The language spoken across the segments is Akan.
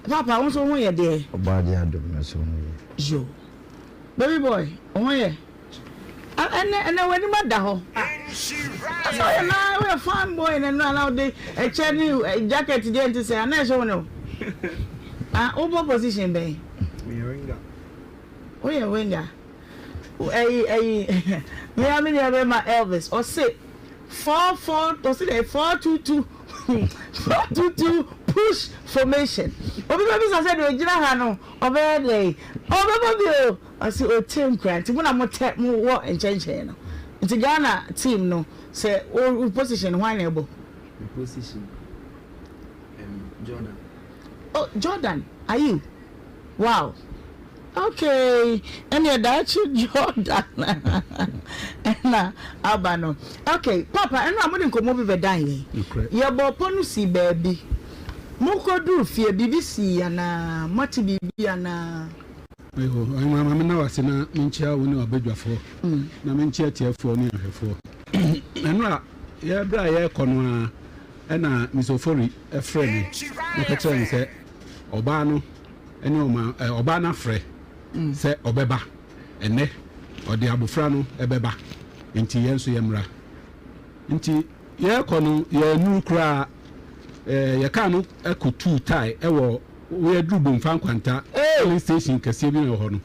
Papa, wo nso wo ho yɛ deɛ? Ɔbɔadeɛ adom me nso ho yɛ. Yo. Baby boy, wo ho yɛ? Ɛnɛ ɛnɛ w'anim ada hɔ. Ɛsɛ woyɛ na woyɛ fine boy na ɛno ana wode ɛkyɛ ne jacket deɛ nte sɛ ana ɛhyɛ wo ne o. Ah, wobɔ position bɛn? Meyɛ winger. Woyɛ winger. Ɛyi ɛyi me ara me nua bɛma Elvis ɔse 4 4 ɔse dɛ 4 2 2 4 2 2 push formation. Obi bɛbisa sɛ deɛ ogyina ha no ɔbɛyɛ dɛ ɔbɛbɔ bi o ɔse ɔte nkura nti mo na mo tɛ mo wɔ nkyɛnkyɛn no nti Ghana team no sɛ wo position hwan na ɛbɔ? Me position Jordan. Oh Jordan Ayew wow okay ɛneɛ daakye Jordan ɛna aba no okay papa ɛno a mode nkɔmmɔ bi bɛdan yɛn yɛbɔ pɔ no sii baabi mokɔduru fie biribi sii anaa moate biribi anaa? Ɔhema ma menna wo ase na menkyia wo ne w'abadwafoɔ na menkyia atiefoɔ ne ahwɛfoɔ. Ɛno a yɛ berɛ a yɛrekɔ no ara ɛna Miss Ofori frɛ me na ɔka kyerɛ me sɛ ɔbaa no ne ɔma ɔbaa no afrɛ sɛ ɔbɛba ɛnɛ ɔde abofra no ɛbɛba nti yɛn nso yɛmmra. Nti yɛrekɔ no yɛannuru koraa yɛ kaa no kɔtuu tae ɛwɔ yɛduru Bomfa Nkwanta filling station kɛseɛ bi na ɛwɔ hɔ no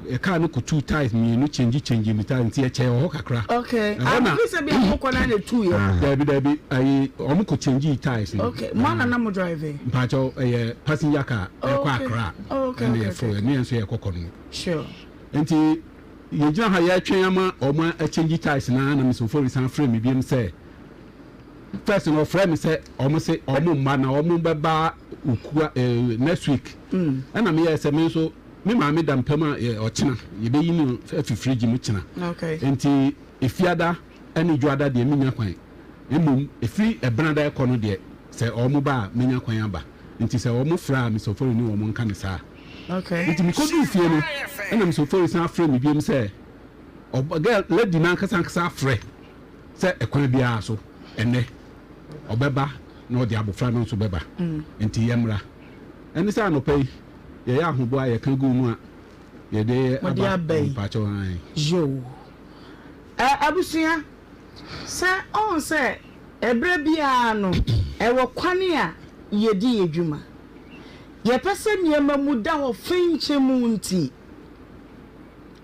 yɛ kaa no kɔtuu tae mmienu kyɛngyi kyɛngyi ne tae nti yɛkyɛɛ wɔ hɔ kakra. Okay, ɛhɔ na sɛ bi a mokɔ na na tu yɛ. Dabi dabi ayi wɔn kɔ kyɛngyi taes no. Okay, mo ana na mo drive? Mpakyɛw ɛyɛ passenger car ɛkɔ Accra ɛna yɛforo ɛne yɛn nso yɛkɔ kɔ no. Sure. Nti yɛgyina hɔ yɛtwɛn ama wɔn akyɛngyi taes na na Miss Ofori san frɛ me biom sɛ first no ɔfrɛ me sɛ wɔn se wɔn mma na wɔn bɛba okua next week ɛna meyɛ sɛ me nso me maame da mpam a ɔkyena yɛbɛyi no afi fridge mu kyena nti efiada ɛne dwoada deɛ menya kwan mmom efiri ɛbenada ɛkɔ no deɛ sɛ wɔn ba a menya kwan aba nti sɛ wɔn frɛ a Miss Ofori ne wɔn nka ne saa nti mekɔduu fie no ɛna Miss Ofori san frɛ me biom sɛ ɔba girl lady n'ankasa ankasa afrɛ sɛ ɛkwan biara so ɛnɛ ɔbɛba na ɔde abofra no nso bɛba nti yɛmmra ɛne sɛ anɔpa yi yɛyɛ ahoboa a yɛka gu mu a yɛde Mode aba aba yi. mpakyɛw ae. Yoo. Ɛ abusua, sɛ ɔhu sɛ ɛberɛ biara no ɛwɔ kwane a yɛdi yɛ dwuma. Yɛpɛ sɛ nneɛma mu da hɔ fenkyem nti,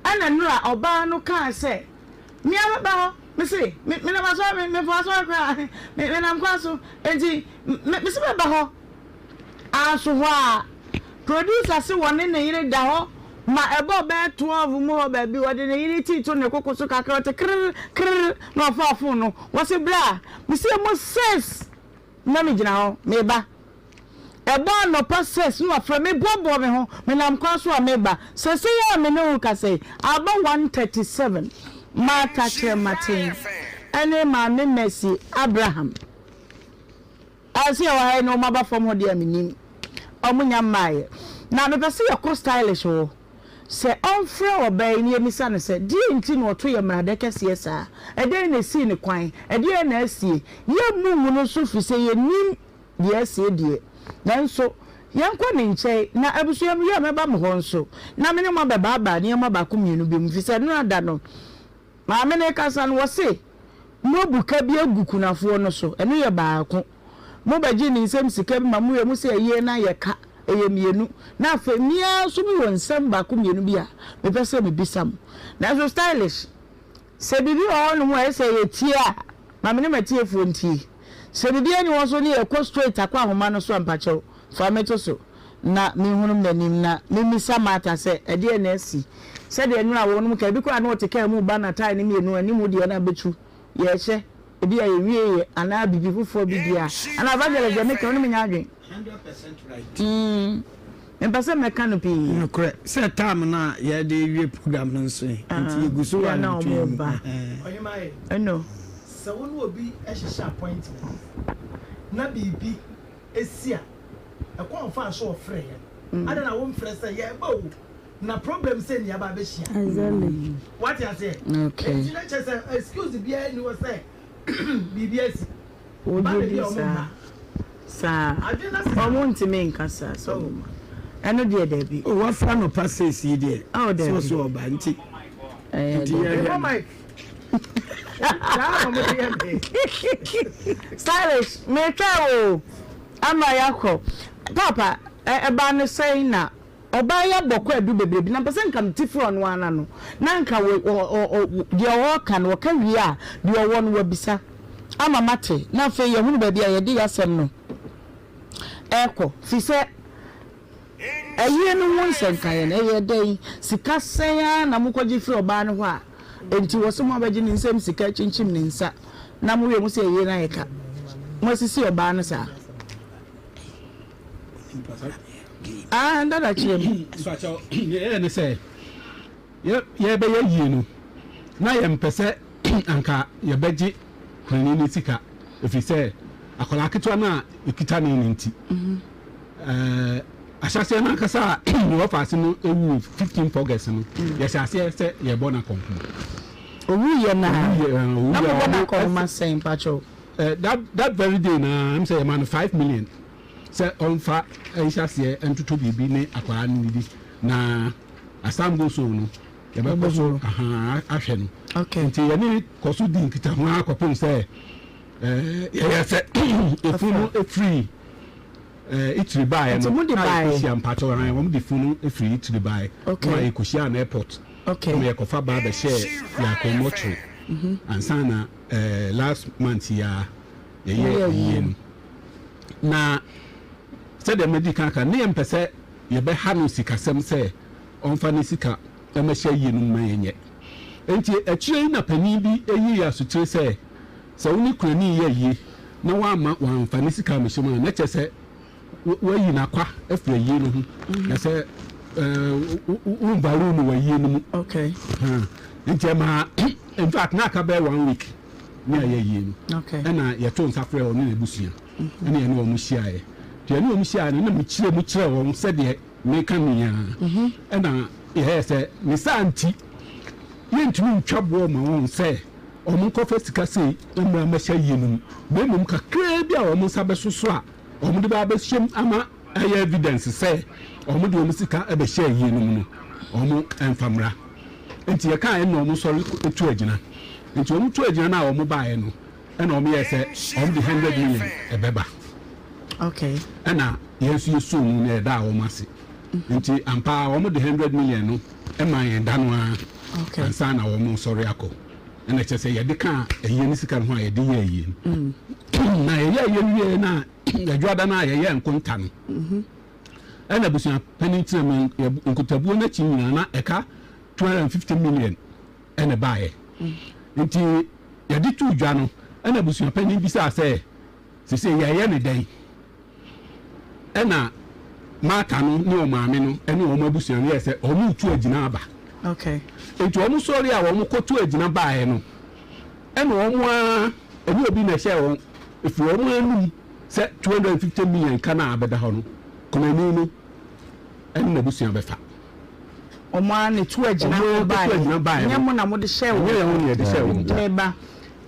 ɛna nnora ɔbaa no kaa sɛ, Me ara mɛba hɔ, mese me menam asɔre, me mefo asɔre koraa, me menam kwan so, enti me mese mɛba hɔ. Anso hɔ a, producer se wɔne ne yere da hɔ ma ɛbɔɔ bɛyɛ 12 mu hɔ baabi, ɔde ne yere ti to ne koko so kakra, ɔte krrr krrr na ɔfaa phone no, wɔse bra, mese emu 6 na megyina hɔ, meba. Ɛbɔ anɔpa 6 na wafrɛ me, meboaboa me ho, menam kwan so a meba. Seesei a me ne wo rekasa yi, aba 1:37, Martha Kyerematen ne Maame Mercy Abraham. Sɛ yɛwɔ ha yi na wɔn aba fam hɔ deɛ a mennim. Wɔn nya mmaeɛ. Na mepɛ sɛ yɛkɔ stylish hɔ sɛ ɔmfrɛ ɔbaa yi na yɛmmisa no sɛ deɛn nti na ɔto yɛn mmaradɛ kɛseɛ saa? Ɛdɛn na ɛsii no kwan? Ɛdeɛn na asie? Yɛmmu ngu no so firi sɛ yɛnnim deɛ asie deɛ. Nanso yɛnkɔ ne nkyɛn na abusua mewie a mɛba mo hɔ nso na me ne mo abɛbaabaa nneɛma baako mmienu bi mu firi sɛ nnora da no Maame no rekasa no, wɔse, Moabu ka bi agu kunafoɔ no so, ɛno yɛ baako. Mobɛgye ne nsam sika bi ma mowie a, mose ɛyɛ na yɛ ka, ɛyɛ mmienu. Na afei, me ara nso mewɔ nsɛm baako mmienu bi a mepɛ sɛ mebisa mo. Nanso Stylish, sɛ biribi wɔ hɔnom a ɛsɛ sɛ yɛtie a, ma me ne m'atiefoɔ ntie. Sɛ biribiara nni hɔ nso ne yɛkɔ straight akɔ ahoma no so a, mpakyɛw, fa me to so na menhunu m'anim na memmisa Martha sɛ ɛdeɛn na asi. Sɛdeɛ nnora a wɔnom ka, ebi koraa na ɔte kaa mu reba na tae no mmienu anim deɛ na abɛtu, yɛrehyɛ, ebi a yɛwieeɛ anaa biribi foforɔ bi deɛ a, anaa Evangelist deɛ meka wo ne me nyɛ adwene. Mm, mempɛ sɛ mɛka no pii. Nokorɛ sɛ time no a yɛde rewie program no nso ɛ, nti yɛgu so wɔ Bia na anantwie wɔn mu. ba. Ɛhɛn. Ɔhema e, Ɛno. sɛ wo ne obi hyehyɛ appointment na biribi si a, ɛkwan a ɔfaa so ɔfrɛeɛ no, adɛn na womfrɛ sɛ yɛreba o, na problem sei na yɛaba abɛhyia. Exactly. Wate aseɛ? Okay. Enti na kyerɛ sɛ excuse biara nni hɔ sɛ biribi asi. Ba Wogye baabi di a wɔn saa? mma. Saa. Adwene no asesa. Ɔmo ntumi nka saa sɛ ɔmo ma. Ɛno deɛ dabi. Oh wafra anɔpa seis yi deɛ. Oh dabi. Sɛ ɔsɛ ɔba nti. Ɛyɛ Nti dabi. yɛhwɛ Mebɔ no. mic. Saa na ɔmo de yɛ me. Stylish, metwɛn wo o ama yɛakɔ. Paapa, ɛbaa no sɛn na Ɔbaa yi abɔ kwaadu bebree bi na mpɛ sɛ nka mete firi ɔno ara n'ano na nka wɔ ɔ ɔ ɔ deɛ ɔreka no ɔka wie a deɛ ɔwɔ no wabisa ama mate na afei yɛhunu baabi a yɛde yɛasɛm no ɛrekɔ firi sɛ ayie no ho nsɛnkaeɛ no ɛyɛ dɛn sika sɛn ara na mokɔgye firi ɔbaa no hɔ a enti wɔ sɛ moabɛgye ne nsam sika akyinkyim ne nsa na mowie mo sɛ ayie no ayɛ ka moasisi ɔbaa no saa. Ah, dada kyerɛ mu. Mpakyɛw, nea ɛyɛ ne sɛ, yɛbɛyɛ yie no, na yɛmpɛ sɛ anka yɛbɛgye kunani no sika, ɛfiri sɛ akwadaa ketewa no a ɛkita ne no nti. Mhm. Ahyɛaseɛ no ankasa a ne wɔfa ase no ɛwuu 15 August no, mm. yɛhyɛ aseɛ sɛ yɛbɔ no akɔnhoma. Owuiɛ na na mobɔ no akɔnhoma sɛn mpakyɛw? That very day na ɛm sɛ yɛma no 5 million. sɛ ɔmfa nhyɛ aseɛ ntoto biribi ne akwadaa no nnidi na as time goes on no yɛbɛkɔ so ahwɛ no nti yɛne kɔ so di nkitaho ara kɔpem sɛ yɛyɛ sɛ efunu no efiri Italy baeɛ no a yɛkɔhyia mpakyɛw wɔn de funu no efiri Italy baeɛ na yɛkɔhyia no airport na yɛkɔfa baa bɛhyɛɛ yɛakɔ mɔtwe mhm. ansa na last month yi a yɛyɛ ayie no Na sɛdeɛ madi kan aka no, ne yɛmpɛ sɛ yɛbɛha no sikasɛm sɛ ɔmfa ne sika mmɛhyɛ ayie no mu ma yɛnyɛ. Enti akyire yi na panin bi yii yɛn asotire sɛ, sɛ wo ne kurani reyɛ ayie na woamma wamfa ne sika ammɛhyɛ mu a, na kyerɛ sɛ woayi no akwa afiri ayie no ho, na sɛ wo value no wɔ ayie no mu. Nti ɛmaa, in fact, na aka bɛyɛ one week ne ayɛ ayie no, ɛna yɛtoo nsa frɛɛ ɔne n'abusua. Ɛna yɛne wɔn hyiaeɛ. Nti yɛne wɔn hyiaeɛ no, na mekyerɛ mu kyerɛ wɔn sɛdeɛ meka no yi ara. Ɛna yɛyɛɛ sɛ ne saa nti, yɛntumi ntwa boɔ mma wɔn sɛ wɔnkɔfa sika sei mmra mmɛhyɛ ayie no mu, na mmom kakraa bi a wɔn nsa bɛso so a wɔde bɛba abɛhyɛ mu ama ayɛ evidence sɛ wɔde wɔn sika bɛhyɛ ayie no mu no, wɔmfa mmra. Nti yɛkaeɛ no na wɔsɔre tu agyina. Nti wɔtu agyina no a wɔbaeɛ no, ɛna wɔn yɛɛ sɛ wɔn de 100 million ɛbɛba. Ɛna yɛn nso yɛsoo mu na yɛdaa wɔn ase. Nti ampa ara wɔn de 100 million no ɛmaa yɛn da no ara ansa na wɔn sɔre akɔ. Ɛna kyerɛ sɛ yɛde kaa ayie no sika no ho a yɛde yɛɛ ayie no. Na yɛyɛ ayie no wieɛ no a adwuada no a yɛyɛɛ nkonta no, ɛna abusua panin tena mu nkotabuo no akyi nyinaa na ɛka 250 million ɛna ɛbaeɛ. Nti yɛde too dwa no, ɛna abusua panin bisaa sɛ sese yɛyɛ ne dɛn? Ɛna Martha no ne ɔmaame no ɛne wɔn abusua no yɛ sɛ wɔn retu agyina aba. Nti wɔn sɔre a wɔn kɔtu agyina baeɛ no, ɛna wɔn ara ɛne obi na ɛhyɛ wɔn efiri wɔn anum sɛ 250 million ka na abɛda hɔ no, kɔmani no ɛne n'abusua bɛfa. Wɔn ara na etu agyina Wɔn ara baeɛ. tu agyina baeɛ no. Nyɛ mo na mode hyɛɛ wɔn. Ɛnyɛ yɛn ho na yɛde hyɛɛ wɔn. Meba.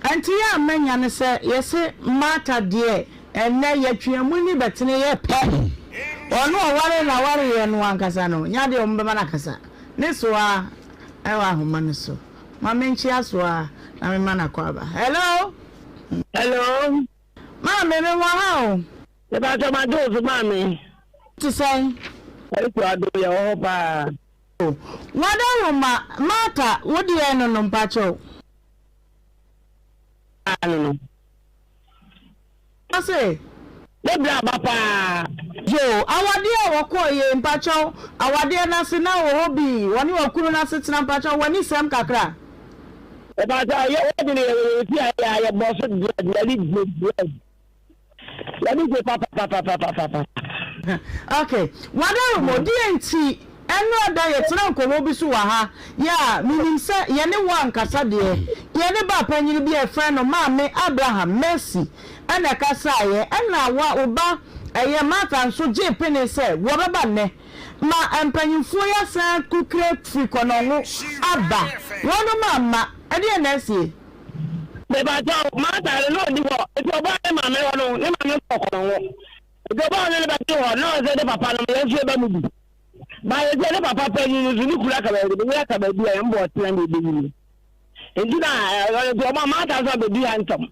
Nti yɛ a manya ne sɛ yɛse Martha deɛ ɛnnɛ yɛtwe amu ni bɛtene yɛ pɛ. Ɔno ɔware na awareɛ no ankasa no nyɛ adeɛ a wɔbɛma no akasa. Ne soa ɛwɔ ahoma no so. Ma menkyea soa na mema no akɔ aba. Hello. Hello. Maame me wɔ ha o. Mepakyɛ magye wo so maame. Te sɛn? Yesu adom yɛwɔ hɔ paa. W'adawoma Martha wo deɛ no no mpakyɛw. No no. Ɔse. Ne bra aba paa. Yoo awadeɛ a wɔkɔɔ yei mpakyɛw awadeɛ no ase na wɔ hɔ bi wɔne ɔkunu no asetena mpakyɛw w'ani sɛm kakra. Mepakyɛw yɛ wɔde no yɛ wɔ yɛn fie a yɛ a yɛbɔ so bread yɛne gye bread. Yɛne gye papapapapapa. Ok Wadaromo deɛ nti ɛnora da yɛtena nkɔmmɔ bi so wɔ ha yɛ a menim sɛ yɛne wo ankasa deɛ yɛne ba panyini bi a yɛfrɛ no Maame Abraham Mercy ɛna ɛkasaeɛ ɛna wa wo ba ɛyɛ Martha nso gyee pene sɛ wɔbɛba nnɛ ma mpanyinfoɔ yi asan kukire firi kɔnɔngo aba wɔnom amma ɛdeɛn na asie? Mepakyɛw, Martha no na onni hɔ, enti ɔbaa ne maame hɔ no, ne maame kɔɔ kɔnɔngo. Nti ɔbaa ɔne no bɛte hɔ na ɔsɛ ne papa nom yɛn nso yɛba mu bi. Ba yɛ sɛ ne papa panyin no nso ne kunu aka baabi, ne yere aka baabi a yɛn bɔ ɔtena na ebeyi no. Nti na ɛɛ nti ɔmo ama ata nso abɛdi ha ntɛm.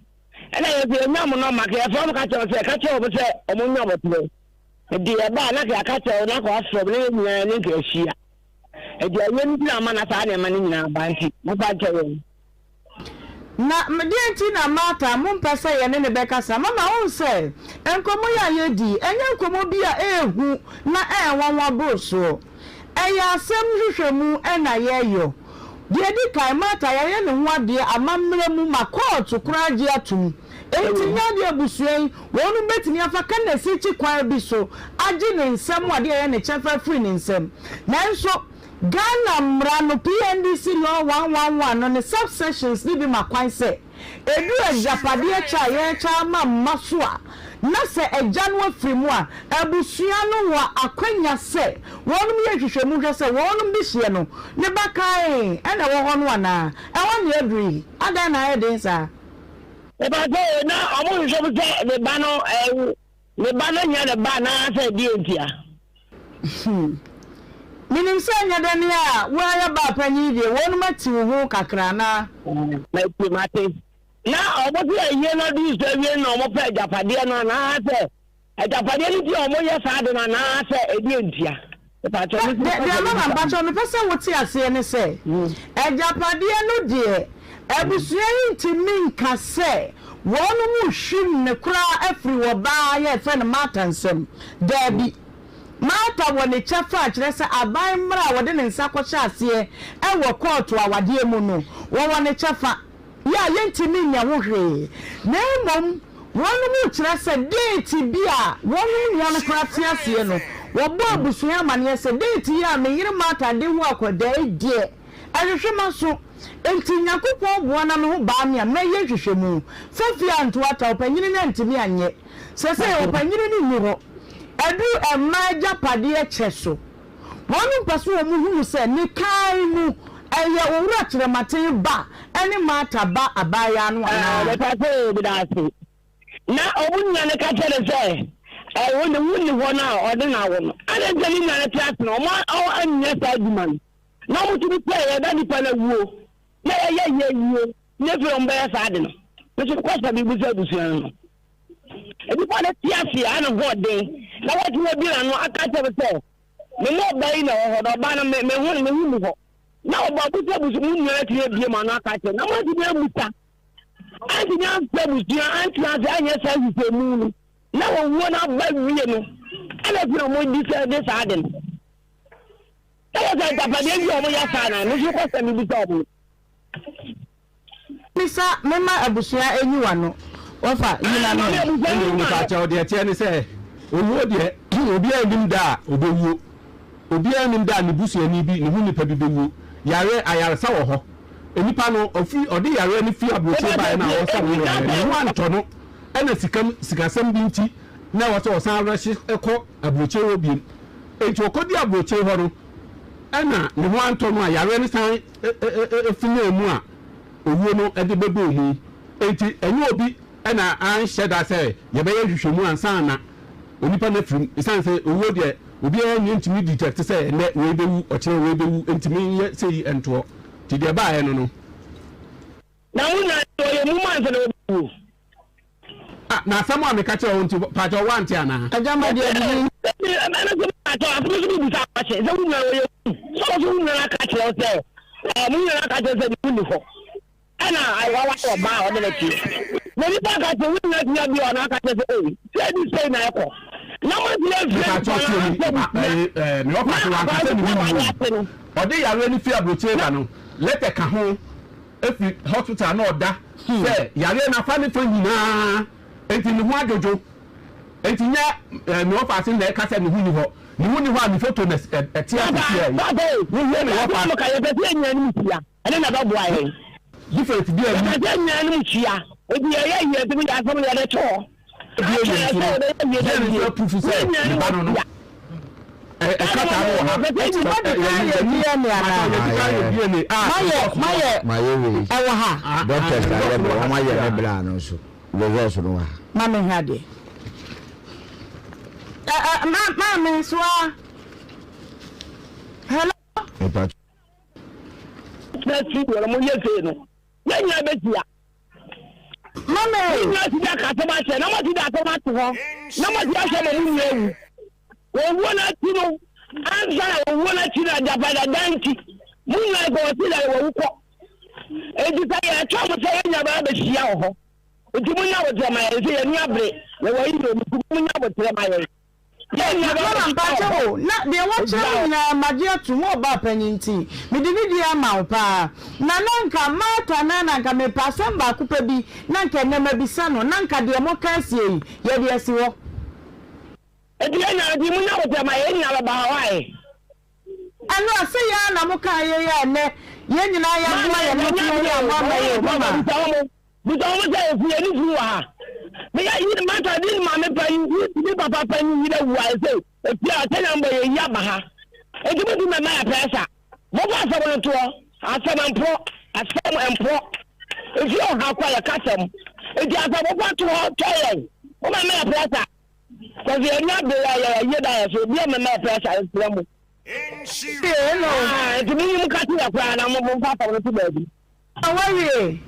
Ɛna yɛn nso yɛnya mo nɔma ka yɛfrɛ mo ka kyerɛ sɛ ka kyerɛ wɔn sɛ ɔmo nya abɔterɛ. Nti yɛba na ka yɛaka kyerɛ wɔn na ka wɔafrɛ mo na yɛn nyinaa ne nka ahyia. Nti ɛyɛ no nti na ama na saa nneɛma no nyinaa ba nti mofa nkyɛ yɛn. Na deɛn nti na Martha mompɛ sɛ yɛne no bɛkasa? Mama wohu sɛ nkɔmmɔ yi a yɛredi yi, ɛnyɛ nkɔmmɔ bi a ɛyɛ hu na ɛyɛ nwanwa boro soɔ. Ɛyɛ asɛm nhwehwɛmu na yɛreyɔ. Deɛ ɛdi kan, Martha, yɛayɛ ne ho adeɛ amammerɛ mu ma kɔɔto koraa agye atom. Enti nyɛ adeɛ a abusua yi, wɔnom bɛtumi afa Kanasirikyi kwan bi so agye ne nsam adeɛ a ɛyɛ ne kyɛfa afiri ne nsam. Nanso, Ghana mmara no, PNDC Law 111 no ne subsections no bi ma kwan sɛ, ɛduru agyapadeɛ kyɛ a yɛrekyɛ ama mma so a, na sɛ agya no afiri mu a, abusua no wɔ akwanya sɛ wɔnom yɛ nhwehwɛmu hwɛ sɛ wɔnom dehyeɛ no, ne ba kann na ɛwɔ hɔ no anaa. Ɛhɔ na yɛaduru yi. Adɛn na ayɛ den saa? Mepakyɛ o, na ɔmo hwehwɛ mu sɛ ne ba no ɛɛ ne ba no nyɛ ne ba anaa sɛ ɛdeɛn ntia? Hmm. Menim sɛ ɛnyɛ dɛ ne a woayɛ baa panyin yi deɛ wɔnom ati wo ho kakra anaa? Mate, mate. Na ɔmo se ayie no aduru so awie no na ɔmo pɛ agyapadeɛ no anaa sɛ agyapadeɛ no nti a ɔmo yɛ saa ade no anaa sɛ ɛdeɛ ntia? Mepakyɛ, me nso mepɛ Deɛ sɛ mama mebisa. mpakyɛ mepɛ sɛ wote aseɛ ne sɛ agyapadeɛ no deɛ abusua yi ntumi nka sɛ wɔnom rehwim no koraa afiri wɔ baa yɛfrɛ no Martha nsam. Daabi. Martha wɔ ne kyɛfa a kyerɛ sɛ aban mmara a wɔde ne nsa kɔhyɛ aseɛ wɔ kɔɔto awadeɛ mu no, wɔwɔ ne kyɛfa yɛ a yɛntumi nyɛ ho hwee na mmom wɔnom rekyerɛ sɛ deeti bi a wɔnom nua no koraa te aseɛ no, wɔbɔ abusua amaneɛ sɛ deeti yi a me yere Martha de wo akwadaa yi deɛ ɛhwehwe m'aso enti Nyankopɔn boa na me ho baa me a mɛyɛ nhwehwɛmu. Fafie antoata ɔpanyini no antumi anyɛ. Sesei ɔpanyini no nni hɔ. Ɛduru mmaa agyapadeɛ kyɛ so. Wɔnom pɛ sɛ wɔn hunu sɛ ne kan mu ɛyɛ Owura Kyerematen ba ne Martha ba abaayaa no anaa. Mepɛ sɛ o meda ase. Na ɔmo nua no ka kyerɛ no sɛ, Ɛ, wo de wonni hɔ no a ɔde no awo no. Adɛn nti na ne nua no te ase no ɔmo annyɛ saa adwuma no? Na ɔmo tumi sɛ yɛda nipa no awuo na yɛyɛ yɛ yie na afei ɔmo bɛyɛ saa ade no. Me nso mekɔ sɛ mebisa abusua no no. Nnipa no te ase a na ho ɔden na watumi abue n'ano aka akyerɛ me sɛ me ne ɔbaa yi na ɛwɔ hɔ na ɔbaa no me me ho me ho nni hɔ na ɔbaa busa busa mu nua atumi abue mu ano aka akyerɛ na moantumi amusa antumi amfɛ abusua antena ase anyɛ saa nhwehwɛmu no na wɔwuo no aba wie no ɛna fi na wɔdi sɛ de saa de no ɛwɔ sɛ agyapadeɛ bi a wɔyɛ saa na me nso kɔ sɛ mebisa wɔn. Misa mema abusua enyi wano wɔfa yi na no. Ɛnna mepakyɛw, deɛ ɛteɛ ne sɛ, owuo deɛ, obiara nnim da a ɔbɛwuo. Obiara nnim da a ne busuani bi, ne ho nipa bi bɛwuo. Yareɛ, ayaresa wɔ hɔ. Nipa no, ɔfiri, ɔde yareɛ no firi aburokyire baeɛ na ɔresa ne yareɛ no, ne ho antɔ no, ɛna sika, sikasɛm bi nti, na ɛwɔ sɛ ɔsan rɛhye kɔ aburokyire hɔ bio. Enti ɔkɔdii aburokyire hɔ no, ɛna ne ho antɔ no a yareɛ no san finaa mu a owuo no de bɛbɔɔ mu. Enti ɛnyɛ obi na anhyɛ da sɛ yɛbɛyɛ nhwehwɛmu ansa na onipa no afiri mu. Ɛsiane sɛ owuo deɛ obiara nni ntumi detect sɛ ɛnnɛ wei bɛwu, ɔkyena wei bɛwu, ntumi nyɛ sei ntoɔ. Nti deɛ ɛbaeɛ no no. Na wo nua no ɔyɛ mum ansa na ɔbɛwu. Ah, na asɛm a meka kyerɛ wo nti, pakyɛ woante anaa? Agya ma deɛ didi. Ɛno nso pakyɛ asɛm nso mebisa akye sɛ wo nua ɔyɛ mum. Sɛ ɔso wo nua no aka kyerɛ wo sɛ, ɛɛ mo nua no aka kyerɛ sɛ ne ho nni hɔ. Ɛna wawa ɔbaa a ɔde no teɛ. Na nipa aka kyerɛ wo nua tumi abia ɔno aka kyerɛ sɛ, ei, sɛ bi sei na ɛkɔ. Na mo ntumi amfrɛ nipa no ansɛ abusua. Me ɔfa so wanka sɛ ne ho nni hɔ. Ɔde yareɛ no firi aburokyire ba no, lɛtɛ ka ho. Efi hospital na ɔda sɛ yareɛ no afa ne fa nyinaa nti ne ho adwodwo nti nyɛ eh, me wɔfa ase na ɛka sɛ ne ho ni hɔ ne ho ni hɔ a ne foto na ɛte ase tia yi wohwɛ ne wɔfa ase. Yɛpɛ sɛ yɛn nyinaa anim hyia ɛne na ɛbɛboa yɛn. Difference bi a yɛpɛ sɛ yɛn nyinaa anim hyia nti yɛyɛ yie nti yɛ asɛm no yɛde to hɔ. Bie yɛ nso no yɛ ne nso apufu sɛ ne ba no no ɛkrataa no wɔ ha. Eti mo di kan yɛ DNA anaa? Mayɛ mayɛ Mayɛ wei. ɛwɔ ha. Doctors ayɛ me wɔn ayɛ me bra no nso results no wɔ ha. Ma me hwɛ adeɛ. Ɛ ɛ ma maame soa. Hello. Tena studio no mo yɛ sei no yɛn nyinaa bɛhyia. Mama e. Mo nyinaa ti de aka asɛm akyerɛ na mo ti de asɛm ato hɔ na mo ti ahwɛ ma mo nua awu. Owuo no akyi no ansa na owuo no akyi no agyapada dan nti mo nyinaa kɔ ɔsi dare wawu kɔ. Enti sɛ yɛtwa mo sɛ yɛn nyinaa bɛba bɛhyia wɔ hɔ. Nti mo nya abotrɛ ma yɛn sɛ yɛn ani abere yɛwɔ ayi yɛ ɔmo nti mo nya abotrɛ ma yɛn. Mama mpakyɛ o, na deɛ woakyerɛ me nyinaa magye atom, wo ɔbaa panyin nti mede ne die ama wo paa. Na na nka Martha no ara na nka mepɛ asɛm baako pɛ bi na nka ɛnnɛ mabisa no, na nka deɛ moka asie yi yɛde asi hɔ. Nti yɛn nyinaa nti monya abotrɛ ma yɛn nyinaa bɛba ha why? Ɛno a sɛ yɛn ara na mokaa yei a ɛnnɛ yɛn nyinaa yɛaboa yɛn ho nti yɛyɛ a moamma yɛn o mama. Bisa wɔn sɛ, Efi yɛn funu wɔ ha? Me yɛ yi mata di maame panyin yi ne papa panyin yi dɛ wu ayɛ sɛ efi a sɛnea mbɔ yɛ yi aba ha. Enti mo ti mɛma yɛ prɛsa. Mofa asɛm no toɔ. Asɛm mporɔ. Asɛm mporɔ. Efi ɔha kɔ yɛ kasɛm. Enti asɛm mofa to hɔ twɛ yɛn. Mo mɛma yɛ prɛsa. Kɔsi yɛn ni abere yɛ yɛ yie da yɛ so obi a mɛma yɛ prɛsa nsira mu. Ah, enti mo yi mo kate yɛ koraa na mo mo fa asɛm no to baabi. Wawie.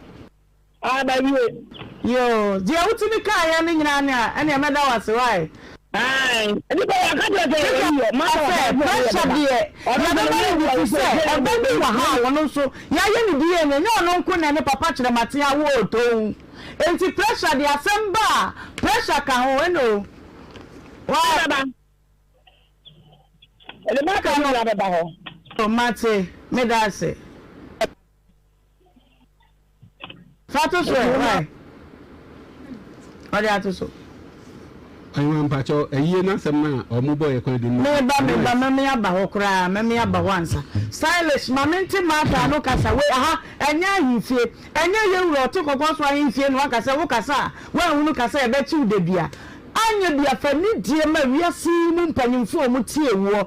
Ah, mawie. Yoo, deɛ wotumi kaeɛ no nyinaa ne a, ɛneɛ mɛda wo ase, wai? Ae, nnipa yi aka kyerɛ sɛ yɛwɔ yi ɔ, masa wɔ Sɛ pressure deɛ, yɛbɛma no bi fi sɛ ɛba bi wɔ ha a ɔno nso yɛayɛ no DNA, ɛnyɛ ɔno nko na ɛne papa kyerɛmaten awo ɔtɔn. Enti pressure deɛ asɛm ba a, pressure ka ho, ɛna o. Wai? Bɛba. Ɛde maka no nyinaa bɛba hɔ. Mate, meda ase. Fa to so ɛ, why? Ɔde ato so. Ayiwa mpakyɛw ayie n'asɛm no a ɔmo bɔ yɛ kwan di no. Meba meba mɛme aba hɔ koraa mɛme aba hɔ ansa. Stylish ma mente Martha ano kasa wei aha ɛnyɛ ahemfie ɛnyɛ yɛwura ɔte kɔkɔɔ so ahemfie na waka sɛ wo kasa a woanhunu kasa a ɛbɛkye wo dadua anyɛ bia fa nidie ma wiase yi mu mpanyimfoɔ a ɔmo tie woɔ.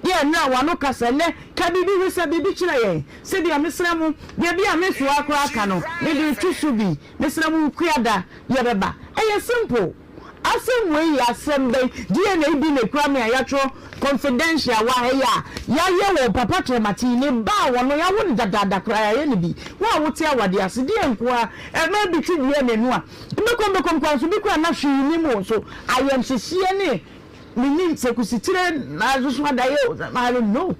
Yɛ mmerɛ a w'ano kasa nnɛ, ka biribi hwɛ sɛ biribi kyerɛ yɛn. Sɛdeɛ mesrɛ mo, deɛ bi a me soa koraa ka no, mede reto so bi. Mesrɛ mo Wukuada yɛbɛba. Ɛyɛ simple. Asɛm wei yɛ asɛm bɛn? DNA bi na ɛkura me a yɛatwerɛ confidential wɔ ha yi a yɛayɛ wɔ Papa Kyerematen ne ba a ɔno yɛawo no dadaada koraa yɛayɛ no bi. Wo a wote awadeɛ ase, deɛ nko ara ɛma bi twe DNA no a, mbɛkɔm bɛkɔm koraa nso bi koraa na hwee nnim wo nso ayamhyehyeɛ ne Menim sɛ kusikyire na soso adaeɛ o, I don't know.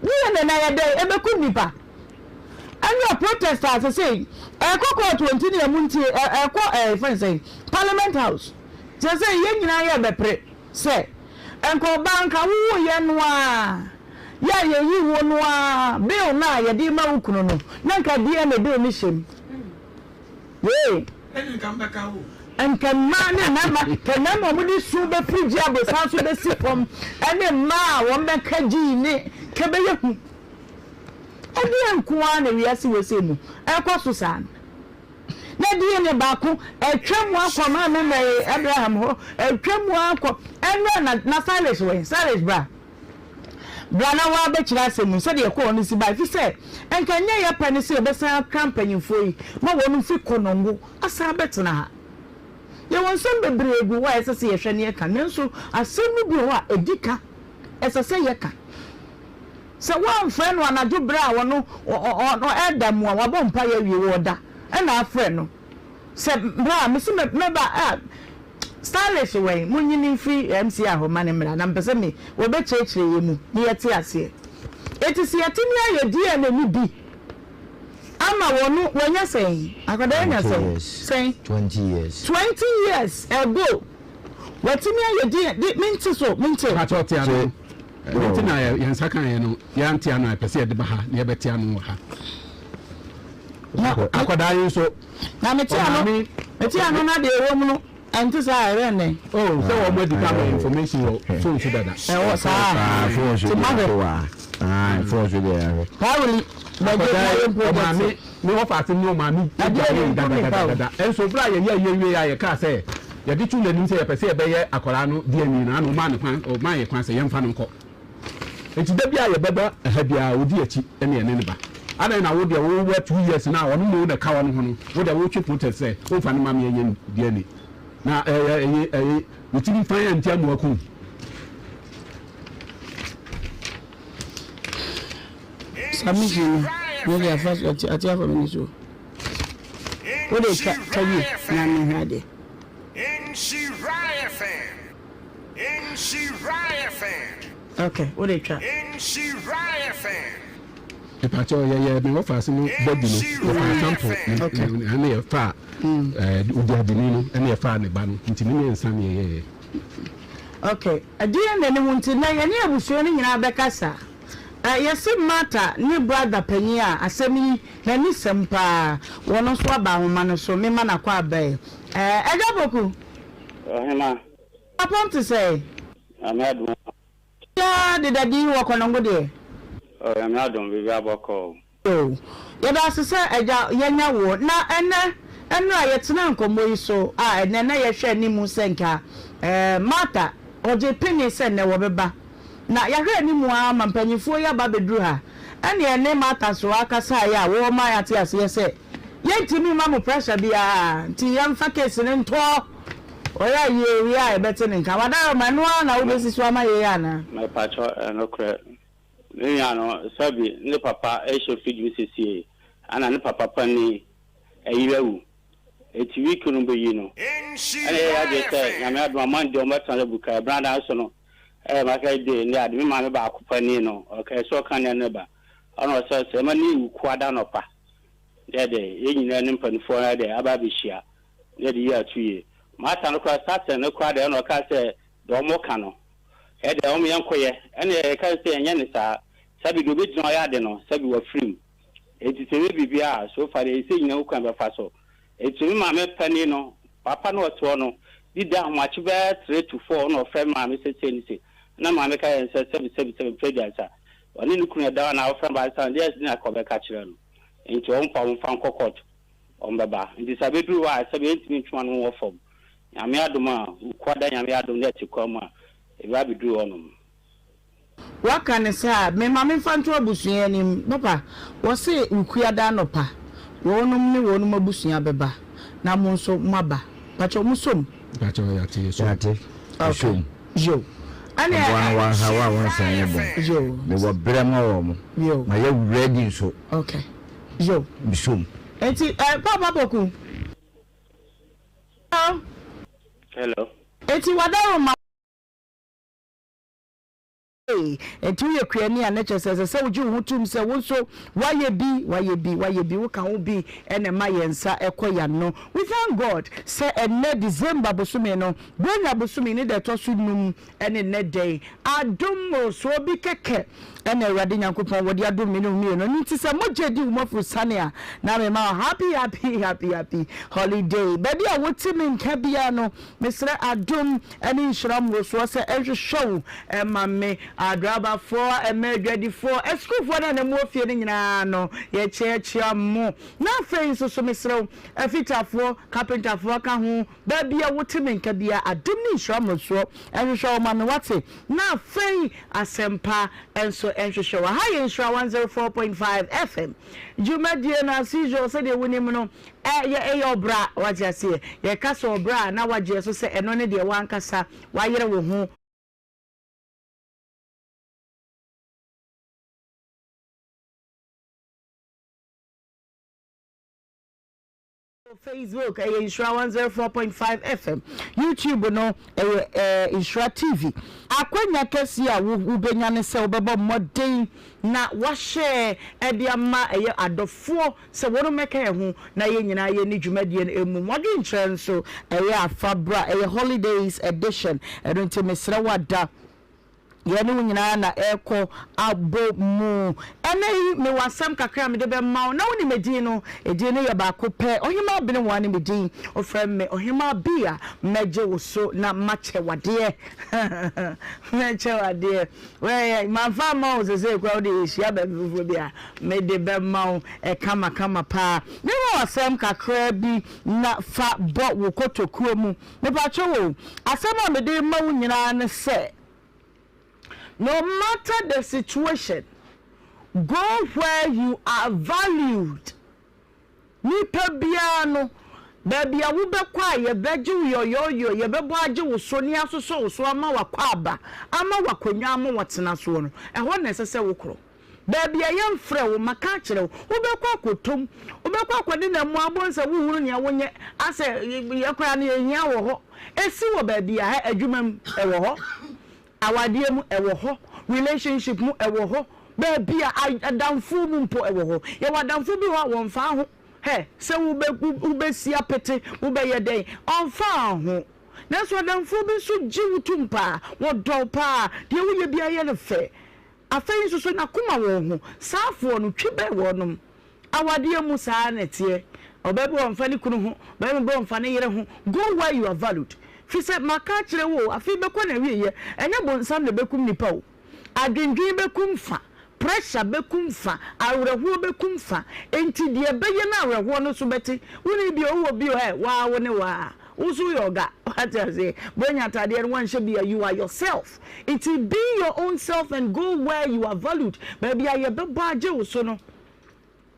Ne yɛ nɛ na yɛ dɛn ɛbɛkum nipa. Ɛnna protest a sɛsɛ ɛkɔ court wɔ nti ne ɛmu nti ɛkɔ ɛɛ fɛn sɛn parliament house. Sɛsɛ yɛn nyinaa yɛ bɛpere sɛ nka ɔbaa nka wowo yɛ no a yɛ a yɛyi wo no a bill no a yɛde ma wo kunu no na nka DNA bill no hyɛ mu. Yee. Nka mmaa ne mmarima, nka mmarima a wɔde su bɛfiri gye aborosan so bɛsi fam, ɛne mmaa a wɔbɛka gyii ne ka bɛyɛ hu. Ɛdeɛn nko ara na wiase wei sei mu ɛrekɔ so saa no? Na DNA baako atwa mu akɔ Maame Mary Abraham hɔ, atwa mu akɔ ɛnora na na Silas wɔ he? Silas bra. Bra na woabɛkyerɛ asɛm mu sɛdeɛ ɛkɔɔ no si bae, ɛfiri sɛ anka ɛnyɛ yɛn pɛ ne sɛ yɛbɛsan aka mpanimfoɔ yi ma wɔn mfi Konongo asan abɛtena ha. Yɛwɔ nsɛm bebree gu hɔ a ɛsɛ sɛ yɛhwɛ na yɛka, nanso asɛm no bi wɔ hɔ a ɛdi ka, ɛsɛ sɛ yɛka. Sɛ woamfrɛ no anadwo berɛ a ɔno ɔreda mu a, wabɔ mpaeɛ awie, ɔreda, ɛna afrɛ no sɛ bra, mese mɛba a, Stylish wɛn mo nyi no mfiri MCR hɔ ma no mmra na mepɛ sɛ me wɔbɛkyerɛkyerɛ yɛ mu na yɛte aseɛ. Enti sɛ yɛtumi ayɛ DNA no bi ama wɔn wɔanya sɛn? Akwadaa anya sɛn? Sɛn? 20 years. 20 years ago watumi ayɛ DNA de mente so mente. Pakyɛ ɔte ano ɛno nti na yɛn nsa kan yɛ no yɛante ano a yɛpɛ sɛ yɛde ba ha na yɛbɛte ano wɔ ha. Akwadaa yi nso Na mete ano, mete ano na deɛ ɛwɔ mu no ɛnte saa a, ɛbɛn dɛn? Oh, sɛ wɔn adi ka ma information wɔ phone so dada. Ɛwɔ saa. Phone so Ti ma deɛ hwɛ. wa. Ah, phone so deɛ ahwɛ. Pauli, bɛgye na yɛ project. Ɔmaame ne wɔfa ase ne ɔmaame Adeɛ gya yɛ yɛ mpo me pa o. dadadadada. Ɛnso bere a yɛyɛ yɛ wie a yɛkaa sɛ yɛde to n'anim sɛ yɛpɛ sɛ yɛbɛyɛ akwadaa no DNA no ana ɔmaa ne kwan ɔmaa yɛ kwan sɛ yɛmfa no nkɔ. Enti da biara a yɛbɛba ha biara, odi akyi ne yɛne no ba. Adɛn na wo deɛ wowɔ 2 years no a ɔno mmom na ɛka wo no ho no, wo deɛ wotwe protest sɛ womfa no mma me ɛnyɛ DNA? Na ɛyɛ ɛyi ɛyi wo ti nfa yɛ nti amu aku. Saa mission no ne de afa so ate ate afa me ni so. Wo de twa twa wie na me hwɛ adeɛ. Okay, wo de twa. Mepakyɛw yɛyɛ me wɔfaase no body no yɛfaa sample ɛne yɛfaa oduadini no ɛne yɛfaa ne ba no nti ne mmiɛnsa ne yɛyɛɛ. Okay, DNA no mu nti na yɛne abusua no nyinaa bɛkasa. Yɛse Martha ne brother panyin a asɛm yi n'ani sɛm paa wɔn nso aba ahoma no so mema no akɔ aba yi. Agya Poku. Ɔhema. Apɔm te sɛn? Nyame adom. Biara deda din wɔ kɔnɔngo deɛ. Oh Nyame adom biribiara bɔkɔɔ o. Oh yɛda ase sɛ agya yɛanya woɔ na ɛnɛ ɛnora yɛtenaa nkɔmmɔ yi so a ɛnɛ na yɛhwɛ anim sɛ nka eh Martha ɔgye penee sɛ nnɛ wɔbɛba na yɛahwɛ anim ara ma mpanyinfoɔ yi aba abɛduru ha ɛne ɛne Martha so akasaeɛ a wɔma yɛate aseɛ sɛ Yɛntumi mma mo pressure biara nti yɛmfa case no ntɔ ɔyɛ a yie wie a yɛbɛte ne nka. Wadaroma ɛno ara na wobɛsi so ama yei anaa? Mepakyɛ ɛnokorɛ me nua no sɛbi ne papa ɛhyɛ fridge mu sesiei ɛna ne papa panin ɛyere awu eti week no bɛyi no ɛna yɛyɛ adwene sɛ Nyame adom a Monday ɔmo bɛtena no abuka ɛbenada nso no ɛyɛ market day ne ade me maame baako panin no ɔka ɛsɛ ɔka ne ne ba ɛna ɔsɛ sɛ ɛma ne wukuada nɔpa Yɛ dɛ yɛn nyinaa ne mpaninfoɔ no ayɛ dɛ aba abɛhyia na yɛde yie ato yie. Martha no koraa starting no koraa deɛ ɛna ɔkaa sɛ deɛ wɔn ka no ɛyɛ dɛ wɔn yɛn kɔyɛ ɛna yɛka sɛ yɛnyɛ no saa sɛbi deɛ ɔbɛgyina ɔyɛ ade no sɛbi wafiri mu enti sɛ ɛyɛ biribi a so far deɛ ɛsɛ nyina wo kwan bɛfa so enti me maame panin no papa no ɔte hɔ no di da ahomakye bɛyɛ 3 to 4 na ɔfrɛ me maame sɛ sei ne sei na maame ka yɛn sɛ sɛbi sɛbi sɛbi mpɛ aduansa Ɔne ne kunu ɛda hɔ na ɔfrɛ no ansa deɛ na anka ɔbɛka kyerɛ no nti wɔn mfa wɔn mfa nkɔ court wɔn bɛba nti sɛ abɛduru hɔ a sɛbi yɛntumi ntwe wɔn ano wɔ fam Nyame adom a Wukuada Nyame adom na ɛte kwan mu a ɛbɛba abɛduru hɔ nom. Waka no saa a, me ma memfa nto abusua yi anim. Papa, wɔse Wukuada anɔpa, wɔnom ne wɔnom abusua bɛba, na mo nso moaba. Pakyɛw, mosom? Pakyɛw, yɛate, yɛsom. Yɛate, yɛsom. Yo. Ɛne Aboa no wanha wo a wonsan nyɛ bɔn. Yo. Mewɔ berɛ ma wɔn. Yo. Mayɛ ready nso. Okay. Yo. Mesom. Enti eh, Papa Poku. Hello. Hello. Enti wadaroma. Enti woyɛ kuani a, na kyerɛ sɛ ɛsɛ sɛ wogye wo ho tom sɛ wo nso woayɛ bi, woayɛ bi, woayɛ bi, woka ho bi na ɛma yɛn nsa kɔ yɛn ano. We thank God sɛ ɛnnɛ December bosome no, Buronya bosome ne da ɛtɔ so num ne nnɛ da yi, adom mmorosoɔ bi kɛkɛ na Awurade Nyankopɔn wɔde adom me ne wo mmienu. Ɛno nti sɛ mogya di wo mu afurusane a, na mema wo happy happy happy happy holiday. Baabi a wote me nka biara no, mesrɛ adom ne nhyira mmorosoɔ sɛ ɛnhwehwɛ wo ma me. Adrabafoɔ, mmaa adwadifoɔ, asukuufoɔ no a na mowɔ fie no nyinaa no, yɛkyeakyea mo. Na afei nso so mesrɛ wo, afitafoɔ, kapentafoɔ ka ho, baabi a wote me nka biara, adom ne nhyira mmorosoɔ nhwehwɛ wo ma me, woate? Na afei asɛmpa nso nhwehwɛ wo. Aha yɛ Nhyira 104.5 FM dwumadie no, as usual, sɛdeɛ wonim no, Ɛyɛ ɛyɛ ɔbra, wate aseɛ. Yɛka sɛ ɔbra a, na wagye so sɛ ɛno ne deɛ w'ankasa wayere wo ho. Facebook ɛyɛ Nhyira 104.5 FM, YouTube no ɛyɛ ɛɛ Nhyira TV. Akwanya kɛseɛ a wo wobɛnya ne sɛ wobɛbɔ mmɔden na wahyɛ ɛde ama ɛyɛ adɔfoɔ sɛ wɔn mmɛka yɛn ho na yɛn nyinaa yɛnni dwumadie no mmom. W'adwenkyerɛ nso ɛyɛ a fa bra, ɛyɛ holidays edition, ɛno nti mesrɛ wo ada yɛne wo nyinaa na ɛrekɔ abɔ mu. Ɛnnɛ yi mewɔ asɛm kakra a mede bɛma wo, na wonim edin no, edin no yɛ baako pɛ, Ɔhemaa Benewaa ne me din, wofrɛ me Ɔhemaa Bi a, mɛgye wo so na makyɛ wo adeɛ, mɛkyɛ wo adeɛ. Wɛɛ mamfa amma wo sesei koraa wode yɛhyia baabi foforɔ bi a mede bɛma wo kamakama paa. Mema wo asɛm kakraa bi na fa bɔ wo kotokuo mu. Mepakyɛw o, asɛm a mede rema wo nyinaa ne sɛ, no matter the situation, go where you are valued. Nipa biara no, Baabi a wobɛkɔ a yɛbɛgye wo yɔyɔyɔ, yɛbɛbɔ agye wo so ne asosɔ wo so ama w'akwaaba, ama w'akonnwa ama woatena soɔ no, ɛhɔ na ɛsɛ sɛ wokorɔ. Baabi a yɛmfrɛ wo, maka akyerɛ wo, wobɛkɔ akɔtɔ mu, wobɛkɔ akɔdeda mu abɔ nsɛ wonhunu nea wonyɛ, asɛ yɛ koraa no yɛhia wɔ hɔ. Ɛsi wɔ baabi a, hɛ, adwuma mu, ɛwɔ hɔ, awadeɛ mu, ɛwɔ hɔ, relationship mu, ɛwɔ hɔ, baabi a, adamfoɔ mu mpo, ɛwɔ hɔ. Yɛwɔ adamfoɔ bi hɔ a wɔmfaa ho, hɛ, sɛ wobɛ, wobɛsi apete, wobɛyɛ dɛn, ɔmfaa ho. Nanso adamfoɔ bi nso gye wo tom paa, wɔdɔ wo paa, deɛ woyɛ biara yɛ no fɛ. Afei nso so n'akoma wɔ wo ho. Saa foɔ no, twi bɛn wɔnom. Awadeɛ mu saa na ɛteɛ. Ɔbaa bi wɔ hɔ ɔmfa ne kunu ho, barima bi wɔ hɔ ɔmfa ne yere ho. Go where you are valued. Firi sɛ maka akyerɛ wo o, afei bɛkɔ n'awieɛ. Ɛnyɛ bonsam na ɛbɛkum nipa o. Adwendwen bɛkum fa, pressure bɛkum fa, awerɛhoɔ bɛkum fa. Enti deɛ ɛbɛyɛ na awerɛhoɔ no so bɛte. Wonni bi o, wowɔ bi o, ɛ, waa wo ne waa. Wo nso woyɛ ɔga. Wate aseɛ? Bronya ataadeɛ no woanhyɛ bi a, you are yourself. Nti be your own self and go where you are valued. Baabi a yɛbɛbɔ agye wo so no,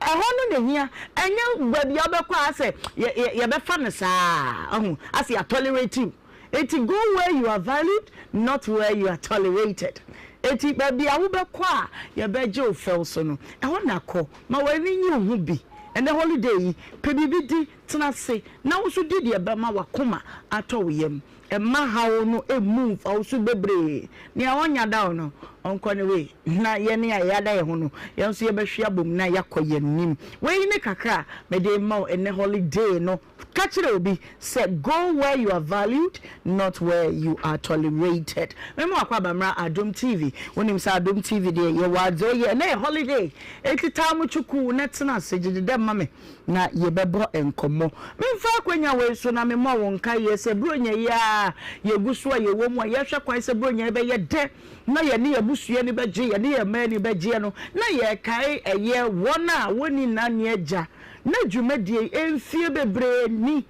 ɛhɔ no na ehia. Ɛnyɛ baabi a wobɛkɔ a asɛ yɛ yɛ yɛbɛfa no saa, ɔho, asɛ yɛ tolerate you. Nti go where you are valued, not where you are tolerated. Nti baabi a wobɛkɔ a yɛbɛgye wo fɛw so no, ɛhɔ na kɔ. Ma w'ani nnye wo ho bi. Ɛnnɛ holiday yi, pɛ biribi di, tena ase, na wo nso di deɛ ɛbɛma w'akoma atɔ wo yam. Mma haw no mmu mfa wo so bebree. Nea ɔnnya da wo no, ɔnkɔ ne way, na yɛn a yɛada yɛn ho no, yɛn nso yɛbɛhwe abom na yɛakɔ yɛn anim. Wei ne kakra a mede rema wo ɛnnɛ holiday no. Ka kyerɛ obi sɛ, Go where you are valued, not where you are tolerated. Mema wo akwaaba mmra Adom TV. Wonim sɛ Adom TV deɛ, yɛwɔ adze ɔyɛ. Ɛnnɛ yɛ holiday, enti taa mo kyukuu na tena ase gyegye dɛm ma me. na yɛbɛbɔ nkɔmmɔ. Memfa akwanya wei so na memmɔ wo nkaeɛ sɛ Buronya yi ara a yɛgu so a yɛwɔ mu a yɛhwɛ kwan sɛ Buronya yi bɛyɛ dɛ na yɛne yɛn abusua ani bɛgye, yɛne yɛn mma ani bɛgyeɛ no, na yɛrekae ɛyɛ wɔn a wɔnni nna ne agya na dwumadie yi mfeɛ bebree ni.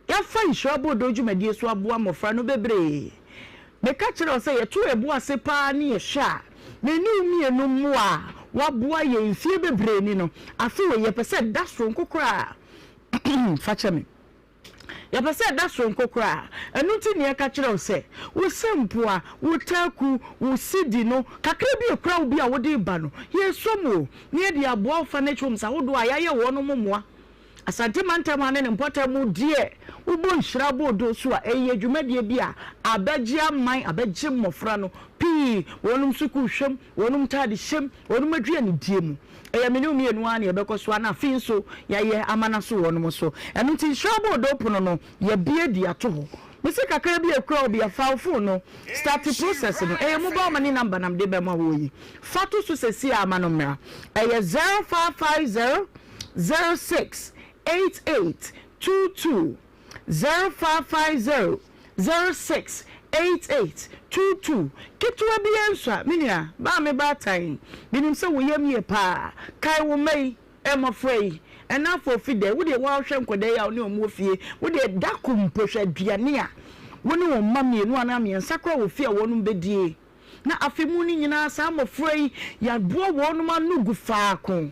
Yɛafa Nhyira Aboodoo dwumadie so aboa mmɔfra no bebree. Meka kyerɛ wo sɛ yɛto yɛn bo ase pa ara ne yɛhwɛ a, me ne wo mmienu mmoa a wɔaboa yɛn mfeɛ bebree ni no, afe wei yɛpɛ sɛ ɛda soronko koraa. Fa kyɛ me. Yɛpɛ sɛ ɛda soronko koraa. Ɛno nti na yɛka kyerɛ wo sɛ, wo sɛmpoa, wo taaku, wo sidi no, kakra bi a ɛkura wo bi a wode reba no, yɛresɔ mu o, na yɛde aboa orphanage homes ahodoɔ a yɛayɛ wɔnom mmoa. Asante mantam ha ne ne mpɔtam mu deɛ wobɔ nhyira boodoo so a, ɛyɛ dwumadie bi a abɛgye aman, abɛgye mmɔfra no pii, wɔnom sukuu hwɛm, wɔnom ntaade hyɛm, wɔnom aduanedie mu. Ɛyɛ me ne wo mmienu ara na yɛbɛkɔ so ara na afei nso yɛayɛ ama no aso wɔnom so. Ɛno nti nhyira boodoo pono no yɛabue de ato hɔ. Mese kakra bi a ɛkura wo bi a, fa wo phone no starte process no. Ɛyɛ mobile money number na mede bɛma woɔ yi. Fa to so seesei ara ma no mmra. Ɛyɛ 0550 06 88 22 0550 06 88 22 Ketewa biara nsua, me nua baa me baatan. Menim sɛ wo yam ye paa. Kae wo mma yi, mmɔfra yi. Ɛna afɔ fi dɛ, wo deɛ woahwɛ nkwadaa yi a wo ne wɔn wɔ fie, wo deɛ da ko mpo hwɛ aduane a wo ne wɔn mma mmienu anaa mmiɛnsa koraa wɔ fie a wɔnom bɛdie. Na afe mu no nyinaa saa mmɔfra yi, yɛaboa wɔnom ano gu faako.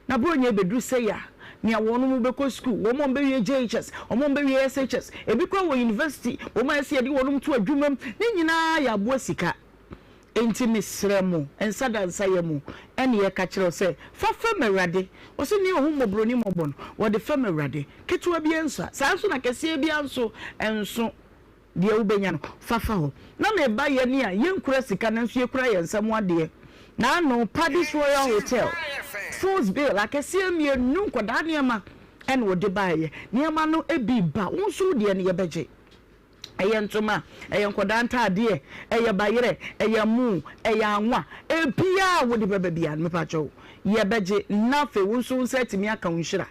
Na Buronya bɛduru sɛi a, nea wɔnom bɛkɔ sukuu, wɔn a wɔbɛwie JHS, wɔn a wɔbɛwie SHS, ebi koraa wɔ university, wɔn a ɛsɛ yɛde wɔnom to adwuma mu, ne nyinaa yɛ aboa sika. Enti mesrɛ mo, nsa da nsa yɛ mu, ɛne yɛka kyerɛ wo sɛ, fa fɛm Awurade. Ɔse nea ɔhu mmɔborɔni mmɔbɔ no, wɔde fɛm Awurade. Ketewa biara nsua, saa nso na kɛseɛ biara nso nso. Deɛ wobɛnya no, fa fa hɔ. Na meba yɛn a yɛnkura sika nanso yɛkura yɛn nsa mu adeɛ. N'ano, Paddy's Royal Hotel, Fools Bill akɛseɛ mmienu, nkwadaa nneɛma ɛna wɔde baeɛ. Nneɛma no bi ba, wo nso wo deɛ no yɛbɛgye. Ɛyɛ ntoma, ɛyɛ nkwadaa ntaadeɛ, ɛyɛ bayerɛ, ɛyɛ ɛmo, ɛyɛ anwa, ebiara a wode bɛba biara no, mepakyɛw, yɛbɛgye na afei wo nso wo nsa atumi aka wo nhyira.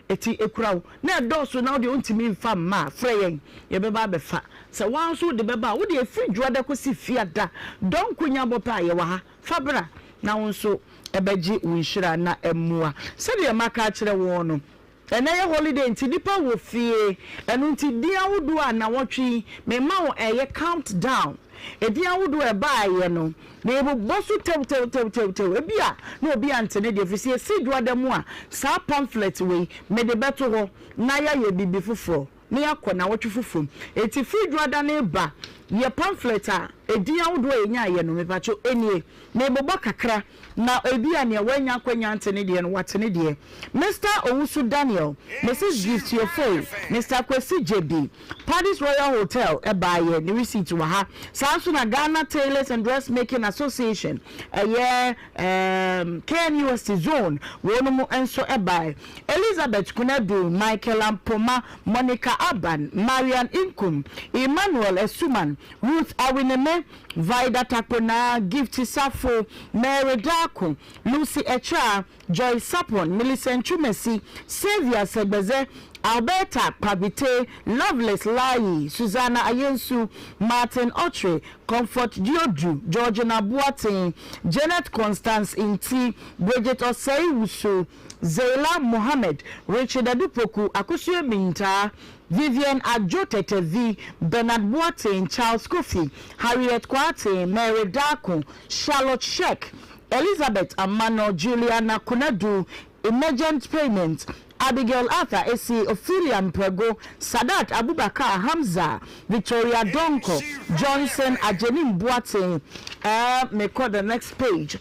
Eti ekura wo na ɛdɔɔso na wo deɛ wontumi mfa mma a, frɛ yɛn, yɛbɛba abɛfa. Sɛ wo ara nso wode bɛba a, wo deɛ ɛfiri Dwoada kɔsi Fiada, dɔnko nya bɔ pɛ a, yɛwɔ ha. Fa bra na wo nso ɛbɛgye wo nhyira na mmoa. Sɛdeɛ maka akyerɛ wo no, ɛnnɛ yɛ holiday nti nnipa wɔ fie, ɛno nti din ahodoɔ a nnawɔtwe yi mema wo ɛyɛ count down. Edin ahodoɔ a ɛbaeɛ no, merebobɔ so tɛwtɛwtɛwtɛw. Ebia na obi ante ne deɛ, ɛfiri sɛ yɛsi dwoada mu a, saa pamphlet wei, mede bɛto hɔ na yɛayɛ biribi foforɔ na yɛakɔ nnawɔtwe foforɔ mu. Enti firi dwoada no reba, yɛ pamphlet a edin ahodoɔ a yɛnyaeɛ no, mepakyɛw, ɛnie. Merebobɔ kakra na ebia nea wannya akwanya ante ne deɛ no, wate ne deɛ. Mister Owusu Daniel, Misis Gift Ofori, Mister Kwesi Gyebi, Paddy's Royal Hotel baeɛ, ne receipt wɔ ha. Saa nso na Ghana Tailors and Dressmaking Association, ɛyɛ ɛɛm KNUST Zone, wɔnom nso baeɛ. Elizabeth Kunadu, Michael Ampoma, Monica Aban, Marian Nkum, Emmanuel Asuman, Ruth Awineme, Vida Takponaa, Gifty Safo, Mary Darko, Lucy Ɛkyɛa, Joyce Sapon, Millicent Twumasi, Saviour Segbeze, Alberta Kpabite, Lovelace Layi, Susanna Ayensu, Martin Okyere, Comfort Diodu, Georgina Boateng, Janet Constance Nti, Bridget Osei Wusu, Zeila Mohammed, Richard Adupoku, Akosua Mintaa, Vivian Adjo Tetevi, Bernard Boateng, Charles Kofi, Harriet Kwarteng, Mary Darko, Charlotte Sheck, Elizabeth Amano, Juliana Konadu, Emergent Payment, Abigail Arthur Esi, Ophelia Mprego, Sadat Abubakar Hamza, Victoria Donkor, Johnson Agyenim Boateng, eh, mekɔ the next page.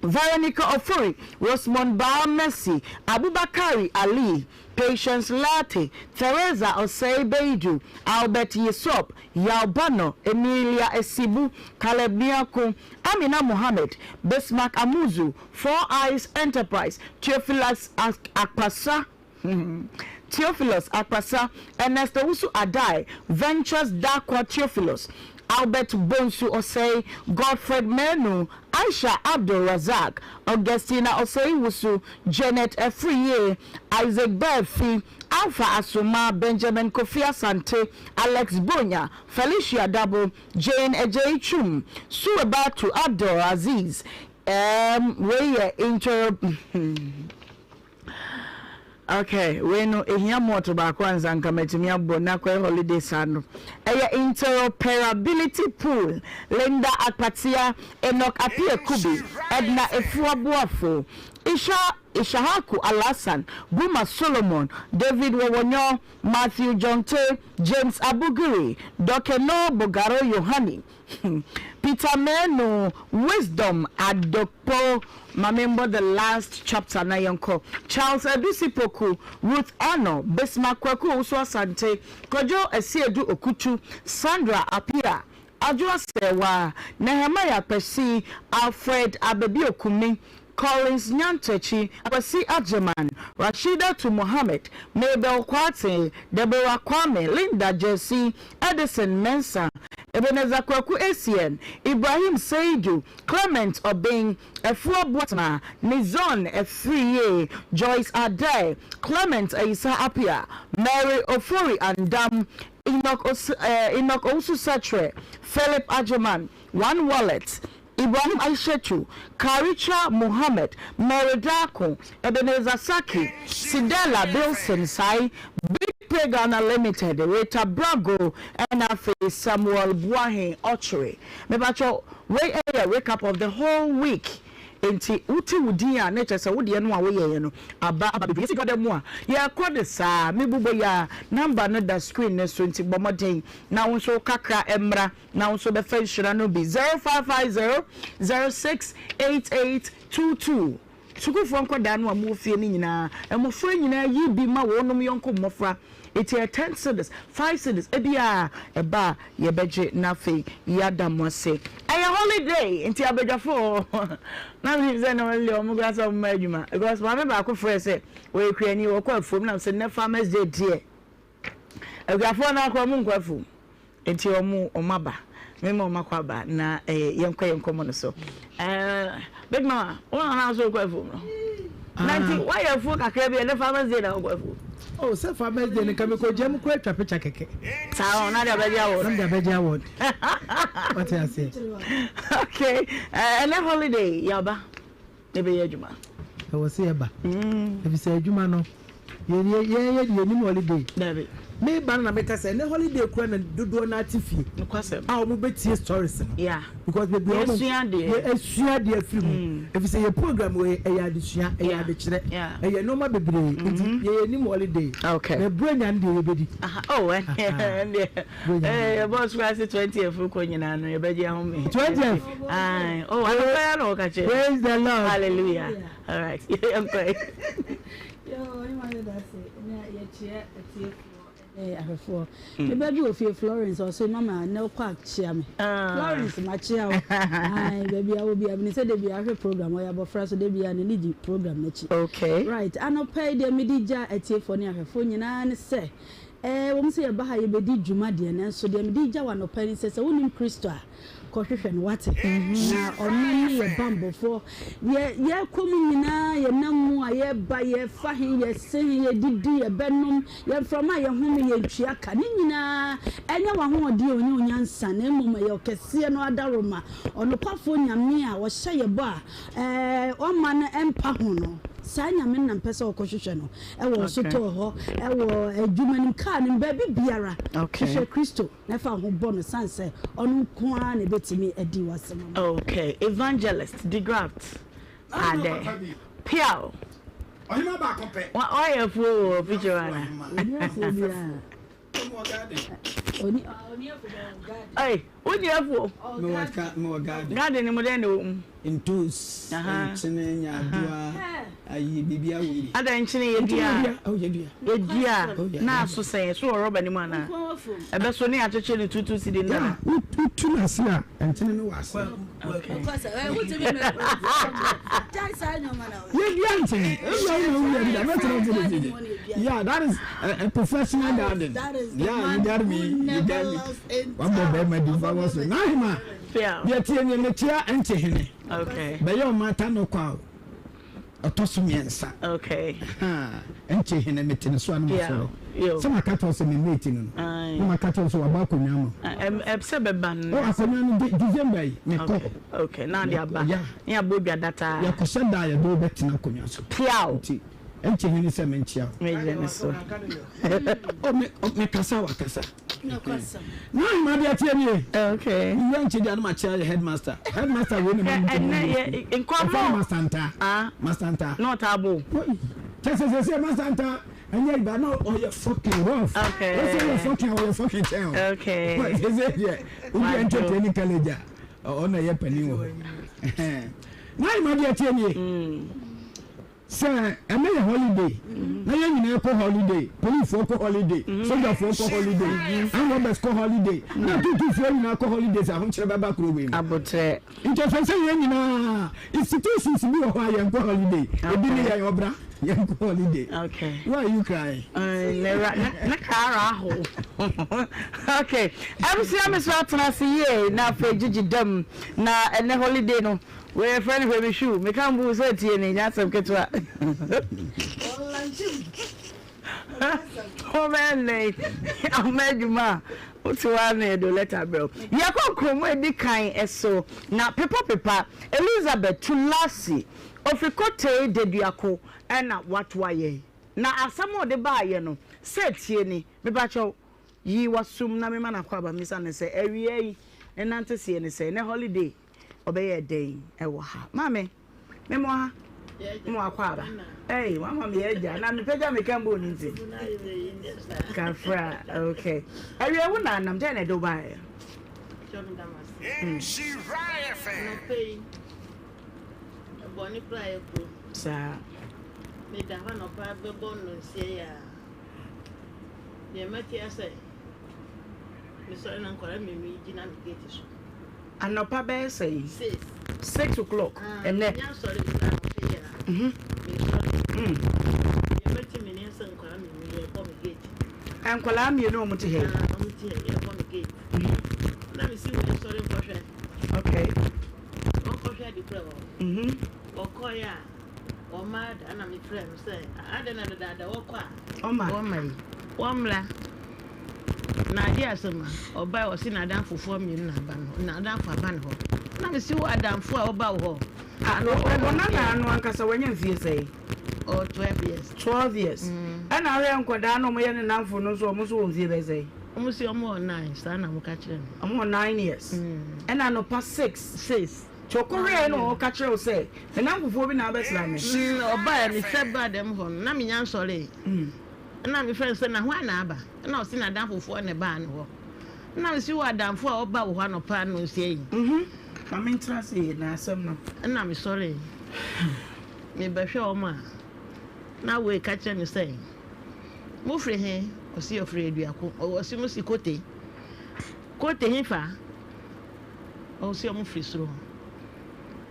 Veronica Ofori, Rosemond Baa Mercy, Abubakari Ali, Patience Lartey, Theresa Osei Beidu, Albert Yisop, Yaw Bano, Emilia Asibu, Caleb Nyarko, Amina Mohammed, Bismarck Amuzu, Four Eyes Enterprise, Theophilus Akpasa, Theophilus Akpasa, Ernest Owusu Addae, Ventures Darkwa Theophilus, Albert Bonsu Osei, Godfred Manu, Aisha Abdul Razak, Augustina Osei Wusu, Janet Afriyie, Isaac Baafi, Alpha Asoma, Benjamin Kofi Asante, Alex Bonya, Felicia Dabo, Jane Adjei Twum, Suwebatu Abdul Aziz, um, wei yɛ inter Ok, wei no ehia malt baako ansa nka matumi abɔ na akɔyɛ holiday saa no. Ɛyɛ interoperability pool, Linda Akpatia, Enoch Appiah Kubi, Edna Efua Boafo, Isha Ishahaku Alhassan, Guma Solomon, David Wowonyo, Matthew Jonte, James Abugiri, Dokeno Bogaro Yohani, Peter Manu, Wisdom Adokpo, ma menbɔ the last chapter na yɛnkɔ, Charles Adusi Poku, Ruth Arnoh, Bismarck Kwaku Owusu Asante, Kojo Asiedu Okutu, Sandra Appiah, Adwoa Serwaa, Nehemiah Kwesi, Alfred Abebiokumi, Collins Nyantakyi, Kwasi Agyeman, Rashidatu Mohammed, Mabel Kwarteng, Deborah Kwame, Linda Gyasi, Edison Mensah, Ebenezer Kwaku Essien, Ibrahim Seidu, Clement Obeng, Afua Boatema, Nizon Afriyie, Joyce Addae, Clement Ayisah Appiah, Mary Ofori Andam, Enoch Enoch Owusu Sekyere, Philip Agyeman, One Wallet, Ibrahim Aishetu, Karicha Mohammed, Mary Darko, Ebenezer Saki, Sidela Bilson Sai, Big Pay Ghana Limited, Rita Brago, ɛna afei Samuel Boahen Ɔkyere. Mepakyɛw, wei yɛ recap of the whole week. Enti wote wo din a na kyerɛ sɛ wo deɛ no a woyɛeɛ no aba aba bebree. Yɛsi dwada mu a, yɛrekɔ no saa. Mebobɔ yi ara, number no da screen no so nti bɔ mmɔden na wo nso wo kakra mmra. Na wo nso bɛfa nhyira no bi. 0550 06 8822 Sukuufoɔ nkwadaa no a mowɔ fie no nyinaa, mmɔfra nyinaa yi bi ma wɔnom yɔnko mmɔfra. Enti ɛyɛ ten cedis, five cedis, ebia ɛba a yɛbɛgye na afei yɛada mo ase. Ɛyɛ holiday nti abadwafoɔ na menim sɛ na holiday wɔn koraa sɛ wɔn mma adwuma because maame baako frɛɛ sɛ ɔyɛ kuani wɔkɔ afuom na mesɛ nnɛ farmers day deɛ Akuafoɔ no akɔ ɔmo nkɔ afuom nti ɔmo ɔmo aba me ma ɔmo akɔ aba na ɛɛ yɛn kɔ yɛn nkɔmɔ no so ɛɛ big mama wɔn na ɔno nso kɔ afuom no na nti wayɛ afuo kakra bi ɛnɛ farmers day na ɔkɔ afuom. Oh, sɛ farmers day no nka mekɔ gya mu kɔ atwa picture kɛkɛ. Saa ɔno ade abɛgye award. Na mede abɛgye award. Wate aseɛ. Okay, ɛnɛ holiday yaba. Yɛbɛyɛ adwuma. Ɛwɔ sɛ yɛba. Efisɛ adwuma no, yɛn yɛn yɛ deɛ yɛnim holiday. Dabi. Meba no na meka sɛ ɛnɛ holiday kura na dodoɔ no ate fie a wɔn bɛtie stories no. Because bebree wɔn yɛ asua adeɛ afiri mu. Efisɛ yɛ program wɔ ɛyɛ adesua, ɛyɛ adekyerɛ, ɛyɛ nneɛma bebree. Nti yɛ yɛ nim holiday. Na Buronya no deɛ yɛbɛdi. Oh, ɛndeɛ yɛbɔ sukuu ase 20th kɔ nyinaa no yɛbɛgye ahome. 20th. Oh, anɔpa ya na wɔka kyerɛ. Praise the Lord. Hallelujah. All right. Yɛnkɔ. Yo, ɔhema no da ase na yɛkyerɛ atiefoɔ ne ahwɛfoɔ. Me ba bi wɔ fie Florence ɔse mama na ɔkɔ akyea me. Florence makyea wo. Ae baabi a wɔ bia mene sɛ da bia ahwɛ program ɔyɛ abɔfra so da bia n'ani gye program n'akyi. Okay. Right anɔpa yi deɛ mede gya atiefoɔ ne ahwɛfoɔ nyinaa ne sɛ ɛɛ wɔn sɛ yɛba ha yɛbɛdi dwuma deɛ nanso deɛ mede gya wɔ anɔpa yi ne sɛ sɛ wonim Kristo a Kɔhwehwɛ no, woate? Na ɔno ne yɛn bammɔfoɔ. Yɛ, yɛkɔ mu nyinaa, yɛnam mu a, yɛba, yɛfa he, yɛse he, yɛdidi, yɛbɛnom, yɛn mframa a yɛhome, yɛntua ka. Ne nyinaa, ɛnyɛ w'ahoɔden o, ɛnyɛ wo nyansa, na mmom ɛyɛ ɔkɛseɛ no adaworoma, ɔnokwafoɔ Nyame a ɔhyɛ yɛ bɔ a, ɛɛ, ɔmma no mpa ho no. Saa Nyame no na mepɛ sɛ wokɔhwehwɛ no, ɛwɔ wo sotɔɔ hɔ, ɛwɔ adwuma no mu, kaa no mu, baabi biara. Hwehwɛ Kristo. Na fa wo ho bɔ no sane sɛ ɔno nko ara na ɛbɛtumi adi w'asɛm ama wo. Okay, Evangelist Degraft Adɛ. Piaw. Ɔhema baako pɛ. Wayɛ afuo wɔ picture ana? Ɔni afuo biara. Ɔni afuo bɛyɛ garden. Ɛy, wonni afuo? Mewɔ garden. Garden ni mu dɛn na ɛwɔ mu? Ntos, nkyene, nyaadoa, ayi biribiara wɔ mu bi. Adɛn nkyene yɛdua a? Oh, yɛdua. Yɛdua a na aso sɛn? Ɛso wɔ rɔba no mu anaa? Ɛbɛso ne yɛakyekyere no tuutuu sidi no dada. Wotu no ase a, nkyene no wɔ ase. Yɛdua nkyene. Ebia wo na wowia bi da, mɛkyerɛ wo sɛdeɛ ɛsi yɛ. Yeah, that is a, a professional garden. Yeah, you got me, you got me. Wabɔ bɛrima di nfa wɔ so. N'ahema. Deɛ tie nie, mekyea ɛnkye hene. Bɛyɛ ɔmata no kwa o. Ɔtɔ so mmiɛnsa. Ɛnkye hene mete ne so a na masɔrɔ. Sɛ maka kyerɛ sɛ me mate no no. Na maka kyerɛ sɛ wabɔ akonnwa ama. Sɛ bɛba no. Oh, akonnwa no December yi mekɔ. Okay, na ade aba. Ne abɔ dwa data. Yɛkɔhyɛ da a yɛde wo bɛtena akonnwa so. Piaw. Nti ɛnkye hene sɛ menkyea wo. Megyina ne so. Oh, me mekasa wakasa. Na ahema deɛ teɛ nie. Okay. Wura nkye deɛ anam akyea yɛ headmaster. Headmaster wei na ma mu Ɛnɛ yɛ nkɔmɔ. Ɛfɛ master nta. Ah. Master nta. Na ɔtaa bo. Kyɛ sɛ sɛ sɛ master nta ɛnyɛ iba na ɔyɛ fucking rough. Okay. Wɔsɛ ɔyɛ fucking ɔyɛ fucking kyɛn o. Okay. Sɛ sɛ deɛ obi a ntwa training college a ɔna yɛ panin wɔ hɔ. Na ahema deɛ teɛ nie. Sɛ ɛnɛ yɛ holiday na yɛn nyinaa kɔ holiday, policefoɔ kɔ holiday, sogyafoɔ kɔ holiday, armed robbers kɔ holiday, na tuutuufoɔ nyinaa kɔ holiday sɛ ahokyerɛ bɛba kuro wei mu. Abotrɛ. Nti ɛsɛ sɛ yɛn nyinaa institutions bi wɔ hɔ a yɛn kɔ holiday. Ebi ne yɛn ɔbra yɛn kɔ holiday. Okay. Why are you crying? Ne kara aho. Okay. Abusua me so atena ase yie na afei gyigyi dam na ɛnɛ holiday no. Wei yɛfrɛ no hwɛ me hwiw. Meka mbu wo sɛ tie no, ɛnyɛ asɛm ketewa. Wobɛyɛ nnɛn ama adwuma a wote hɔ ara na yɛde wo lɛta brɛ wo. Yɛkɔ kurom a ɛdi kan so na pepa pepa Elizabeth Tulasi ofi Kotei Deduako na watoa yɛn. Na asɛm a ɔde baeɛ no sɛ tie ni. Mepakyɛw yi w'asom na mema no akwaaba mmisa no sɛ awia yi ne nanteseɛ ne sɛn? Nɛ holiday Ɔbɛyɛɛ dɛn wɔ ha? Maame, me mo ha. Mo akɔ aba. Hey, mama me agya. Na me pagya me kambo ni nti. Kafra, okay. Awia wo na anam dɛn na ɛde wo baeɛ? Bɔne kura yɛ kuro. Saa. Meda hɔ anɔpa bɛbɔ nnɔnsia yi a. Deɛ mɛte asɛ mesɔre na nkwadaa mmienu yi gyina me gate so. Anɔpa bɛyɛ sɛn? Six. 6 o'clock ɛnɛ. Menya nsɔre koraa anɔpa yi a. Mesɔre. Deɛ mɛte me ne sɛ nkwadaa mmienu yɛrebɔ me gate. Nkwadaa mmienu a wɔte ha yi? Ah, wɔte ha yi yɛrebɔ me gate. Na mesi wei nsɔre nkɔhwɛ. Okay. Wɔnkɔhwɛ ade kura wɔ hɔ. Wɔkɔeɛ a wɔma da na mefrɛ no sɛ adɛn na dedaada wɔkɔ a. Ɔma. Wɔma yi. Wɔmmra. Na adeɛ asɛm a ɔbae ɔse n'adamfofoɔ mmienu na aba no n'adamfo aba ne hɔ. Na mese wo adamfo a ɔba wo hɔ. Ah, wo nana no ankasa wanya mfie sɛn? Ɔwɔ 12 years. 12 years. Ɛna wohwɛ nkwadaa no a wɔyɛ ne nnamfo no nso, wɔn nso wɔ mfie bɛyɛ sɛn? Wɔn se wɔn wɔ nine, saa na wɔka kyerɛ me. Wɔn wɔ 9 years. Ɛna anɔpa 6. 6. Nti ɔkɔhwɛɛ na ɔka kyerɛ wo sɛ, me nnamfofoɔ bi na abɛsra me. Ɔbaeɛ, mesɛ baa dɛm hɔ no, na menya nsɔree. Ɛna mefrɛ no sɛ, na hwan na aba? Ɛna ɔse n'adamfofoɔ na ɛbaa ne hɔ. Ɛna mese wowɔ adamfo a ɔba wo hɔ anɔpa nnɔnsia yi? Ma mentena ase yie na asɛm no. Ɛna mesɔree. Mebɛhwɛ wɔn a, na wei ka kyerɛ me sɛ, Mofiri he? Ɔse ɔfiri Aduako. Ɔse mo si Kote. Kote hefa? Ɔse ɔmo firi soro hɔ.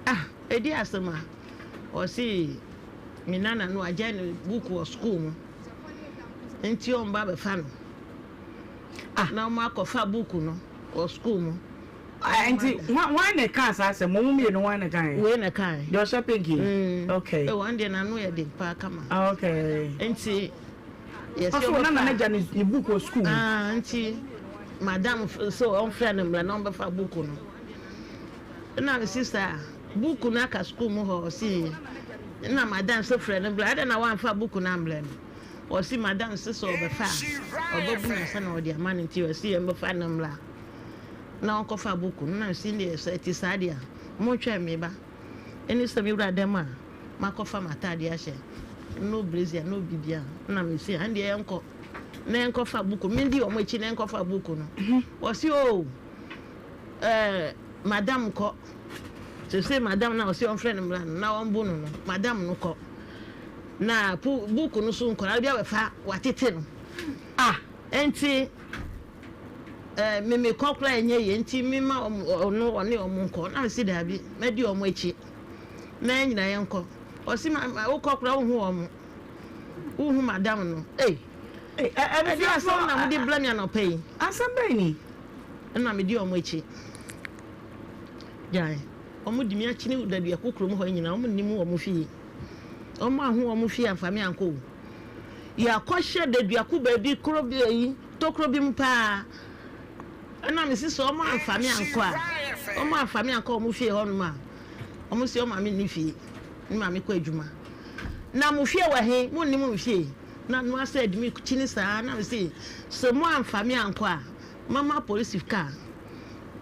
Ah, ɛdi asɛm a. Ɔse me nana no agyae ne book wɔ sukuu mu nti ɔmba abɛfa no. Ah. Na ɔmo akɔfa book no wɔ sukuu mu. Ah, nti hwan na ɛkaa saa asɛm? Mo mmienu hwan na ɛkaeɛ? Wei na ɛkaeɛ. Deɛ ɔhyɛ pink yi? Okay. Eh, wɔn deɛ n'ano yɛ den paa kama. Ah, okay. Nti yɛsɛ Ɔsɛ ɔbɛfa. ɔna nana gya ne book wɔ sukuu mu. Ah, nti madam sɛ ɔmfrɛ no mmra na ɔmbɛfa book no. Ɛna me sister book no aka sukuu mu hɔ ɔsi ɛna madam sɛ frɛ no bra adɛn na wamfa book no ambrɛ no. Ɔsi madam sɛ sɛ ɔbɛfa a ɔbɛbu no ansa na ɔde ama no nti ɔsi yɛmbɛfa no mmra na ɔnkɔfa book no. Na mesi deɛ sɛ ɛte saa deɛ a montwɛn me ba. Ɛne sɛ me wura dɛm a makɔfa m'ataadeɛ ahyɛ no brazier no biribiara na mesi ɛndeɛ yɛnkɔ na yɛnkɔfa book no. Mendi wɔn akyi na yɛnkɔfa book no. Ɔsi oo ɛɛ madam kɔ. Sese madam na ɔsi ɔmfrɛ no mmra no na ɔmbo no no madam no kɔ. Na pu book no so nkwadaa bi abɛfa watete no. Ah. Nti ɛɛ me mekɔ koraa ɛnyɛ yie nti mema ɔno ɔne ɔmo nkɔ na mesi daabi mɛdi ɔmo akyi na yɛn nyinaa yɛnkɔ. Ɔsi ma wokɔ koraa wohu ɔmo wohu madam no. Ei ɛde asɛm na mode brɛ me anɔpa yi. Asɛm bɛn ni? Ɛna medi ɔmo akyi. Gyae. Ɔmo di me akyi ne Daduako kurom hɔ nyinaa ɔmo nnim wɔn fie. Ɔmo anhu wɔn fie amfa me ankɔ o. Yɛakɔhyɛ Daduako baabi koro bi ayi tokuro bi mu paa. Ɛna mesi sɛ ɔmo amfa me ankɔ a ɔmo amfa me ankɔ ɔmo fie hɔnom a ɔmo si ɔmo maame nni fie. Ne maame kɔ adwuma. Na mo fie wɔ he? Mo nnim me fie. Na noa sɛ adi me kyini saa na mesi sɛ mo amfa me ankɔ a mɛma polisi kaa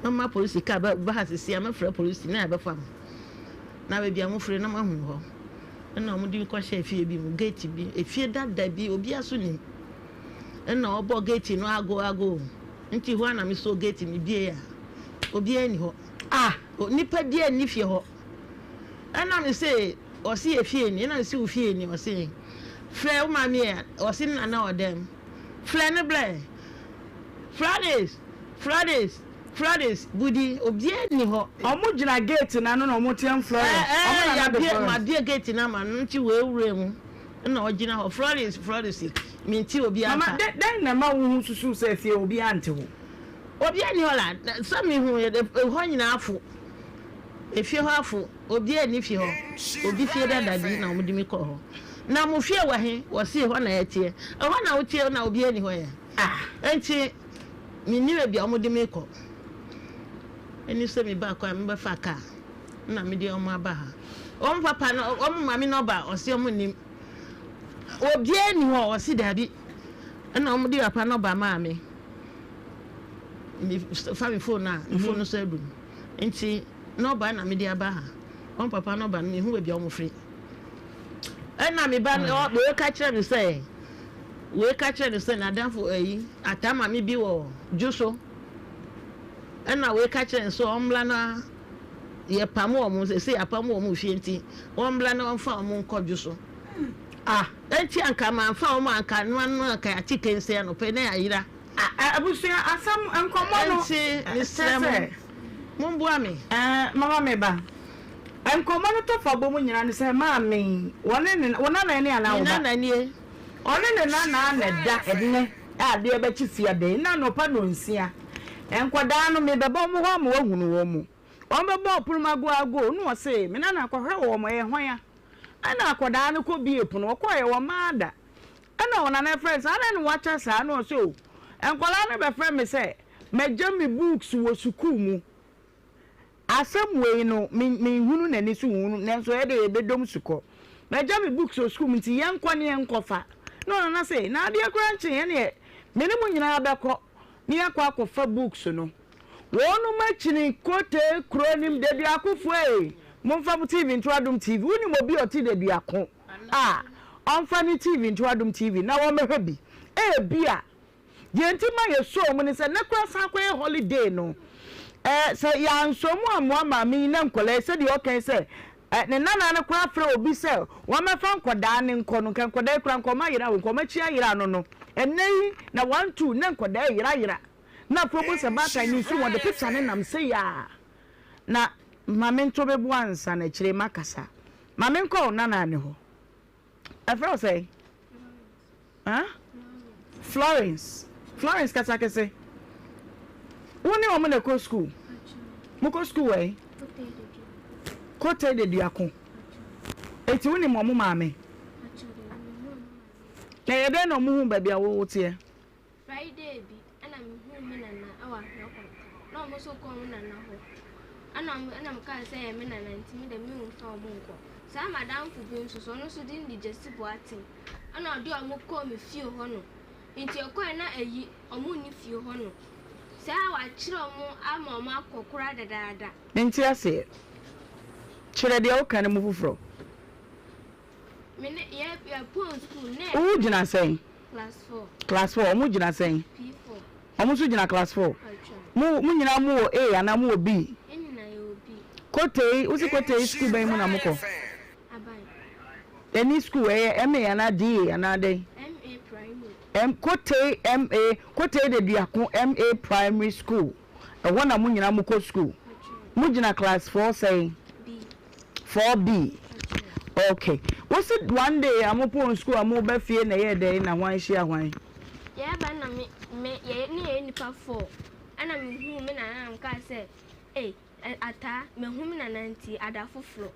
mɛma polisi kaa bɛba ha sisi a mɛfrɛ polisi na yɛabɛfa mo. Na baabi a mofiri no moahunu hɔ. Ɛna wɔde me kɔhyɛɛ fie bi mu, gate bi, efie dada bi, obiara so nim. Ɛna ɔbɔ gate no ago ago. Nti hɔ a na mesɔ gate no bie a, obiara nni hɔ. Ah! Nipa biara nni fie hɔ. Ɛna me se, ɔse yɛ fie ni, ɛna me se wo fie ni, ɔse frɛ wo maame ɛ, ɔse ne nana wɔ dɛm. Frɛ no brɛ. Florence! Florence! Florence, Budi, obiara nni hɔ. Ɔmo gyina gate no ano na ɔmo team Florence. Ɔmo Ɛɛ, nana de yɛabue, Florence. mabue gate no ama no nti wawura mu na ɔgyina hɔ. Florence, Florence, mente obiara Mama, nka. dɛn, dɛn na ɛma wo ho susuw sɛ fie hɔ obiara nte hɔ? Obiara nni hɔ la, sɛ mehu hɔ nyinaa afo. Efie hɔ afo, obiara nni fie hɔ. Obi fie dada bi na wɔde me kɔɔ hɔ. Na mo fie wɔ he? Wɔse hɔ na yɛteɛ. Ɛhɔ na woteɛ na obiara nni hɔ ɛ? Ah! Enti menni baabi a wɔde me kɔ. Ɛne sɛ mebaa kwan a mebɛfa kaa na mede wɔn aba ha. Wɔn papa no, wɔn maame no ɔba, ɔse wɔn nnim. Obiara nni hɔ, ɔse daabi. Ɛna wɔde papa no ba maa me. Mefa me phone a, me phone no so adum. Nti nɔba na mede aba ha. Wɔn papa nɔba no, mehu baabi a wɔfiri. Ɛna me ba no, wei ka kyerɛ me sɛ, wei ka kyerɛ no sɛ n'adamfo ayi, ataa maame bi wɔ dwo so. Ɛna wei ka kyerɛ no sɛ ɔmmra na yɛpam wɔn, sɛ yɛapam wɔn fie nti, wɔmmra na wɔmfa wɔn nkɔ dwo so. Ah, enti anka mamfa wɔn anka no ano anka yɛate kense anɔpa yi na yɛayera. Abusua asɛm nkɔmmɔ no Enti mesrɛ mo, momboa me. Mama me ba. Nkɔmmɔ no tɔfa bɔ mu nyinaa ne sɛ maame yi, wɔne ne, wo nana ni anaa Me wo ba? nana nie. Ɔne ne nana na ɛda ɛnnɛ a adeɛ bɛkye fiada yi, nna anɔpa nnɔnsia. Nkwadaa no, mebɛba wɔn hɔ ama wɔahunu wɔn. Wɔbɛbɔ ɔpono mu agoago, na wɔse, me nana kɔhwɛ wɔn, ɛyɛ hwan a? Ɛna akwadaa no kɔbue pono, ɔkɔeɛ, wɔmmaa da. Ɛna wɔn nana frɛ no sɛ, adɛn na woakyɛ saa? Na ɔse, oh, nkwadaa no bɛfrɛ me sɛ magya me books wɔ sukuu mu. Asɛm wei no, me menhunu n'ani so nhunu, nanso ɛyɛ dɛ yɛbɛdɔm sukɔ. Magya me books wɔ sukuu mu nti yɛnkɔ ne yɛnkɔfa. Na ɔnana se, na adeɛ koraa nkye ɛneɛ me ne mo nyinaa bɛkɔ na yɛakɔ akɔfa books no. Wɔnom akyini kotee kuro nim Deduakofoɔ ei, momfa mo TV nto Adom TV. Wonim obi a ɔte Deduako a, ɔmfa ne TV nto Adom TV na wɔmmɛhwɛ bi. Ebia Deɛ nti ma yɛsɔɔ mu ne sɛ, nnɛ koraa san akɔyɛ holiday no, eh, sɛ yɛansɔ mu ammoa maame yi na nkwadaa yi, sɛdeɛ ɔka yi sɛ, eh, ne nana no koraa frɛ obi sɛ wɔmmɛfa nkwadaa no nkɔ no, nka nkwadaa yi koraa nka wɔayera o, nka wɔn akyi ayera no no, ɛnnɛ yi na one two na nkwadaa yi yerayera, na afei wobɛhu sɛ baatan no nso wɔde picture no nam sei a, na ma mento me bo ansa na akyire makasa. Ma menkɔ wo nana no hɔ. Ɛfrɛ wo sɛn? Huh? Florence. Florence kasa kɛse. Wo ne wɔn na ɛkɔ school? Mokɔ school wɔ he? Kote de Duako. Eti wo nim wɔn maame? Na ɛyɛ dɛn na wɔn hu baabi a wo teɛ? Friday bi ɛna me huu me nana ɛwɔ ahwea kwanta na ɔmo nso kɔ ɔmo nana hɔ ɛna ɔmo ɛna me kaa sɛ ɛyɛ me nana nti me dɛ me nfa ɔmo nkɔ saa madamfo bi nso so ɔno nso din de Gyasi Boateng ɛna ɔde ɔmo kɔɔ me fie hɔ no nti ɛkɔɛ na ɛyi ɔmo nni fie hɔ no saa wakyerɛ ɔmo ama ɔmo akɔ koraa dadaada. Mente aseɛ. Kyerɛ deɛ woka no mu foforɔ. Wo gyina sɛn? Class 4. Ɔmo gyina sɛn? Ɔmo nso gyina class 4. Mo mo nyinaa mo wɔ A anaa mo wɔ B? Kotei, wosi Kotei school bɛn mu na mo kɔ? Ɛni school ɛyɛ MA anaa DA anaa dɛn? M Kotei MA Kotei de Duako MA Primary School. Ɛhɔ na mo nyinaa mo kɔ school. Mo gyina class 4 sɛn? 4B ok wo se one day a mo pon school a mo ba fie na ɛyɛɛ dɛn na hwan hyia hwan. Yɛɛba na me me yɛ ne yɛyɛ nipa four ɛna me huu me nana na me kaa sɛ ei ataa mahu me nana nti ada foforɔ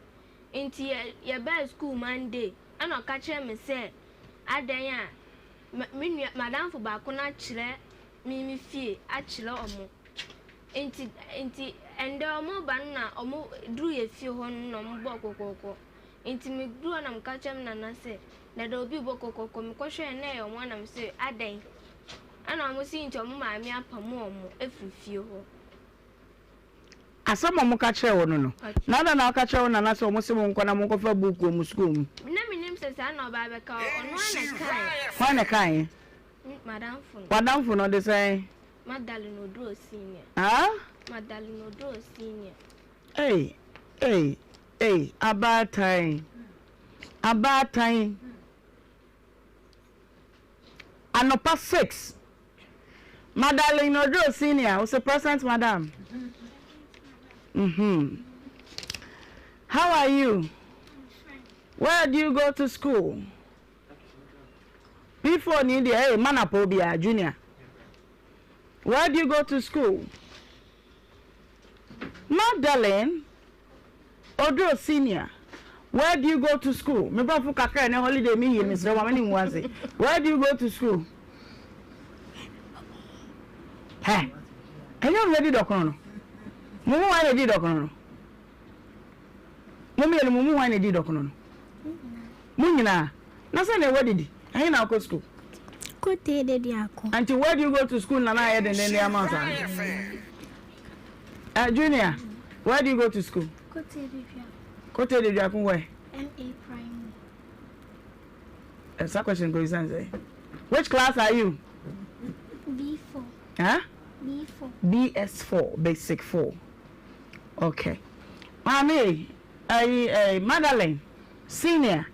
nti yɛ yɛbaa school Monday ɛna ɔka kyerɛ me sɛ adɛn a me nua madamfo baako no akyerɛ me me fie akyerɛ ɔmo Nti nti ɛndɛ ɔmo ba no na ɔmo duru yɛ fie hɔ no na ɔmo bɔɔ kɔkɔɔkɔ. Nti me duru hɔ na me ka kyerɛ me nana sɛ dada obi bɔ kɔkɔɔkɔ me kɔ hwɛɛ na ɛyɛ ɔmo a na me se adɛn? Ɛna ɔmo se nti ɔmo maame apamo ɔmo afiri fie hɔ. Asɛm a ɔmo ka kyerɛɛ wo no no, na adɛn na woka kyerɛɛ wo nana sɛ ɔmo se mo nkɔ na mo nkɔfa book wɔ mo sukuu mu? Na me nim sɛ saa na ɔba abɛka ɔno ara na ɛkaeɛ. Hwan na ɛkaeɛ? M'adamfo no. W'adamfo no ɔde sɛn? Magdalene Oduro Senior. Ah? Magdalene Oduro Senior. Ei, ei, ei, abaatan, abaatan. Anɔpa 6. Magdalene Oduro Senior, wo se present madam. Mm-hmm. How are you? Where do you go to school? P4 ni deɛ hey ma na pɔ biara junior. Where do you go to school? Magdalene Oduro senior. Where do you go to school? Me brɔfo kakra ne holiday me yie mesrɛ wa me ne ngu ase. Where do you go to school? Hɛ, ɛnyɛ ɔno na di dɔkono no. Mo mu hwan na di dɔkono no? Mo mmienu mo mu hwan na edi dɔkono no? Mo nyinaa. Na sɛ na wadidi, ɛhe na akɔ school? Kotee de de akɔ. Nti where do you go to school na na ayɛ dendenden ama wo saa no? Uh, junior, where do you go to school? Kotee de Duako. Kotee de Duako where? MA Primary. Uh, that question goes and say, which class are you? B4. Huh? B4. BS4, basic 4. Okay. Maame ei, ɛyi ɛyi Magdalene senior,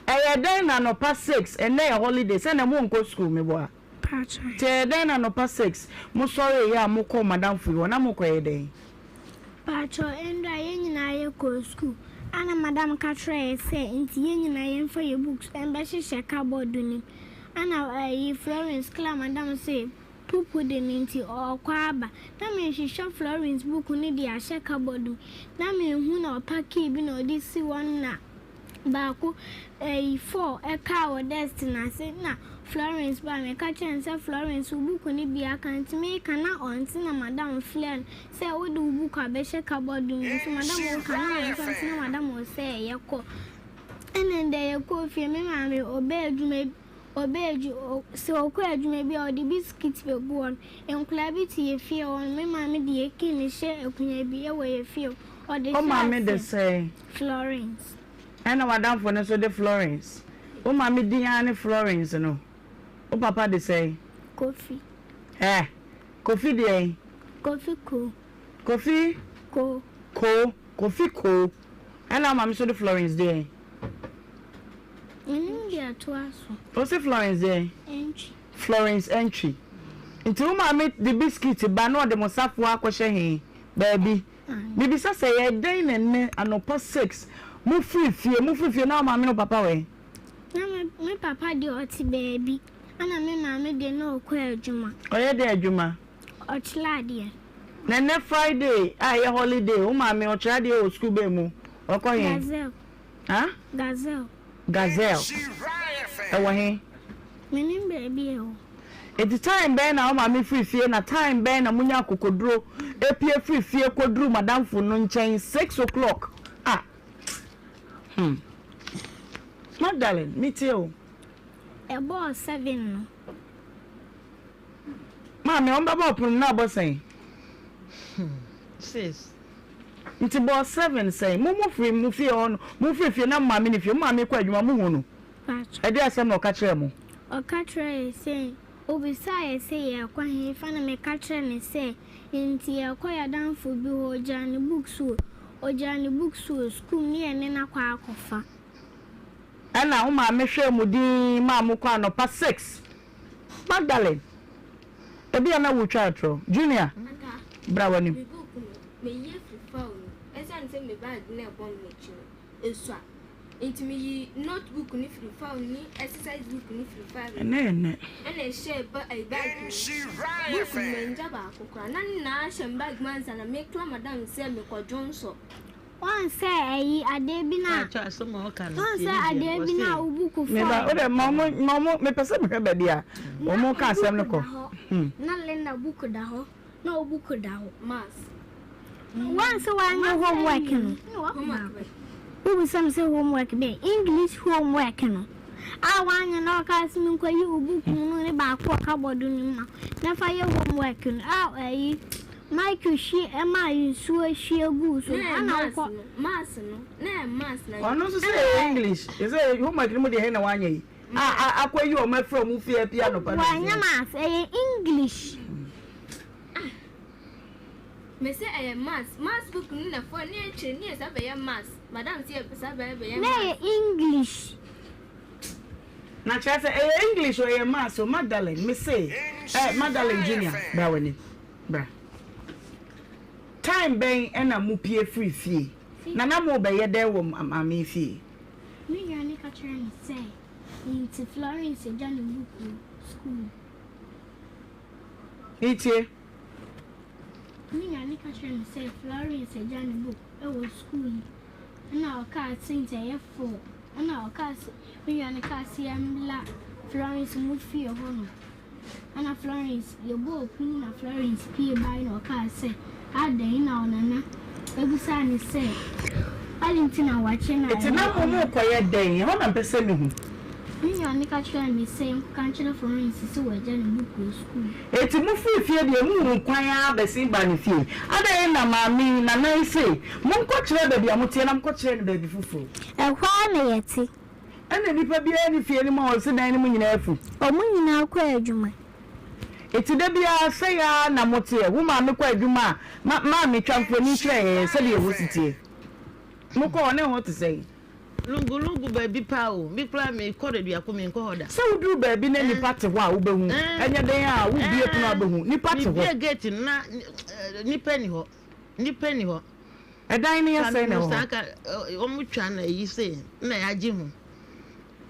ɛyɛ dɛn na anɔpa 6, ɛnnɛ yɛ holiday, sɛ na mo nkɔ school meboa? Paatwa. Nti ɛyɛ dɛn na anɔpa 6 mo sɔre yɛ a mo kɔ madamfo yi hɔ, na mo kɔ yɛ dɛn? Paatwa, ɛndra yɛn nyinaa yɛ kɔɔ school, ɛna madam ka kyerɛɛ yɛ sɛ nti yɛn nyinaa yɛn fa yɛ books ɛmbɛhyehyɛ cupboard no mu, ɛna ɛyi Florence kla madam se Pupu de no nti ɔɔkɔ aba. Na merehwehwɛ Florence buku no de ahyɛ cupboard mu na mehu na ɔpa key bi na ɔde si hɔ no na baako ɛyi four ɛkaa wɔ desk no ase na Florence baa meka kyerɛɛ no sɛ Florence wo buku no bi aka nti meka na ɔnte na madam frɛɛ no sɛ wode wo buku abɛhyɛ cupboard mu nti madam woka na ɔnte ɔnte na madam ɔsɛ yɛkɔ ɛna ndɛ yɛkɔɔ fie me maame ɔbaa adwuma. Ɔbɛ adwu o sɛ ɔkɔ adwuma bi a ɔde biskit bɛgu hɔ no. Nkwadaa bi te yɛ fie hɔ no, me maame de yɛ key no hyɛ akonnwa bi wɔ yɛ fie hɔ. Ɔde Wo hyɛ maame de aseɛ. sɛn? Florence. Ɛna w'adamfo no nso de Florence. Wo maame din ara ne Florence no. Wo papa de sɛn? Kofi. Ɛ! Kofi deɛn? Kofi Koo. Kofi? Koo. Koo. Kofi Koo. Ɛna wo maame nso de Florence deɛn? Menim deɛ ɛtoa so. Wo se Florence deɛn? Antwi. Florence Antwi. Nti wo maame de biscuit ba na ɔde mo safoa akɔhyɛ he? Baabi. Mebisa sɛ ɛyɛ dɛn na ɛnnɛ anɔpa 6 mo firi fie, mo firi fie na wo maame ne wo papa wɔ he? Na me me papa deɛ ɔte baabi ɛna me maame deɛ na ɔkɔ adwuma. Ɔyɛ dɛn adwuma? Ɔkyerɛ adeɛ. Na ɛnnɛ Friday a ɛyɛ holiday wo maame ɔkyerɛ adeɛ wɔ sukuu bɛn mu? Ɔkɔ he? Gazelle. Huh? Gazelle. Gazelle. Ɛwɔ he? Mennim baabi a ɛwɔ. Enti time bɛn na wo maame firi fie na time bɛn na monya akokoduro pue firi fie kɔduru madamfo no nkyɛn 6 o'clock ah Magdalene metie o. Ɛbɔɔ 7 no. Maame wɔn bɛbɔ ɔpono mu na abɔ sɛn? 6. Nti bɔɔ 7 sɛn? Mo mo firi mo fie hɔ no mo firi fie na mo maame ne fie mo maame kɔ adwuma mo hu no? Ɛdeɛn asɛm na ɔka kyerɛɛ mo? Ɔka kyerɛɛ yɛn sɛ, obisaa yɛn sɛ yɛrekɔ hefa na meka kyerɛɛ no sɛ, Enti yɛrekɔ yɛn adamfo bi hɔ, ogyaa ne books wɔ, ogyaa ne books wɔ sukuu mu ne yɛne no akɔ akɔfa. Ɛnna wo maame hwɛɛ mo dinn maa mokɔɔ anɔpa 6. Magdalene, ebia na woretwa atorɔ. Junior, bra w'anim. Me book no, meyi afiri file no mu. Esiane sɛ me bag no a ɛbɔ me n'akyi no, esua. Nti meyii notebook no firi file ne exercise book no firi file no mu. Ɛnnɛ yɛ nnɛ. Ɛna ɛhyɛɛ ba ɛyi bag no mu. Book no mangya baako koraa. Na ne nyinaa hyɛ me bag mu ansa na mekra madam sɛ mekɔdwo nsɔ. Woahu sɛ ɛyi adeɛ bi na woahu sɛ adeɛ bi na wo book file. Meba wo dɛ ma ɔmo ma ɔmo mepɛ sɛ mehwɛ baabi a ɔmo ka asɛm no kɔ. Na Linda book da hɔ. Na wo book da hɔ. Maths. Woahu sɛ woanyɛ homework no? Wobisa me sɛ homework bɛn? English homework no a woanyɛ na wɔkaa sɛ menkɔyi wo book mu no ne baako wɔ cupboard no mu ma na fa yɛ homework no a ɛyi Michael hwie ɛmaa nsuo hwie guu so no ana wokɔ. Maths no na ɛyɛ maths na. Ɔno nso sɛ ɛyɛ English sɛ homework no mu deɛ he na woanyɛ yi a akɔyi wɔn afiri wɔn fie apue anɔpa no. Wanyɛ maths ɛyɛ English. Ah me se ɛyɛ maths maths book no na fɔ ne ɛkyerɛ ne yɛ sa bɛyɛ maths madam se yɛ sa bɛyɛ bɛyɛ maths. Na ɛyɛ English. Na kyerɛ sɛ ɛyɛ English o ɛyɛ maths o Magdalene me se eh Magdalene junior bra w'anim bra time bɛn ɛna mo pie firi fie na na mo bɛyɛ dɛn wɔ maame fie. Me nua no ka kyerɛɛ me sɛ nti Florence agya ne book wɔ sukuu mu. Metie. Me maame ka kyerɛɛ me sɛ Florence agya ne book wɔ sukuu mu. Ɛna ɔkaa sɛ nti ɛyɛ four. Ɛna ɔkaa sɛ me nua no kaa sɛ yɛmmla Florence mo fie hɔ nom. Ɛna Florence yɛbɔɔ pon na Florence pue bae na ɔkaa sɛ adɛn na ɔnana bisaa no sɛ adɛn nti na wakye na Enti na mo morekɔyɛ dɛn? Ɛhɔ na mepɛ sɛ mihu. Me maame ka kyerɛɛ me sɛ nkɔka nkyerɛ Florence sɛ wagya ne book wɔ sukuu. Enti mofiri fie deɛ mohuu kwan ara bɛsen baa ne fie. Adɛn na maame yi, Nana yi se monkɔkyerɛ baabi a moteɛ na mokɔkyerɛɛ no baabi foforɔ? Ɛhɔ ara na yɛte. Ɛnna nnipa biara nni fie no mu a ɔse dan no mu nyinaa afu. Wɔn nyinaa kɔ adwuma. Enti da biara sɛe ara na moteɛ. Wo maame kɔ adwuma a, ma maame twa mfoni kyerɛ yɛn sɛdeɛ ɛhɔ si teɛ. Mokɔ hɔ na ɛhɔ te sɛn? Lungu lungu baabi paa o. Me koraa me kɔ Reduako me nkɔ hɔ da. Sɛ woduru baabi na nnipa te hɔ a wobɛhu. Ɛnyɛ den a wobue pono a wobɛhu. Nnipa te hɔ. Me bue gate no na nnipa nni hɔ. Nnipa nni hɔ. Ɛdan no yɛ sɛn na ɛwɔ hɔ? Ka wɔn twa na ayi sei na yɛagye ho.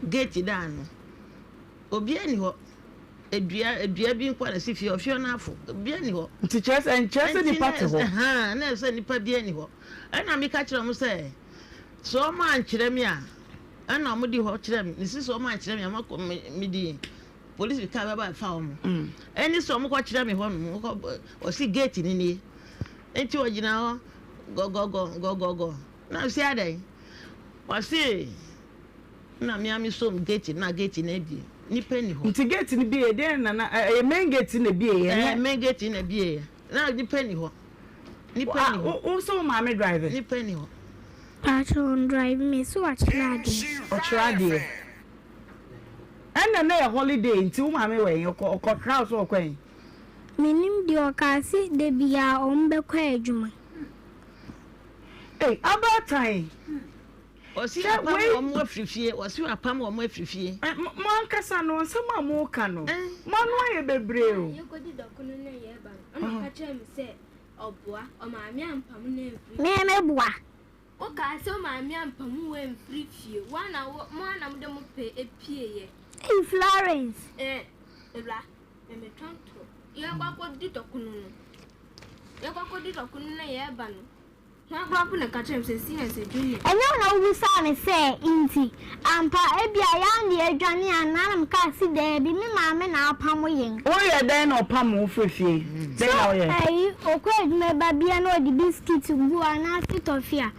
Gate da ano. Obiara nni hɔ. Dua dua bi nko na ɛsi fie hɔ. Fie hɔ no afo. Obiara nni hɔ. Nti kyerɛ sɛ nkyerɛ sɛ nnipa te hɔ. Ɛhaa na ɛsɛ nnipa biara nni hɔ. Ɛna meka kyerɛ wɔn sɛ sɛ wɔn ankyerɛ me a ɛna wɔn di hɔ kyerɛ me. Mesi sɛ wɔn ankyerɛ me a mɛkɔ me medi polisi kaa bɛba ɛfa wɔn. Ɛne sɛ wɔn kɔ kyerɛ me hɔ nom kɔ ɔsi gate ni nie. Nti ɔgyina hɔ gɔgɔgɔ gɔgɔgɔ na mesi adɛn. Ɔsi na me a me som gate na gate no abie. Nnipa nni hɔ. Nti gate no bieeɛ deɛn na na ɛyɛ main gate na ɛbieeɛ? Ɛɛ main gate na ɛbieeɛ. Na nnipa nni hɔ. Nnipa nni hɔ. Wo sɛ wo maame drive? Nnipa nni hɔ. Paatwoo ɔndrive me so wakyerɛ adeɛ. Ɔkyerɛ adeɛ. Ɛna na ɛyɛ holiday nti wo maame wɔ he? Ɔkɔ ɔkɔ kra wo sɛ ɔkɔ he? Mennim deɛ ɔkaa se dabiaa ɔmo bɛkɔ adwuma. Ei abaatan. Ɔsi Sɛ apam wei. wɔn afiri fie. Ɔsi apam wɔn afiri fie. Ɛ mo mo ankasa no nsɛm a moreka no mo ano ayɛ bebree o. Yɛkɔdi dɔkono na yɛreba no, ɛna ɔka kyerɛɛ me sɛ ɔboa, ɔmaame ampam no amfiri. Me meboa. Wokaa sɛ wo maame ampam wo amfiri fie, wo ara na wo mo ara na mode mo pɛ pieeɛ. Ei Florence. Ɛ awura, me metwa ntorɔ. Yɛrekɔ akɔdi dɔkono no, yɛrekɔ akɔdi dɔkono na yɛreba no. Hwan koraa mpo na ɛka kyerɛɛ me sɛ CS Junior? Ɛnyɛ wo na wobisaa me sɛ, Nti, ampa, ebia yɛn na yɛadwane anaa? Na mekaa se, Daabi, me maame na apamo yɛn. Woyɛ dɛn na ɔpam wo firi fie? Dɛn na woyɛ? So ɛyi, ɔkɔ adwuma ba bia na ɔde biskit gu anaase tɔfe a,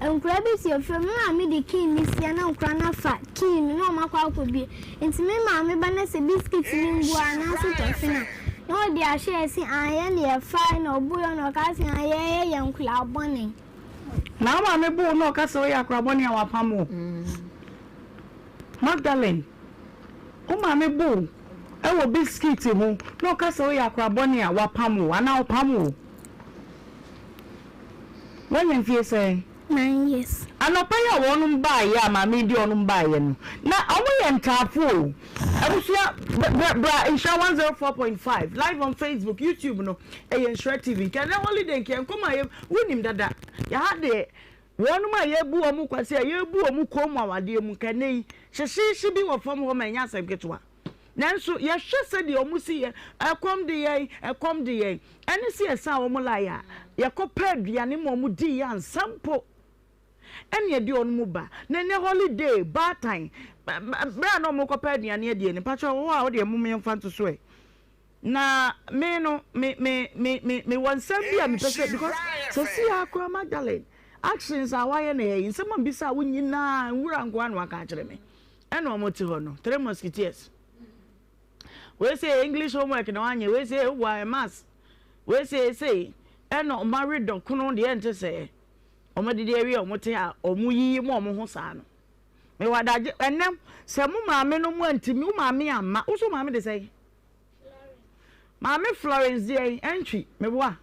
nkwadaa bi te fie, me maame de key no sia na nkwadaa no afa key no na wɔakɔ akɔbue. Nti me maame ba na sɛ biskit no ngu anaase tɔfe no a, Na ɔde ahyɛ yɛ se an yɛ ne yɛfae na ɔbo yɛ na ɔka se an yɛ yɛ yɛ nkoraa bɔne. Na wo maame bo wo na ɔka sɛ woyɛ akora bɔne a wapam wo. Magdalene, wo maame bo wo wɔ biskit ho na ɔka sɛ woyɛ akora bɔne a wapam wo anaa ɔpam wo. Woanya mfie sɛn? 9 years. Anɔpa yi a wɔnom baeɛ a maame yi de wɔnom baeɛ no, na wɔyɛ ntaafo o. Abusua, bra bra Nhyira 104.5 live on Facebook, YouTube no, ɛyɛ Nhyira TV. Nka ɛnɛ holiday nka yɛn nkɔmmɔ a yɛ, wonim dada. Yɛha deɛ, wɔnom a yɛbu wɔn kwasi a yɛbu wɔn kɔn mu awadeɛ mu, nka ɛnɛ yi, hyehyeehye bi wɔ fam hɔ ma ɛnyɛ asɛm ketewa. Nanso yɛhwɛ sɛdeɛ wɔsi yɛ, ɛkɔm de yɛn, ɛkɔm de yɛn, ɛne sɛ yɛsan wɔn line a, yɛkɔpɛ aduane ma wɔn diiɛ ansa mpo ɛne yɛde wɔn mu ba. Na ɛnɛ holiday, baatan, berɛ a na wɔrekɔpɛ aduane adie no, mpakyɛ wɔ hɔ a wodeɛ mom yɛmfa nto so ɛ. Na me no, me, me, me, me, mewɔ nsɛm bi a mepɛ sɛ, because sɛsi ara koraa Magdalene, actions a wayɛ no ha yi, nsɛm a mebisa wo nyinaa, nwura nkoa na waka akyerɛ me. Ɛna ɔmo te hɔ no, three musketeers. Wei sɛ English homework na wanyɛ, wei sɛ woboa ɛ maths, wei sɛ sei. Ɛna ɔmo awe dɔkono deɛ ɛnte sɛɛ. Ɔmo adidi awie a ɔmo te a ɔmo yiyi mo ɔmo ho saa no. Mewɔ adagye ɛnɛ sɛ mo maame no mo antimi, wo maame amma, wo so wo maame de sɛn? Maame Florence deɛn Antwi, meboa?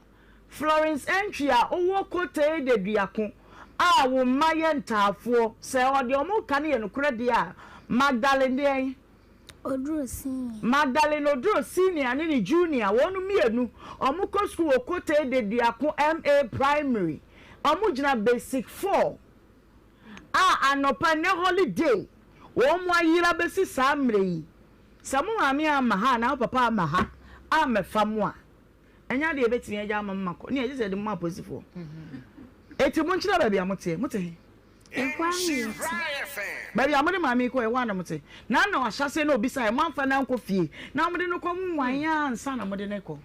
Florence Antwi a owɔ Kotei Deduako a wo mma yɛ ntaafoɔ, sɛ ɔdeɛ ɔmo ka no yɛ nokorɛ deɛ a, Magdalene deɛn? Oduro Senior. Magdalene Oduro Senior ne ne Junior, wɔn mmienu, ɔmo kɔ sukuu wɔ Kotei Deduako MA Primary, ɔmo gyina Basic 4 a anɔpa nnɛ holiday wɔn ayera bɛsi saa mmerɛ yi. Sɛ mo maame amma ha anaa mo papa amma ha ammɛfa mo a, ɛnyɛ adeɛ a yɛbɛtumi agya ama mo makɔ. Nea ɛgye sɛ yɛde mo ma apolisifoɔ. Enti monkyerɛ baabi a moteɛ. Mote he? Ɛhɔ ara na yɛte. Baabi a mode maame yi kɔeɛ, ɛhɔ ara na mote. Na na wahyɛ aseɛ na ɔbisaeɛ, moamfa no ankɔ fie, na mode no kɔ mo nwan ansa na mode no rekɔ.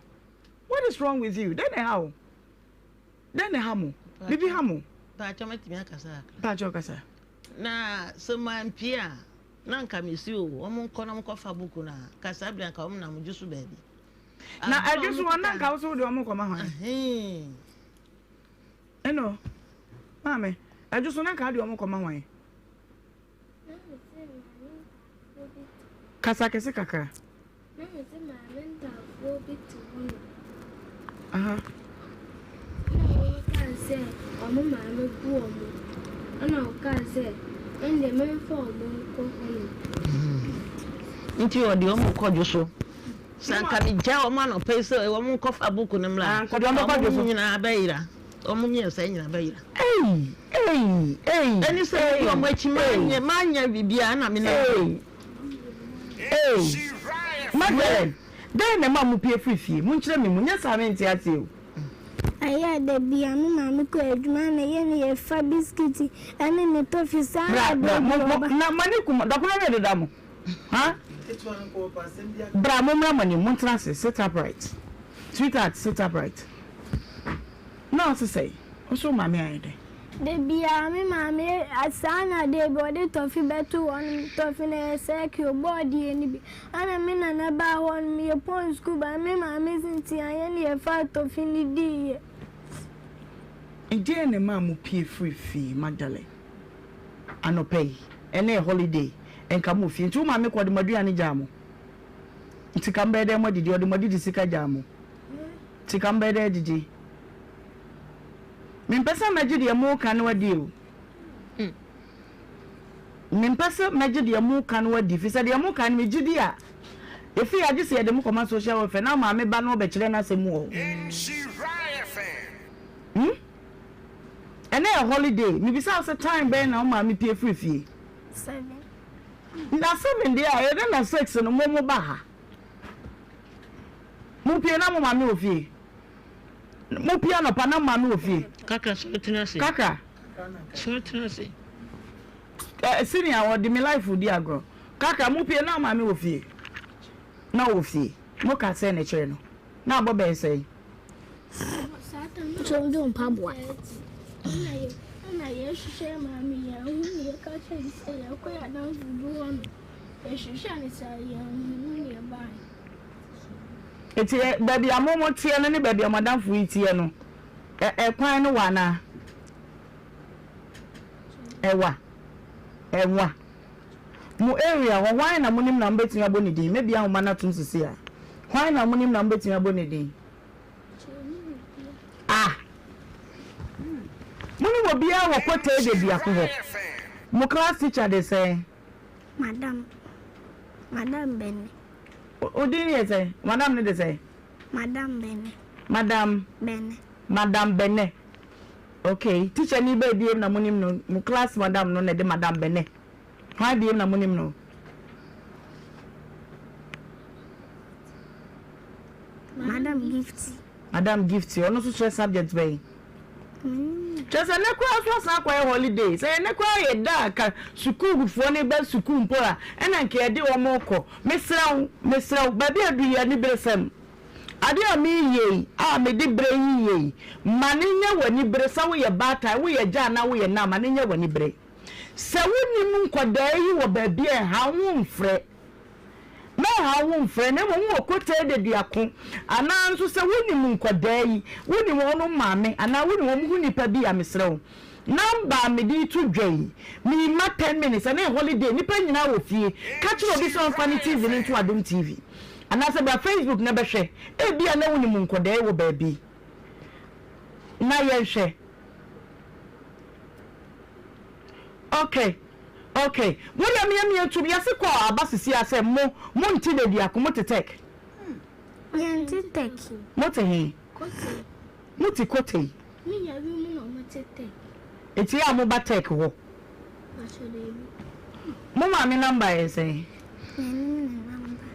What is wrong with you? Dɛn na ɛha wo? Dɛn na ɛha mo? Biribi ha mo? Mpakyɛ mɛtumi akasa kakra? Mpakyɛ ɔkasa. Na sɛ mampie a, na anka mesi o, wɔn nkɔ na wɔn kɔ fa buku no a, nka saa bere anka wɔn nam dwo so baabi. Na ɛdwo so hɔ na anka wo so wode wɔn kɔma hwan? Ɛno, maame, ɛdwo so na anka wode wɔn kɔma hwan? Kasa kɛse kakra. Na medze maame ntaafoɔ bi to hɔ nom. Aha. Ɛna wɔkaa sɛ wɔn maame bu wɔn. Ɛna wɔkaa sɛ ɛndeɛ memfa wɔn nkɔ hɔ nom. Nti ɔde wɔn kɔ dwo so. Sɛ anka megya wɔn anɔpa yi sɛ wɔn nkɔfa buku no mmra a, wɔn nyinaa bɛyera. Wɔn mmiɛnsa nyinaa bɛyera. Ei! Ei! Ei! Ɛne sɛ medi wɔn akyi manyɛ manyɛ biribiara na menam. Ei! Ei! Magdalene, dɛn na ɛma mupue firi fie? Monkyerɛ me mu, nyɛ saa a mente aseɛ o. Ɛyɛ a da biara me maame kɔ adwuma na yɛne yɛfa bisikiti ne ne tɔfi saa Bra, na bra, da mo, biara mo, ɔba. na mo ani kum, dɔkono no rededa mo. Ha? Bra, mommra mo anim, montena ase, sit upright. Sweetheart, sit upright. Na ɔse sɛn? Wo so wo maame ayɛ dɛn? Da biara me maame saa na da bi ɔde tɔfe bɛto hɔ nom, tɔfe no ɛyɛ sɛkeo, bɔɔdeɛ no bi. Ɛna me nana baa hɔ nom, yɛpɔn sukuu baa me maame se nti anyɛ ne yɛfaa tɔfe no diiɛ. Deɛn na ɛmaa mo pue firii fie, Magdalene? Anɔpa yi, ɛnnɛ yɛ holiday, nka mowɔ fie. Nti wo maame kɔ, ɔde mo aduane gyaa mo? Nti ka mobɛyɛ dɛn moadidi? Ɔde mo adidi sika gyaa mo? Nti ka mobɛyɛ dɛn adidi? Mempɛ sɛ mɛgye deɛ moreka no adi o. Mempɛ sɛ mɛgye deɛ moreka no adi, firi sɛ deɛ moreka no megye di a, ɛfiri ha gye sɛ yɛde mo kɔma social welfare na maame ba no ɔbɛkyerɛ n'asɛm mu wɔ hɔ. Hmm? Ɛnɛ yɛ holiday, mebisa wo sɛ time bɛn na wo maame pie firi fie? Seven. Na seven deɛ a, ɛyɛ dɛn na six no mo mo ba ha? Mopie na mo maame wɔ fie? Mo pie anɔpa na mo maame wɔ fie? Kakra sɔre tena ase. Kakra. Sɔre tena ase. Eh, senior ɔde me life di agorɔ. Kakra mo pie na maame wɔ fie. Na ɔwɔ fie. Mo ka sɛ ne kyerɛ no. Na abɔ bɛyɛ sɛn? Kyɛw de mpaboa. Ɛna yɛhwehwɛ maame yɛn ho ne yɛka kyerɛ no sɛ yɛkɔ yɛn adamfo bi hɔ no. Yɛhwehwɛ no sɛ yɛn ho ne yɛbaeɛ. Enti baabi a mo mo teɛ no ne baabi a mo adamfo yi teɛ no, ɛ ɛkwan no wa anaa? Ɛwa. Ɛwa. Mo area hɔ, hwan na monim na mobɛtumi abɔ ne din? Mɛbia ahoma no atom sisi a. Hwan na monim na mobɛtumi abɔ ne din? Ah! Monim obiara wɔ Kotee de biako hɔ? Mo class teacher de sɛn? Madam. Madam Bene. Wo din yɛ sɛn? Madam no de sɛn? Madam Bene. Madam? Bene. Madam Bene. Okay. Teacher ni bɛɛ biem na monim no? Mo class madam no na ɛde Madam Bene. Hwan biem na monim no? Madam Gifty. Madam Gifty, ɔno nso kyerɛ subject bɛn? Kyerɛ sɛ nnɛ koraa nso asan akɔyɛ holiday. Sɛ ɛnnɛ koraa yɛ da a ka sukuufoɔ no ba sukuu mpo a, ɛna nka yɛde wɔn rekɔ. Mesrɛ wo, mesrɛ wo, baabi a aduru yi aniberesɛm. Adeɛ a mereyɛ yi, a mede berɛ yi yɛ yi, ma no nyɛ w'anibere sɛ woyɛ baatan, woyɛ agya anaa woyɛ na, ma no nyɛ w'anibere. Sɛ wonim nkwadaa yi wɔ baabi a ɛha wo, mfrɛ. Mɛnhaw wo mfrɛ, na mmom wowɔ kotee deduako, anaa nso sɛ wonim nkwadaa yi, wonim wɔn maame, anaa wonim wɔn ho nipa bi a, mesrɛ wo, number a mede reto dwa yi, merema ten minutes, ɛnnɛ yɛ holiday, nnipa nyinaa wɔ fie, ka kyerɛ obi sɛ ɔmfa ne TV no nto Adom TV, anaasɛ bra Facebook na bɛhwɛ, ebia na wonim nkwadaa yi wɔ baabi, na yɛnhwɛ. Ok ok mo deɛ meyɛ meyɛ ntum yɛse kɔ aba sisi a sɛ mo mo nte baabiako mo te tech. Yɛn te tech. Mo te he? Kotei. Mo te kotei. Me nua bi mu na ɔmo te tech. Eti yɛ a mo ba tech hɔ? Pakyɛ daabi. Mo maame number yɛ sɛn? Yɛnim ne number.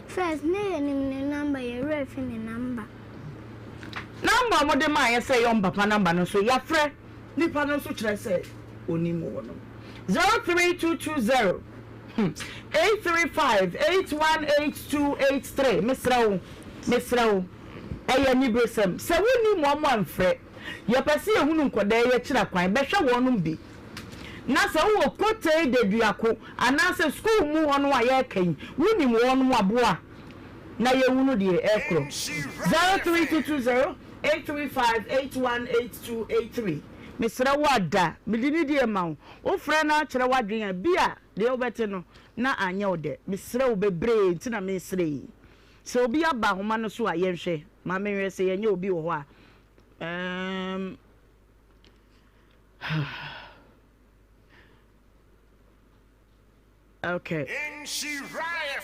First ne yɛnim ne number yɛ werɛ fi ne number. Number a ɔmo de maa yɛ sɛ ɛyɛ ɔmo papa number no nso yafrɛ. Nipa no nso kyerɛ sɛ onim wɔ no. 03220 835 818283 Mesrɛ wo, mesrɛ wo, ɛyɛ aniberesɛm. Sɛ wonnim wɔn a mfrɛ. Yɛpɛ sɛ yɛhunu nkwadaa yi akyiri akwan, bɛhwɛ wɔnom bi. Na sɛ wowɔ Kotei Deduako anaasɛ sukuu mu hɔ no a yɛreka yi, wonim wɔnom a, boa na yɛnhunu deɛ ɛrekorɔ. 03220 835 818283 Mesrɛ wo ada, mede nidie ma wo. Wofrɛ na akyerɛ w'adwene a, bi a deɛ wobɛte no na anyɛ wo dɛ. Mesrɛ wo bebree nti na meresrɛ yi. Sɛ obi aba ahoma no so a, yɛnhwɛ. Ma menhwɛ sɛ yɛnyɛ obi wɔ hɔ a. Um, Okay.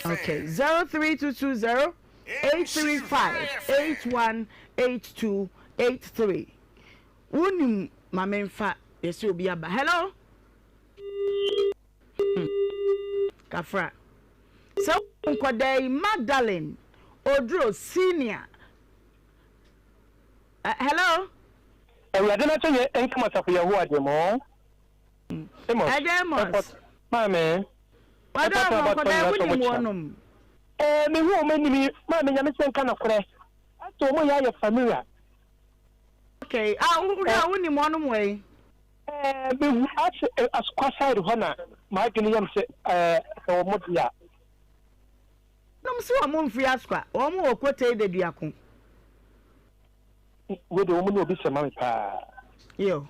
Okay. 03220 835 818283. Wonim ma memfa yɛsɛ obi aba. Hello? Hmm. Kafra. Sɛ nkɔdaa yi Magdalene Oduro Senior. Uh, hello? Awurade n'akyɛyɛ nka mo asafo Yehowa de mo. Amos, Ɛdɛ Amos. ɛkɔ maame. Wada Ɛkɔ wɔn abatoɔ nkɔdaa nyina sɛ wonim ɔmo kyerɛ. wɔnom. Ɛɛ mehu wɔn anim yi maame nyame sɛ nka nokorɛ asɛ wɔn yɛ ayɛ familiar. Okay, ah wo hwɛ a wonim wɔnom wɔ yi? Ɛɛ mehu ase asokwa side hɔ na m'adwene yɛ me sɛ ɛɛ sɛ wɔn deɛ a. Nom se wɔn mfiri asokwa, wɔn wɔ Kotei Deduako. Wei deɛ wɔn ne obi sɛ ma me paa. Yo.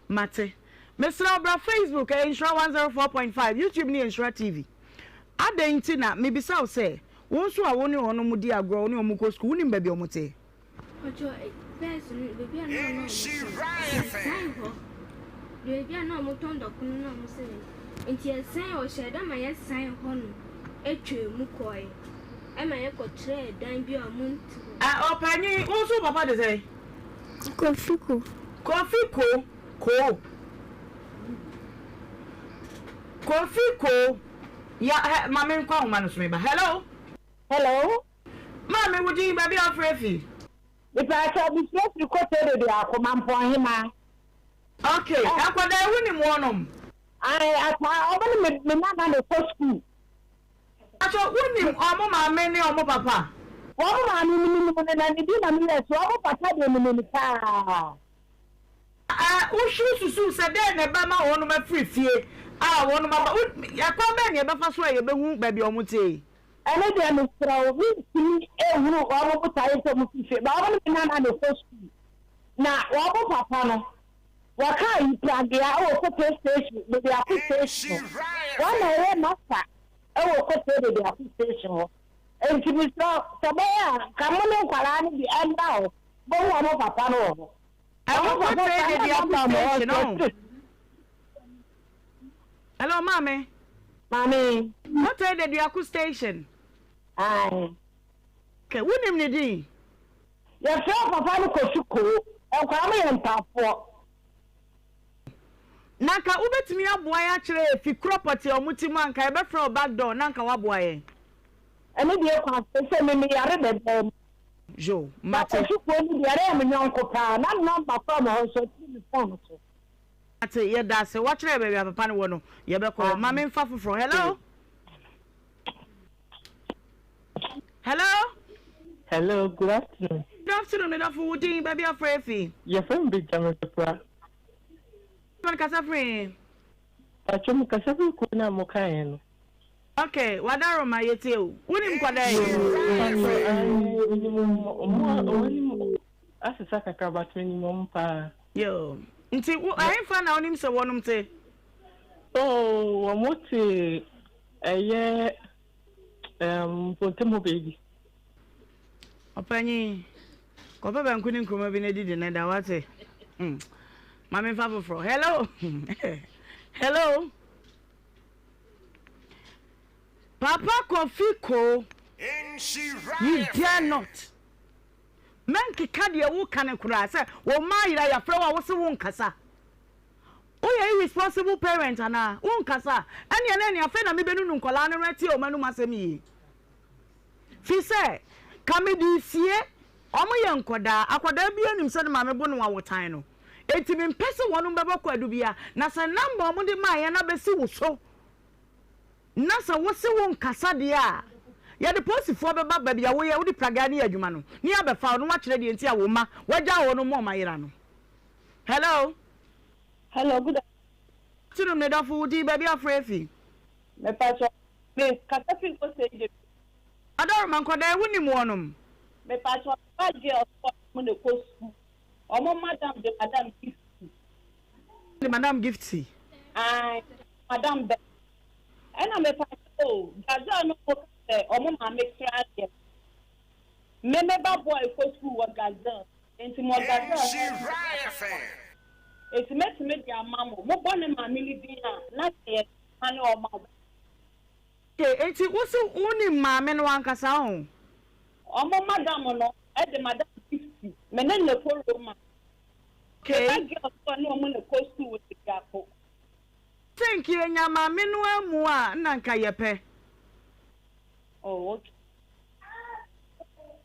Mate. Mesrɛ wo bra Facebook ɛyɛ Nhyira 104.5, YouTube no yɛ Nhyira TV. Adɛn nti na mebisa wo sɛ, wo nso a wo ne wɔnom di agorɔ, wo ne wɔn kɔ sukuu, wonim baabi a wɔte? Ɔkyɛ pɛs no baabi a na ɔno ɔmo te yɛsan hɔ baabi a na ɔmo tɔn dɔkono na ɔmo sɛ nti yɛsan ɔhyɛ da ma yɛsan hɔ no etwa mu kɔɛ ɛma yɛkɔ kyerɛɛ dan bi a ɔmo nte hɔ. Ɛ ɔpanyin, wo nso wo papa de sɛn? Kofi Ko. Kofi Ko, Ko. Kofi Ko, ya hɛ ma me nkɔ ahoma no so me ba. Hello. Hello. Maame, wo din, baabi a wofrɛ fi? Mepaakyɛw, mefrɛ firi Kotei Bediako, Mampɔnhemaa. Ok, nkwadaa yi wonim wɔnom? Ae, ataa, ɔmo ne me me nana na ɛkɔ sukuu. Mpakyɛw, wonim ɔmo maame ne ɔmo papa? Wɔn maame no menim no na ne din na me werɛ fi, ɔmo papa deɛ menim no paa. Ɛ, wosusuw sɛ dɛn na ɛbɛma wɔnom afiri fie a wɔnom aba? Wo, ɛkwan bɛn na yɛbɛfa so a yɛbɛhu baabi a wɔte? Ɛno deɛ mesrɛ wo, mentumi nhunu wɔn botaeɛ sɛ wɔfiri fie, but wɔn ne me nana na ɛkɔ sukuu. Na wɔn papa no, wɔka Ayipragea wɔ Kote station, Bediako station hɔ. Wɔn na ɛyɛ master wɔ Kote Bediako station hɔ. Enti mesrɛ wo, sɛ ɛbɛyɛ a, nka mo ne nkwadaa no bi mmra hɔ, bɛhu wɔn papa no wɔ hɔ. Ɛwɔ Wɔn papa Kote saa na Bediako nɔmba wɔ hɔ, station, ɔho. sɛ Hello, maame. Maame. Kote Deduako station. Ae. Okay, wonim ne din? Yɛfrɛ papa no Kofi Koo. Nkwadaa no yɛ ntaafoɔ. Na nka wobɛtumi aboa yɛn akyerɛ yɛn fi korɔ pɔtee a wɔte mu a, nka yɛbɛfrɛ wo back door na nka woaboa yɛn. Ɛno deɛ kwan sɛ me meyare dada mu. Yo, Na mate. Kofi Koo no deɛ ɛyɛ me yɔnko paa. Na ne nɔmba koraa wɔ hɔ nso ɛfiri me phone so. Ate, yɛda ase. Woakyerɛ yɛn baabi a papa no wɔ no, yɛbɛkɔ hɔ. Ma memfa foforɔ. Hello? Hello? Hello, good afternoon. Good afternoon, me dɔfo. Wo din, baabi a frɛ fi? Yɛfrɛ me Benjamin Pepra. Benjamin kasa firi? Patro, me kasa firi kuro no a mo kaeɛ no. Ok, wadaroma yɛtie o. Wonim nkwadaa yi? Patro, ae, menim wɔn, wɔn anim asesa kakra but menim wɔn paa. Yoo, nti wo ɛhefa na wonim sɛ wɔnom te? Oh, wɔn te ɛyɛ um, mpɔtam hɔ baabi. Ɔpanyin, kɔpɛ banku ne nkruma bi na didi ne da wate. Hmm. Ma memfa foforɔ. Hello. Hello. Papa Kofi Ko, you dare not. Mɛnkeka deɛ woka no koraa sɛ wo mma ayera yɛafrɛ wo a wose wonkasa. Woyɛ irresponsible parent anaa? Wonkasa? Ɛneɛ na ɛneɛ afei na mebɛnunu nkwadaa no atie wɔn anum asɛm yie. Firi sɛ ka mede sie wɔn yɛ nkwadaa, akwadaa biara nim sɛ ne maame bo no awotan no. Enti mempɛ sɛ wɔn bɛbɔ kwaadu biara. Na sɛ number a wɔde maa yɛn no abɛsi wo so Na sɛ wose wonkasa deɛ a, yɛde polisifoɔ bɛba baabi a woyɛ, wode pragea no yɛ adwuma no, ne yɛabɛfa wo na woakyerɛ deɛ nti a wo mma woagyaa wɔn ma wɔn ayera no. Hello. Hello, good afternoon. Me dɔfo, wo din, baabi a wofrɛ afi? Mepakyɛ, me kasa firi Kosei de. Adaroma, nkwadaa yi wonim wɔnom? Mepakyɛ, me ba girls kɔ ɔmo na ɛkɔ sukuu, ɔmo madam de madam Gifty. De madam Gifty. Ae, madam bɛ. Ɛna mepakyɛw o, Gazelle no mo ka sɛ ɔmo maame kra deɛ me me ba boy kɔ sukuu wɔ Gazelle nti mɔ Gazelle no nti mɛtumi de ama mo, mo bɔ ne maame no din a na sɛ yɛ ma ne ɔma ɔbɛ. Okay, nti wo se wo nim maame no ankasa ho? Ɔmo madam no de madam Gifty, me ne no kɔ Roma. Okay. Me ba girls no ɔne ɔmo na ɛkɔ sukuu wɔ Tediako. Sɛ nka yɛnya maame no amu a nna nka yɛpɛ. Oh okay.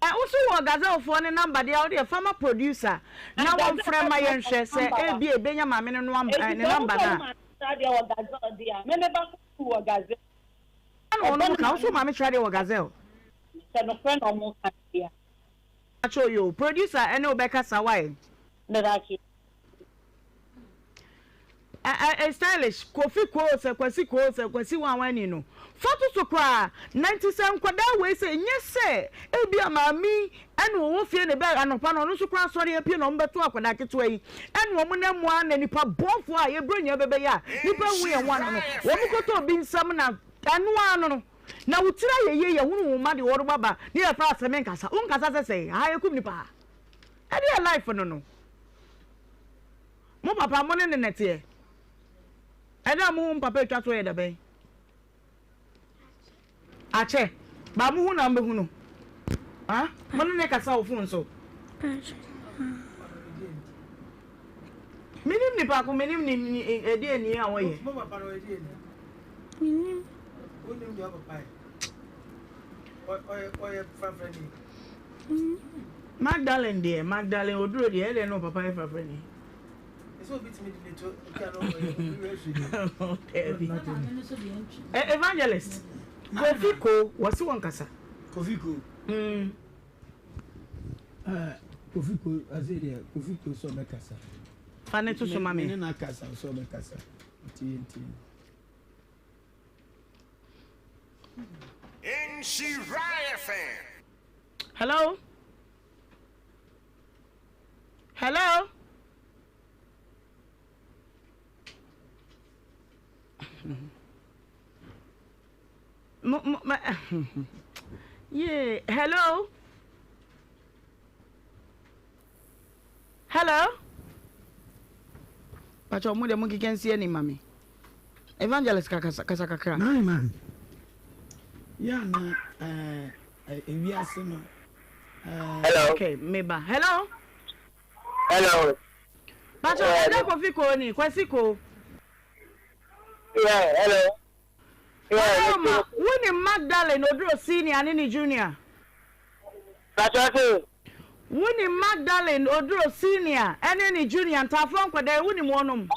Ɛ wo so wɔ gazelle foɔ no number deɛ a wo deɛ fa ma producer na wɔn frɛ ma yɛn hwɛ sɛ ebia ebenya maame no no ne number no a. Ɛna wɔn ka wo so maame kyerɛ adeɛ wɔ gazelle. Sɛ nokorɛ na wɔn ka deɛ. Pacho yo producer ɛne wo bɛkasa why. Medase. Ɛ ɛ stylish, Kofi koo sɛ Kwasi koo sɛ Kwasi wanwani no, fa to so koraa. Na nti sɛ nkwadaa wei sɛ nyɛ sɛ ebia maame yi ɛna ɔwɔ fie na ebia anɔpa no ɔno nso koraa asɔre apue na wɔbɛto akwadaa ketewa yi ɛna wɔn nam mu ara na nipa bɔnfoɔ a yɛbrɛ nyinaa bɛbɛyɛ a nipa nhu yɛn ho ano no wɔn kɔtɔ obi nsam na ɛno ara no no na wo tiri ayɛ yie yɛhunu wo mma deɛ wɔrebɔ aba ne yɛfrɛ asɛ menkasa wonkasa sɛ sɛn ha yɛkum nipa ha ɛdeɛ life no no. Mo papa, mo ne no na ɛteɛ? Ɛda a mohu mo papa atwa toɔ yɛ da bɛn? Akyɛ. Ba mohu na mobɛhu no. Ha? Mo ne ne kasa wɔ fon so? Menim nipa ko, menim ne ɛdeɛ ni a wɔyɛ. Mo papa no ɔyɛ deɛ ni? Menim. Wonim deɛ ɔpapa yɛ? Ɔyɛ ɔyɛ frafrani. Magdalene deɛ, Magdalene Oduro deɛ, ɛdeɛ na ɔpapa yɛ frafrani. Daabi. Evangelist, Kofi Ko, wɔsi wɔn kasa. Kofi Ko. Mm. Uh, Kofi Ko, ɔsi deɛ, Kofi Ko sɛ ɔbɛkasa. Fa ne to so ma me. Ne na kasa sɛ ɔbɛkasa. Nti nti. Nhyira FM. Hello? Hello? Mo, mo, ma, yeah, hello? Hello? Pacho, mo de mo keka nsi ani ma me. Evangelist kasa kasa kakra. Nine man. Ya na eh ewiase no. Eh. Hello. Okay, meba. Hello. Hello. Pacho, Ɛda Kofi ko ni, Kwasi ko. Yeah, hello. Yeah, hello ma, wo ni Magdalene Oduro senior ne ne junior. Pacho se. Wo nim Magdalene Oduro senior ne ne junior ntaafoɔ nkwadaa yi, wo nim wɔnom?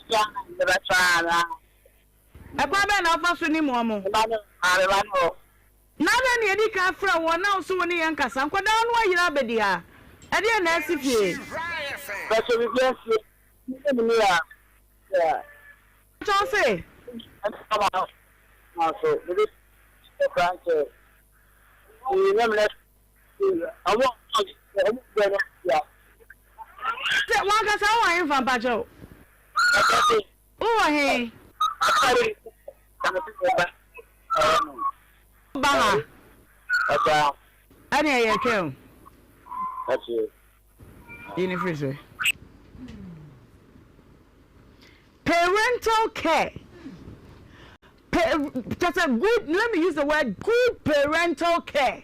Ɛkwan bɛn na wofa so nim wɔn? Na adɛn na yɛdi kan frɛ woɔ na wo nso wo ne yɛn nkasa? Nkwadaa no ayera abɛdi ha. Ɛdeɛn na asi fie? Pacho wo se? Sɛ wankasa wowɔ hefa mpakyɛw? Wowɔ he? Ba ha. Ɛne ɛyɛ twɛn o. Yi ne firi so. Parental care. Pa kyɛ sɛ good let me use the word good parental care.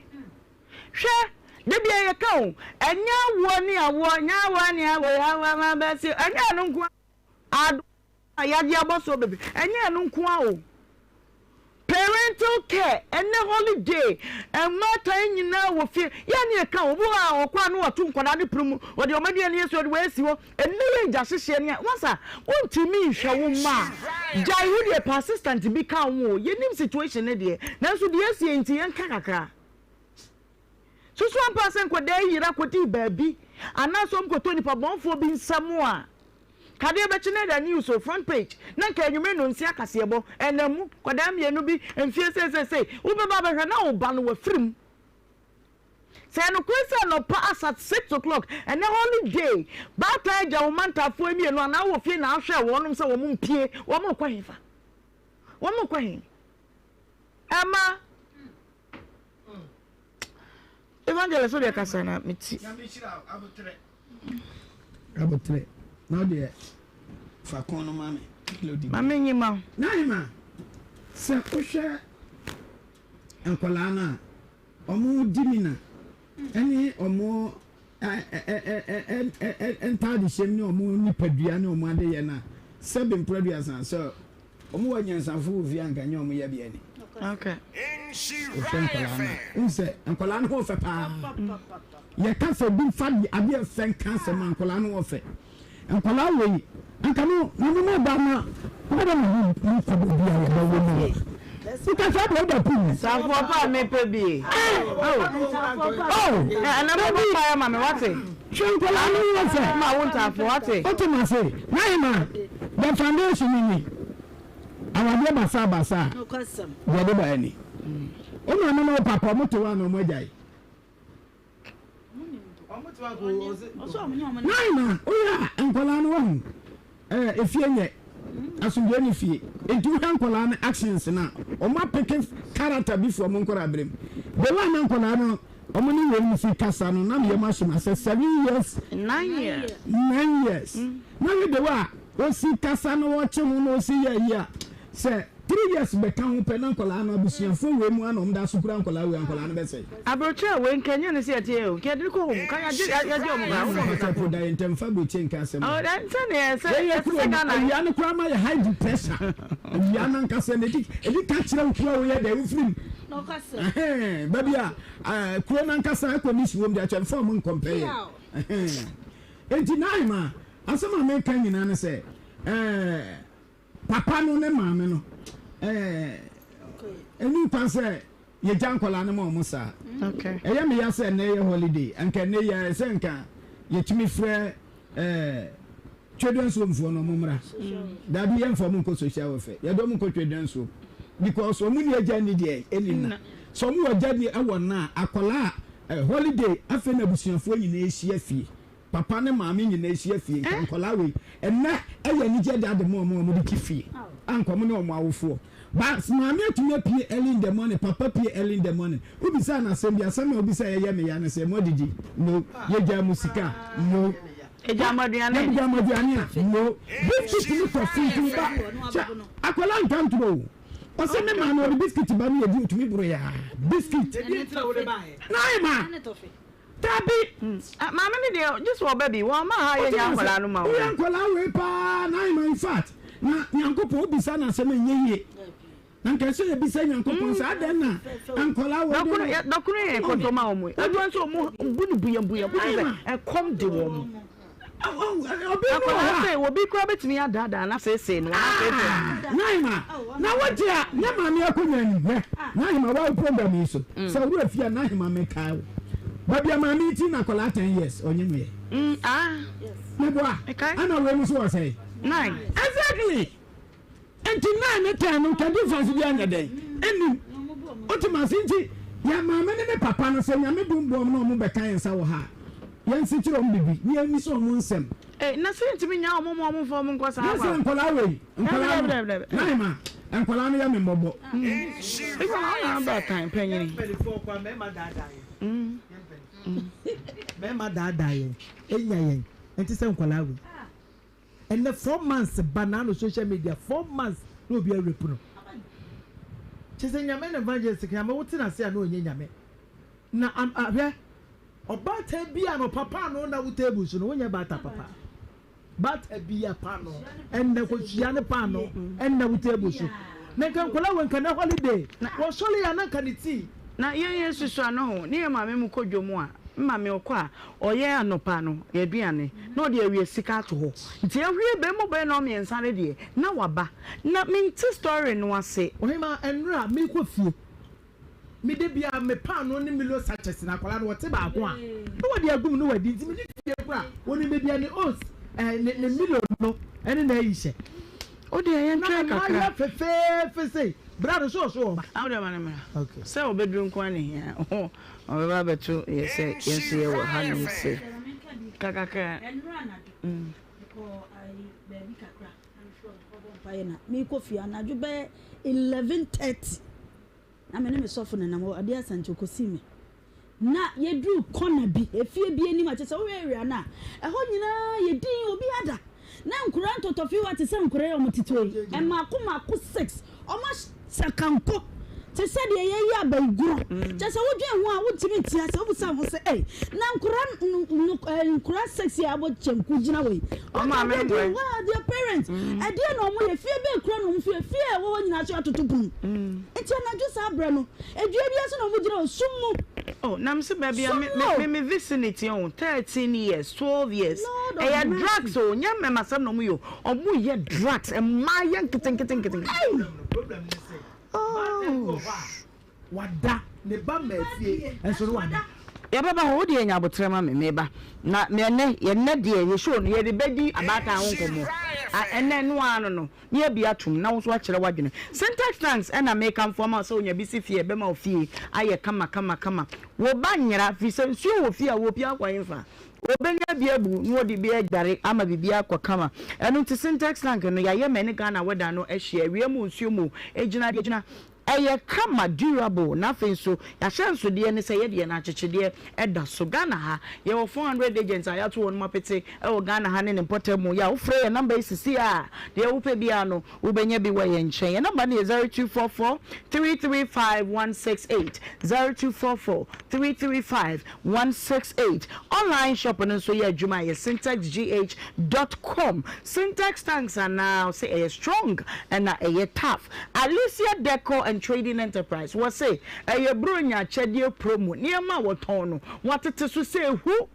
Hwɛ da bi a yɛka o ɛnyɛ awoɔ ne awoɔ ɛnyɛ awoɔ ne awoɔ awoɔ ama bɛsi ɛnyɛ ɛno nko ara a yɛagye abɔ soɔ bebree ɛnyɛ ɛno nko ara o. Parental care ɛnɛ holiday mmaatan nyinaa wɔ fie yɛ ne ɛka obi wɔ a ɔkɔ a na wato nkwadaa ne pono mu ɔde wɔn aduane asi ɔde wɔn asi hɔ ɛnɛ yɛ gya hyehyeɛ ne wasa wontumi nhwɛ wo mma a gyae wo deɛ pɛ assistant bi ka ho o yɛnim situation ne deɛ nanso deɛ asie nti yɛnka kakra. Susu ampa sɛ nkwadaa yi yera kɔdii baabi anaasɛ wɔn kɔtɔ nipa bɔnfoɔ bi nsam a, kadeɛ bɛkye na ɛda news o, front page, na nka anwummere nnɔnsia kaseɛbɔ, ɛnam mu, nkwadaa mmienu bi mfie seisesei, wobɛba abɛhwɛ na wo ba no wafiri mu. Sɛ ɛyɛ nokorɛ sɛ anɔpa as at 6 o'clock, ɛnɛ holiday, baatan agya wo mma ntaafoɔ mmienu anaa wɔ fie na ahwɛ wɔnom sɛ wɔn mpie, wɔn rekɔ hefa? Wɔn rekɔ he? Ɛma. Evangelist wo deɛ kasa na me ti. Abotrɛ na wo deɛ fa kɔn no ma me melody. Ma me nyi ma wo. Naima sɛ wohwɛ nkwadaa no a wɔn di mi na ɛne wɔn ntaade hyɛm ne wɔn nipadua ne wɔn adeyɛ no a sɛbi mprɛduasa sɛ Wɔn wɔ anyansafo wɔ fie a anka nyɛ wɔn yɛbea ni. Okay. Wohwɛ nkwadaa no a, wohu sɛ nkwadaa no ho fɛ paa. Yɛka sɛ obi nfa adeɛ fɛ nka asɛm a nkwadaa no ho fɛ. Nkwadaa wei, anka no na mo mo ba na mo bɛ na mo mo kɔ baabi a yɛbɛwo mo wɔ. Nka saa deɛ ɔda pum. Safoɔ pa a mepɛ bie. Oh. Oh. Ɛnna mo bɔ mpaeɛ ma me wate. Hwɛ nkwadaa no ho fɛ. Ma wo ntaafoɔ wate. Wote ma se, na ma. The foundation no ni, awadeɛ basabasa a deɛ ɛde baeɛ ni. Wo maame ne wo papa wɔn te hɔ a na wɔn agyae. Nine na woyɛ a nkwadaa no wahu ɛɛ efie nyɛ asomdwoe ne fie nti wohwɛ nkwadaa no actions na wɔn apeke character bi fi wɔn nkwadaa berem the way na nkwadaa no wɔn ne wɔn si kasa no na meyɛ mo ahyem asɛ 7 years 9 years 9 years na hwɛ the way a wɔsi kasa na wɔkye ho na wɔsi yɛ yi a sɛ 3 years bɛka ho pɛ na nkwadaa no abusuafoɔ wei mu ana wɔn da so kura nkwadaa wei a nkwadaa no bɛsɛe. Aburokyire a wei nka ɛnyɛ ne sɛ yɛte yɛ o nka yɛde no kɔ home nka yɛagye yɛagye wɔn koraa wɔn Pata po da yɛ ntɛm fa aburokyire nka asɛm o. Ɔ sɛ ne yɛ sɛ Yɛyɛ ɛte kuro sɛ no Ghana. awia no koraa ma yɛ high pressure awia no ankasa na ɛdi ɛdi ka kyerɛ wo kuro a woyɛ dɛ wofiri mu ɛhɛn baabi a ɛɛ kuro no ankasa air condition wɔ mu de akyɛ nfa wɔn nkɔmpɛ yɛ ɛhɛn enti naima asɛm a meka nyinaa ne sɛ ɛɛ Papa no ne maame no, ɛnni kwan sɛ yɛgya nkwadaa no ma wɔn saa. Ɛyɛ me ya sɛ ɛnnɛ yɛ holiday, anka ɛnnɛ yi ara sɛ nka yɛtumi frɛ ɛɛ children's home foɔ no wɔn mmra. Dabi yɛmfa wɔn nkɔ social welfare, yɛde wɔn nkɔ children's home because wɔn ni agya ni deɛ ɛni nna. Sɛ wɔn wɔ agya ni ɛwɔ nna a, akwadaa a holiday afei na abusuafoɔ nyinaa ahyia fie. Papa ne maame nyinaa hyia fie nka nkwadaa wei ɛnɛ ɛyɛ anigye da de ma wɔn a wɔde te fie a nka wɔn ne wɔn awofoɔ ba maame atumi apue early in the morning papa pue early in the morning wobisa no asɛm bi asɛm a wobisa yɛyɛ me ya ne sɛ moadidi no yɛgyaa mo sika no Yɛgyaa mo aduane. Yɛgyaa mo aduane a no biscuit ne tɔfe nti ba kyɛ akwadaa nka ntorɔ o ɔsɛ me maame ɔde biscuit ba ne yɛdi otumi boro yaa biscuit na ayɛ ma Dabi! Maame no deɛ gye sɛ ɔba bi, wɔn mma ha yɛ nya nkwadaa no ma wɔn. Woyɛ nkwadaa wei paa na ayɛ ma in fact na Nyankopɔn wobisa no asɛm ɛnyɛ yie. Na nka ɛsɛ yɛbisa Nyankopɔn sɛ adɛn na nkwadaa wei de Dɔkono yɛ kɔtɔ ma wɔn. Ɛdua nso wɔn bu no buya buya bu sɛ ɛkɔm de wɔn. Akwadaa sɛ obi koraa bɛtumi adaadaa no aseesee no anaasɛ. Naima na wogye a ne maame akonnwa ni hwɛ Naima wawo program yi so sɛ wura fie a Naima mekae wo baabi a maame ti na akwadaa 10 years ɔnye mo yɛ meboa ɛna wei mu so wɔ sɛe exactly. Nti 9 ne 10 no nka difference biara nyɛ dɛn nnim. Wote me ase? Nti yɛn maame ne me papa no sɛ Nyame dom boa wɔn na wɔn bɛka yɛn nsa wɔ ha a, yɛn nsekyerɛ wɔn bibi na yɛn mmisa wɔn nsɛm. Ei na sɛ yɛntumi nyaa wɔn ma wɔn mfa wɔn nkɔ saa kwa. Yɛsɛ nkwadaa wei, nkwadaa no, Naima, nkwadaa no yɛ me mmɔbɔ. Ebi wɔ hɔ na abaatan panyini. Mpanimfoɔ kwa mmarima daadaa yɛn. Mmarima daadaa yɛn, enya yɛn, ɛnte sɛ nkwadaa wei. Ɛnɛ 4 months ba n'ano social media 4 months na obi arape no. Kyerɛ sɛ Nyame na evangelist Nyame wote n'ase a na ɔnyɛ Nyame. Na am a hwɛ ɔbaatan bi a anɔpa paanoo na wo table so no wonyɛ baata papa. Baata bi a paanoo ɛnɛ kosua ne paanoo ɛnna wo table so. Na nka nkwadaa wɔ nka na holiday wɔsɔre a na nka ne tea. Na yɛn yɛn susua no ho ne yɛn maame mu kɔ dwom a me maame ɔkɔ a ɔyɛ anɔpa no aduane na ɔde awia sika ato hɔ nti ahwie bɛ mu bɛyɛ nnɔn mmiɛnsa no deɛ na waba na mente story no ase. Ɔhemaa, ɛnora merekɔ fie, me da biara me paanoo ne milo sachets na akwadaa no ɔte baako a na wɔde agu mu na wadi nti mede fie koraa wɔnim baabi a ne oats eh, ne, ne milo no ne n'ayi hyɛ. Wo deɛ yɛn twɛn kakra. Na mayɛ fefeefe sei, bra no so ɔso ɔba. Ah wo deɛ ma no mmra. Okay. Sɛ ɔbɛduru nko ara na ehia. Ɔbɛba abɛto yɛ sɛ yɛn nso yɛwɔ hanom sei. Kakakra. Mm. Baabi kakra na mefrɛ wɔn kɔbɔ mpaeɛ na merekɔ fie anadwo bɛyɛ 11:30 na me ne me sɔfo nenam hɔ adeɛ asa nti ɔkɔsii me Na yɛduruu kɔna bi, efie bi anim a kyerɛ sɛ wohwɛ area no a, ɛhɔ nyinaa yɛ dinn, obiara da. Na nkwadaa ntɔtɔfewa te sɛ nkwadaa yi a wɔtete hɔ yi, mmaako mmaako six, wɔahyɛ kanko te sɛ deɛ yɛreyɛ abayigorɔ. Kyerɛ sɛ wodwen ho a, wontumi nte ase. Wobisa wo ho sɛ, Ei, na nkwadaa no, nkwadaa six yi a wɔabɔ kyenku gyina hɔ yi, what are they doing? Where are their parents? Ɛdeɛn na wɔyɛ? Fie bɛn koraa na wɔfiri? Efie a ɛwɔ hɔ nyinaa nso yɛatoto pono. Nti anadwo saa berɛ no, Dua bi ase na ɔmo gyina o, sum mu. Oh na me se baabi a Sum me mu o. me me vicinity oh 13 years 12 years Lord of ɛyɛ mercy. drugs o nyɛ mmɛma sɛm na ɔmo yɛ o ɔmo yɛ drugs mmaa yɛ nketenkete nketenkete. Ei! Problem ne sɛ baatan bi wɔ hɔ a wada ne ba mmaa fie nso no wada. Yɛbɛba hɔ, wo deɛ nya aboterɛ ma me, meba. Na me ɛnnɛ, yɛnnɛ deɛ, yɛ show no, yɛde bɛdi abaatan ho nkɔmmɔ. A Ɛnnɛ ɛno ara no no, na yɛabue atom na wo nso woakyerɛ w'adwene. Syntax tanks na mekamfo ama wo sɛ wonya bi si fie a ɛbɛma wo fie ayɛ kama kama kama. Wo ba nyera firi sɛ nsuo wɔ fie a wɔpia akɔ hefa? Wɔbɛnya bi abu na wɔde bi adware ama biribiara akɔ kama. Ɛno nti Syntax tank no yɛayɛ ma ɛne Ghana weather no ahyia, awia mu o nsuo mu o, ɛgyina deɛ ɛgyina. Ɛyɛ kama, durable, na afei nso y'ahyɛnsodeɛ ne sɛ yɛde yɛn akyekyedeɛ da so. Ghana ha, yɛwɔ 400 agents a y'ato wɔnom apete wɔ Ghana ha ne ne mpɔtam mu. Yɛ a wofrɛ yɛn number yi sisi a, deɛ wopɛ biara no, wobɛnya bi wɔ yɛn nkyɛn. Yɛn number no yɛ 0244 335 168, 0244 335 168. Online shop no nso yɛ adwuma, ɛyɛ syntexgh dot com. Syntex tanks anaa, ɔse ɛyɛ strong ɛna ɛyɛ tough. Alicia Decor and Trading Enterprise, wɔse ɛyɛ Buronya akyɛdeɛ promo, nneɛma a wɔtɔn no wɔatete so sɛ ehu.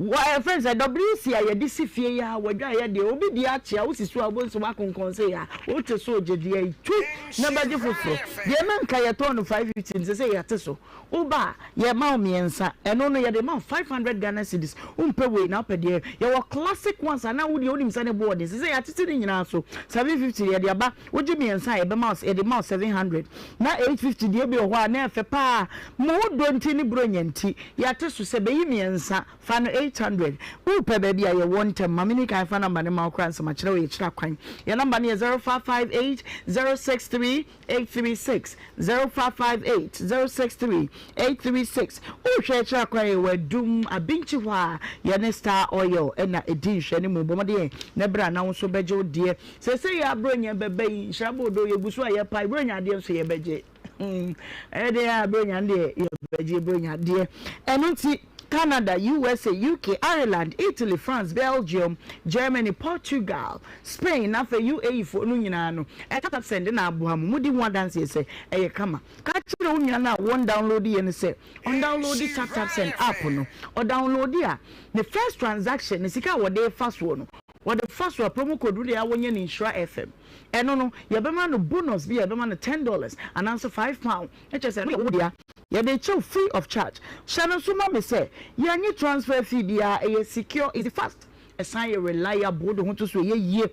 Wɔ ɛfrɛ no sɛ WC a yɛde si fie yi a wɔadwa yɛ deɛ obi deɛ akye a wosi so a wobɛhu sɛ woakonkɔn sei a wote so gye deɛ tu na bɛgye foforɔ. Deɛ na nka yɛtɔn no 550 no sɛsɛ yɛate so. Woba a yɛma wo mmiɛnsa ɛno no yɛde ma wo 500 Ghana cedis. Wompɛ wei na wopɛ deɛ yɛwɔ classic ones a na wo deɛ wonim sɛ ne bo ɔden sɛsɛ yɛatete ne nyinaa so 750 yɛde aba Wogye mmiɛnsa a, yɛbɛma wo, yɛde ma wo 700. Na 850 deɛ bi wɔ hɔ a, na ɛfɛ paa. Mo ho dɔ nti ne Buronya nti, yɛate so sɛ bɛyi mmiɛnsa, fa no 800. Wopɛ baabi a yɛwɔ ntɛm, ma menni kan fa number no ma wo koraa ansa makyerɛ wo yɛkyerɛ akwan. Yɛn number no yɛ 0558 063 836, 0558 063 836. Wohwɛ yɛkyerɛ akwan yɛwɔ Adum, Abinkyi hɔ a, yɛne Star Oil na ɛdi nhwɛanimu. Bɔ mmɔden na bra na wo nso bɛgye wo deɛ. Seesei a Buronya bɛba yi, nhyira boodo, yɛgu so a yɛpae Buronya adeɛ nso yɛbɛgye. Ɛyɛ deɛ a Buronya no deɛ yɛbɛgye Buronya adeɛ. Ɛno nti, Canada, USA, UK, Ireland, Italy, France, Belgium, Germany, Portugal, Spain, na afei UAE foɔ no nyinaa no, Tap Send na aboa mo. Modi ho adanseɛ sɛ ɛyɛ kama. Ka kyerɛ wo nua no a wɔndownload yɛ no sɛ ɔndownload Tap Tap Send app no. Ɔdownload a, ne first transaction, ne sika a wɔde refa soɔ no, Wɔde fa so a promo code no deɛ wɔnyɛ no Nhyira FM. Ɛno no yɛbɛma no bonus bi a yɛbɛma no ten dollars anaa nso five pound. Na kyerɛ sɛ ɛno yɛ wo dea. Yɛde rekyɛ wo free of charge. Hyɛ no nso ma me sɛ yɛnnye transfer fee biara, ɛyɛ secure, easy, fast, ɛsan yɛ reliable, wode ho to so ɛyɛ yie.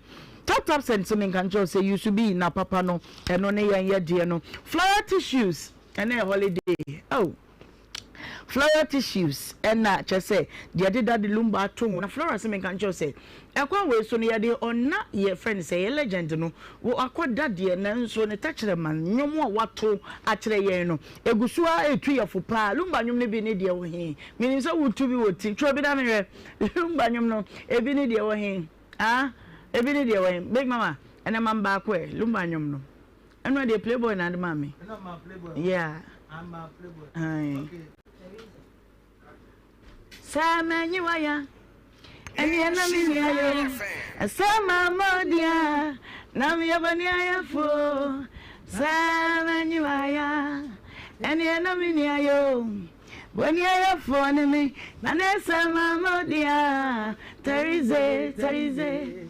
Tap tap send se menka nkyerɛ wo sɛ use bi na papa no ɛno ne yɛn yɛ deɛ no. Floral tissues ɛnɛ yɛ holiday oh. Floral tissues ɛna kyerɛ sɛ deɛ ɛde Daddy Lumba ato ho na Flora se menka nkyerɛ wo sɛ ɛkwan wei so no yɛde ɔna yɛ frɛ no sɛ yɛ legend no wɔ akɔ da deɛ nanso ne tɛkyerɛma nnwom a wato akyerɛ yɛn no ɛgu so ara ɛtu yɛ fo paa Lumba nnwom no bi ne deɛ wɔ he menim sɛ wotu bi wɔ ti twerɛ bi na mehwɛ Lumba nnwom no ebi ne deɛ wɔ he ah ebi ne deɛ wɔ he Big Mama ɛnɛ ma mbaako ɛ Lumba nnwom no Ɛno deɛ playboy na ade maa me. Yeah. Sɛ manyi waya ɛneɛ na me nua yo Sɛ mama odia na meyɛ bɔne ayɛfo Sɛ manyi waya ɛneɛ na me nua yo Bɔne ayɛfo ne me na ne sɛ mama odia Terize, terize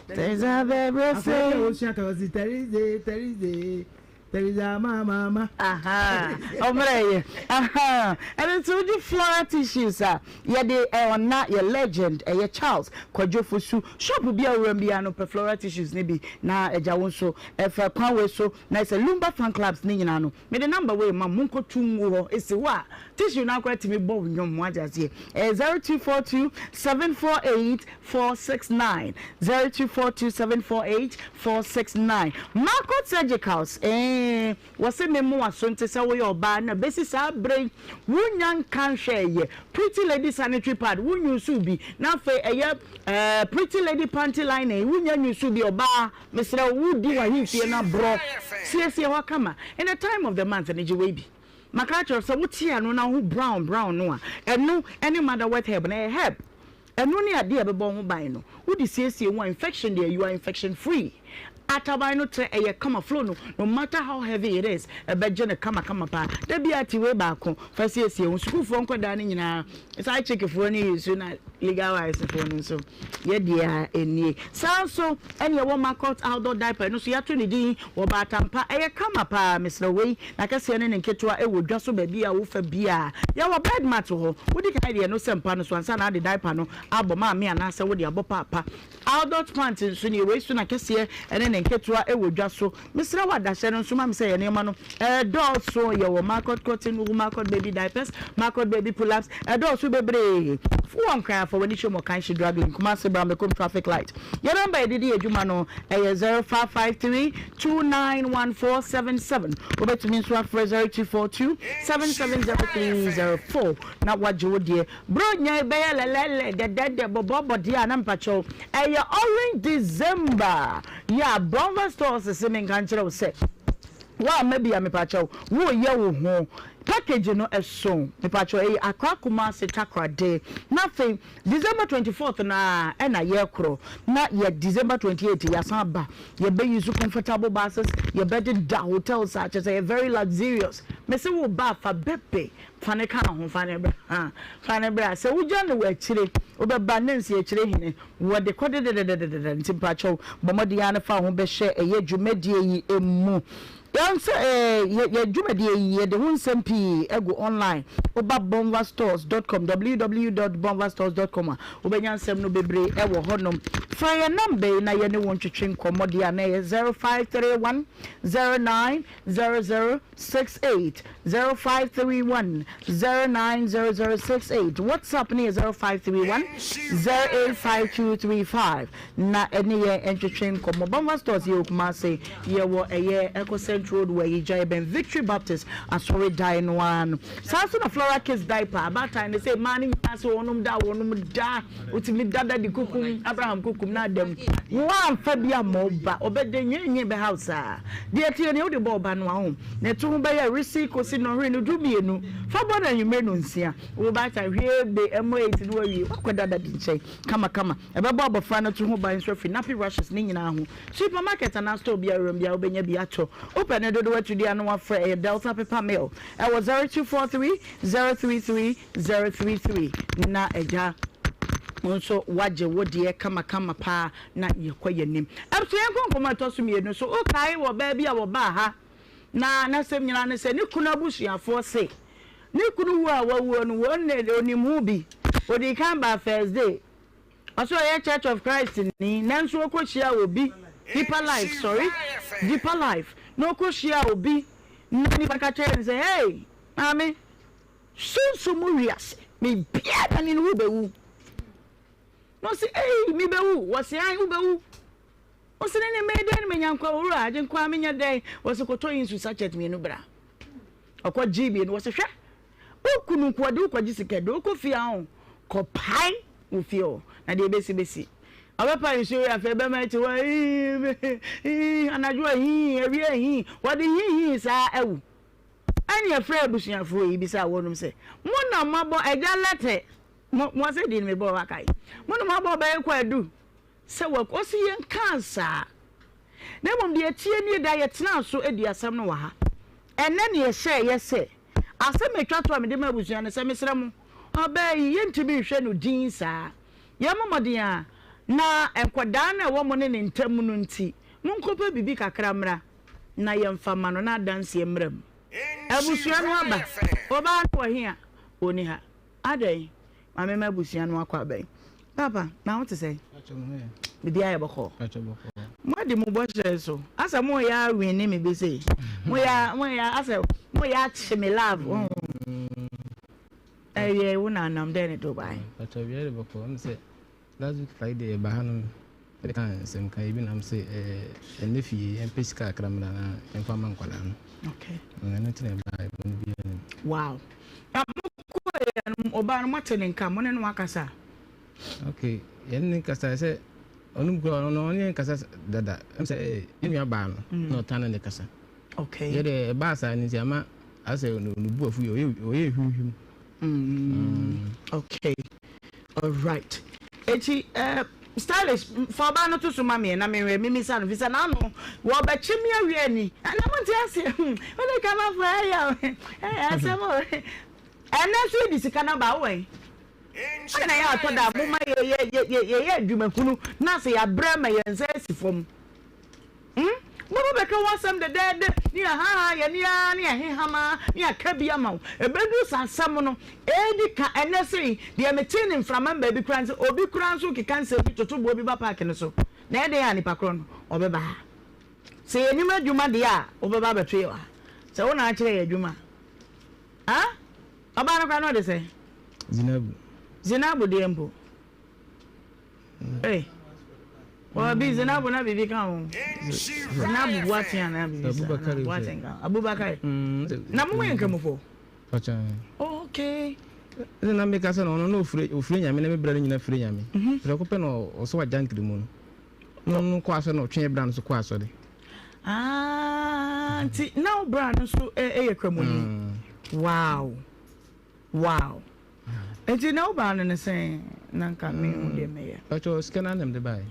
Teresa bɛbrɛ se. Afei deɛ ɔsua ka ɔsi Teresa Teresa Teresa ma ma ma. Aha ɔmmerɛ yɛ aha ɛno nti wogye floral tissues a yɛde ɔna yɛ legend ɛyɛ Charles Kwadwo Fosu shop bi a wuram biara no pɛ floral tissues no bi na agya wo nso ɛfa kwan wei so na ɛsɛ Lumba fan clubs ne nyinaa no Mede number wei ma mo monkɔto ngu hɔ ɛsi hɔ a tissue no akora tumi bɔ wo nnwom wate aseɛ ɛyɛ 0242 748 469 0242 748 469 Marco Surgicals ee wɔse me mmoa so nte sɛ woyɛ ɔbaa na bɛsi saa berɛ yi wonya nka nhwɛɛyɛ Pretty Lady sanitary pad wo nyusu bi na afei ɛyɛ ɛɛ Pretty Lady panty liner yi wonya nyusu bi ɔbaa Mesrɛ wo, wodi w'ahemfie no aborɔ. Siesie hɔ kama. In the time of the month no, gye wei bi. Maka akyerɛ wo sɛ wote ano na wohu brown brown no a, ɛno ne motherwort herb no. Ɛyɛ herb. Ɛno ne adeɛ a ɛbɛbɔ wo ho ban no. Wode siesie ho a, infection deɛ, you are infection free. Ataban no trɛ ɛyɛ kama flow no no matter how heavy it is ɛbɛgye no kama kama paa. Da biara te wei baako fa siesie ho. Sukuufoɔ nkwadaa no nyinaa side chick foɔ no use na legal wives foɔ no nso yɛ deɛ a ɛnie. Saa nso ɛne ɛwɔ Marcot outdoor diaper ɛno nso yɛato ne din wɔ Baatampa ɛyɛ kama paa mesrɛ wei n'akɛseɛ ne ne nketewa ɛwɔ dwa so baabi a wofa biara. Yɛwɔ bed mat wɔ hɔ wodi kan de ɛno sɛ mpa no so ansa na ade diaper no abɔ maame anaasɛ wode abɔ paapa. Adult pant nso nie, wei so n'akɛseɛ ne ne nketewa wɔ dwa so. Mesrɛ wo adahyɛ no nso ma me sɛ yɛ nneɛma no ɛdɔɔso. Yɛwɔ Marcot cotton wool, Marcot baby diapers, Marcot baby pull ups, ɛdɔɔso bebree. Wowɔ Nkran a fa w'ani kyerɛ mu wɔ Kanshi Drug Lane, Kumasi Brambekom traffic light. Yɛn nɔmba a yɛde di adwuma no ɛyɛ 0553 291477. Wobɛtumi nso afrɛ 0242 770304 na woagye wo deɛ. Bronya yi bɛyɛ lɛlɛlɛ dɛdɛdɛ bɔbɔbɔ deɛ a na mpakyɛw ɛyɛ orange December yeah Bonva stores se menka nkyerɛ wo sɛ woamma bi a mepakyɛw woreyɛ wo ho package no ɛso mepakyɛw ɛyɛ Accra Kumasi Takoradi na afei December 24th no ara ɛna yɛkorɔ na yɛ December 28 yɛasan aba yɛbɛ use comfortable buses yɛbɛdeda hotels a kyerɛ sɛ ɛyɛ very luxurious mese wo ba a fa bɛbɛ Fa no ka ho, fa no bra, fa no bra. Sɛ wogya no wɔ akyire, wobɛba ne nsi akyire hene, wɔde kɔ dededededede. Nti mpakyɛw, bɔ mmɔden ara na fa wo ho bɛhyɛ ɛyɛ dwumadie yi mu. Yɛn sɛ ɛɛ yɛ yɛ dwumadie yi, yɛde ho nsɛm pii agu online. Woba bonvastores dot com, www dot bonvastores dot com a, wobɛnya nsɛm no bebree wɔ hɔnom. Frɛ yɛn nɔmba yi na yɛne wo ntwetwe nkɔmmɔ deɛ a na ɛyɛ 0531 09 00 68 0531 090068 WhatsApp no yɛ 0531 085235 na ɛne yɛn ntwetwe nkɔmmɔ. Bamfa Stores yɛwɔ Kumasi, yɛwɔ ɛyɛ Ecocent Road wɔ Ayigya, yɛbɛn Victory Baptist asɔredan no ara no. Saa nso na Flora Kids Diaper, abaatan no sɛ mmaa no nyinaa sɛ wɔnom da wɔnom da, wotumi da dadi kukum, Abraham kukum na ada mu. Woamfa bi amma wo ba, ɔbɛda nwiinwii bɛhaw saa. Deɛ ɛteɛ nie, wode bɔ wo ba no a, ho na ɛto ho bɛyɛ resi kɔsi nnɔnhwere no dumienu. Fa bɔ no anwummere nnɔnsia. Wo baatan hwie be mmɔ eti na wawie. Woakɔda dadi nkyɛn kamakama. Ɛbɛbɔ abɔfra no to ho ban nso afiri nappy rashes ne nyinaa ho. Supermarket anaa store biara wuram biara wobɛnya bi atɔ. Wopɛ ne dodoɔ atu deɛ a na woafrɛ ɛyɛ Delta Paper Mill ɛwɔ 0243 033 033 na agya wo nso woagye wo deɛ kamakama paa na yɛkɔ yɛn anim. Abusua yɛnkɔ nkɔmmɔ a ɛtɔ so mmienu so. Wokae wɔ ɔbaa bi a wɔbaa ha na n'asɛm nyinaa ne sɛ ne kunu abusuafoɔ se ne kunu wu a wawuo no wɔn na onim ho bi. Odii kan baa first day. Ɔse ɔyɛ Church of Christ ni nanso ɔkɔhyiaa obi Deeper Life sorry Deeper Life na ɔkɔhyiaa obi na nipa no ka kyerɛɛ no sɛ hey maame Sunsum mu wiase, biribiara nni no, wobɛwu. Na ɔse, Ei, mebɛwu? Wɔse, Ae, wobɛwu. Ɔse, Ne ne mɛyɛ dɛn na manya nkwa, Owura, Agyenkwa, menyɛ dɛn? Wɔse, Kɔtɔ yi nsu sachet mmienu bra. Ɔkɔ gyee mmienu, wɔse, Hwɛ, wo kunu nko ɔde wo kɔgye sika de wokɔ fie a, kɔpae wo fie hɔ, na deɛ ɛbɛsi bɛsi. Ɔbɛpae nsuo yi afei bɛma ɛte hɔ, hii, anadwo a hii, awia hii, wɔde hii hii saa awu. Ɛnna ɛfrɛɛ abusuafoɔ yi bisaa wɔnom sɛ, Mo na moabɔ agya lɛtɛ, mo, mo asɛ din mebɔɔ hɔ akae, mo na moabɔ ɔbaa yi kwaadu sɛ waku, ɔse yɛnkaa saa, na mmom deɛ ɛteɛ nie, da yɛtenaa so dii asɛm no wɔ ha, ɛnnɛ na yɛhyɛeɛ sɛ, asɛm a ɛtwa to a mede ma abusua no sɛ, mesrɛ mo, ɔbaa yi, yɛntumi nhwɛ no dinn saa, yɛmmɔ mmɔden ara na nkwadaa no a ɛwɔ mo ne ne ntam no nti, monkɔpɛ biribi kakra mmra. na yɛmfa mma no na adanseɛ mmra mu. Abusua no aba. Obaa no wɔ he a? Ɔnni ha. Adɛn? Ma memma abusua no akɔ abɛn. Paapa, na wo te sɛn? Biribiara yɛ bɔkɔɔ. Moadi mo bɔhyɛ so. Asɛ moyɛ awini me bi sei. Moyɛ moyɛ asɛ moyɛ akye me love. Ɛyɛ wo na anam dɛn ne do bae? Pakyɛ biribiara yɛ bɔkɔɔ. Last week Friday yɛbaa ha no bɛkaa nsɛm ka ebi nam sɛ ɛnɛ fie yɛmpɛ sika kakra mmra na yɛmfa ma nkwadaa no. Okay. Ɛno nti na ɛbaa ɛbɔne biara nim. Wow. Na mokɔeɛ no ɔbaa no moate ne nka mo ne no akasa? Okay, yɛne ne kasa sɛ ɔno kura ɔno ɔne yɛn kasa dada ɛm sɛ yɛn nua baa no na ɔtaa ne ne kasa. Okay. Yɛ dɛ ɛbaa saa no nti ama asɛ ne bu afu yɛ ɔyɛ hwimhwim. Okay. Alright. Eti eh, Stylish, fa ɔbaa no to so ma me ɛ na menhwɛ, memmisa no, fisɛ n'ano, wɔbɛkye me awie ani. Ɛnna monte aseɛ, hmm, wode ka ma fa ɛyɛ o, ɛyɛ asɛm o. Ɛnnɛ nso yɛde sika no aba, wowɔ he? Adɛn na ɛyɛ atɔ da a moma yɛyɛ adwumahunu na sɛ yɛabrɛ ma yɛn nsa asi fam? Hmm? Mobɛ bɛka ho asɛm dɛdɛɛdɛ ne yɛhaahaa yɛn ani ara ne yɛheham ara ne yɛaka bi ama wo. Ɛbɛduru saa asɛm no ɛredi ka ɛnnɛ sei, deɛ metee no mframa mu baabi koraa ne sɛ obi koraa nso rekeka nsɛm bi toto boɔ bi ba paake no so. Na ɛyɛ dɛn a nipa korɔ no ɔbɛba ha? Sɛ yɛnim adwuma deɛ a, wobɛba abɛto yɛn wɔ ha. Sɛ wo na akyerɛ yɛn adwuma a. Ah? Ɔbaa no koraa na ɔde sɛn? Zinabu. Zinabu deɛ mpo. Ei. Wɔbi Zinabu na biribi ka ho. Zinabu Boateng anaa biribi sa. Abubakar. Boateng ka ho. Abubakar. Na mo yɛ nkramofo? Oh, okay. Ɛna na meka sɛ no ɔno na ofure ofure nyame na me bra no nyina fure nyame. Prɛko pɛ na ɔsɛ wagya nkremu no. Na ɔno kɔ asɔre na ɔtwe bra no so kɔ asɔre. Ah, nti na wo bra no nso yɛ kramoni. Wow. Wow. Nti na wo baa no ne sɛn na nka me hu deɛ mɛyɛ. Pacho sika no anam de bae.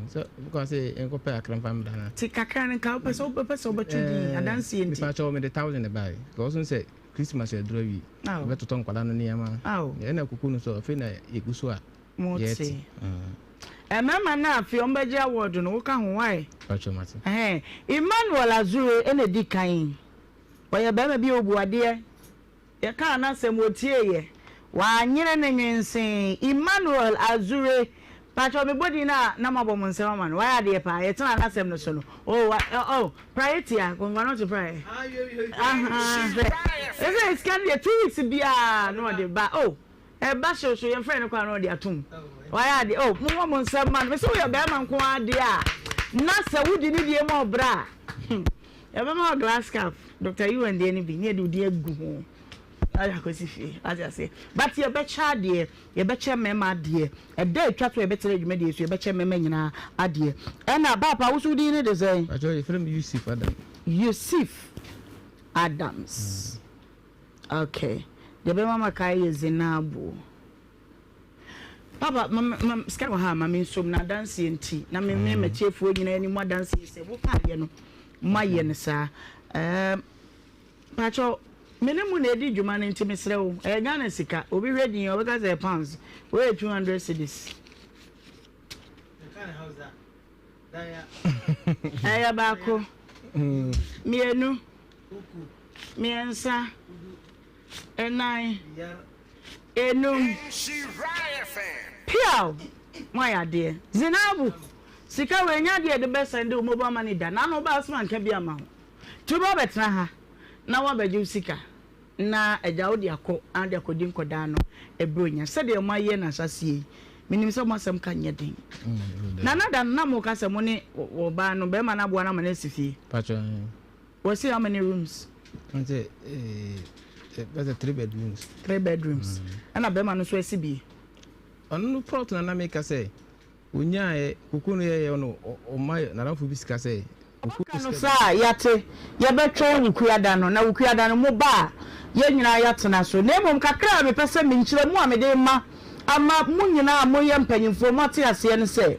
Sɛ wokɔ sɛ yɛnkɔpɛ akra mfa mbra na. Ti kakra no nka wopɛ sɛ wopɛ sɛ wobɛto din adanseɛ nti. Pacho mede 1000 bae. Because sɛ Christmas aduru awie. Wobɛtotɔ nkwadaa no nneɛma. Ɛna kuku no so afei na yɛgu so a. Mote. Mmarima no a afei wɔbɛgye award no woka ho why? Pacho mate. Ɛhɛn Emmanuel Azure na edi kan. Ɔyɛ barima bi a obu adeɛ. Yɛkaa n'asɛm, ɔtieeɛ. Wanyere ne nwensee. Emmanuel Azure, pakyɛw mebɔ din no a na moabɔ mo nsam ama no. Wayɛ adeɛ paa. Yɛtenaa n'asɛm no so no, oh, wa, oh, praeɛ tia, Kɔmfoɔ no te praeɛ. Ahaa, hwɛ. Ɛsɛ sika no deɛ, 2 weeks biara na ɔde ba. Oh, ɛba hyew so, yɛmfrɛ no koraa na ɔde atom. Wayɛ adeɛ. Oh, mommɔ mo nsam ma no. Mese woyɛ barima nko ara deɛ a, na sɛ wodi ne deɛ mu ɔbrɛ a, hmm. Yɛbɛma wo glass cup, Doctor Ewan deɛ no bi, ne yɛde wo din agu ho na wode akɔsi fie. Wate aseɛ? But yɛbɛkyɛ adeɛ, yɛbɛkyɛ mmarima adeɛ. Ɛda a ɛtwa to a yɛbɛtena dwumadie yi so, yɛbɛkyɛ mmarima nyinaa adeɛ. Ɛna Paapa, wo nso wo din no de sɛn? Pakyɛ yɛfrɛ me Yusuf Adams. Yusuf Adams. Okay. Deɛ ɛbɛma makae yɛ Zinabu. Papa, ma ma sika wɔ ha a, ma me nsom na adanseɛ nti, na me me m'atiefoɔ nyinaa anim adanseɛ sɛ wokaeɛ no, moayɛ no saa. Ɛɛm, pakyɛ me ne mo na ɛdi dwuma no nti mesrɛ wo, ɛyɛ Ghana sika, obi hwɛ din ɔbɛka sɛ ɛyɛ pounds, wei yɛ 200 cedis. Ɛyɛ baako, mmienu, mmiɛnsa. Nnan, enum, piaw! Moayɛ adeɛ. Zinabu, sika wei ɛnyɛ adeɛ a yɛde bɛ sɛnde wo mobile money da. Naano wobaa so manka bi amma wo. Nti wobɛ abɛtena ha na woabɛgye wo sika na agya wode akɔ na wode akɔdi nkɔdaa no Buronya. Sɛdeɛ moayɛ no ahyɛaseɛ yi, menim sɛ mo asɛm ka nyɛ den. Nana da no na moka sɛ mo ne ɔbaa no, barima no aboa no ama no asi fie. Wɔsi how many rooms? Nti bɛsɛ 3 bedrooms. 3 bedrooms. Ɛna bɛrima no nso asi bi. Ɔno no plot na na meka sɛ onyaeɛ koko no yɛyɛ no ɔma n'adamfo bi sika sɛ. Ɔka no saa a, yɛate. Yɛbɛtwɛn Wukuada no, na Wukuada no moba a, yɛn nyinaa yɛatena so. Na mmom kakra a mepɛ sɛ me nkyerɛmu a mede rema ama mo nyinaa a moyɛ mpanyimfoɔ moate aseɛ ne sɛ,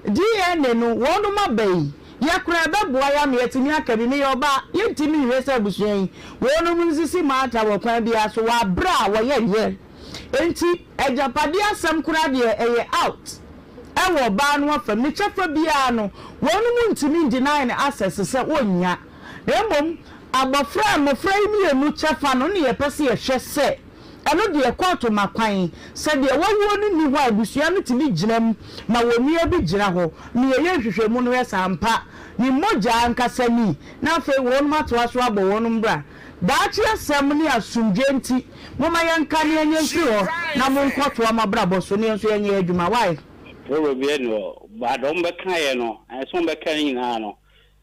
DNA no, wɔnom aba yi, yɛ koraa ɛbɛboa yɛn ama yɛatumi aka bi. Meyɛ ɔbaa, yɛntumi nhwɛ sɛ abusua yi, wɔnom nsisi Martha wɔ kwan biara so wɔ aberɛ a wɔyɛ yɛ. Enti agyapadeɛ asɛm koraa deɛ ɛyɛ out ɛwɔ ɔbaa no afam. Ne kyɛfa biara no, wɔnom ntumi ndeny no access sɛ ɔnnya. Na mmom abɔfra, mmɔfra yi mmienu kyɛfa no na yɛpɛ sɛ yɛhwɛ sɛ Ɛno deɛ kɔɔto ma kwan. Sɛ deɛ wawuo no nni hɔ a, abusua no tumi gyina mu ma wɔn nua bi gyina hɔ ma yɛyɛ nhwehwɛmu no hwɛ sɛ ampa ne mogya ankasa ni, na afei wɔnom atoa so abɔ wɔnom bra. Daakye asɛm ne asomdwoeɛ nti, momma yɛnka ne yɛnyɛ mfiri hɔ na monkɔtoa mo abrabɔ so na yɛn nso yɛnyɛ yɛn adwuma. Wai? Problem biara nni hɔ, but wɔn bɛkaeɛ no, ɛsɛ wɔn bɛkaeɛ no nyinaa no,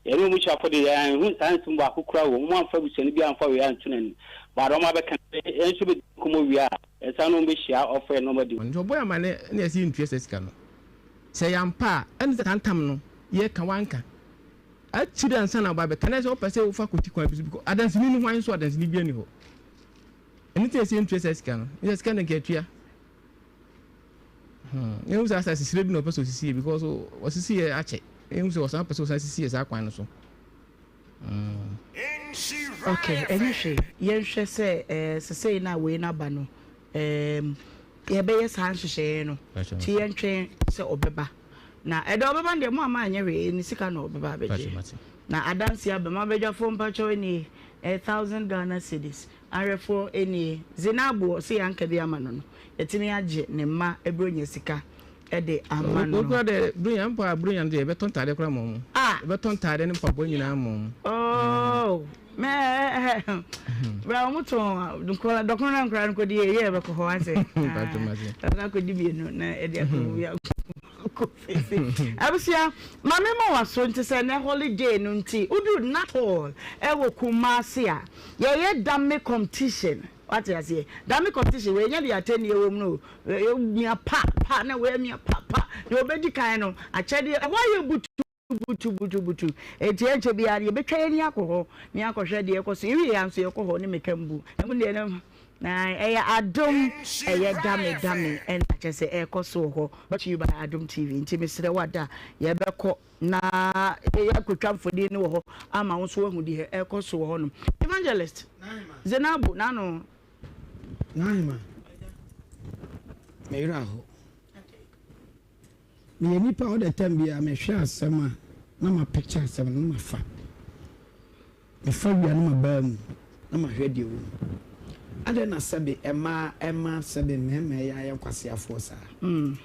Yɛne wɔn abusuafo de, yɛanhu saa nsɛm baako koraa wom. Wɔamfa abusuani biara amfa wei anto n'anim. But wɔabɛka no, yɛn nso bɛdi nkɔmmɔ wie a, yɛsan ne wɔn bɛhyia ɔfrɛ na wɔadi. Nti ɔbɔɔ yɛn amanneɛ na yɛse yɛntua saa sika no. Sɛ ɛyɛ ampa a, ɛne sɛ saa ntam no yɛka wanka akyiri ansa na ɔba abɛka. Na ɛsɛ wopɛ sɛ wofa kɔti kwan bi so because adanseni no hwan nso adanseni biara nni hɔ. Ɛno nti na ɛsɛ yɛntua saa sika no. Ɛsɛ sika no nka yɛtua. Ehu sɛ asɛ sisire bi na ɔpɛ sɛ osisi yɛ because ɔsisi yɛ akyɛ. Ehu sɛ ɔsan pɛ sɛ ɔsan sisi yɛ saa kwan no so. Ok, ɛnyɛ hwee. Yɛnhwɛ sɛ eh, sesei no a wei no aba no, ehm, yɛbɛyɛ saa nhyehyɛeɛ no. Nti yɛntwɛn sɛ ɔbɛba. Na ɛda ɔbɛba no deɛ, mo amma anyɛ hwee, ne sika na ɔbɛba abɛgye. Na adanseɛ aba mu. Abadwafoɔ mpakyɛw nie, ɛyɛ thousand Ghana cedis. Ahwɛfoɔ nie, Zinabu ɔse yɛanka bi ama no no, yɛatumi agye ne mma Buronya sika de ama no. Wokura dɛ Buronya mpo a Buronya no deɛ yɛbɛtɔ ntaadeɛ koraa ama wɔn. Ah! Yɛbɛtɔ ntaadeɛ ne mpaboa nyinaa ama wɔn. Oh! Mɛ bra wɔn tɔn nkɔla dɔkono na nkɔla no kɔdi yɛ yɛ bɛkɔ hɔ asɛ. Ɛbɛkɔ akɔdi mmienu na ɛde akɔ wia. Abusua, ma me ma waso nti sɛ nɛ holiday no nti wodu Napol ɛwɔ Kumasi a yɛyɛ dame competition wate aseɛ dame competition wei nyɛ deɛ atɛnnie wɔ mu no o mia pa pa na wei mia pa pa deɛ ɔbɛdi kan no akyɛdeɛ ɛhɔ ayɛ butu butu butu butu enti ɛnkyɛ biara yɛbɛtwa yɛn ani akɔ hɔ ne akɔhwɛ deɛ ɛkɔ so yɛwie yɛn nso yɛkɔ hɔ ne meka mbu ɛmu deɛ no Na ɛyɛ adom ɛyɛ dame dame ɛna kyerɛ sɛ ɛrekɔ so wɔ hɔ brought to you by Adom TV nti mesrɛ wo ada yɛbɛkɔ na yɛakɔtwa mfoni no wɔ hɔ ama wo nso woahu deɛ ɛrekɔ so wɔ hɔ nom Evangelist Zenabu n'ano. N'ahema, me werɛ aho. Meyɛ nipa a ɔda tam biara mehwɛ asɛm a na ma picture asɛm no na mafa. Mefa wia no mabaa mu na mahwɛ deɛ ɛwɔ mu. Adɛn na sɛbe mmaa ɛma sɛbe mmarima yɛ ayɛ nkwaseafoɔ saa? Ɛ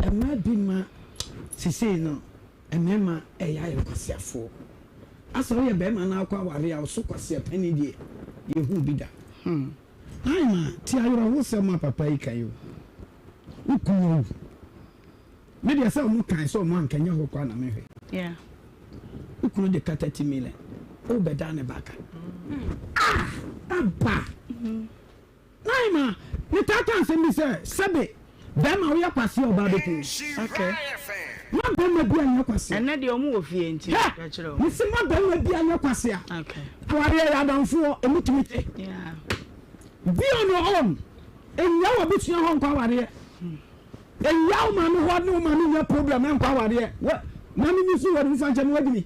mmaa bi ma sesei no mmarima ɛyɛ ayɛ nkwaseafoɔ. Asɛ woyɛ barima na akɔ aware a ɔso kwasea panin deɛ yɛnhuu bi da. Aima, tie awerɛhosɛm a papa yi ka yi o. Wo kunu awu. Me deɛ sɛ ɔmo kan sɛ ɔmo anka nyɛ hɔ koraa na mehwɛ. Yeah. Wo kunu de ka 30 million. Wo bɛ dan ne ba ka. Ah! Aba! Naima, me taa ka asɛm bi sɛ, sɛbe bɛrima woyɛ kwasea ɔbaa bɛku wo. Okay. Ma bɛrima bi anyɛ kwasea. Ɛnɛ deɛ ɔmo wɔ fie nti Hɛ! kyerɛ wɔn. Mese ma bɛrima bi anyɛ kwasea. Okay. Awareɛ yɛ adamfoɔ, emu tumi te. Yeah. Be on your own. Nnya w'abusua hɔ nkɔ awareɛ. Nnya wo maame hɔ ne wo maame nya problem nkɔ awareɛ. Wɔ maame mi so wɔde nfa nkyɛn wadi mi.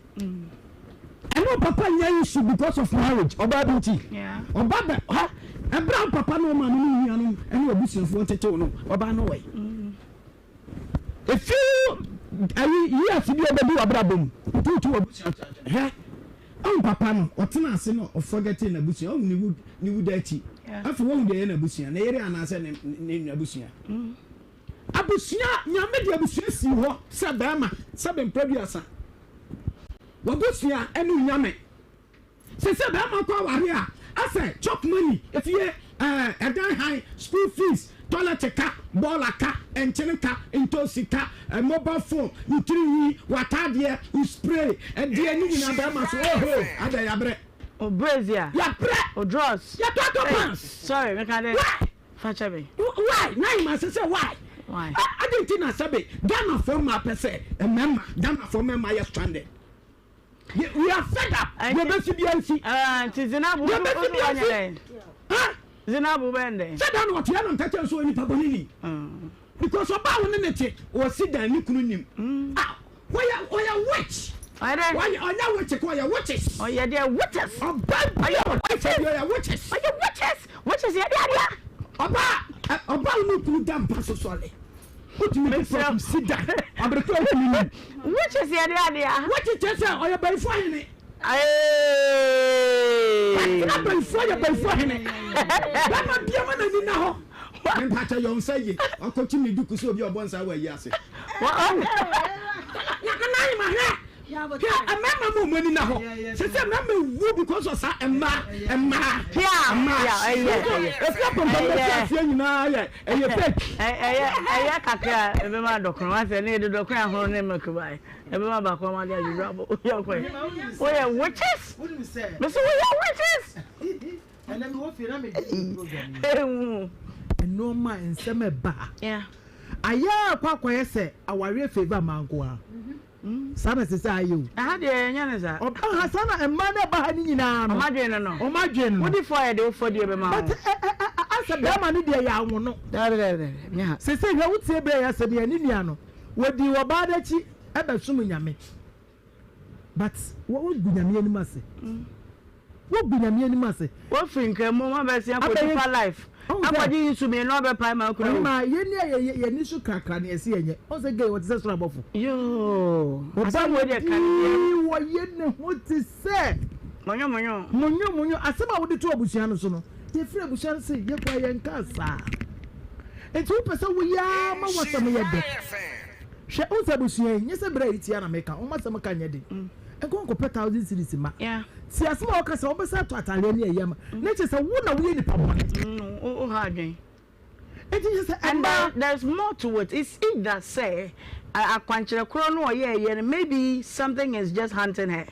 Ɛne wo papa nya issue because of marriage ɔbaa bi nti. Ɔba bɛ ha ɛbrɛ wo papa ne wo maame ne wo nuanom ɛne w'abusuafoɔ ntetew no ɔbaa no wɔ yi. A few ayi years bi a ɔbɛdi w'abrabɔ mu wotuutu w'abusua to nkyɛn hwɛ ɔhu papa no ɔtena ase no ɔfɔgɛte n'abusua ɔhu ne wu ne wu da akyi afei wɔhu deɛ ɛyɛ n'abusua ne yere anaasɛ ne ne n'abusua abusua nyame de abusua si hɔ sɛ bɛrima sɛ bɛmpɛ duasa w'abusua ɛne onyame Sese bɛɛma kɔ aware a asɛ chop money, efie ɛɛ ɛdan han, school fees, toilet ka, bɔɔla ka, nkyene ka, ntoosi ka, mobile phone, wo tiri nwi, w'ataadeɛ, wo spray, ɛdeɛ ne nyinaa bɛɛma so ohoo adɛn yabrɛ. O brazier. Yabrɛ. O drawers. Yɛtɔ atɔ pants. Sorry meka dɛ. Why? Fa kyɛ me. Why? Naima sese why? Why? Adɛn nti na sɛbe Ghanafoɔ mmaa pɛ sɛ mmarima Ghanafoɔ mmarima yɛ stranded? We are fed up. Deɛ bɛsi bia nsi. Ah, nti Zinabu Deɛ bɛsi bia nsi. Ha? Zinabu bɛn dɛn? Sɛ dan na ɔte ɛna nka kyɛn so onipa bɔne ni. Because ɔbaa wo ne ne te ɔsi dan ne kunu nim. Ah, ɔyɛ ɔyɛ witch. Ɔyɛ dɛ? Ɔyɛ ɔnyɛ witch kɔ ɔyɛ witches. Ɔyɛ deɛ witches. Ɔbaa bi a ɔte sɛ bi ɔyɛ witches. Ɔyɛ witches. Witches yɛ deɛ adeɛ. Ɔbaa ɔbaa wo ne kunu da mpa so sɔre. Wotumi de prɔfo si dan aberekɔ a wotumi nim. Witches yɛ deɛ adeɛ. Witches kyerɛ sɛ ɔyɛ bayifo ahene. Watena bayifo ayɛ bayifo ahene. Bɛma bia ma n'ani na hɔ. Mempakyɛ yɛ nsa yie. Wakɔkyi ne duku sɛ obi a ɔbɔ nsa wɔ ayi ase. Na na ahema hwɛ. Hwɛ mmarima ma wɔn ani na hɔ. Sɛ sɛ mmarima wu because of saa mmaa mmaa mmaa. Efi apampam bɛsi aseɛ nyinaa yɛ ɛyɛ fake. Ɛyɛ ɛyɛ kakra a ɛbɛma dɔkono wasɛ ne yɛde dɔkono ahoro ne milk bae ɛbɛma baako ama de adwudwo abɔ woyɛ ɔkɔe woyɛ witches mesi woyɛ witches. Ewu. Nneɛma nsɛm ɛba ayɛ akɔ akɔyɛ sɛ awareɛ favour mmaa nko ara. Saa na ɛsɛ sɛ ayɛ o. Ɛha deɛ yɛnyɛ no saa. Ɔba ha saa na mmaa no ɛba ha no nyinaa no. Wɔn adwene no no. Wɔn adwene no. Wodi fɔ a yɛde wo fɔdie bɛma wo. But ɛ ɛ ɛ. Asɛ bɛrima no deɛ yɛ awono. Dabi dabi dabi nyɛ ha. Sese hwɛ wo tie berɛ yɛ asɛm yɛ ne nua no wɔdii ɔbaa no akyi ɛbɛsom Nyame but wogu Nyame anim ase wogu Nyame anim ase. Wofiri nkramu ma bɛsia kɔ nipa life akɔgye nsu mmienu abɛpae ma akura wo. Ɔhema yɛni a yɛ yɛni so krakra ne yɛsi yɛnyɛ ɔn sɛ gay wɔte sɛ soro abɔfo. Yoo Ɔba asɛm wei deɛ ka ne dii wɔyɛ ne ho te sɛ. Monyo monyo. Monyo monyo asɛm a wode to abusua no so no yɛfiri abusua no se yɛkura yɛn kaa saa nti wopɛ sɛ woyɛ ara ma w'asɛm yɛ dɛ hwɛ wohu sɛ abusua yi nyɛ sɛ berɛ a yɛtia na meka wɔn asɛm ka nyɛ den nkɔ nkɔpɛ thousand series ma ti asɛm a wɔka sɛ wɔbɛsa atɔ ataadeɛ ne ɛyɛ ama na kyerɛ sɛ wo na woyɛ nipa bɔne wo ha adwen Enti kyerɛ sɛ And ɛmma. there there's more to it it's either sɛ akwankyerɛ korɔ no ɔyɛɛyɛ no maybe something is just hunting her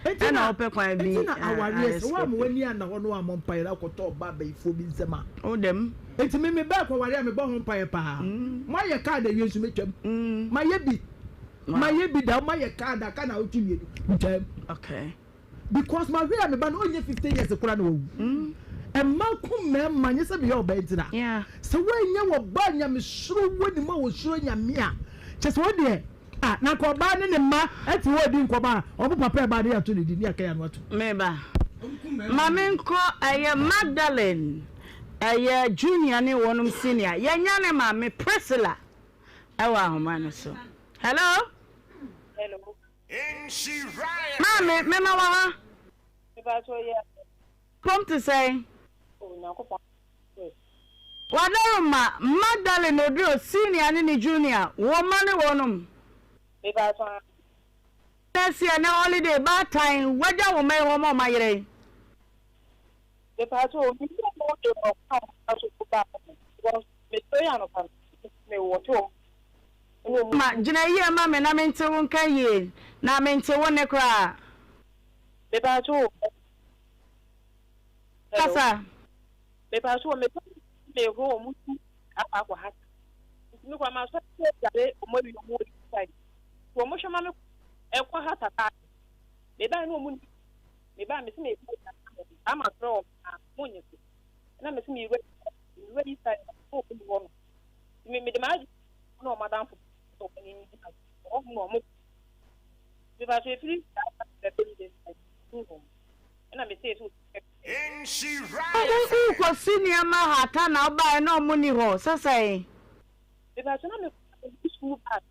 Enti ɛna na ɔpɛ kwan bi enti na a awareɛ sɛ woamma escape. w'ani anna hɔ na woammɔ mpaeɛ na wokɔtɔ ɔbaa bayifoɔ bi nsam a. Wo dɛm. Enti me me bɛɛ kɔware a mebɔ ho mpaeɛ paa. Moayɛ card awie nso mɛtwam. Mayɛ bi. Mayɛ bi da moayɛ card aka naawɔtwe mmienu metwaam. Okay. Because ma hwɛ a me ba no ɔnyɛ 50 years koraa na wawu. Mma ku mmarima nyɛ sɛ meyɛ ɔbaa nti na. Sɛ woanyɛ wɔ ba nyamesuro wɔ ne mu a wɔsuro nyame a kyɛ sɛ wodeɛ ah na nka ɔbaa ne ne mma ɛte hɔ ɔdi nkɔmɔ a ɔmo papa ɛbaa ne yɛato ne di ne yɛaka yɛn ano ato. Me ba, ma me nkɔ ɛyɛ Magdalene ɛyɛ junior ne wɔnom senior yɛnya ne maame Priscilla ɛwɔ ahoma no so. Hello. Hello. Maame, mema wɔ ha. Pom te sɛn? Wadaroma, Magdalene Oduro senior ne ne junior, wo mma ne wɔnom. Nɛɛse ɛnɛ holiday, baatan, wagya wo mma yi hɔ ma ɔma yerɛ yi. Mepatwo me nua mo de ɔkwan a ɔfa so ba because me sɔre anɔpa no me wɔ te wɔn ɛna wɔn. Ma gyina yie ma me na me nte wo nka yie na me nte wo nne koraa. Mepatwo hello. Kasa. Mepatwo me ba me horo wɔn tu akɔ akɔ hata nti me kora ma sɔre sɛ dware wɔn awie wɔn wɔ inside nti wɔn hwɛ ma me ɛkɔ hata baa me ba ne wɔn ni. Mebaa mese me kɔ saa ma frɛ wɔn na mo nye so ɛna mese me wura me wura yi sa na wɔn mu hɔ no me me de ma adwene na wɔn adamfo sɛ wɔn ani di wɔn na wɔn me ba so efiri saa bɛbɛ yi de wɔn ɛna mese so. Wokɔsi nneɛma hata na wobaeɛ na ɔmo ni hɔ sɛ sɛn? Meba so na me school bag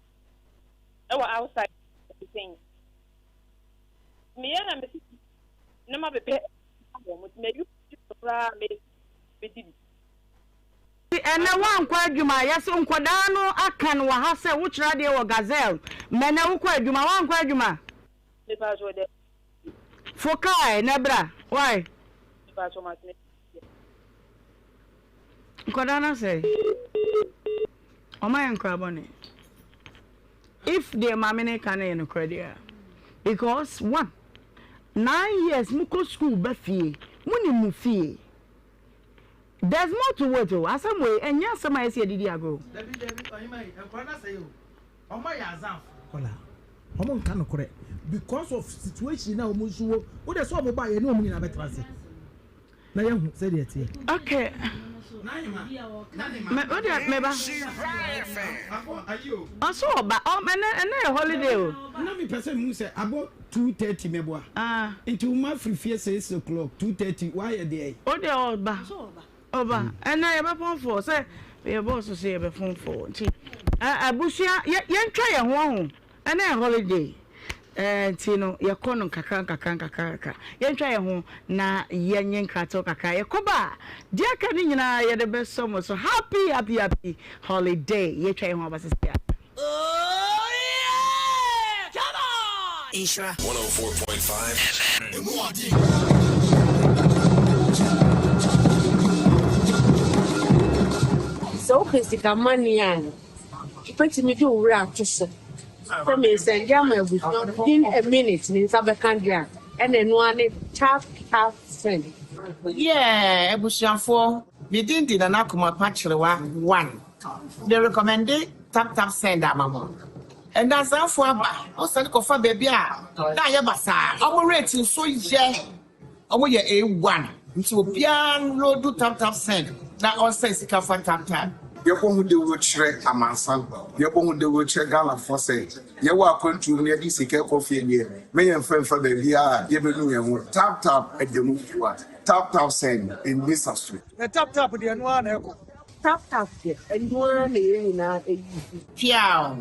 ɛwɔ outside sɛn. Meyɛ na mesi na mabɛpɛ wɔn nti mayi koraa medi bi. Nti ɛnɛ woankɔ adwuma? Yɛse nkɔdaa no aka no wɔ ha sɛ wokyerɛ adeɛ wɔ Gazelle ma ɛnɛ wokɔ adwuma woankɔ adwuma? Mepakyɛw dɛ. Fo kaa ɛ na bra why? Mepakyɛw mate. Nkɔdaa no asɛe. Ɔma yɛ nkora bɔne. If deɛ maame no ka no yɛ nokorɛ deɛ a, because one, nine years mokɔ school ba fie, monim mo fie. There's more to it o, asɛm wei ɛnyɛ asɛm a yɛsɛ yɛde di agorɔ o. Dabi dabi ɔhema yi nkwadaa no asɛe o ɔmo ayɛ azanfo nkwadaa ɔmo nka nokorɛ because of situation na ɔmo nso wɔ wo deɛ sɛ ɔmo ba yɛ ne ɔmo nyinaa bɛtena ase. na yɛahu sɛdeɛ ɛteɛ. Okay. Me wo deɛ meba. Ɔso ɔba ɔ ɛnɛ ɛnɛ yɛ holiday o. Na mi pɛ sɛ mu sɛ abɔ 2:30 mɛboa. Ah. Nti wo ma firi fie 6 o'clock 2:30 wayɛ deɛ. O deɛ ɔba ɔba ɛnɛ yɛbɛpɔn fɔ sɛ yɛ bɔɔso so yɛbɛpɔn fɔ nti abusua yɛ yɛntwa yɛn ho ɔho. Ɛnɛ yɛ holiday nti no yɛkɔ no nkakra nkakra nkakra nkakra. Yɛntwa yɛn ho na yɛnye nkratoɔ kakra. Yɛkɔ ba a, deɛ aka no nyinaa yɛde bɛsɔ mo so. Happy happy happy holiday. Yɛtwa yɛn ho aba sisi a. Nhyira. 104.5 FM. Sɛ wopɛ sika money a, wobɛtumi de wo werɛ ato so sɛ meresɛnde ama abusua within a minute me nsa bɛka deɛ a, ɛna ɛno ara ne tap tap send. Yeah abusuafoɔ me din de Nana Kumapa Kyerewa one me recommende tap tap send ama mo Ndansafoɔ aba wo sane kɔfa baabi a na ayɛ basaa ɔmo rate nso yɛ ɔmo yɛ A one. Nti obiara nloadu tap tap send na ɔnsɛn sika fa tap tap. Yɛbɔ ho dawuro kyerɛ amansan, yɛbɔ ho dawuro kyerɛ Ghanafoɔ sɛ yɛwɔ akwantuo mu na yɛde sika rekɔ fie deɛ, mɛ yɛmfa mfa baabiara a yɛbɛnu yɛn ho. Tap tap ɛda mu fua, tap tap send, ɛnni sa so. Na tap tap deɛ ɛno ara na ɛkɔ. Tap tap deɛ ɛno ara na yɛn nyinaa use. Piaw!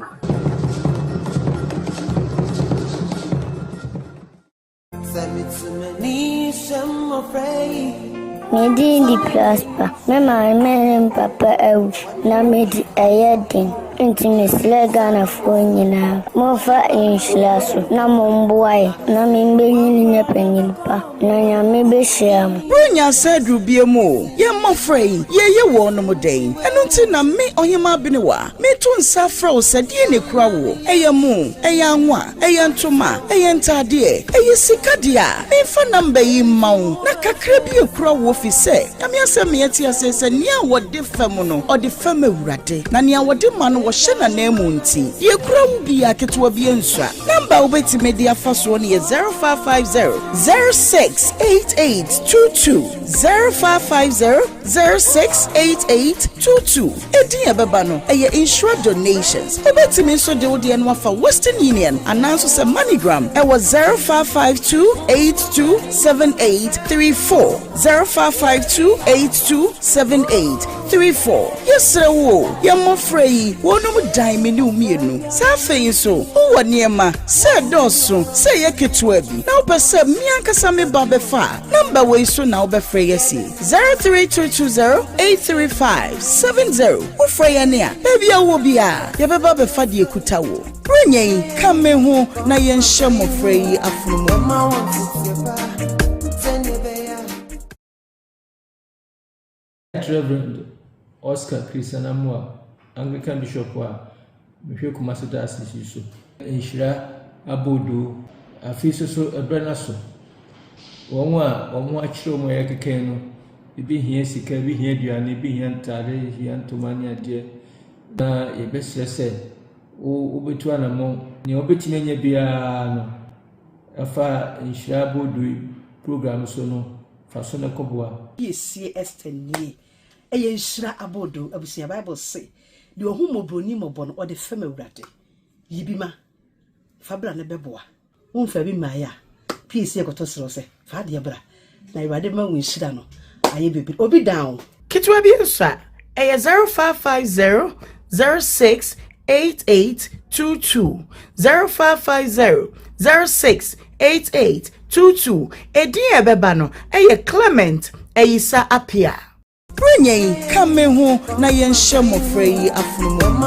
Me din de Prosper. Me maame ne me papa awu na mede ɛyɛ den. Nti mesrɛ Ghanafoɔ nyinaa, momfa nhyira so na momboa yɛn na membenyin nyɛ panyin pa na Nyame behyira mo. Buronya asa aduru biom o, yɛn mmɔfra yi, yɛreyɛ wɔnom dɛn? Ɛno nti na me, Ɔhemaa Benewa, meto nsa afrɛ wo sɛ deɛn na ɛkura woɔ? Ɛyɛ mo, ɛyɛ anwa, Ɛyɛ ntoma, ɛyɛ ntaadeɛ, ɛyɛ sika deɛ a, memfa number yi mma wo na kakra bi akura wo efisɛ Nyame asɛm ma yɛte aseɛ sɛ nea wɔde fɛm no, ɔde fɛm Awurade, na nea wɔde ma no wɔhyɛ n'ananmu nti, deɛ ekura wo biara ketewa bi nsua. Number a wobɛtumi de afa soɔ no yɛ 0550 068822, 0550 068822. Edin a ɛbɛba no, ɛyɛ Nhyira Donations. Wobɛtumi nso de wo deɛ no afa Western Union anaa nso sɛ MoneyGram ɛwɔ 0552 82 7834, 0552 82 7834. Yɛsrɛ wo o, yɛn mmɔfra yi, wɔnom dan me ne wo mmienu. Saa afei nso, wowɔ nneɛma, sɛ ɛdɔɔso, sɛ ɛyɛ ketewa bi, na wopɛ sɛ me ankasa me ba bɛfa a, Number wei so na wobɛfrɛ yɛ asi 03220 835 70. Wofrɛ yɛn a, baabi a wowɔ biara, yɛbɛba abɛfa deɛ ɛkuta wo. Buronya yi, ka me ho na yɛnhyɛ mmɔfra yi afono mu. Right Rev. Oscar Christian Amoah, Anglican Bishop a mehwɛ Kumasi Diocese yi so. Nhyira aboodoo. Afei nso so ɛberɛ no aso. Wɔn a wɔn ho akyere wɔn a yɛkeka no, ebi hia sika, ebi hia aduane, ebi hia ntaade, hia ntoma ne adeɛ. Na yɛbɛsrɛ sɛ wo wobɛtu anammɔn. Nea wobɛtumi anya biara no, ɛfa nhyira aboodoo yi program so no, fa so na kɔboa. Piesie Esther nie. Ɛyɛ nhyira aboodoo abusua Bible se deɛ ɔhu mmɔborɔni mmɔbɔ no ɔde fɛm Awurade. Yi bi ma. Fa bra na bɛboa. Wo mfaa bi mmaeɛ a, piesie kɔtɔ srɛ wo sɛ fa adeɛ bra na Awurade bɛma wo nhyira no ayɛ bebree. Obi dan wo. Ketewa bi nso a, ɛyɛ 0550 06 8822, 0550 06 8822. Edin a ɛbɛba no yɛ Clement Ayisa Appiah. Buronya yi, ka me ho na yɛnhyɛ mmɔfra yi afono mu.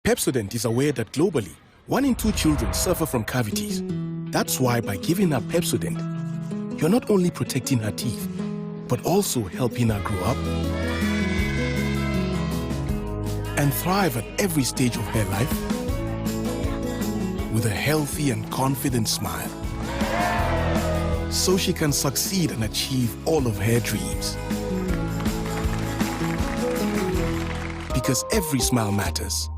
Pepsodent is aware that globally, one in two children suffer from cavities. That's why by giving her Pepsodent, you're not only protecting her teeth, but also helping her grow up and thrive at every stage of her life with a healthy and confident smile. So she can succeed and achieve all of her dreams. Because every smile matters.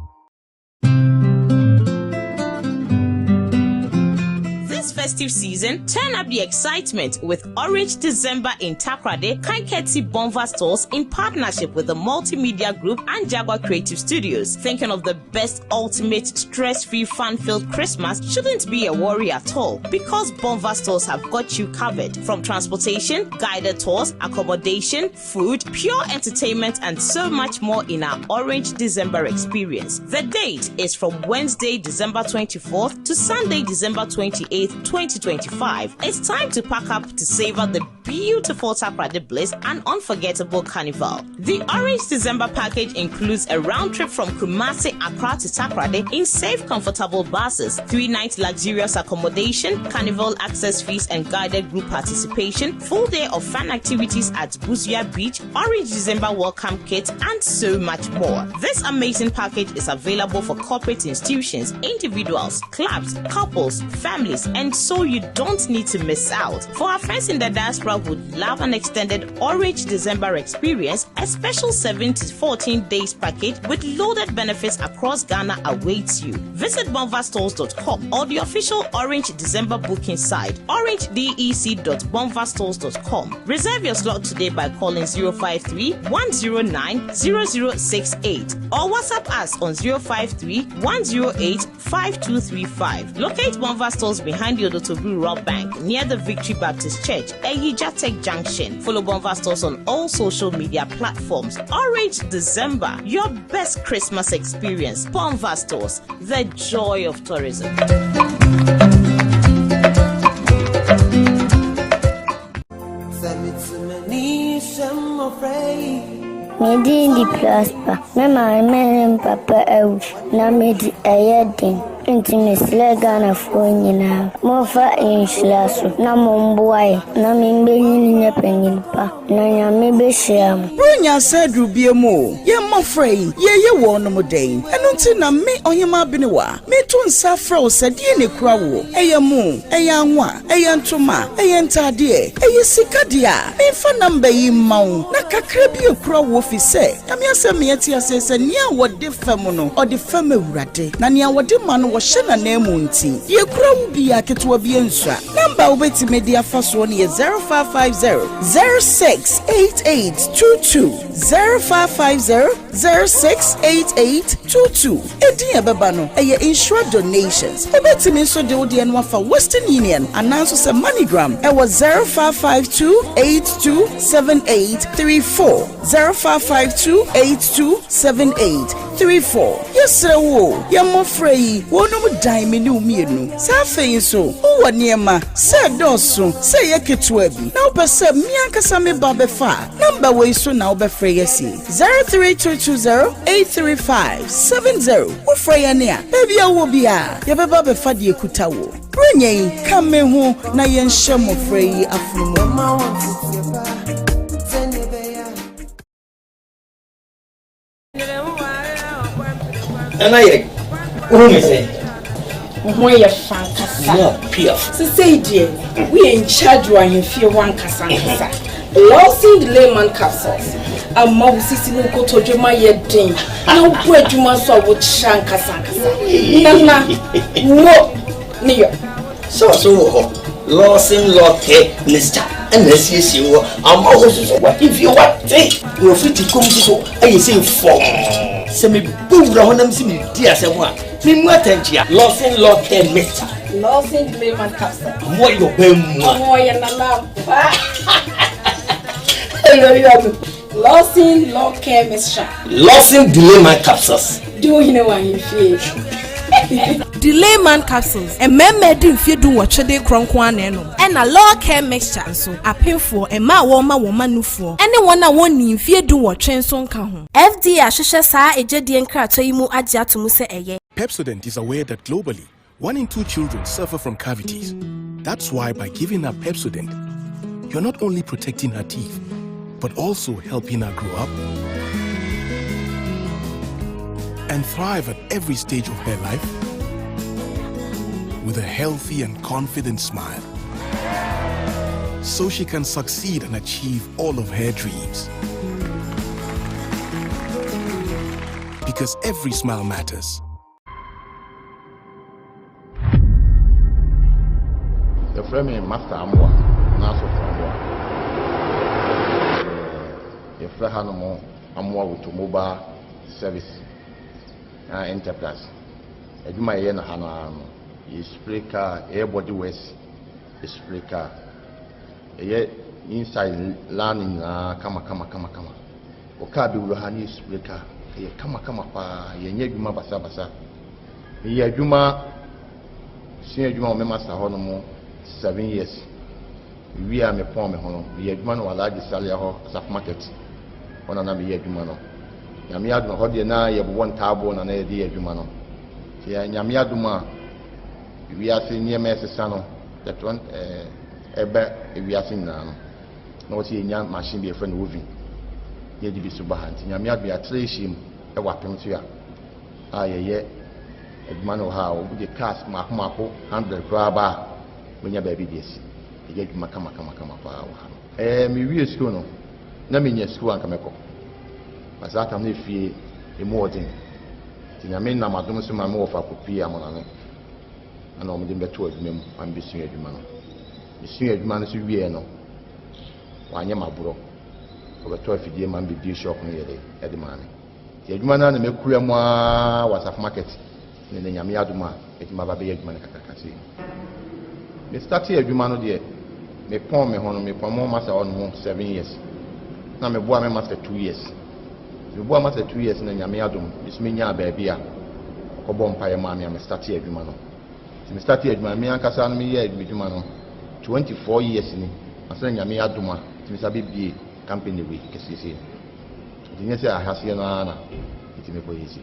This festive season, turn up the excitement with Orange December in Takoradi, Kanketi Bonva stores in partnership with the Multimedia Group and Jaguar Creative Studios. Thinking of the best ultimate stress-free fun-filled Christmas shouldn't be a worry at all because Bonva stores have got you covered from transportation, guided tours, accommodation, food, pure entertainment and so much more in our Orange December experience. The date is from Wednesday, December 24th to Sunday, December 28th, 2025. It's time to pack up to savor the beautiful Takoradi Bliss and unforgettable carnival. The Orange December package includes a round trip from Kumasi, Accra to Takoradi in safe, comfortable buses, three-night luxurious accommodation, carnival access fees and guided group participation, full day of fun activities at Busia Beach, Orange December welcome kit, and so much more. This amazing package is available for corporate institutions, individuals, clubs, couples, families, and so you don't need to miss out. For our friends in the diaspora, Accra would love an extended Orange December experience, a special 7 to 14 days package with loaded benefits across Ghana awaits you. Visit bonvastores.com or the official Orange December booking site, orangedec.bonvastores.com. Reserve your slot today by calling 053 109 0068 or WhatsApp us on 053 108 5235. Locate Bonva Stores behind the Odotobu Rural Bank near the Victory Baptist Church, Eyija Tech Junction. Follow Bonva Stores on all social media platforms. Orange December, your best Christmas experience. Bonva Stores, the joy of tourism. Me din de Prosper. Me maame ne me papa awu na medi ɛyɛ den. Nti mesrɛ Ghanafoɔ nyinaa, momfa nhyira so na momboa yɛn na membenyin nyɛ panyin pa na Nyame behyira mo. Buronya asa aduru biam o, yɛn mmɔfra yi, yɛreyɛ wɔnom dɛn? Ɛno nti na me, Ɔhemaa Benewa, meto nsa afrɛ wo sɛ deɛn na ɛkura woɔ? Ɛyɛ mo, ɛyɛ anwa, ɛyɛ ntoma, ɛyɛ ntaadeɛ, ɛyɛ sika deɛ a, memfa number yi mma wo na kakra bi ɛkura woɔ fi sɛ, Nyame asɛm ma yɛte aseɛ sɛ nea wɔde fɛm no, ɔde fɛm Awurade, na nea wɔde ma no, wɔhyɛ n'ananmu nti, deɛ ɛkura wo biara, ketewa biara nsua. Number a wobɛtumi de afa soɔ no yɛ 0550 068822, 0550 068822. Edin a ɛbɛba no, ɛyɛ Nhyira Donations. Wobɛtumi nso de wo deɛ no afa Western Union anaa nso sɛ MoneyGram ɛwɔ 0552 827834, 0552 827834. Yɛsrɛ wo o, yɛn mmɔfra yi, wɔnom dan me ne wo mmienu. Sɛ afei nso wowɔ nneɛma, sɛ ɛdɔɔso, sɛ ɛyɛ ketewa bi, na wopɛ sɛ me ankasa me ba bɛfa a, nɔmba wei so na wobɛfrɛ yɛn asi, 03220 835 70. Wofrɛ yɛn a, baabi a wowɔ biara, yɛbɛba abɛfa deɛ ɛkuta wo. Buronya yi, ka me ho na yɛnhyɛ mmɔfra yi afono mu. Nana yɛ wohu me sɛ. Wo ho yɛ fa ankasa. Mo piaf. Sesei deɛ woyɛ in charge wɔ ahemfie hɔ ankasa ankasa. Lawson Delayman capsules ama wo sisi ne wo kotodwe ma yɛ den na wobɔ adwuma nso a wokyerɛ ankasa ankasa. Nana wo ne yɔ. Sɛ ɔso wɔ hɔ, Lawson Lɔtɛ Mr. Ɛna asiesie wɔ ama wo soso wahemfie wate na ofiti kom soso ayɛ sɛ fɔm. Sɛ mebɔ wura hɔ nam sɛ medi asɛm a, memu atɛnkyea. Lawson Lɔtɛ Mr. Lawson Clayman Capsule. Ɔmo yɛ ɔbɛn mu a. Ɔmo yɛ nana ampa. Lawson Law Care Mixture. Lawson Delayman Capsules. Di wo hene wɔ ahemfie. Delayman Capsules, Mmarima adi mfeɛ dunwɔtwe de rekorɔ nko ara na ɛnom. Ɛna Law Care Mixture nso, apemfoɔ, mmaa a wɔrema wɔn mma nufoɔ, ne wɔn a wɔnnii mfeɛ dunwɔtwe nso nka ho. FDA ahwehwɛ saa egyedie nkratoɔ yi mu agye ato mu sɛ ɛyɛ. Pepsodent is aware that globally, one in two children suffer from cavities. That's why by giving her Pepsodent, you're not only protecting her teeth, but also helping her grow up and thrive at every stage of her life with a healthy and confident smile. So she can succeed and achieve all of her dreams. Because every smile matters. Yɛfrɛ me Master Amoah anaa Sɔfo Amoah. Yɛfrɛ hanom Amoah Automobile Service na Enterprise. Adwuma a yɛyɛ no ha no ara no, yɛ spray car, yɛyɛ body works, yɛ spray car. Yɛyɛ inside line nyinaa kama kama kama kama. Wɔ car bɛwura ha ne yɛ spray car, ɛyɛ kama kama paa, yɛnyɛ adwuma basabasa. Meyɛ adwuma, sua adwuma wɔ me master hɔ nom seven years. Mewie a mepɔn me ho no, meyɛ adwuma no wɔ Alhaji Salia hɔ, Asafo Market hɔ na na meyɛ adwuma no. Nyame adom, ɛhɔ deɛ na yɛbobɔ ntaaboɔ na na yɛde yɛ adwuma no. Nti Nyame adom a, wiase nneɛma ɛsesa no, yɛtɔ ɛba wiase nyinaa no, na wɔsɛ yɛnya machine bi yɛfrɛ no oven, na yɛde bi so ba ha. Nti Nyame adom yɛatra ahyiam wɔ apem so a, a yɛyɛ adwuma no wɔ ha a, wɔde cars mmaako mmaako hundred koraa ba a, wɔnya baabi de asi. Yɛyɛ adwuma kamakamakama paa wɔ ha no. Ɛɛ mewie sukuu no, na menya sukuu a anka mɛkɔ. But saa tam no efie emu ɔden. Nti Nyame nam adom so ma me wɔfa kɔpie Amonane. Ɛna wɔde me bɛtoo adwuma mu ma mebɛsua adwuma no. Mesua adwuma no nso wieɛ no, wanyɛ m'aborɔ. Ɔbɛtɔ afidie ma me bɛbie shop no yɛ dɛ ɛde maa me. Nti adwuma no ara na makura mu ara wɔ Asafo Market ne nɛ Nyame adom a mɛtumi aba abɛyɛ adwuma no kakraka sei. Me startee adwuma no deɛ me pɔn me ho no me pɔn me ho master hɔ nom 7 years na me boa me master 2 years. Nti me boa master 2 years na Nyame adom me so me nyaa baabi a ɔkɔ bɔ mpaeɛ maa me a me startee adwuma no. Nti me startee adwuma no me ankasa no me yɛɛ me dwuma no 24 years ni ansa na Nyame adom a tumi sa bɛ bie company wei kɛseɛ sei no. Nti nyɛ sɛ ahaseɛ no ara na ɛtumi kɔ yɛ sei.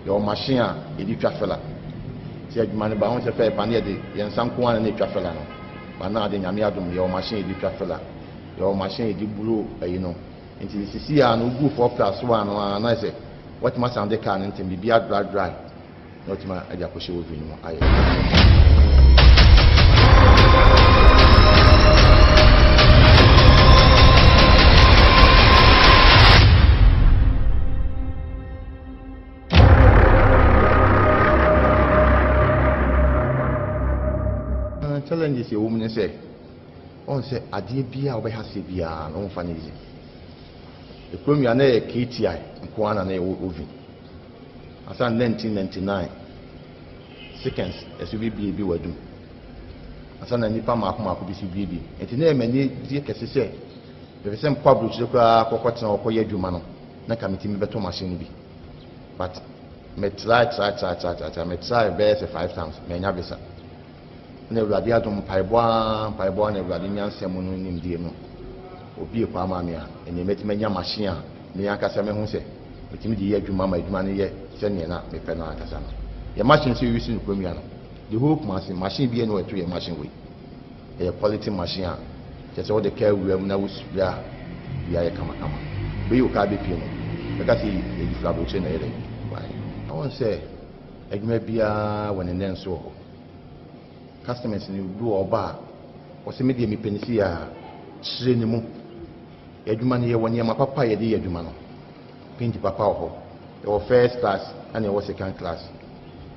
Yɛwɔ machine a yɛde twa fela. Sɛ adwuma no ba ho sɛ fɛɛ pa ne yɛde yɛn nsa nko ara na ɛtwa fela no. Ba na ade Nyame adom yɛwɔ machine yɛde twa fela. Yɛwɔ machine yɛde buro ayi no. Nti sisi a no wogu 4 plus 1 no ara na ayɛ sɛ watumi asan de car no ntɛm biribi adry dry na watumi de akɔhyɛ oven no mu ayɛ. Challenges ɛwɔ mu ne sɛ Woahu sɛ adeɛ biara a wobɛha aseɛ biara no womfa no easy. Ekurom yi a na ɛyɛ KTI nko ara na na yɛwɔ oven. Ansa na 1999 seconds ɛso bebie bi wɔ adum. Ansa na nnipa mmaako mmaako bi so bie bi. Nti na ɛyɛ m'ani gye kɛse sɛ mepɛ sɛ mekɔ aburokyire koraa kɔkɔtena hɔ kɔyɛ adwuma no na nka metumi bɛtɔ machine no bi. But me try try try try try try me try bɛyɛ sɛ five times manya visa. Na Awurade adom, mpaebɔ ara, mpaebɔ ara na Awurade nyansa mu no nimdeɛ mu, obue kwan maa me a, ɛnneɛ mɛtumi anya machine a me ankasa mɛhu sɛ metumi de yɛ adwuma ma adwuma no yɛ sɛdeɛ na mepɛ no ankasa no. Yɛn machine nso yɛuse no kurom no, the whole Kumasi, machine biara nni hɔ a ɛto yɛn machine wei. Ɛyɛ quality machine a kyerɛ sɛ wode kaa wura mu na wospray a, biribiara yɛ kamakama. Wobɛyi wo kaa bɛpue no, bɛka sɛ yɛyi firi aburokyire na ɛyɛ dɛn? Baeɛ. Wohu sɛ adwuma biara wɔ ne nnɛnso wɔ hɔ. Customers no bi wɔ ɔba a ɔsɛ me deɛ mepɛ no sei a, kyerɛ ne mu. Yɛn adwuma no yɛwɔ nneɛma papa a yɛde yɛ adwuma no. Paint papa wɔ hɔ. Yɛwɔ first class ɛna yɛwɔ second class.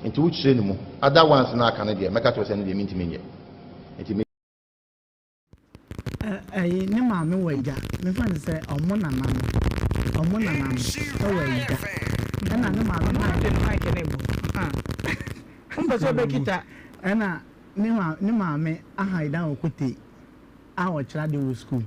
Nti wokyerɛ ne mu. Other ones no a aka no deɛ mɛka kyerɛ wo sɛ ɛno deɛ mentumi nyɛ. Nti me. Ɛyi ne maame wɔ agya mefa no sɛ ɔmo nana no ɔmo nana no ɛwɔ agya ɛna ne maame Ɔno ade no mic ne bɔ mpɛ sɛ ɔbɛkita. Ɛna ne ma ne maame aha dan wɔ kote a ɔkyerɛ ade wɔ school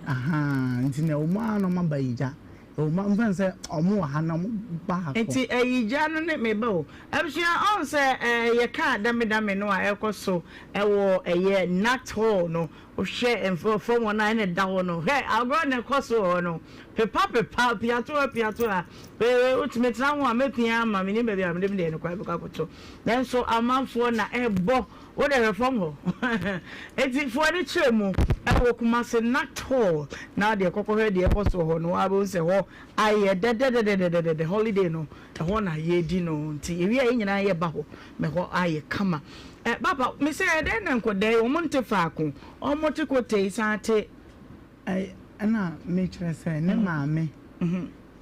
ahaa nti na ɔmo ara na ɔmo aba agya ɔmo mefa no sɛ ɔmo wɔ ha na ɔmo ba ha kɔ. Nti ayigya no ne me ba o. Abusua ɔn sɛ yɛ kaa dame dame no a ɛkɔ so ɛwɔ ɛyɛ nat hall no wohwɛ fam hɔ no a ɛna ɛda hɔ no hwɛ agorɔ na ɛkɔ so wɔ hɔ no pepa pepa piato ha piato ha wotumi tena ho a mɛpia ama menim baabi a mede me deɛ no koraa bɛkɔ akɔto nanso amanfoɔ na ɛbɔ wo deɛ hwɛ fam hɔ eti fo ani kyerɛ mu ɛwɔ Kumasi nat hall na deɛ kɔkɔhwɛ deɛ ɛkɔ so wɔ hɔ no wabɛhu sɛ hɔ ayɛ dɛdɛdɛdɛdɛdɛdɛ holiday no Ɛhɔ na yɛredi no nti yɛwie a yɛn nyinaa yɛba hɔ ma ɛhɔ ayɛ kama. Eh, papa, me sɛ ɛdɛn na nkɔdaa yi wɔn nte faako, wɔn te kotei san te. Ɛy, ɛna mekyerɛ sɛ ne maame,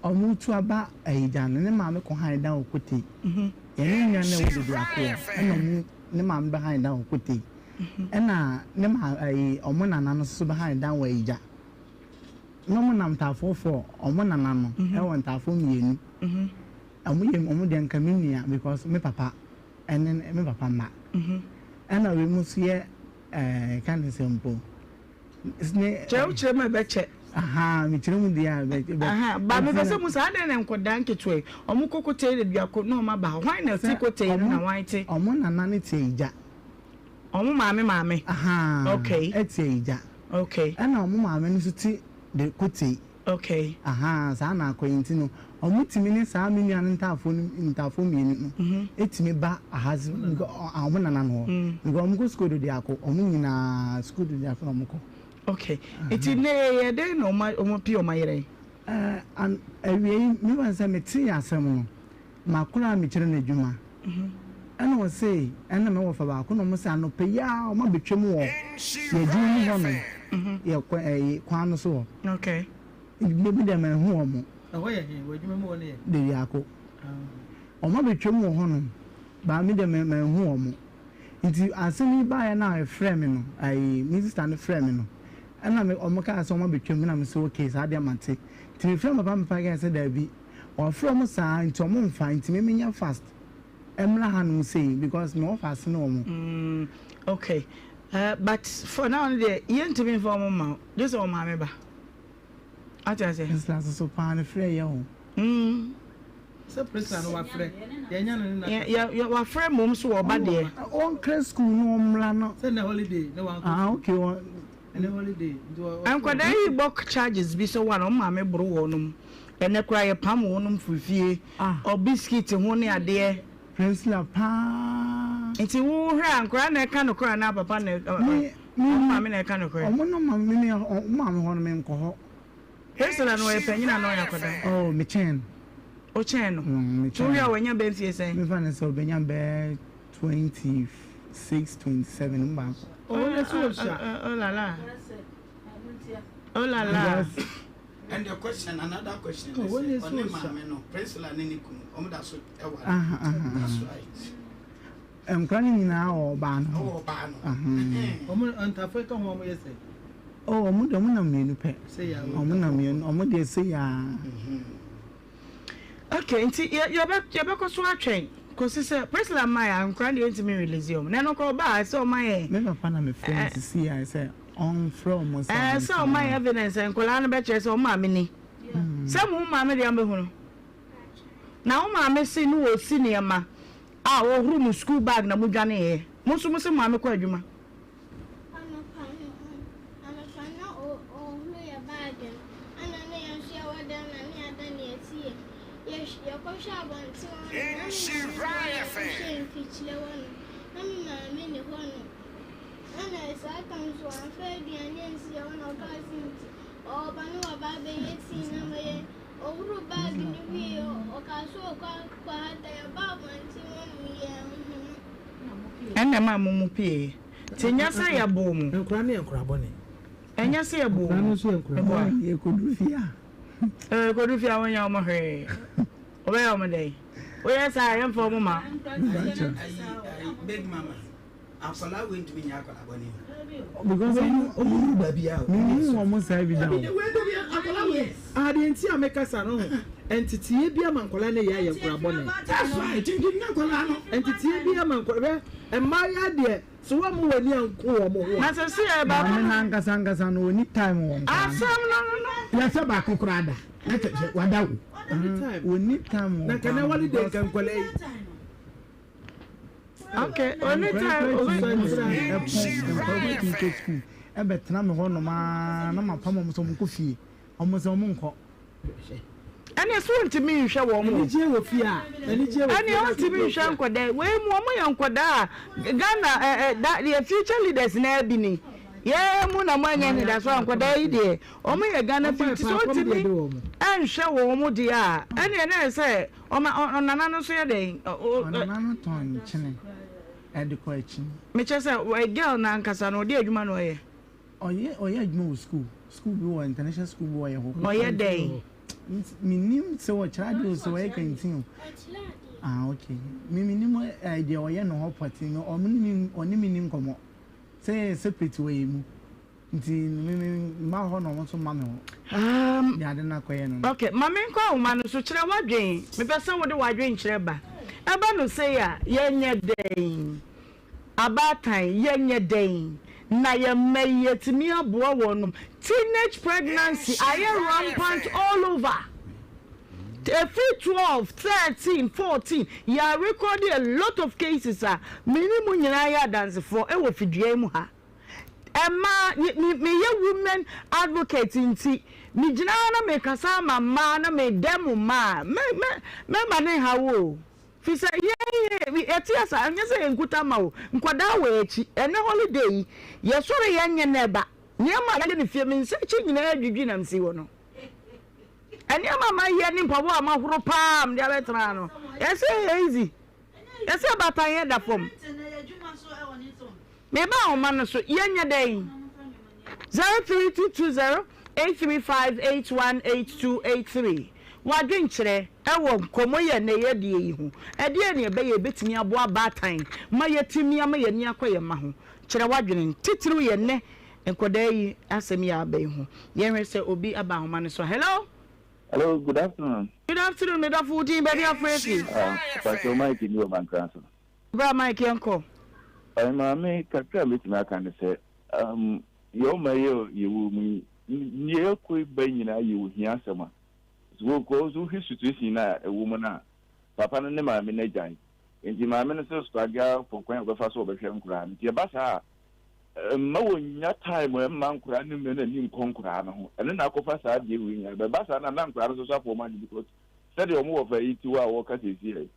wɔn tu aba ayigya no, ne maame kɔ han dan wɔ kotei. Yɛne nua no a ɛwɔ Bediakoɔ, ɛna wɔn, ne maame bɛ han dan wɔ kotei. Ɛna ne maa, ɛyi, wɔn nana no nso bɛ han dan wɔ ayigya. Na ɔmo nam ntaafoɔ fɔɔ ɔmo nana no ɛwɔ ntaafoɔ mienu ɔmo yɛ ɔmo deɛ nka me nua because me papa ɛne me papa mma ɛna wei mo nso yɛ ɛɛ ka ne sɛ mpo ne. Kyerɛ wo kyerɛ mu a ɛbɛkyɛ. Ahaa me kyerɛ mu deɛ a ɛbɛ ɛbɛ. Ahaa ba me pɛ sɛ mu sɛ adɛn na nkɔdaa nketewa yi ɔmo kɔ kotei de duako na ɔmo aba hɔ hwan na ɛte kotei no na hwan te. Ɔmo nana no te egya. Ɔmo maame maame. Ahaa Okay. Ɛte ayigya. Okay. Ɛna ɔmo maame no nso te de kotei. Okay. Ahaa saa na akɔyɛ nti no ɔmo tumi ne saa me nua no ntaafoɔ no ntaafoɔ mienu no ɛtumi ba aha se because ɔmo nana no hɔ because ɔmo kɔ sukuu Dodeako ɔmo nyinaa sukuu Dodeako na ɔmo kɔ. Okay. Nti nnɛ yɛyɛ dɛn na ɔma ɔmo pii ɔmo ayerɛ yi? Ɛɛ an awiei me fa no sɛ metee asɛm no, m'akora a mekyerɛ no adwuma ɛna ɔse ɛna me wɔfa baako na ɔmo se anɔpa yi ara ɔmo abɛtwam wɔ yɛ adwuma mu hɔ nom yɛ kwan ɛyi kwan no so hɔ. Okay. Me me deɛ manhu ɔmo. Ɛhɔ yɛ he? Wɔ adwuma mu hɔ no yɛ? Dewiako. Ɔmo abɛtwam wɔ hɔ nom but me deɛ manhu ɔmo. Nti asɛm yi baeɛ no a ɛfrɛɛ me no, ayi, me sista no frɛɛ me no, ɛna me, wɔn kaa sɛ wɔn abɛtwam, ɛna me sɛ okay, saa deɛ mate. Nti me frɛɛ papa, me papa kaa sɛ daabi, wɔafrɛ wɔn saa nti wɔn mfa, nti me menyɛ fast mmra hanom sei because me wɔ faase ne wɔn. Mm, okay, uh, but for now no deɛ yɛntumi mfa wɔn mma wo, gye sɛ wɔn maame ba. Ate aseɛ? Priscilla soso paa ne frɛ yɛ o. Mm. Sɛ Priscilla no wafrɛ, yɛnya no ne na. Yɛ yɛ wafrɛ mmom so ɔba deɛ. Ɔnkra school no ɔmmra no. Sɛ nnɛ holiday na wankɔ. Ah okay ɔ. Ɛnɛ holiday nti ɔ. Nkwadaa yi bɔ charges bi sɛ wɔn a wɔn maame boro wɔnom. Ɛnɛ koraa yɛ pam wɔnom firi fie. Ah. Ɔ biscuit ho ne adeɛ. Priscilla paa. Nti wo hwɛ a nkwadaa na ɛka nokorɛ anaa papa na ɛ. Me Me maame na ɛka nokorɛ. Ɔmo no ma me me ɔmo maame hɔ no me nkɔ hɔ. Priscilla no ɔyɛ panyin anaa ɔyɛ akwadaa? Oh me kyɛn no. O kyɛn no? Mm me kyɛn no. Wohwɛ a wanya bɛyɛ mfie sɛn? Me fa no sɛ ɔbɛnya bɛyɛ 26, 27 mu baako. Oh ɔno nso ɔsua. Oh la la. Oh la la. And the question, another question is, ɔne maame no, Priscilla ne ne kunu, ɔmo da so ɛware. That's right. Nkora no nyinaa wɔ ɔbaa no hɔ. Wɔ ɔbaa no. Wɔn ntafo ka ho wɔn yɛ sɛ. Oh, wɔn deɛ wɔn nam mmienu pɛ. Wɔn nam mmienu, wɔn deɛ sei aa. Okay, nti yɛ yɛbɛ yɛbɛkɔ so atwɛn kɔsi sɛ Priscilla mmaeɛ a nkora deɛ yɛntumi release wɔn na ɛno koraa ɔbaa a ɛsɛ ɔma yɛ. Me papa na me frɛ no sisi a sɛ ɔnfrɛ wɔn sɛ. Ɛɛ sɛ ɔma yɛ evidence nkwadaa no bɛkyerɛ sɛ wɔn maame ni. Sɛ mo maame deɛ mbɛhunu. Na wo maame se ne ɔsi nneɛma a ɔhoro mo school bag na mo dwaneeɛ. Mo nso mo se mo maame kɔ adwuma. Anɔpa no anɔpa na ɔhoro yɛ bag no ɛna na yɛn nso yɛwɔ dɛm na ne yɛada ne yɛte yɛ yɛkɔhwɛ abɔnten hɔ no na me maame ne hɔ na yɛkɔhwɛ mfikyire hɔ no na me maame ne hɔ no ɛna saa tam nso wamfa aduane ansi yɛ hɔ na ɔkaa se nti ɔɔba no waba abɛyɛ tii na ma yɛ Ɔhuruu baage no wiei ɔ, ɔkaa sɛ ɔrekɔ akɔhata. Yɛbaa abɔnten hɔ no, yɛanhu no. Ɛna ɛmaa mo mu pieeɛ. Nti ɛnyɛ sɛ yɛboo mo. Nkwadaa no yɛ nkwadaa bɔne. Ɛnyɛ sɛ yɛboo mo. Nkwadaa no nso yɛ nkwadaa bɔne. Yɛkɔduru fie a. Yɛkɔduru fie a wonyɛ wɔn hwee. Wobɛyɛ wɔn dɛn? Woyɛ saa a yɛmfa wɔn mma. Big mama. Akwadaa wei ntumi nyɛ akwadaa bɔne o. Because ɔmo ɔmo duru baabi a. Mi hu wɔn saa bi da o. Akwadaa wei adeɛ nti a meka saa no ho nteteɛ bi ama nkwadaa no yɛ ayɛ nkwadaa bɔne. That's right nti nyɛ nkwadaa no. Nteteɛ bi ama nkwadaa hwɛ mmayewa deɛ sɛ wɔn mo wɔn ani anko wɔn ho a. Na sɛ si yɛ baako. Maame n'ankasa ankasa no oni time wɔ nkwadaa no. Asɛm no no. Yɛ sɛ baako koraa da na kyɛ sɛ wada o. Oni time wɔ Na nkwadaa nka na no. wale deɛ nka nkwadaa yi. Okay, only time obi. Nkɔlɔ tumi kɔ sukuu ɛbɛtena me hɔ nom aa na ma pam ɔmo sɛ ɔmo nkɔ fie ɔmo sɛ ɔmo nkɔ. Ɛne so ntumi nhwɛ wɔn o. Anigyeɛ wɔ fie a anigyeɛ wɔ fie. Ɛne ɔntumi nhwɛ nkɔdaa wei mu ɔmo yɛ nkɔdaa a Ghana ɛ ɛ da yɛ future leaders naa bi ni yɛ mu na mo anya anidaso a nkɔdaa yi deɛ ɔmo yɛ Ghana future so ɔntumi nhwɛ wɔn deɛ a ɛne ɛna sɛ Ɔma ɔnana no nso yɛ dɛn? Ɔnana no tɔn nkyene de kɔ akyi. Mekyerɛ sɛ girl no ankasa no ɔde adwuma na ɔyɛ? Ɔyɛ ɔyɛ adwuma wɔ school. School bi wɔ international school bi wɔ yɛ hɔ. Ɔyɛ dɛn? Menim sɛ ɔkyerɛ adeɛ o sɛ ɔyɛ canteen o. Ah okay. Me menim deɛ ɔyɛ no hɔ pɔtee. Ɔne me ɔne me ni nkɔmmɔ. Sɛ yɛyɛ separate wɔ yɛn mu. Nti me me mma hɔ na ɔmo nso mma me hɔ. Um, Deɛ ade no akɔyɛ no no. Ok, ma menkɔ ahoma no so. Kyerɛ w'adwen. Mepɛ sɛ wode w'adwen kyerɛ ba. Ɛba no sei a, yɛnyɛ dɛn? Abaatan, yɛnyɛ dɛn na yɛn mma yi yɛatumi aboa wɔnom? Teenage pregnancy ayɛ rampant all over. Ɛfiri 12, 13, 14, yɛarekɔde a lot of cases a me ne mo nyinaa yɛ adansefoɔ wɔ fidua yi mu ha. Mmaa, me meyɛ women advocate nti, megyina ha na mekasa ama mmaa na medɛ mo mmaa a, mɛ mɛ mɛma ne nha wo o. Firi sɛ yɛn yɛ yɛte asa, ɛnyɛ sɛ yɛn nkuta ma o. Nkwadaa wɔ yɛn akyi. Ɛnɛ holiday yi, yɛsɔre yɛnyɛ na ɛba. Nneɛma a mayɛ no fie, me nsa akyi nyinaa adwidwi na mesi hɔ no. Nneɛma a mayɛ ne mpaboa a mahoro paa a mede abɛtena ha no, ɛsɛ ɛyɛ easy. Ɛsɛ baatan yɛ da fam. Meba ahoma no so, yɛnyɛ dɛn? 03220 835 818283 W'adwenkyerɛ wɔ nkɔmmɔ yi a nnɛ yɛredi yi ho. Ɛdeɛn na yɛbɛyɛ a ɛbɛtumi aboa abaatan ma yɛatumi ama yɛn ani akɔ yɛn mma ho? Kyerɛ w'adwene, titiriw yɛ nnɛ nkwadaa yi asɛm yi a aba yi ho. Yɛnhwɛ sɛ obi aba ahoma no so a. Hello? Hello, good afternoon. Good afternoon, me dɔfo, wo din, baabi a wofrɛ fi? Ah, Pastor Mike ni wɔ Mankran so. Bra Mike, yɛnkɔ. Ɔyɛ maame, kakra a mɛtumi aka ne sɛ, um, yɛ ɔma yɛ yɛwɔ mu yi, nea ɛkɔ ba nyinaa yɛ ohia asɛm a. So because wohwɛ situation no a ɛwɔ mu no a, papa no ne maame no agyae. Nti maame no sɛ struggle for kwan a ɔbɛfa so ɔbɛhwɛ nkoraa no. Nti ɛba saa a, mma wɔnnya time mma nkoraa no mma n'ani nkɔ nkoraa no ho. Ɛno na akɔfa saa adeɛ wei nyinaa. Bɛba saa na na nkoraa no nso so afɔ wɔn adwene because sɛdeɛ wɔn wɔfa yi te hɔ a wɔka seesie yi,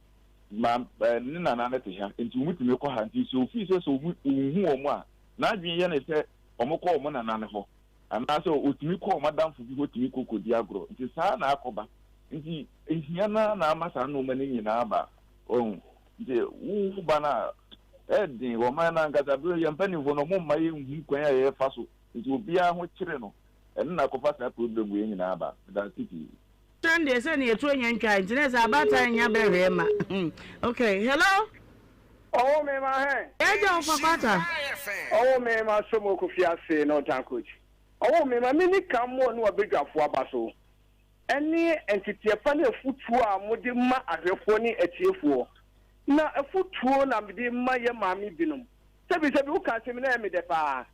ma ne nana no te ha nti wɔn tumi kɔ ha nti sɛ ofii sɛ sɛ wɔn hu wɔn a n'adwene yɛ ne sɛ wɔn kɔ wɔn nana no hɔ. Anaasɛ otumi kɔ wɔn adamfo bi hɔ tumi kɔ kɔdi agorɔ. Nti saa na akɔba. Nti ehia no ara na ama saa nnoɔma no nyinaa aba. Wahu? Nti wo wo ba no a, ɛyɛ den. Ɔman no ankasa, berɛ yɛn mpanimfoɔ no, wɔmma yɛnhu kwan a yɛfa so. Nti obiara ho kyere no. Ɛno na akɔfa saa problem wei nyinaa aba. Meda ase pii. Sɛn deɛ sɛ ne yɛtuo nyɛ ntwae nti na sɛ abaatan nya bɛ hwɛ ma okay hello. Ɔwɔ me ma hɛn. Yɛagya wo papaata. Ɔwɔ me ma Somo Kofi ase na ɔtan coach. Ɔwɔ me ma menni kan mmɔ ne w'abadwafoɔ aba so ɛne nteteɛ pa ne afutuo a mode ma ahwɛfoɔ ne atiefoɔ. Na afutuo na mede ma yɛ maame binom. Sɛbi sɛbi woka asɛm yi na ɛyɛ me dɛ paa.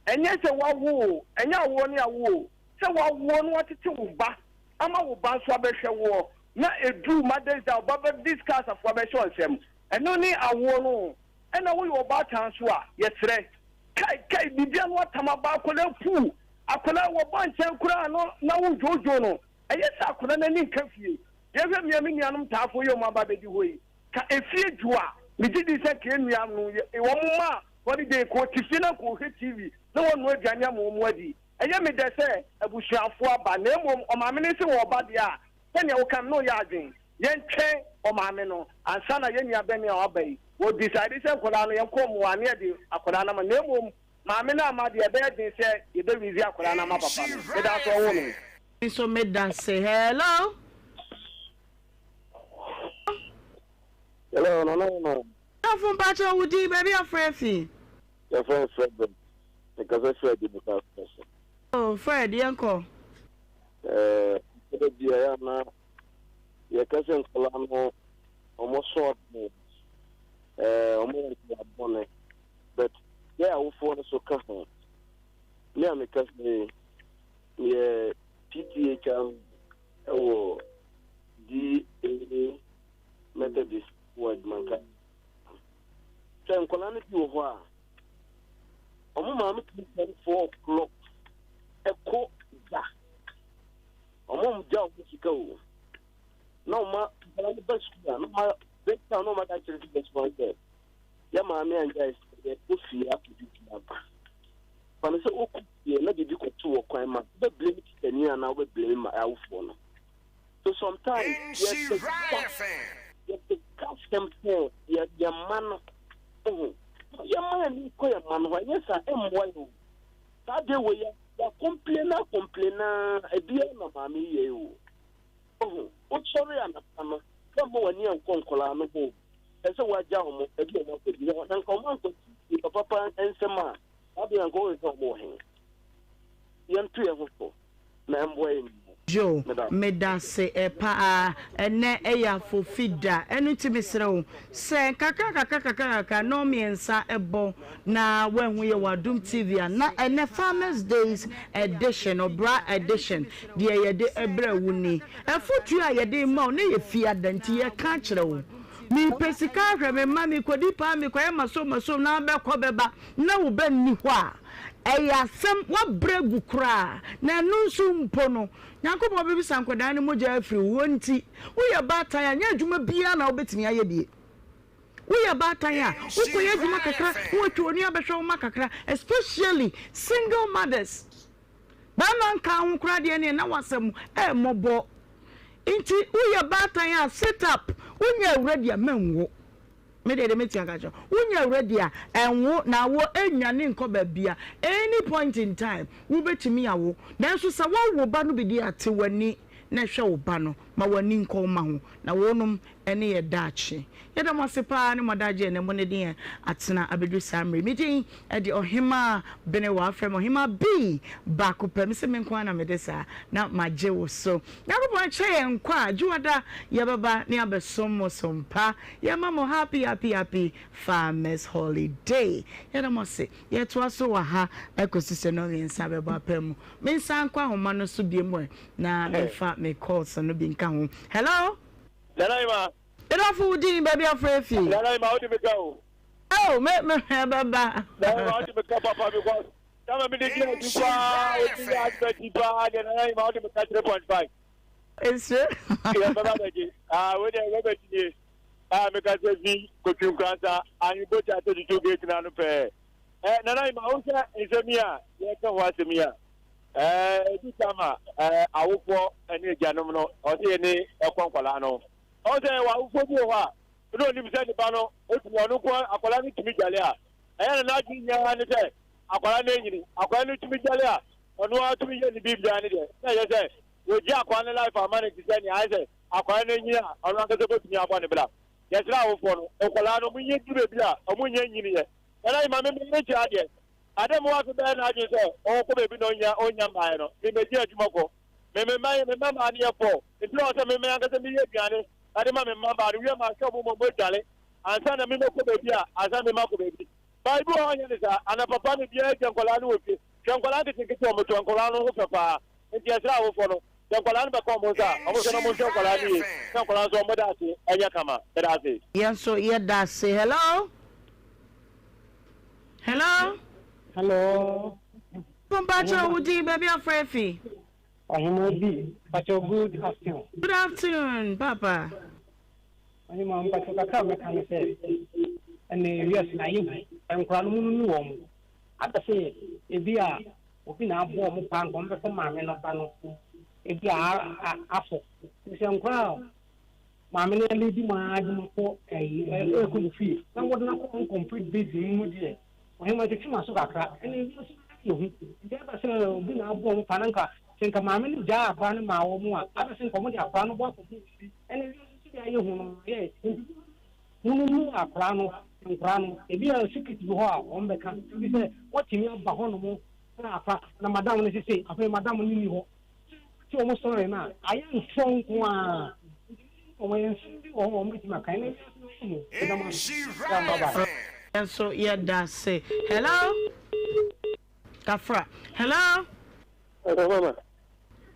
Ɛnyɛ sɛ woawo o, ɛnyɛ awoɔ ne awo o, sɛ woawoɔ na woatete wo ba ama wo ba nso abɛhwɛ woɔ na ɛduru Mother's Day a wo ba bɛde sika asafoa bɛhyɛ wo nsam. Ɛno ne awoɔ no o. Ɛna woyɛ ɔbaatan nso a, yɛsrɛ, kai kai biribia no atam aba akwadaa puu, akwadaa wɔba nkyɛn koraa no na wodwoodwoo no, ɛyɛ sɛ akwadaa no ani nka fie. Yɛhwɛ mmea me nuanom taafoɔ yi a wɔn aba abɛdi hɔ yi, ka efie dwo a, megye di sɛ nka yɛn nua no yɛ wɔn mma a holiday nka ɔte fie na nka ɔhwɛ TV na wɔnoa aduane ama wɔn adi. Ɛyɛ me dɛ sɛ abusuafoɔ aba na mmom ɔmaame no se wɔreba deɛ a, sɛdeɛ woka no na ɔyɛ adwene. Yɛntwɛn ɔmaame no ansa na yɛn nua bɛn a waba yi, wɔ decide sɛ nkwadaa no yɛnkɔ mmoa na yɛde akwadaa no ama na mmom maame no amma deɛ ɛbɛyɛ den sɛ yɛbɛ release akwadaa no ama papa no. Meda ase ɔwoo me. Me nso meda se hello. Hello, Nana Emma. Dɔfo mpakyɛ wo din baabi afrɛ fi. Yɛfrɛ me Fred. Mekasa firi Adimuka so. Oh Fred yɛnkɔ. Ɛɛ, da bi a yɛ ana yɛka sɛ nkwadaa no wɔn so ɔden ɛɛ wɔn yɛ nkwadaa bɔne but yɛ awofoɔ no so ka ho me a meka sɛ yɛ PTA chairman ɛwɔ DA Methodist wɔ Adwumanka sɛ nkwadaa no bi wɔ hɔ a wɔn maame tumi sɔre 4 o'clock ɛkɔ gya wɔn gya wɔn sika o na wɔn akwadaa no ba sukuu a na wɔn break down na wɔn aka kyerɛ teachers wɔn sɛ yɛ maame angya yɛ sɛ yɛ kɔ fie akɔdidi aba fa no sɛ wokɔ fie na biribi kɔto wɔ kwan ma wobɛ blame teacher ni anaa wobɛ blame ma awofoɔ no so sometimes yɛpɛ sika yɛpɛ sika asɛm sɛ yɛ yɛ mma no ho yɛ mma yɛn ni kɔ yɛ mma no hɔ ɛnyɛ saa ɛmmoa yɛ o saa de wɔ yɛ yɛ complain na complain na ebiara na maame yɛ o ohu wosɔre anapa no na w'ani ankɔ nkɔlaa no ho ɛsɛ wagya wɔn ebi wɔn akɔdi na nka wɔn ankɔ nipa papa nsɛm a saa de anka wɔn hwɛ wɔn wɔ he yɛnto yɛn ho so na ɛmboa yɛn nyinaa. Joe, medase paa. Ɛnɛ ɛyɛ afofi da. Ɛno nti mesrɛ wo sɛ nkakra nkakra kakra kakra nnɔn mmiɛnsa bɔ na woahu yɛ wɔ Adom TV a na ɛnɛ Farmers Days edition, ɔbra edition deɛ yɛde brɛ wo ni. Afotuo a yɛde rema wo na yɛ fiada nti yɛka akyerɛ wo. Mepɛ sika ahwɛ me mma, mekɔdi paa, mekɔyɛ masom masom na bɛkɔ bɛba na wo ba nni hɔ a, ɛyɛ asɛm, woabrɛ agu koraa. Na ɛno nso mpo no, Nyankopɔn bɛbisa nkwadaa no mogya afiri wo hɔ nti, woyɛ baatan a, nyɛ adwuma biara na wobɛtumi ayɛ bie. Woyɛ baatan a, wokɔyɛ adwuma kakra na woatwa w'ani abɛhwɛ wo mma kakra, especially single mothers. Barima nkaa ho koraa deɛ neɛ na w'asɛm ɛmmɔbɔ. Nti woyɛ baatan a sit up, wonyɛ ready a mɛnwo. Me deɛ deɛ mɛtumi aka akyerɛ wo, wonyɛ ready a ɛnwo na awoɔ ɛnnwane nkɔ baabia, any point in time wobɛtumi awo. Nanso sɛ woawo ba no bi deɛ a te w'ani na hwɛ wo ba no, ma w'ani nkɔ wo mma ho na wonom ne yɛ daakye. Yɛda mo ase paa ne mo adagyeɛ nnɛ mo ne de yɛn atena abɛduru saa mmerɛ yi. Me din de Ɔhemaa Benewa, frɛ me Ɔhemaa B baako pɛ. Mese me nko ara na mede saa na magye wo so. Nyankopɔn nkyɛ yɛn nkwa a, Dwoada yɛbɛba ne abɛsom mo som pa. Yɛma mo happy happy happy farmers holiday. Yɛda mo ase. Yɛtoa so wɔ ha kɔsi sɛ nnɔnmiɛnsa bɛbɔ apaa mu. Mensan nkɔ ahoma no so biom ɛ na memfa me calls no bi nka ho. Hello? Nana Ima. Medɔfo wo din baabi afrɛ fi. Nana Ima wode me ka o. Oh me me ɛbɛba. Nana Ima wode me ka papa because tama me de gyina akyi paa odi yɛ advert yi paa deɛ Nana Ima wode me ka 3.5. Esre. Yɛ bɛba bɛgye. Ah wei deɛ Robert nie. Ah meka sɛ fi Kotwi Nkoransa Ahenbogya 32 gate no ano pɛɛ. Eh Nana Ima wo sɛ nsɛm yi a yɛka ho asɛm yi a eh edu tam a eh awofoɔ ne agyanom no ɔsɛ yɛne ɛkɔ nkwadaa no. Ɔn sɛ yɛwɔ awofoɔ bi wɔ hɔ a na onim sɛ ne ba no otumi ɔno nko akwadaa no tumi dwale a ɛyɛ na n'adwene nyinaa ne sɛ akwadaa no anyini akwadaa no tumi dwale a ɔno ara tumi yɛ ne biribiara ne deɛ na ɛyɛ sɛ wɔgye akwadaa no life ama no te sɛ nea ayɛ sɛ akwadaa no anyini a ɔno ankasa bɛtumi abɔ ne bra. Yɛsrɛ awofoɔ no nkwadaa no wɔnyɛ duru baabi a wɔnyɛ nyiniiɛ. Nana Ima me me kyerɛ adeɛ. Ade mo afe bɛyɛ n'adwene sɛ ɔkɔ baabi na ɔnya ɔnya mmaeɛ no me mɛgye adwuma kɔ. Me me mma me mma mmaa no yɛ fɔɔ nti na ɔsɛ me me ankasa meyɛ aduane ɛde ma me mma mmaa no wie ma ahwɛ ɔmo ma ɔmo adwale ansa na me mɛkɔ baabi a ansa me makɔ baabi. Ba ebi wɔ hɔ ɔnyɛ ne saa anapa pa no biara gya nkwadaa no wɔ fie. Hwɛ nkwadaa nketenkete ɔmo to nkwadaa no ho fɛ paa nti yɛsrɛ awofoɔ no sɛ nkwadaa no bɛka ɔmo nsa a ɔmo hwɛ na ɔmo nhwɛ nkwadaa no yie na nkwadaa nso ɔmo daakye ɛnyɛ kama. Meda ase. Yɛn nso yɛda ase. Hello? Hello? Hello. Mpakyɛw wo din baabi afrɛ afi. Ɔhema bi, mpakyɛw good afternoon. Good afternoon papa. Ɔhema mpakyɛw kakra a mɛka ne sɛ ɛnɛ wiase no ayɛ hu nkora no mu no nu wɔn aka sɛ ebi a obi na aboɔ wɔn paa nka wɔn bɛfa maame no ba no ebi a afɔ sɛ nkora a Maame no leadi mu ara de no kɔ ɛyi ɛkɔ ne fie na wɔde no akɔ incomplete baby mu deɛ ɔhema twetwe m'aso kakra ɛna ebi nso yɛ hu nti ɛba sɛ obi na aboɔ ho paa na nka sɛ nka maame no gyaa akora no maa wɔn a aba sɛ nka wɔn de akora no bɔ akɔbu bi ɛna ebi nso sɛ ayɛ hu no yɛ nti hunu mu akora no nkora no ebi a secret bi hɔ a wɔn bɛka ebi sɛ wɔtumi aba hɔ nom na afa na madam no sese afei madam no ni hɔ Sɛ wɔn sɔre no a, ayɛ ntorɔ nko ara. Nti wɔn yɛ nsɛm bi wɔ hɔ a wɔn bɛtumi aka. Ɛnna wiase no mu. Yɛda mo ase. Bye bye. Yɛn nso yɛda ase. Hello? Kafra. Hello? Hello, mama.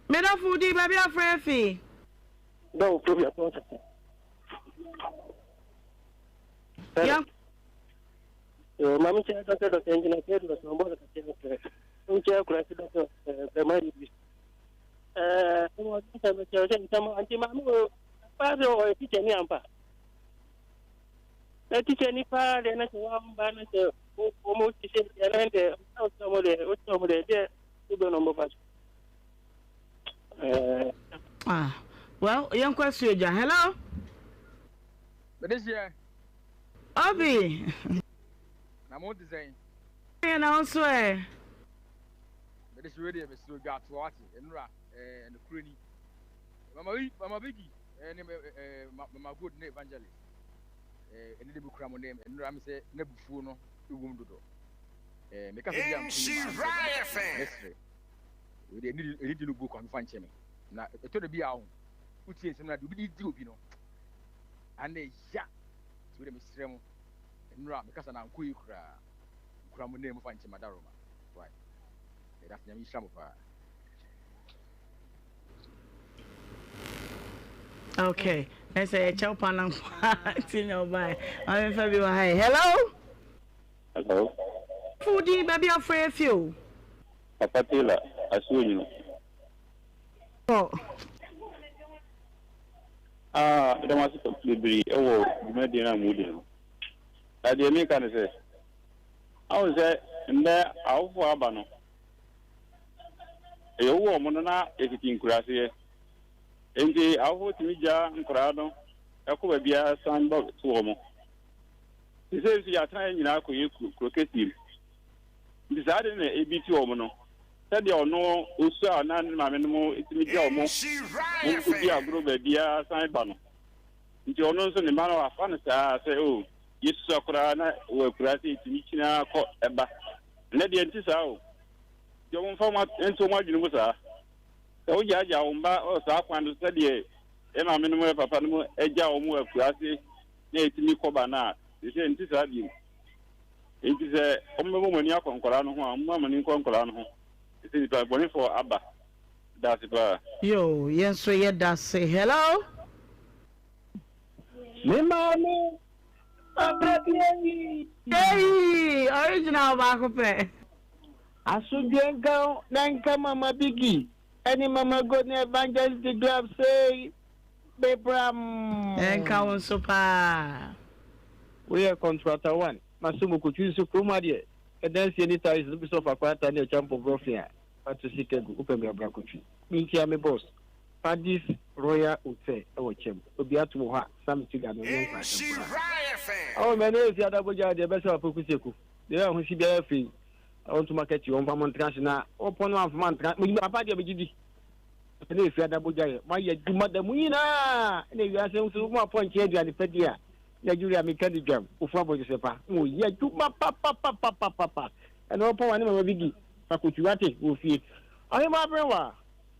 Me dɔfo wo din baabi afrɛ afi. Dɔw probi atɔ kasa. Yɛn. Yo, maame kyɛ dɔkɛ dɔkɛ ngyina kyɛ dɔkɛ ɔbɔ dɔkɛ kyɛ nkyɛ kura si dɔkɛ bɛma yi bi. Ɛɛ, wọ́n ti sọ mi kyerɛ nsɛm nti maame wo paa sɛ ɔyɛ tikya ni ampa. Na tikya ni paa deɛ na sɛ wɔn ba na sɛ wɔn ti sɛ deɛ na deɛ ɔkyerɛ wɔn deɛ ɔkyerɛ wɔn deɛ deɛ wobɛ na wɔn bɛfa so. Ɛɛ. Ah, well, yɛn kɔ asuo gya. Hello. Mede hyɛ. Obi. Na mo te sɛn? Yɛn na wo nso ɛ. Mede hyɛ wei deɛ mesrɛ odwa atoa wate nnora ɛɛ nokorɛ ni. Mama bi mama Biggie ɛne ɛɛ mama Good ne Evangelist ɛɛ ɛne de mekura mo ne nnora me sɛ na bufuo no ewom dodo. Ɛɛ meka sɛ bi a nko yi ma mesrɛ. Wei deɛ ɛne di no bu kwan fa nkyɛ me. Na ɛtɔ da bi a ho wotie nsɛm na deɛ obi de di obi no ana ɛya. Nti wei deɛ mesrɛ mo nnora mekasa na ankɔ yi koraa. Nkura mo nan mu fa nkyɛ madaroma. Why? Yɛda ase Nyame nhyira mo paa. Okay. Na sɛ yɛkyɛw pa no nko a nti na ɔbae. Maame fa bi wɔ ha yi. Hello. Hello. Fo din baabi afrɛ afi o. Papa Taylor, asuo nwunu. Kɔ. Ah, meda mo ase bebree wɔ dwumadie no a modi no. Na deɛ meka ne sɛ, ahu sɛ nnɛ awofoɔ aba no, yɛwo wɔn no na yɛtete nkuraaseɛ. Enti awofoɔ tumi gya nkwadaa no kɔ baabiara san ba to wɔn. Seesei nso yɛatena yɛn nyinaa akɔyɛ kuro kɛseɛ mu. Nti saa ade na ebi te wɔn no, sɛdeɛ ɔno osua a na ne maame nom tumi gya wɔn wɔn kɔdi agorɔ baabiara san ba no. Nti ɔno nso ne mma no wafa no saa sɛ o yɛsua koraa na wɔ akura sɛ yɛtumi kyini ara kɔ ɛba. Ɛnɛ deɛ nti saa o. Nti wɔn mfa wɔn nto wɔn adwene mu saa. Sɛ wogyaagyaa wo mma wɔ saa kwan no sɛdeɛ yɛn maame nom yɛn papa nom agya wɔn wɔ akura ase na yɛtumi kɔba no a, seesei nti saa bio. Enti sɛ wɔbɛma wɔn ani akɔ nkwadaa no ho a, wɔmma wɔn ani nkɔ nkwadaa no ho. Ɛsɛ nipa bɔnefoɔ aba. Da ase paa. Yoo yɛn nso yɛ da ase hello. Me maame papa bi eyi. Eii original baako pɛ. Asodwe nka wo na nka mama biggie ɛne mama gold ne evangelist de glove sei bebram. Ɛnka wo nso paa. Woyɛ contractor one ma so mokotwi nso kurom ha deɛ ɛdansie ne tiles no bi sɛ ɔfa kwata ne ɛkya mpɔborɔ fe a wato sika gu wopɛ bra bra kotwi mentia me boss Paddy's Royal Hotel ɛwɔ kyɛm obi atom hɔ a Sammy Sugar no nyɛ nkwasɛm koraa ɔwɔ mɛ ne ɛsi adabogya deɛ ɛbɛsɛ wapoku seku deɛ ɛho si biara fei ɔntoma kɛkyi ɔmfa mo ntena ase na ɔpɔ no amfa ntena papa deɛ megye di ne efi adabogya yɛ moayɛ adwuma da mu nyinaa na ewiase nso mo apɔnkye aduane pa di a Nigeria meka di dwam ofu abɔgyesɛ pa mo yɛ adwuma papapapapapa ɛna ɔpɔn wa ne mama bi di fakotu wate wɔ fie ɔhema aberewa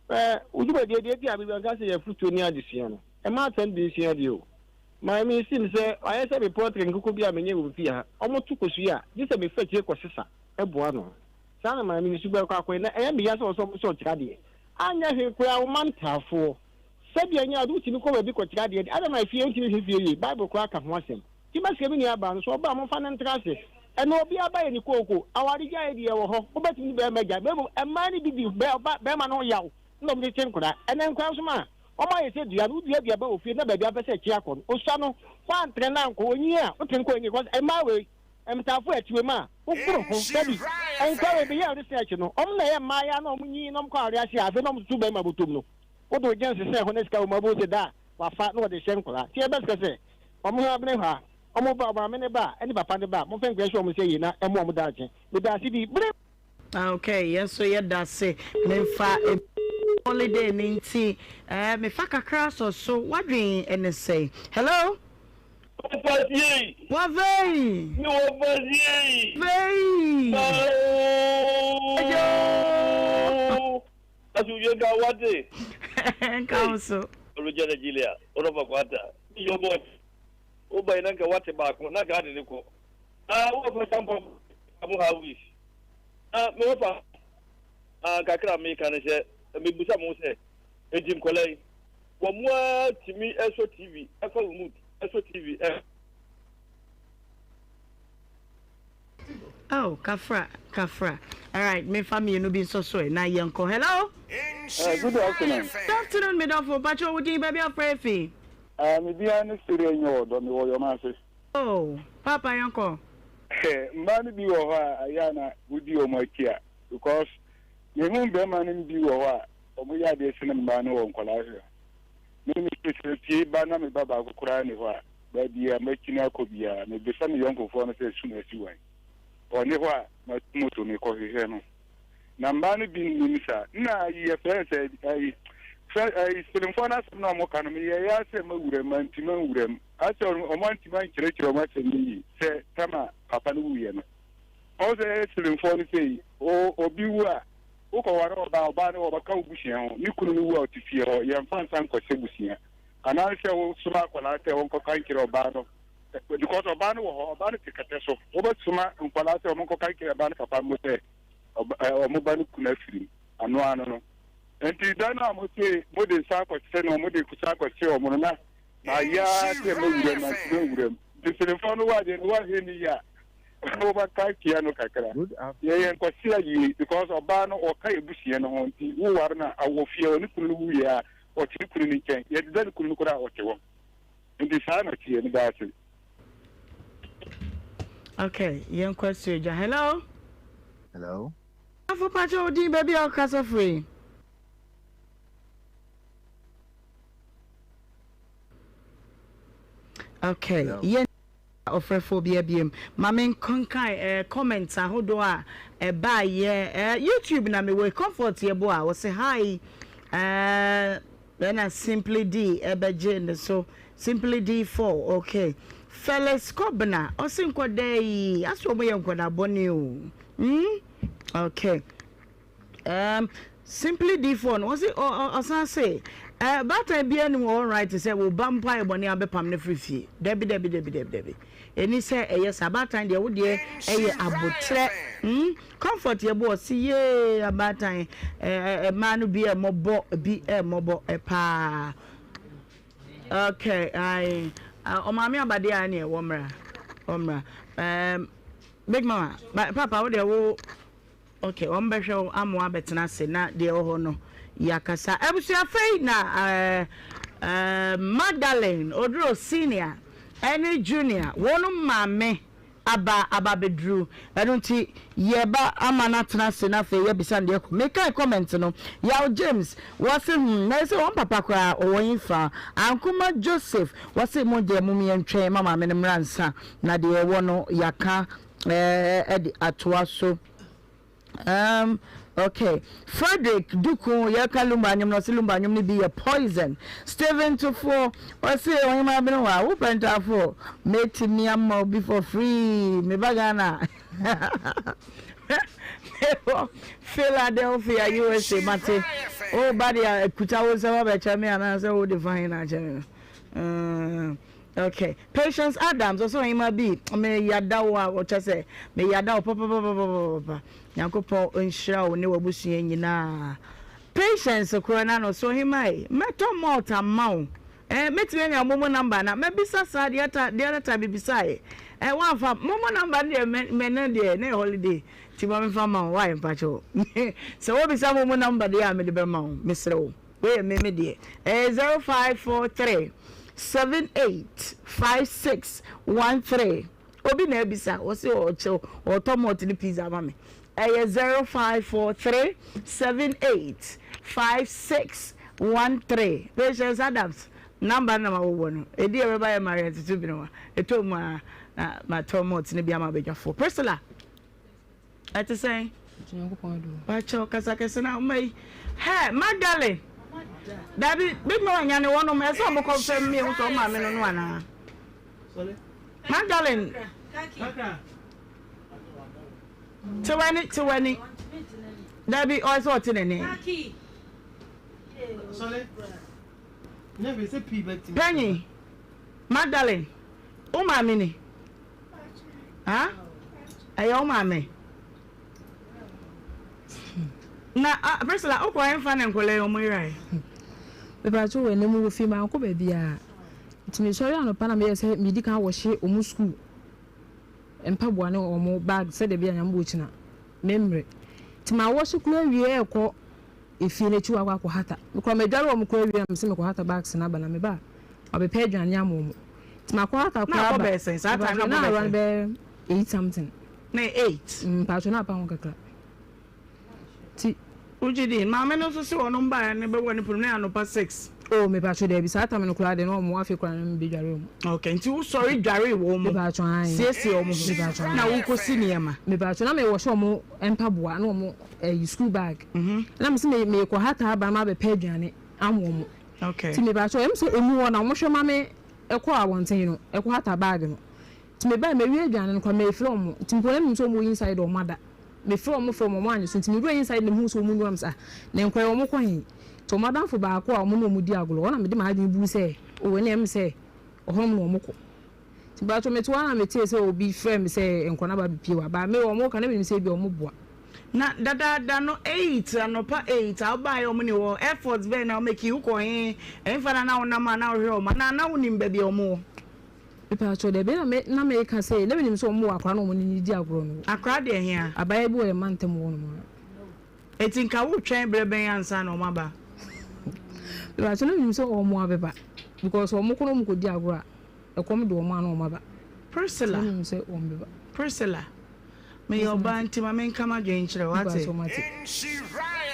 ɛ wo dwumadie deɛ bi a biribi anka sɛ yɛ afutuo ne adesua no ɛma atɛm de nsua deɛ o maame sim sɛ ayɛ sɛ me pɔtre nkoko bi a menyɛ wɔ fie ha ɔmo to kosua a gye sɛ mefa akyire kɔsesa ɛboa no saa na maame ne suban kɔ akɔyɛ na ɛyɛ meya sɛ ɔsɛ ɔmo sɛ ɔkyerɛ adeɛ anyɛ hwee koraa wo ma ntaafoɔ Sɛdeɛ ɛnyɛ ade wotumi kɔ baabi kɔkyerɛ adeɛ de, adɛn na efie ntumi nhwɛ fie yie? Bible koraa ka ho asɛm. Nti mɛsrɛ me nua baa no, sɛ ɔba a momfa no ntra ase. Ɛnna obiara ba yɛ ne kooko. Awaregyaeɛ deɛ ɛwɔ hɔ, wobɛtumi ne barima agyae, na mmom mmaa no bi di ɔba barima no ho yaw na wɔde tete nkwadaa. Ɛnnɛ nkwadaa nso ma wɔayɛ sɛ dua no, wodua aduaba wɔ fie na baabi a wopɛ sɛ ɛkye akɔ no, osua no, woantrɛ no ankɔ, onyin a, wotene kɔ enyin, because mmaa wei, mtaafo a ɛte wei mu a, wogoro ho, dabi, nkwadaa wei bɛyɛ a research no, wɔn na ɛyɛ mmaayewa na wɔnyin na wɔkɔ aware ase a, afei na wɔtoto barima bɔtɔm no. Wode wo gyɛnse sɛn hɔ na sika wɔ mu a wobɛhu sɛ da a wafa na wɔde hyɛ nkwadaa. Nti ɛbɛsrɛ sɛ wɔn ho abene hɔ a wɔn ba, maame no ba a ɛne papa no ba a momfa nkwadaa nhyɛ wɔn nsa yie na ɛmmoa wɔn daakye. Medaase di bere. Ok yɛn nso yɛda ase memfa holiday no nti eh mefa kakra sɔ so wadwen ne sɛn hello. Wɔfa siei. Wɔfei. Me wɔfa siei. Fei. Maa. Asomdwe nka wo wate. Nka wo so. Ɔlogya Nigeria, ɔnɔfa kwata. Yɛ ɔbɔ. Wo ba yi na nka wate baako na nka ade ne kɔ. Ah, wo fa champa mo ha wish. Ah, me wɔfa. Ah, kakra me ka ne sɛ, me busa mo sɛ, enti nkɔla yi, wɔn mo a tumi ɛsɔ TV, ɛfa remote, ɛsɔ TV, ɛ. Oh, kafra, kafra. All right, me fa mmienu bi nso so na yɛnkɔ. Hello. Good afternoon. Good afternoon, me dɔfo. Pacho, wo din baabi afrɛ efi. Me din ne Siri Enyo Ɔdɔ, mewɔ Yɔma ase. Oh, papa yɛnkɔ. Mmaa no bi wɔ hɔ a ɛyɛ a na wodi wɔn akyi a because mehu bɛrima no bi wɔ hɔ a wɔyɛ adeɛ sene mmaa no wɔ nkwadaa hwɛ. Me mesɛ fie ba na me ba baako koraa ni hɔ a Baabi a makyini akɔ biara, mebisa me yɔnkofoɔ no sɛ sum asi wan? Ɔnni hɔ a, matu moto mekɔhwehwɛ no. Na mmaa no bi nnim saa. Nna ayi yɛfrɛ no sɛ ayi fɛ ayi Selemfoɔ no asɛm na wɔka no, meyɛeɛ ara sɛ mawura mu, mantumi anwura mu. Asɛ wɔn antumi ankyerɛkyerɛ wɔn asɛm no yie sɛ tam a papa no wuiɛ no. Ɔhu sɛ yɛyɛ Selemfoɔ no sei, o obi wu a, wokɔware ɔbaa, ɔbaa no ɔbɛka wo busua ho. Ne kunu no wu a ɔte fie hɔ, yɛmfa nsa nkɔhyɛ busua. Anaasɛ wosoma akwadaa sɛ ɔnkɔka nkyerɛ ɔbaa no because ɔbaa no wɔ hɔ, ɔbaa no te kɛtɛ so. Wobɛsoma nkwadaa sɛ wɔnkɔka nkyerɛ ɔbaa no papa mo sɛ wɔn ba no kunu afiri mu. Ano ano no. Nti da no a mose mode nsa akɔhyɛ no, mode nsa akɔhyɛ wɔn no na mayɛ ara sɛ mɛwura mu, mantumi anwura mu. Nti Selemfoɔ no wɔ adeɛ no woanhwɛ no yie a wobɛka atia no kakra. Yɛyɛ nkwasea yie because ɔbaa no ɔka yɛ busua no ho nti woware no a awɔ fie ɔne kunu no wuiɛ a Ɔte ne kunu no nkyɛn. Yɛdeda ne kunu no koraa a, ɔte hɔ. Nti saa na ɔteɛ. Meda ase. Okay, yɛnkɔ Asuogya. Hello? Hello? Afo pakyɛ wo din baabi a wokasa firi. Okay, yɛn ɔfrɛfoɔ bi abiem. Ma me nkenkan eh, comments ahodoɔ a ɛbaayɛ eh, YouTube na mewɔ Comfort yɛ bo a wɔse hi eh, Ɛna Simply D ɛbɛgye ne so Simply D 4 ok Felix Kobena ɔse nkɔdaa yi asɛ ɔmo yɛ nkɔdaa bɔne o mm ok um, Simply D 4 no ɔse ɔsan se eh, baatan biara nim wɔ right sɛ wo ba mpo ayɛ bɔne abɛpam no firi fie dabi dabi dabi dabi dabi ɛni sɛ ɛyɛ saa baatan deɛ wo deɛ ɛyɛ abotrɛ mm Comfort yɛ bo ɔse yee abaatan eh mmaa no bi ɛmɔbɔ bi ɛmɔbɔ paa okay ae ɔmaame abadeɛ a ɛneɛ wɔmmra wɔmmra um, big mama papa wo deɛ wo okay wɔn bɛhwɛ wo amoa abɛtena ase na deɛ ɛwɔ hɔ no yɛakasa abusua fei na uh, uh, Magdalene Oduro senior ɛne junior wɔn maame aba aba abɛduru ɛno nti yɛba ama no atena ase na afei yɛabisa no deɛ ɛkɔ mekae comment no Yaw James wɔse hmm na ɛsɛ wɔn papa koraa ɔwɔ hefa Ankoma Joseph wɔse mo deɛ mom yɛntwɛn ma maame no mmra nsa na deɛ ɛwɔ no yɛaka ɛɛ de atoa so. Um okay Frederick Duku yɛka lumba nnwom no ɔse lumba nnwom no bi yɛ poison Steven Tufoɔ ɔse ɔhema Abenewa wo pɛ ntafoɔ mɛtumi ama obi for free meba Ghana mewɔ Philadelphia USA mate wo ba deɛ kuta wo nsɛm abɛkyɛ me anaasɛ wode fa he na akyɛ me no um, Ok Patience Adams ɔsɛ ɔhema bi me yada wo a ɔkyɛ sɛ me yada wo papapapapapa Nyankopɔn nhyira wo ne w'abusua nyinaa Patience korɔ na no so ɔhema ei mɛtɔ malt ama wo eh mɛtumi anya momo number na mɛbisa saa the other the other time mebisaeɛ eh woamfa momo number no deɛ mɛ mɛ no deɛ na yɛ holiday nti ma memfa ma wo why mpakyɛw sɛ wobisa momo number deɛ a mede bɛma wo mesrɛ wo. Wei yɛ me me deɛ. Ɛyɛ 0543 78 56 13. Obi na abisa, ɔse ɔkyɛ ɔtɔ malt ne pizza ama me. Ɛyɛ 0543 78 56 13. Patience Adams number no na mabobɔ no. Ɛdi a ɛbɛba yɛ Maria Tutu Benewa. Ɛtɔ mu a na matɔ malt no bi ama abadwafoɔ. Priscilla. Ɛte sɛn? Pakyɛw kasa kɛse na ɔma yi. Hɛ Magdalene. Dabi big mama nyane wɔnom ɛsɛ ɔmo kɔ fam mi ehu sɛ ɔmo maame no no anaa. Magdalene. Te w'ani te w'ani. Dabi ɔyɛ sɛ ɔte n'ani. Panyin Magdalene wo maame ni. Ah? Ɛyɛ wo maame? Na ah, Priscilla, wokɔ ɛmfa ne nkɔla yi ɔmo yerae? Mepatwo wɔ ɛnɛ mu wɔ fie mankɔ baabiara. Nti mesɔre anɔpa na meyɛ sɛ medi kan wɔhye ɔmo sukuu mpaboa ne ɔmo bag sɛdeɛ ɛbɛyɛ a Nyame bɔ kyina memmrɛ. Nti mawɔhye koraa wie ɛrekɔ efie no akyi hɔ akɔ akɔhata. Mekora madware wɔn koraa wie a mese mekɔhata bags no aba na meba a mabɛpɛ aduane ama wɔn. Nti makɔhata koraa aba. Na abɔ bɛyɛ sɛn? Saa time no abɔ bɛyɛ sɛn? Na around bɛyɛ 8 something. Na 8? Mpaatwɔ na apa ho kakra. Nti. Wogye di? Maame no nso se ɔno mbaeɛ no bɛwɔ ne pono no na ɛyɛ anɔpa 6. Oh mepatwo daabi saa tam no koraa deɛ na wɔn afei koraa na mebɛdware wɔn. Okay nti wo sɔre dwaree wɔn mo Mepatwo ae. siesie wɔn ho Mepatwo ae. na wo kɔ si nneɛma. Mepatwo na mewɔhyɛ wɔn mpaboa na wɔn ɛyi school bag. Na mese me mekɔ hata aba na mabɛpɛ aduane ama wɔn. Okay. Nti mepatwo ɛm sɛ emu hɔ na wɔn hwɛ ma me ɛkɔ abɔnten no ɛkɔ hata bag no. Nti mebae mawie aduane no koraa mefrɛ wɔn nti mpo na menim sɛ wɔn wɔ inside wɔn ada. Mefrɛ wɔn frɛ wɔn wɔn annye so nti mewura inside na mehuu sɛ wɔn nni hɔ a mese ah na nkwadaa yi wɔn kɔ he? Nti wɔn adamfo baako a wɔn ne wɔn di agorɔ hɔ na mede m'adwene buu sɛ oh ɛnneɛ ɛm sɛ ɔhɔnom na wɔn kɔ. Nti mpakyɛw mete hɔ ara na metee sɛ obi frɛɛ me sɛ nkwadaa no aba abɛpie hɔ a but me wɔn reka na menim sɛ ebia wɔn boa. Na dadaada no eight anɔpa eight a wobaeɛ wɔn ni hɔ efforts bɛn na wo make wokɔ he ɛhefa na na wonam a na wohwɛ wɔn anaa na wonim baabi a wɔn wɔ? Mepaakyɛw, dabi, na me, na meka sɛ, na menim sɛ wɔn wɔ akora na wɔn ne no di agorɔ no. Akora deɛ hea? Abaayewa bi wɔ yɛn mantam hɔ nom a. Enti nka wotwɛn berɛ bɛn ansa na wɔn aba? Mepaakyɛw, na menim sɛ wɔn abɛba, because wɔn kɔ na wɔn kɔdi agorɔ a, ɛkɔm de wɔn a na wɔn aba. Priscilla. Nti na menim sɛ wɔn bɛba. Priscilla, meyɛ ɔbaa nti ma menka m'adwene nkyerɛ wo, wate?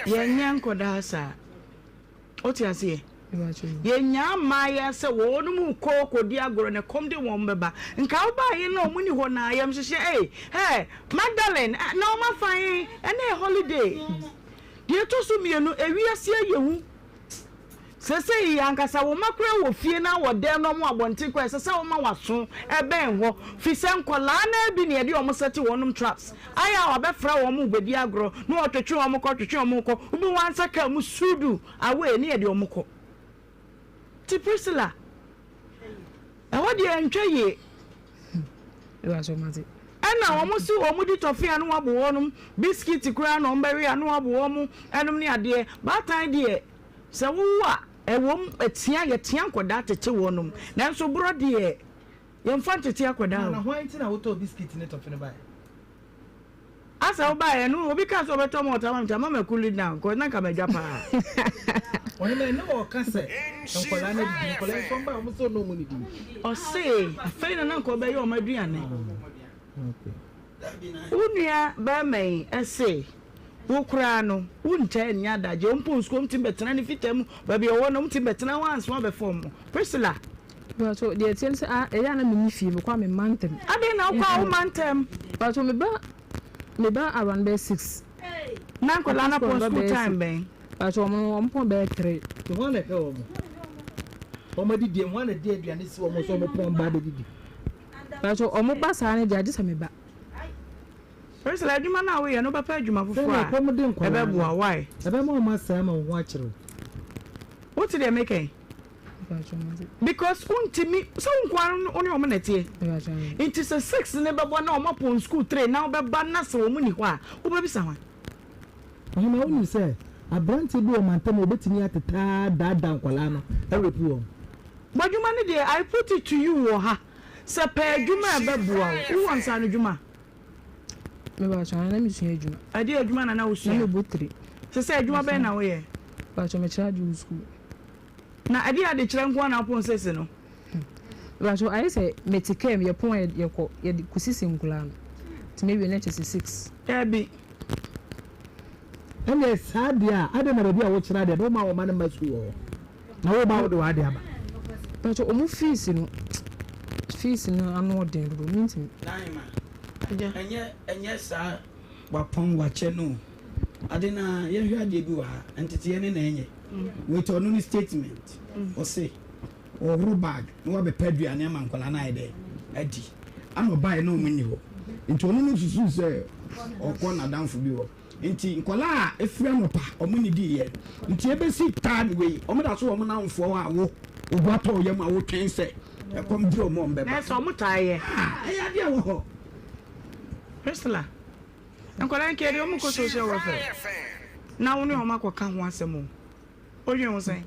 Yɛnyɛ nkɔdaa saa. Wote aseɛ? Yɛnyaa mmaayɛ sɛ wɔnom rekɔ kɔdi agorɔ na ɛkɔm de wɔn bɛba. Nka wobaeɛ na wɔn ni hɔ na ayamhyehyeɛ ei, hey, Magdalene, na wɔn afa he, ɛnɛ yɛ holiday. Deɛ ɛtɔ so mmienu, ewiase ayɛ hu. Seesei ankasa wo mma koraa wɔ fie na wɔ dɛm na wɔn wɔ abɔnten koraa ɛsɛ sɛ woma w'aso bɛn hɔ firi sɛ nkwadaa no ara bi na yɛde wɔn sɛte wɔnom traps ayɛ a wɔabɛfra wɔn rebɛdi agorɔ na wɔtwetwe wɔn kɔ twetwe wɔn kɔ wobɛhu wɔn ansa kaa mu surudu away ne yɛde wɔn kɔ nti Priscilla ɛhɔ deɛ ɛntwa yie. Ɛna wɔn se wɔn di tɔfe a na wɔabo wɔnom, biskit koraa na wɔn bɛwe a na wɔabo wɔn nom ne adeɛ. Baatan deɛ sɛ wowo a ɛwom ɛtea yɛtea nkɔdaa tete wɔnom nanso borɔ deɛ yɛmfa ntete akɔdaa o. Na hwan nti na wotɔɔ biskit ne tɔfe no baeɛ? Asa wo baeɛ no obi kaa sɛ ɔbɛtɔ malt ama me nti ama ma cool it down cause na nka madwa paa. Ɔhema ɛne ɔka sɛ nkwadaa no adidi nkwadaa nso ɔmba ɔmo sɛ ɔno ɔmo nidi. Ɔse afei na na nka ɔbɛyɛ ɔmo aduane. Wo nua bɛɛma yi se wo koraa no wo ntaa nnya adagyeɛ ɔmpɔn sukuu ɔmtumi bɛtena ne fitaa mu baabi ɔwɔ no ɔmtumi bɛtena hɔ ansa wabɛfa ɔmo Priscilla. Mpatsɔ deɛ ɛteɛ ne sɛ ah ɛyɛ a na menni fie mekɔ a memma ntɛm. Adɛn na wokɔ a womma ntɛm? Mpatsɔ meba meba around bɛyɛ 6. Na nkwadaa no apɔn school time bɛn? Mpatsɔ wɔn no wɔn pɔn bɛyɛ 3. Nti hwan na ɛhwɛ wɔn? Wɔn adidie hwan na ɛde aduane si wɔn so wɔn pɔn ba abɛdidi? Mpatsɔ wɔn ba saa no deɛ agye sɛ meba. Priscilla adwuma no a woyɛ no wobɛpɛ adwuma foforɔ a ɛbɛboa why? Ɛbɛma wɔn asɛe ama wo ho akyere wo. Wote deɛ meka yi? Because wontumi sɛ wo nko ara wo ne wɔn na ɛteɛ nti sɛ 6 ne bɛbɔ na wɔn apɔn school 3 na wobɛba na sɛ wɔn ni hɔ a wobɛbisa hwan? Ɔhema wonim sɛ abranteɛ bi wɔ mantam a ɔbɛtumi atetaa daadaa nkwadaa no rape wɔn. Bɔ adwuma no deɛ I put it to you wɔ ha sɛ pɛ adwuma a ɛbɛboa wo wowɔ nsaano adwuma? Mepakyɛw na mesua adwuma. Ɛdeɛn adwuma na na wosua? Na mebɔ tire. Sesei adwuma bɛn na woyɛ? Mepakyɛw mekyerɛ ade wɔ sukuu. Na ɛdeɛn adekyerɛ nko ara na wopɔn sese no? Mepakyɛw ayɛ sɛ mete kaa mu yɛpɔn a yɛkɔ yɛde kɔsisi nkwadaa no nti mewie no kyerɛ sɛ 6. Daabi. Ɛnneɛ saa deɛ a, adɛn na baabi a wokyerɛ adeɛ no womma wo mma no mma sukuu wɔ hɔ? Na wo ba wode w'ade aba. Mpakyɛ ɔmo fees no fees no ano ɔden dodo mentimi. Naima, ɛnyɛ ɛnyɛ saa wapɔn wakyɛ no o. Ade no ara yɛnhwɛ adeɛ bi wɔ ha, nteteɛ no na ɛnyɛ. Wei tɔ ɔno ne statement. Ɔse ɔhoro bag na wabɛpɛ aduane ama nkwadaa no ayɛ dɛ adi. Ana ɔbaeɛ na ɔmo nni hɔ. Nti ɔno no susuu sɛ ɔkɔ n'adamfo bi hɔ. Nti nkwadaa a ɛfiri anɔpa ɔmo nnidiiɛ nti ɛbɛsi time wei ɔmo da so wɔ ɔmo namfoɔ hɔ a wo wo bo atɔ wo yam a wotwɛn sɛ ɛkɔm de ɔmo a ɔmo bɛba. Nɛɛsɛ ɔmo taa yɛ. Ah ɛyɛ adeɛ a ɛwɔ hɔ. Priscilla, nkwadaa nka yɛde ɔmo kɔ social welfare na wo ne ɔmo akɔ ka ho asɛm o, wodwen ho sɛn?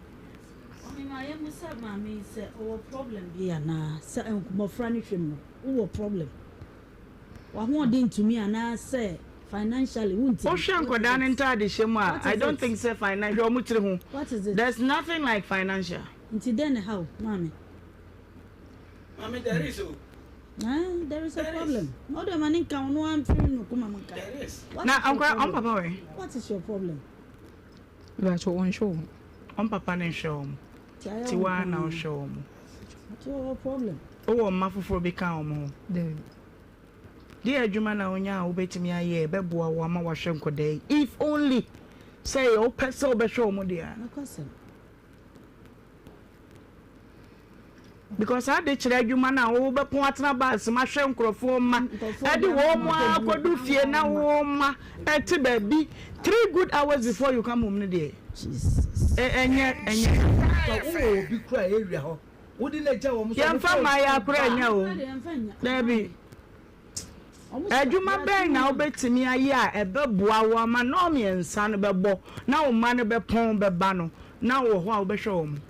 Ɔhema yɛmmisa maame yi sɛ ɔwɔ problem bi anaa sɛ mmɔfra no hwɛ mu no wowɔ problem? W'ahoɔden ntumi anaa sɛ financially wontumi? Wohwɛ nkwadaa no ntaade hyɛ mu a, What I is don't it? think sɛ finan hwɛ wɔn tiri ho. What is it? There's nothing like financial. Nti dɛn na ɛha wo maame? Maame there is o. Ah, there is a There is. problem. Na ɔde ma ne nka ɔno amfiri no kuma mu nka. There is. What Na is your nkwadaa wɔn problem? papa wɔ he? What is your problem? Mepakyɛw ɔnhwɛ wɔn. Wɔn papa no nhwɛ wɔn. Ti ayɛ Ti wo woara na nko ara. wohwɛ wɔn. Nti ɔwɔ problem. Wowɔ mma foforɔ bi ka wɔn ho? Dabi. Deɛ adwuma na wonya a wobɛtumi ayɛ a ɛbɛboa wo ama woahwɛ nkwadaa yi if only sɛ ɛyɛ wopɛ sɛ wobɛhwɛ wɔn deɛ a. Nokwasɛm. Because saa de kyerɛ adwuma no a wobɛpɔn atena bus mu ahwɛ nkurɔfoɔ mma Nkurɔfoɔ ɛde de wɔn ama mu ara akɔduru akɔdu fie na wo mma ɛte baabi 3 good hours before you come home no deɛ Jesus. ɛnyɛ ɛnyɛ. Sɛ wowɔ obi kura area hɔ Wode no agya wɔn sɛ Yɛmfa wɔmfa mmaeɛ wɔn koraa ba. nyɛ o. Daabi. Adwuma bɛn na wobɛtumi ayɛ a ɛbɛboa wo ama nnɔnmiɛnsa no bɛbɔ na wo mma no bɛpɔn bɛba no na wowɔ hɔ a wobɛhwɛ wɔn?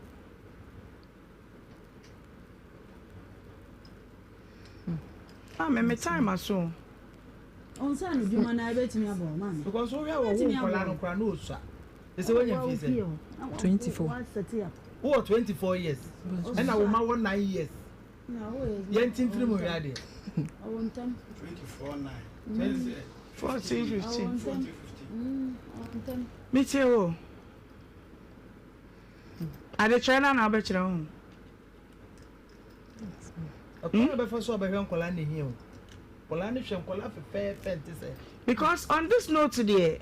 Maame, me time aso o. Ɔnsa no dwuma na ɛbɛtumi abɔ maame. Because wohwɛ wɔ wo nkwadaa no koraa na ɔsua. Ɛsɛ woanya mfie sɛn? 24. Wowɔ 24 years ɛna wo ma wɔ 9 years. Yɛnti mfiri mu hwɛ adeɛ. 24 9 14 15 Metie wo. Adekyerɛ no na wobɛkyerɛ wo ho. Ɛkwan a bɛfa so a bɛhwɛ nkwadaa na ehia o. Nkwadaa no hwɛ nkwadaa fɛfɛɛfɛ nte sɛ. Because on this note deɛ,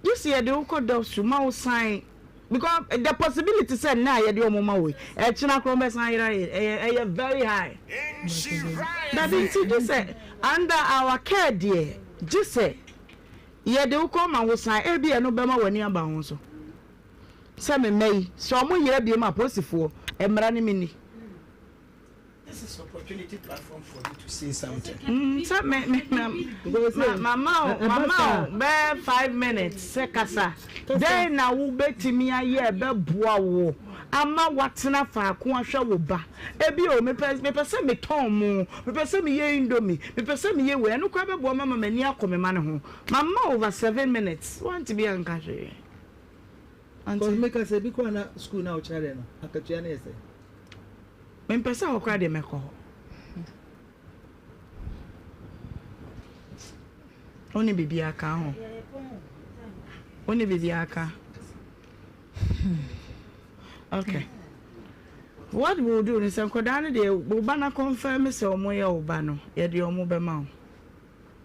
gye sɛ yɛde wo kɔ dɔkto ma wo sign because the possibility sɛ nnɛ a yɛde wɔn ma wo yi, ɛkyena koraa wɔbɛsan ayera yɛ ɛyɛ ɛyɛ very high. Dabi nti gye sɛ under our care deɛ gye sɛ yɛde wo kɔ ma wo sign ebi ɛno bɛma w'ani aba ho so. Sɛ me mma yi, sɛ ɔmo yera biom a apolisifoɔ mmra ne me nni. This is opportunity platform for you to say something. Mm, sɛ me me ma mama o mama o bɛɛ 5 minutes sɛ kasa. Dɛn na wobɛtumi ayɛ ɛbɛboa wo ama woatena faako ahwɛ wo ba? Ebi o, mepɛ mepɛ sɛ metɔn mo, mepɛ sɛ meyɛ indomie, mepɛ sɛ meyɛ wei, ɛno koraa bɛboa ma ma m'ani akɔ me ma no ho. Mama over 7 minutes, woantumi anka hwee. Cause meka sɛ ebi koraa na school na wokyerɛ adeɛ no akatua no yɛ sɛn? Mempɛ sɛ hɔ koraa deɛ mɛkɔ hɔ. Wo ne biribi aka ho? Wo ne biribi aka? Okay. What we will do ne sɛ nkwadaa no deɛ wo ba na confirm sɛ wɔn yɛ wo ba no yɛde wɔn bɛma wo.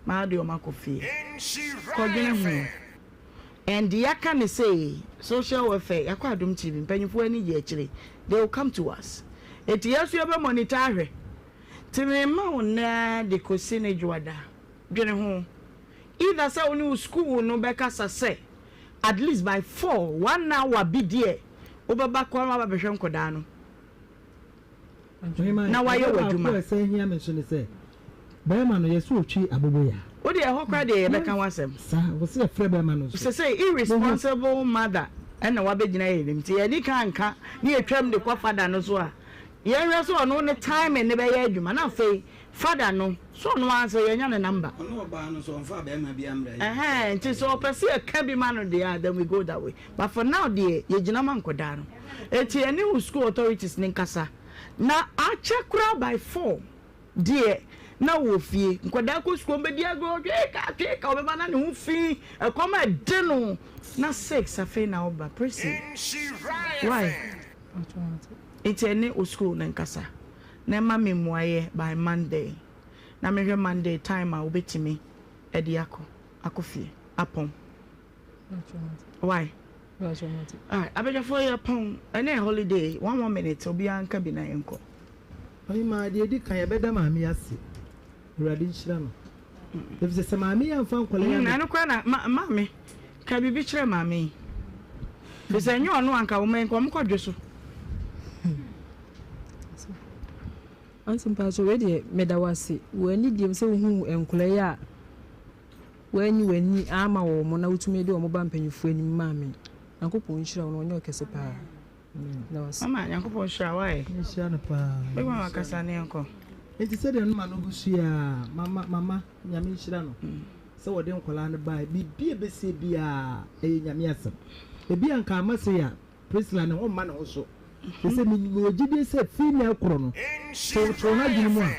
Maa de wɔn akɔ fie. Kɔdwene ho. And yɛaka no sei, social welfare, yɛakɔ Adom TV, mpanyinfoɔ ani gye akyire, they will come to us. Enti yɛn nso yɛbɛ monitor ahwɛ. Nti me ma wo nnɛ ara de kɔsi ne dwoada. Dwene ho. Either sɛ wo ne wo school no bɛkasa sɛ at least by four, one hour bi deɛ wobɛba kɔ na waba abɛhwɛ nkɔdaa no. na wayɛ w'adwuma. Adeɛ baako a ɛsan hia me nso ne sɛ, bɛrima no, yɛse ɔtwi aboboyaa. Wo deɛ ɛhɔ koraa deɛ yɛbɛka ho asɛm. Saa, wɔse yɛfrɛ bɛrima no nso. Sesei irresponsible mother ɛna wabɛgyina yɛn anim nti yɛdi kan nka ne yɛtwam de kɔ father no so a, yɛnhwɛ sɛ ɔno ne timing no bɛyɛ adwuma na afei father no so ɔno ara nso yɛnya ne number. Ɔno ɔbaa no nso ɔmfaa bɛrima biara mmra yɛn. Ɛhɛn, nti sɛ ɔpɛ sɛ yɛka bi ma no deɛ a then we go that way. But for now deɛ yɛgyina ma nkɔdaa no. Enti yɛne wo school authorities no nkasa na akyɛ koraa by four deɛ na wɔ fie. Nkwadaa kɔ sukuu wɔbɛdi agorɔ tweeka tweeka ɔbɛba na ne ho fi ɛkɔm ɛde no na six afei na woba Prissy why? Enti ɛne wo school no nkasa na ɛma me mmuaeɛ by Monday na mehwɛ Monday time a wobɛtumi de akɔ akɔ fie apɔn. Why? Alright, abadwafoɔ yɛ pɔn ɛnɛ yɛ holiday one one minute obiara nka bi na yɛn kɔ. Ɔhemaa, deɛ ɛdi kan yɛbɛda maame yi ase. Awurade nhyira no. Efisɛ sɛ maame yi amfa nkwadaa yi ammɛ. Ɛno koraa na ma maame ka biribi kyerɛ maame yi. Efisɛ ɛnyɛ ɔno anka wɔn nka wɔn kɔ dwe so. Aunty mpakyɛw wei deɛ meda wo ase wɔ anidie mu sɛ wohuu nkwadaa yi a Woanyi w'ani amma wɔn na wotumi de wɔn ba mpanyinfoɔ anim maa me. Nyankopɔn nhyira wo na ɔnyɛ wo kɛse paa. Meda wo ase. Mama Nyankopɔn nhyira wo ae. Nhyira no paa. Big mama kasa ne yɛnkɔ. Nti sɛdeɛ no ma no gu so yi aa mama mama Nyame nhyira no sɛ wɔde nkwadaa no baeɛ biribi a ɛbɛsie biara ɛyɛ Nyame asɛm ebi a nka amma sei a Priscilla ne ho mma ne ho so sese mewɔ gyidie sɛ firi nnɛ rekorɔ no sɛ wɔtoo n'adwene mu a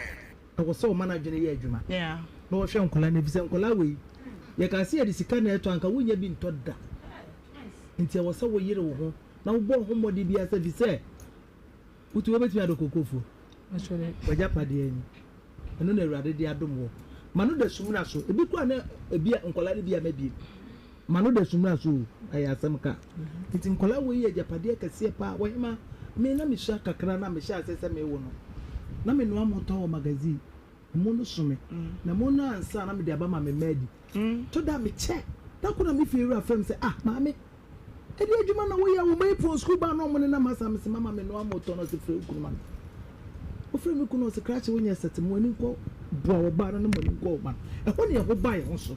Ɛwɔ sɛ ɔma n'adwene yɛ adwuma na ɔhwɛ nkwadaa no efisɛ nkwadaa wei yɛkaa sɛ yɛde sika na ɛtɔ anka wonnya bi ntɔ da. Nti ɛwɔ sɛ woyere wo ho na wobɔ wo ho mmɔden biara sɛ efisɛ wotu wobɛtumi adɔ kokofuo. W'agyapadeɛ ni. Ɛno na Awurade de adom wɔ. Ma no da sumina so. Ebi koraa na ebi a nkwadaa no bi ama biem. Ma no da sumina so o, ɛyɛ asɛm ka. Nti nkwadaa wei yɛ agyapadeɛ kɛseɛ paa. Ɔhema, me na mesua kakra na mehyɛɛ aseɛ sɛ mewo no, na menoa mo tɔn wɔ magazine. Ɛmo no so me. Na ɛmo no ansa na mede aba ma me mma adi. Tɔ da a mekyɛ. Da koro na me fie wura frɛ me sɛ, ah maame, ɛdeɛ adwuma na woyɛ a wo mma yi pɔn sukuu ba na wɔn nenam ha saa? Mese mama menoa mo tɔn. Ɔse frɛ wo kunu ma me. Ɔfrɛ me kunu ɔse krakye wonyɛ sɛte, mo ani nkɔ boa wo ba no na mo ani nkɔ wo ba no. Ɛhɔ na ɛho ba yɛn ho so.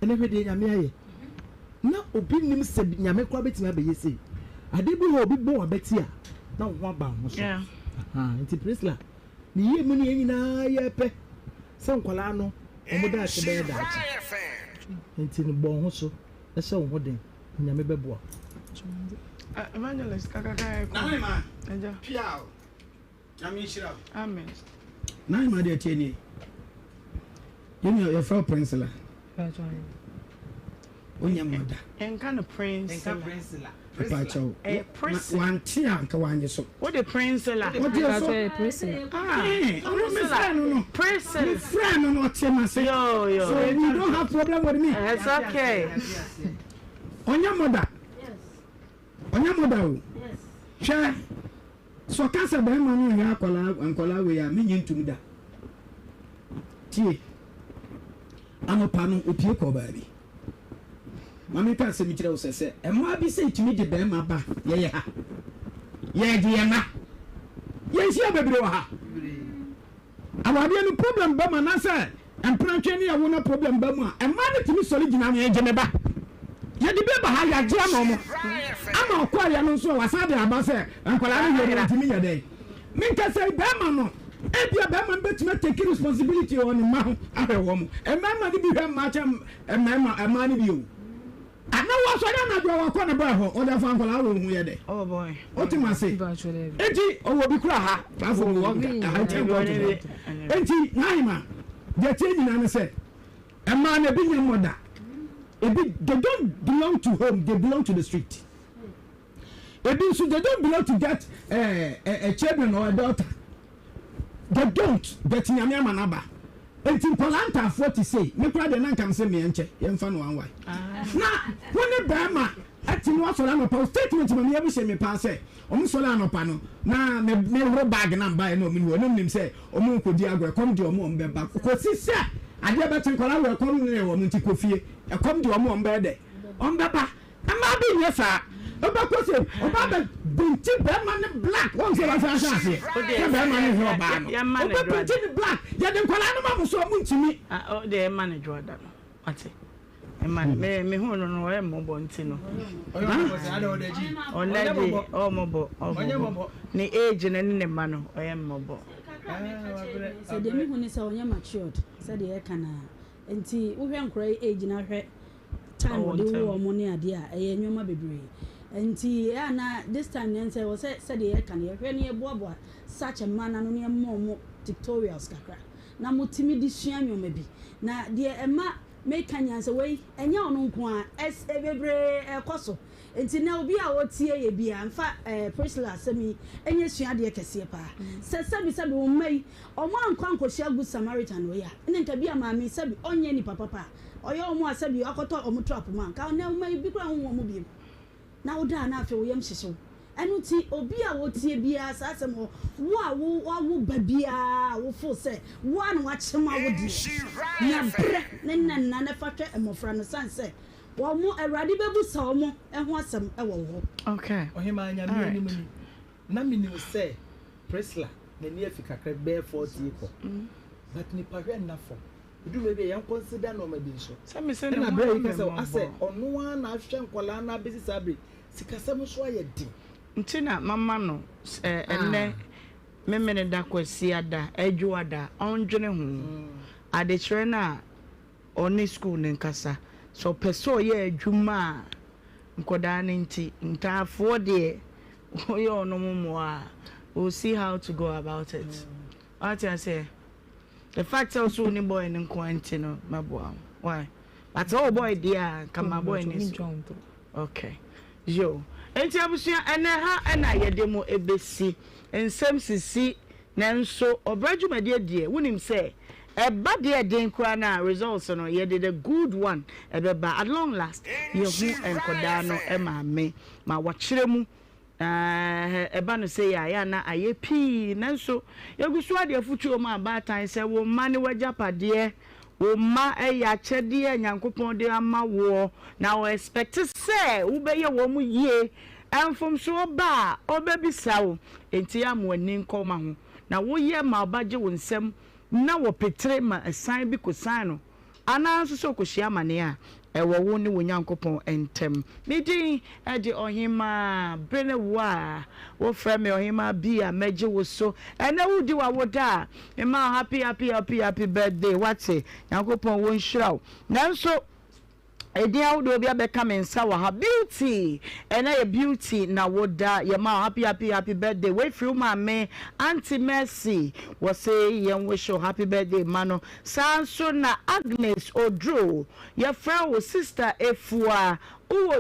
Ɛnɛ hwɛ deɛ Nyame ayɛ. Na obi nnim sɛ Nyame koraa bɛtumi abɛyɛ sei. Adeɛ bi wɔ hɔ a obi bɔ w'abati a na wo ho aba wo ho so. Ahaa, nti Priscilla, ne yie mu ne yɛn nyinaa yɛpɛ sɛ nkwadaa no wɔn daakye bɛyɛ daakye. Nti no bɔ wo ho so, hyɛ wo ho den, na Nyame bɛboa wo. Evangelist kakaka ɛkɔ. Nana Emma, Piaw. Nyame nhyira wo. Amen. Nine ma deɛ tie nie. Yɛn nua yɛfrɛ wo Priscilla. Wonyɛ mma da. Nka no Priscilla. Nka Priscilla. Papa kyɛw. Ɛyɛ Priscilla. Wante a nka wanye so. Wode Priscilla. Ɔgye so. Priscilla. Ah. Ɔno me frɛ no no. Priscilla. Me frɛ no no ɔte ma se. Yo yo. So you don't have problem with me. It's okay. Ɔnyɛ mɔda. Ɔnyɛ mɔda o. Hwɛ. Sɛ ɔka sɛ bɛrima no nhwɛ akwadaa nkwadaa wei a menye ntum da. Tie. Anɔpa no opie kɔɔ baabi. Ma menka asɛm nkyerɛ wo sɛ sɛ mmaa bi sɛ tumi de bɛrima ba yɛyɛ ha. Yɛgye yɛn mma. Yɛnhyia bebree wɔ ha. Awadeɛ no problem ba mu anaasɛ mpenatwe ne awo na problem ba mu a, mmaa no tumi sɔre gyina ano, yɛgye me ba. Yɛde bi ba ha, yɛagye ama wɔn. Ama ɔkɔeɛ no nso a, wasan de aba sɛ nkwadaa no hwɛ no ntumi nyɛ dɛn. Menkasa yi, barima no, ebia barima no bɛtumi atake responsibility wɔ ne mma ho ahwɛ wɔn. Mmarima no bi hwɛ mmaa kyɛn mmarima, mmaa no bi o. Ana wasɔre anadwo a wakɔ ne bɔɛ hɔ ɔde afa nkwadaa wɔ ho yɛ dɛ wote ma se enti ɔwɔ bi kura ha platform wɔ nka ɛha nkyɛn kɔɔto hɔ enti n'ahema deɛ tie nyinaa ne sɛ mmaa no ebi nyɛ mmɔda ebi they don't belong to home they belong to the street ebi nso they don't belong to get uh, a, a children or a daughter they don't get nyame ama n'aba nti nkwadaa ntaafoɔ te sei me koraa deɛ na nka me sɛ meɛ nkyɛ yɛmfa no anwae na wo ne bɛrima ɛte no asɔre anɔpa wo statement ma meyɛ bi hyɛ me paa sɛ ɔmo sɔre anɔpa no na me mehoro bag na mbaeɛ na ɔmo ni hɔ na menim sɛ ɔmo nkɔdi agorɔ ɛkɔm deɛ ɔmo ɔmo bɛba kɔsi sɛ adeɛ bɛkye nkwadaa wɔ ɛkɔm ne wɔn nti kɔ fie ɛkɔm deɛ ɔmo ɔmo bɛyɛ dɛ ɔmo bɛba Mmaa bi nyɛ saa. Wobɛkɔ sɛ ɔbaa bɛ binti bɛrima no black wɔn sɛ wɔn ahyɛ aseɛ sɛ bɛrima no hwɛ ɔbaa no ɔbɛ binti no black yɛde nkwadaa no ma mo so ɔmo ntumi. O deɛ ɛma no dwoada no wate ɛma no me me hu no no ɔyɛ mmɔbɔ nti no ɔnɛ de ɔmmɔbɔ ɔmmɔbɔ ne age no ne ne mma no ɔyɛ mmɔbɔ. Sɛ deɛ mehu ne sɛ ɔnyɛ matured sɛdeɛ ɛka no a nti wohwɛ nkora yi age no ahwɛ time wɔde wo wɔn ne adeɛ a ɛyɛ nneɛma bebree nti ɛyɛ a na this time deɛ nsɛ wɔ sɛ sɛdeɛ yɛka no yɛhwɛ ne yɛboaboa such mmaa no ano ne yɛma wɔn tutorials kakra na motumi de sua nneɛma bi na deɛ ɛma meka nyinaa sɛ wei ɛnyɛ ɔno nko a ɛs bebree ɛkɔ so nti na obi a ɔtie yɛ biara mfa ɛɛ Priscilla asɛm yi ɛnyɛ suadeɛ kɛseɛ paa sɛ sɛbi sɛbi wɔn mma yi wɔn ankɔ ankɔhyia good Samaritan wei a ɛna nka bi a maame yi sɛbi ɔnyɛ nipa papa a Ɔyɛ wɔn a sɛbi akɔtɔ wɔn trap mu a, nka nnɛ mma yi bi koraa nhu wɔn bio. Na woda a na afei wo yam hyehye wo. Ɛno nti obi a ɔtie biara saa asɛm hɔ, wo a wo wawo ba biara a wo feel sɛ wo ara na wakyem awo deɛ, nya berɛ ne nna nna na fa hwɛ mmɔfra no sane sɛ wɔn Awurade bɛbusa wɔn ho asɛm wɔ wo hɔ. Okay. Ɔhemaa Nyame Alright. anim ni, na menim sɛ Priscilla n'ani afi kakra bi bɛyɛ 40 rekɔ, but nipa hwɛ nna fam. Edu baabi a yɛn consider nneɛma bi nso. Sɛ me sɛ ne Ɛna ho berɛ a ayɛ yi ka me sɛ asɛ mmɔbɔ. ɔno ara na ahwɛ nkwadaa no abɛsi saa bere yi, sikasɛm nso ayɛ den. Nti na mama no sɛ ɛnnɛ Memeneda, Kwasiada, Adwoada ɔndwene ho. Adekyerɛ no a ɔne sukuu no nkasa. Sɛ ɔpɛ sɛ ɔyɛ adwuma a nkwadaa no nti, ntaafoɔ deɛ woyɛ ɔnom mmoa a, we'll see how to go about it. Wate aseɛ? The fact sɛ ɔsɛ wo ne boy no nko ara nti no mɛboa wo why but sɛ ɔwɔ boy deɛ a nka ma boy no so okay yo nti abusua ɛnɛ ha ɛna yɛde mo ɛbɛsi nsɛm sisi nanso ɔbra dwumadie deɛ wonim sɛ ɛba deɛ ɛden koraa no a results no yɛde the good one ɛbɛba at long last yɛhu nkɔdaa no maame ma wakyerɛ mu Na ɛba no sei a, ɛyɛ a na ayɛ pii. Nanso, yɛgu so ara de afotuo ma abaatan sɛ, Wo mma ne w'agyapadeɛ. Wo mma yɛ akyɛdeɛ a Nyankopɔn de ama woɔ, na ɔ expect sɛ wobɛyɛ wɔn yie. Mfomsoɔ ba a, ɔbɛbisa wo. Enti ama w'ani nkɔ wo mma ho, na woyɛ ma ɔba gye wo nsam na wɔpetere ma asiane bi kɔsiane no. Anaa nso sɛ ɔkɔhyia amaneɛ a, ɛwɔ wo ne wo Nyankopɔn ntam. Me din de Ɔhemaa, bere ne wo a wofrɛ me Ɔhemaa bi a mɛgye wo so. Ɛnnɛ woredi w'awoda a, mema wo happy happy happy happy birthday, woate? Nyankopɔn wɔ nhyira wo. Nanso. Edin ahodoɔ bi abɛka me nsa wɔ ha. Beauty! Ɛnɛ yɛ Beauty na woda. Yɛma wo happy happy happy birthday. Wei firi wo maame Auntie Mercy. Wɔse yɛn wish wo happy birthday ma no. Saa nso na Agnes Oduro. Yɛfrɛ wo Sister Efua. Wowɔ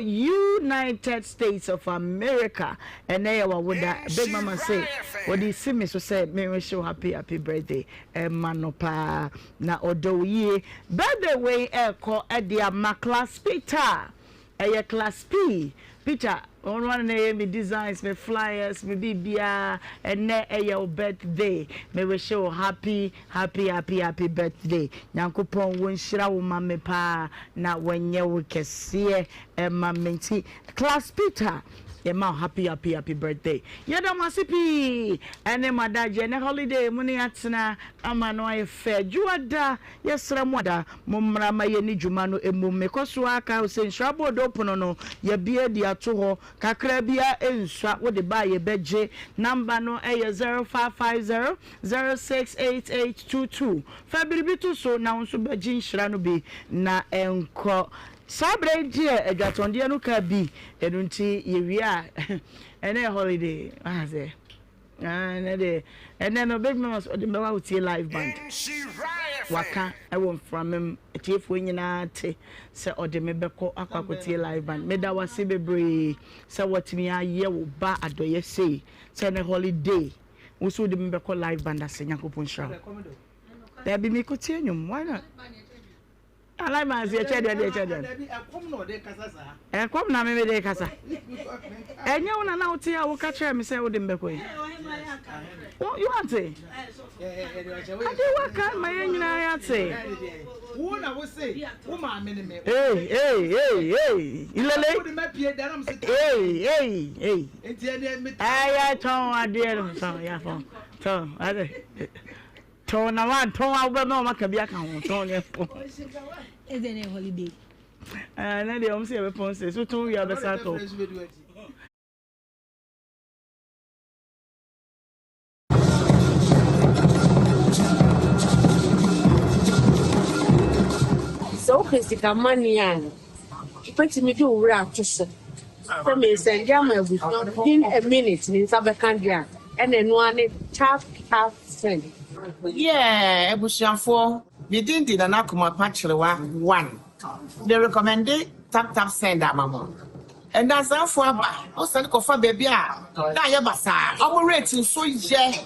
United States of America. Ɛnɛ yɛ w'awoda. Big Mama se wɔde si me so sɛ me wish wo happy happy birthday ma no paa. Na ɔdɔ wo yie. Birthday wei ɛrekɔ de ama Class Peter. Ɛyɛ Class P. Peter, ɔno ara na ɛyɛ me designs, me flyers, me biribiara. Ɛnnɛ ɛyɛ wo birthday. Me wish wo happy, happy, happy, happy birthday. Nyankopɔn wɔnhyira wo ma me paa na wɔnyɛ wo kɛseɛ ma me. Nti Class Peter, Yɛma wo happy happy happy birthday. Yɛda mo ase pii ɛne mo adagyeɛ ɛnɛ holiday mo ne yɛatena ama no ayɛ fɛ. Dwoada yɛsrɛ mo ada mo mmra ma yɛni dwuma no mmom. Mekɔ so ara kae wo sɛ nhyira boodo pono no yɛabue de ato hɔ kakra biara ɛnsua wode ba a yɛbɛgye. Number no yɛ 0550 068822. Fa biribi to so na wo nso bɛgye nhyira no bi na ɛnkɔ. Saa berɛ yi deɛ adwatɔndeɛ no ka bi, ɛno nti yɛwie a ɛnɛ yɛ holiday waha sɛ ɛnɛ deɛ ɛnɛ no big mama ɔde mbɛwa wotie live band waka ɛwɔ mframa mu atiefoɔ nyinaa te sɛ ɔde me bɛkɔ akɔ akɔtie live band meda wase bebree sɛ watumi ayɛ wo ba adɔyɛ sei sɛ ɛnɛ holiday wo so wode me bɛkɔ live band ase Nyankopɔn nhyira wo daabi mekɔtie nnwom why not Alai man si ɛkyɛ deɛ deɛ ɛkyɛ deɛ. Ɛkɔm na meme de kasa. Ɛnyɛ wo na na wote a woka kyerɛ me sɛ wode mbɛkɔ yi. You ante? Ade waka ma yɛn nyinaa yɛate. Wo na wo se wo maame ne me. Hey hey hey hey ilele. Hey hey hey. Ɛyɛ tɔn adeɛ no tɔn yafɔn tɔn ade. Tɔn na wantɔn a wobɛma wɔn aka bi aka ho tɔn ne pɔn. Ɛdɛ ne holiday. Ɛɛ na deɛ wɔn sɛ yɛbɛpɔn sɛ so tɔn wie abɛsa atɔ. Sɛ wopɛ sika money a, wobɛtumi de wo werɛ ato so sɛ meresɛnde ama abusua within a minute ne nsa bɛka deɛ a, ɛna ɛno ara ne tap tap send. Yeah abusuafoɔ me din de Nana Kumapa Kyerewa one me recommende tap tap send ama mo Nnansaafoɔ aba wo sane kɔfa baabi a na ayɛ basaa ɔmo rate nso yɛ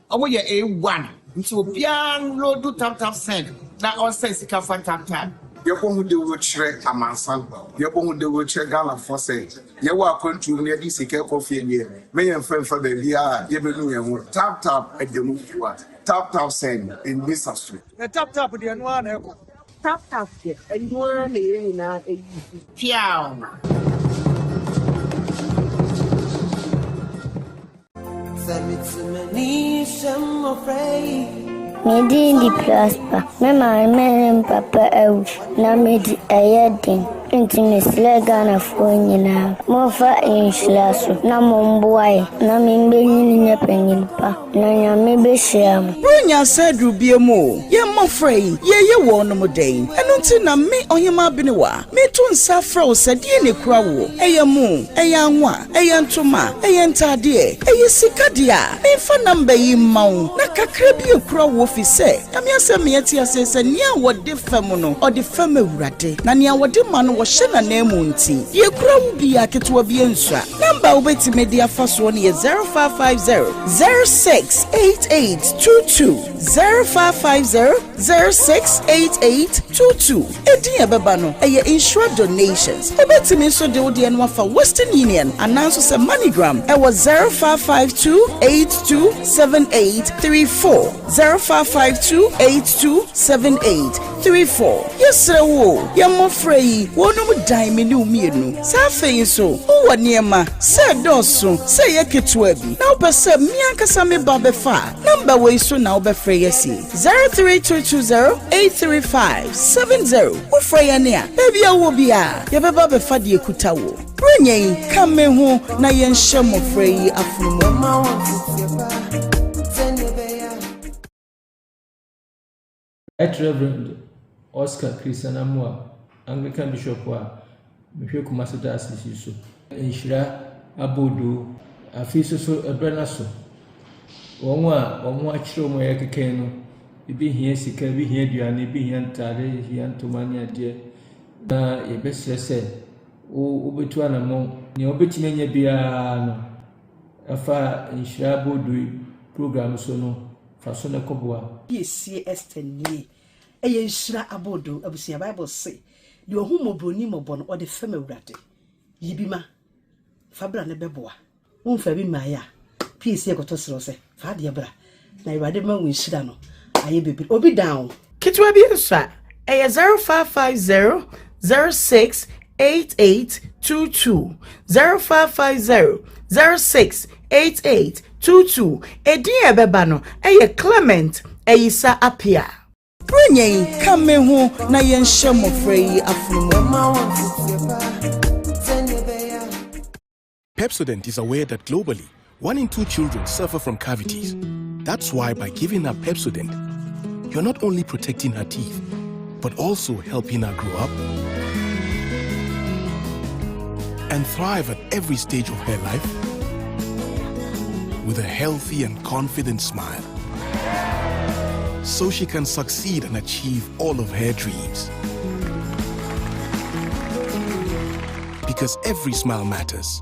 ɔmo yɛ A1 nti obiara nloadu tap tap send na ɔnsend sika fa tap tap. Yɛbɔ ho dawuro kyerɛ amansan, yɛbɔ ho dawuro kyerɛ Ghanafoɔ sɛ Yɛwɔ akwantuo mu na yɛde sika kɔ fie deɛ, me yɛn mfa mfa baabiara a yɛbɛnu yɛn ho. Tap tap ɛda mu fua. Tap tap send, ɛnni sa so. Na tap tap deɛ ɛno ara na ɛkɔ. Tap tap deɛ ɛno ara na yɛn nyinaa ɛyi. Piaw! Me din de Prosper. Me maame ne me papa awu na medi ɛyɛ den. Nti mesrɛ Ghanafoɔ nyinaa, momfa nhyira so na momboa yɛn na membenyin nyɛ panyin pa na Nyame behyira mo. Buronya nsa aduru biam o, yɛn mmɔfra yi, yɛreyɛ wɔnom dɛn? Ɛno nti na me, Ɔhemaa Benewa, mereto nsa afrɛ wo sɛ deɛn na ɛkura woɔ? Ɛyɛ mo, ɛyɛ anwa, Ɛyɛ ntoma, ɛyɛ ntaadeɛ, ɛyɛ sika deɛ a, memfa number yi mma wo na kakra bi akura wo efisɛ Nyame asɛm ma yɛte aseɛ sɛ nea wɔde fɛm no, ɔde fɛm Awurade, na nea wɔde ma no wɔhyɛ n'ananmu nti, deɛ ɛkura wo biara ketewa bi nsua. Number a wobɛtumi de afa soɔ no yɛ 0550 068822, 0550 068822. Edin a ɛbɛba no, ɛyɛ Nhyira Donations. Wobɛtumi nso de wo deɛ no afa Western Union anaa nso sɛ MoneyGram ɛwɔ 0552 827834, 0552 827834. Yɛsrɛ wo o, yɛn mmɔfra yi, wɔnom dan me ne wo mmienu. Saa afei nso, wowɔ nneɛma, sɛ ɛdɔɔso, sɛ ɛyɛ ketewa bi, na wopɛ sɛ me ankasa me ba bɛfa a, nɔmba wei so na wobɛfrɛ yɛn asi. 03220 835 70 Wofrɛ yɛn a, baabi a wowɔ biara, yɛbɛba abɛfa deɛ ɛkuta wo. Buronya yi, ka me ho na yɛnhyɛ mmɔfra yi afono mu. Right Reverend Oscar Christian Amoah. Anglican Bishop a mehwɛ Kumasi Diocese yi so. Nhyira aboodoo. Afei nso so ɛberɛ no aso. Wɔn a wɔn akyerɛ wɔn a yɛkeka no, ebi hia sika, ebi hia aduane, ebi hia ntaade, hia ntoma ne adeɛ. Na yɛbɛsrɛ sɛ wo wobɛtu anammɔn. Nea wobɛtumi anya biara no, ɛfa nhyira aboodoo yi program so no, fa so na kɔboa. Piesie Esther nie. Ɛyɛ nhyira aboodoo abusua Bible se deɛ ɔhu mmɔborɔni mmɔbɔ no ɔde fɛm Awurade. Yi bi ma fa bra na bɛboa. Wo nfa bi mmaeɛ a piesie kɔtɔ srɛ wo sɛ fa adeɛ bra na Awurade bɛma wo nhyira no ayɛ bebree. Obi dan wo. Ketewa bi nso a, ɛyɛ 0550 06 8822, 0550 06 8822. Edin a ɛbɛba no yɛ Clement Ayisa Appiah. Buronya yi, ka me ho na yɛnhyɛ mmɔfra yi afono mu. Pepsodent is aware that globally, one in two children suffer from cavities. That's why by giving her Pepsodent, you're not only protecting her teeth, but also helping her grow up and thrive at every stage of her life with a healthy and confident smile. So she can succeed and achieve all of her dreams. Because every smile matters.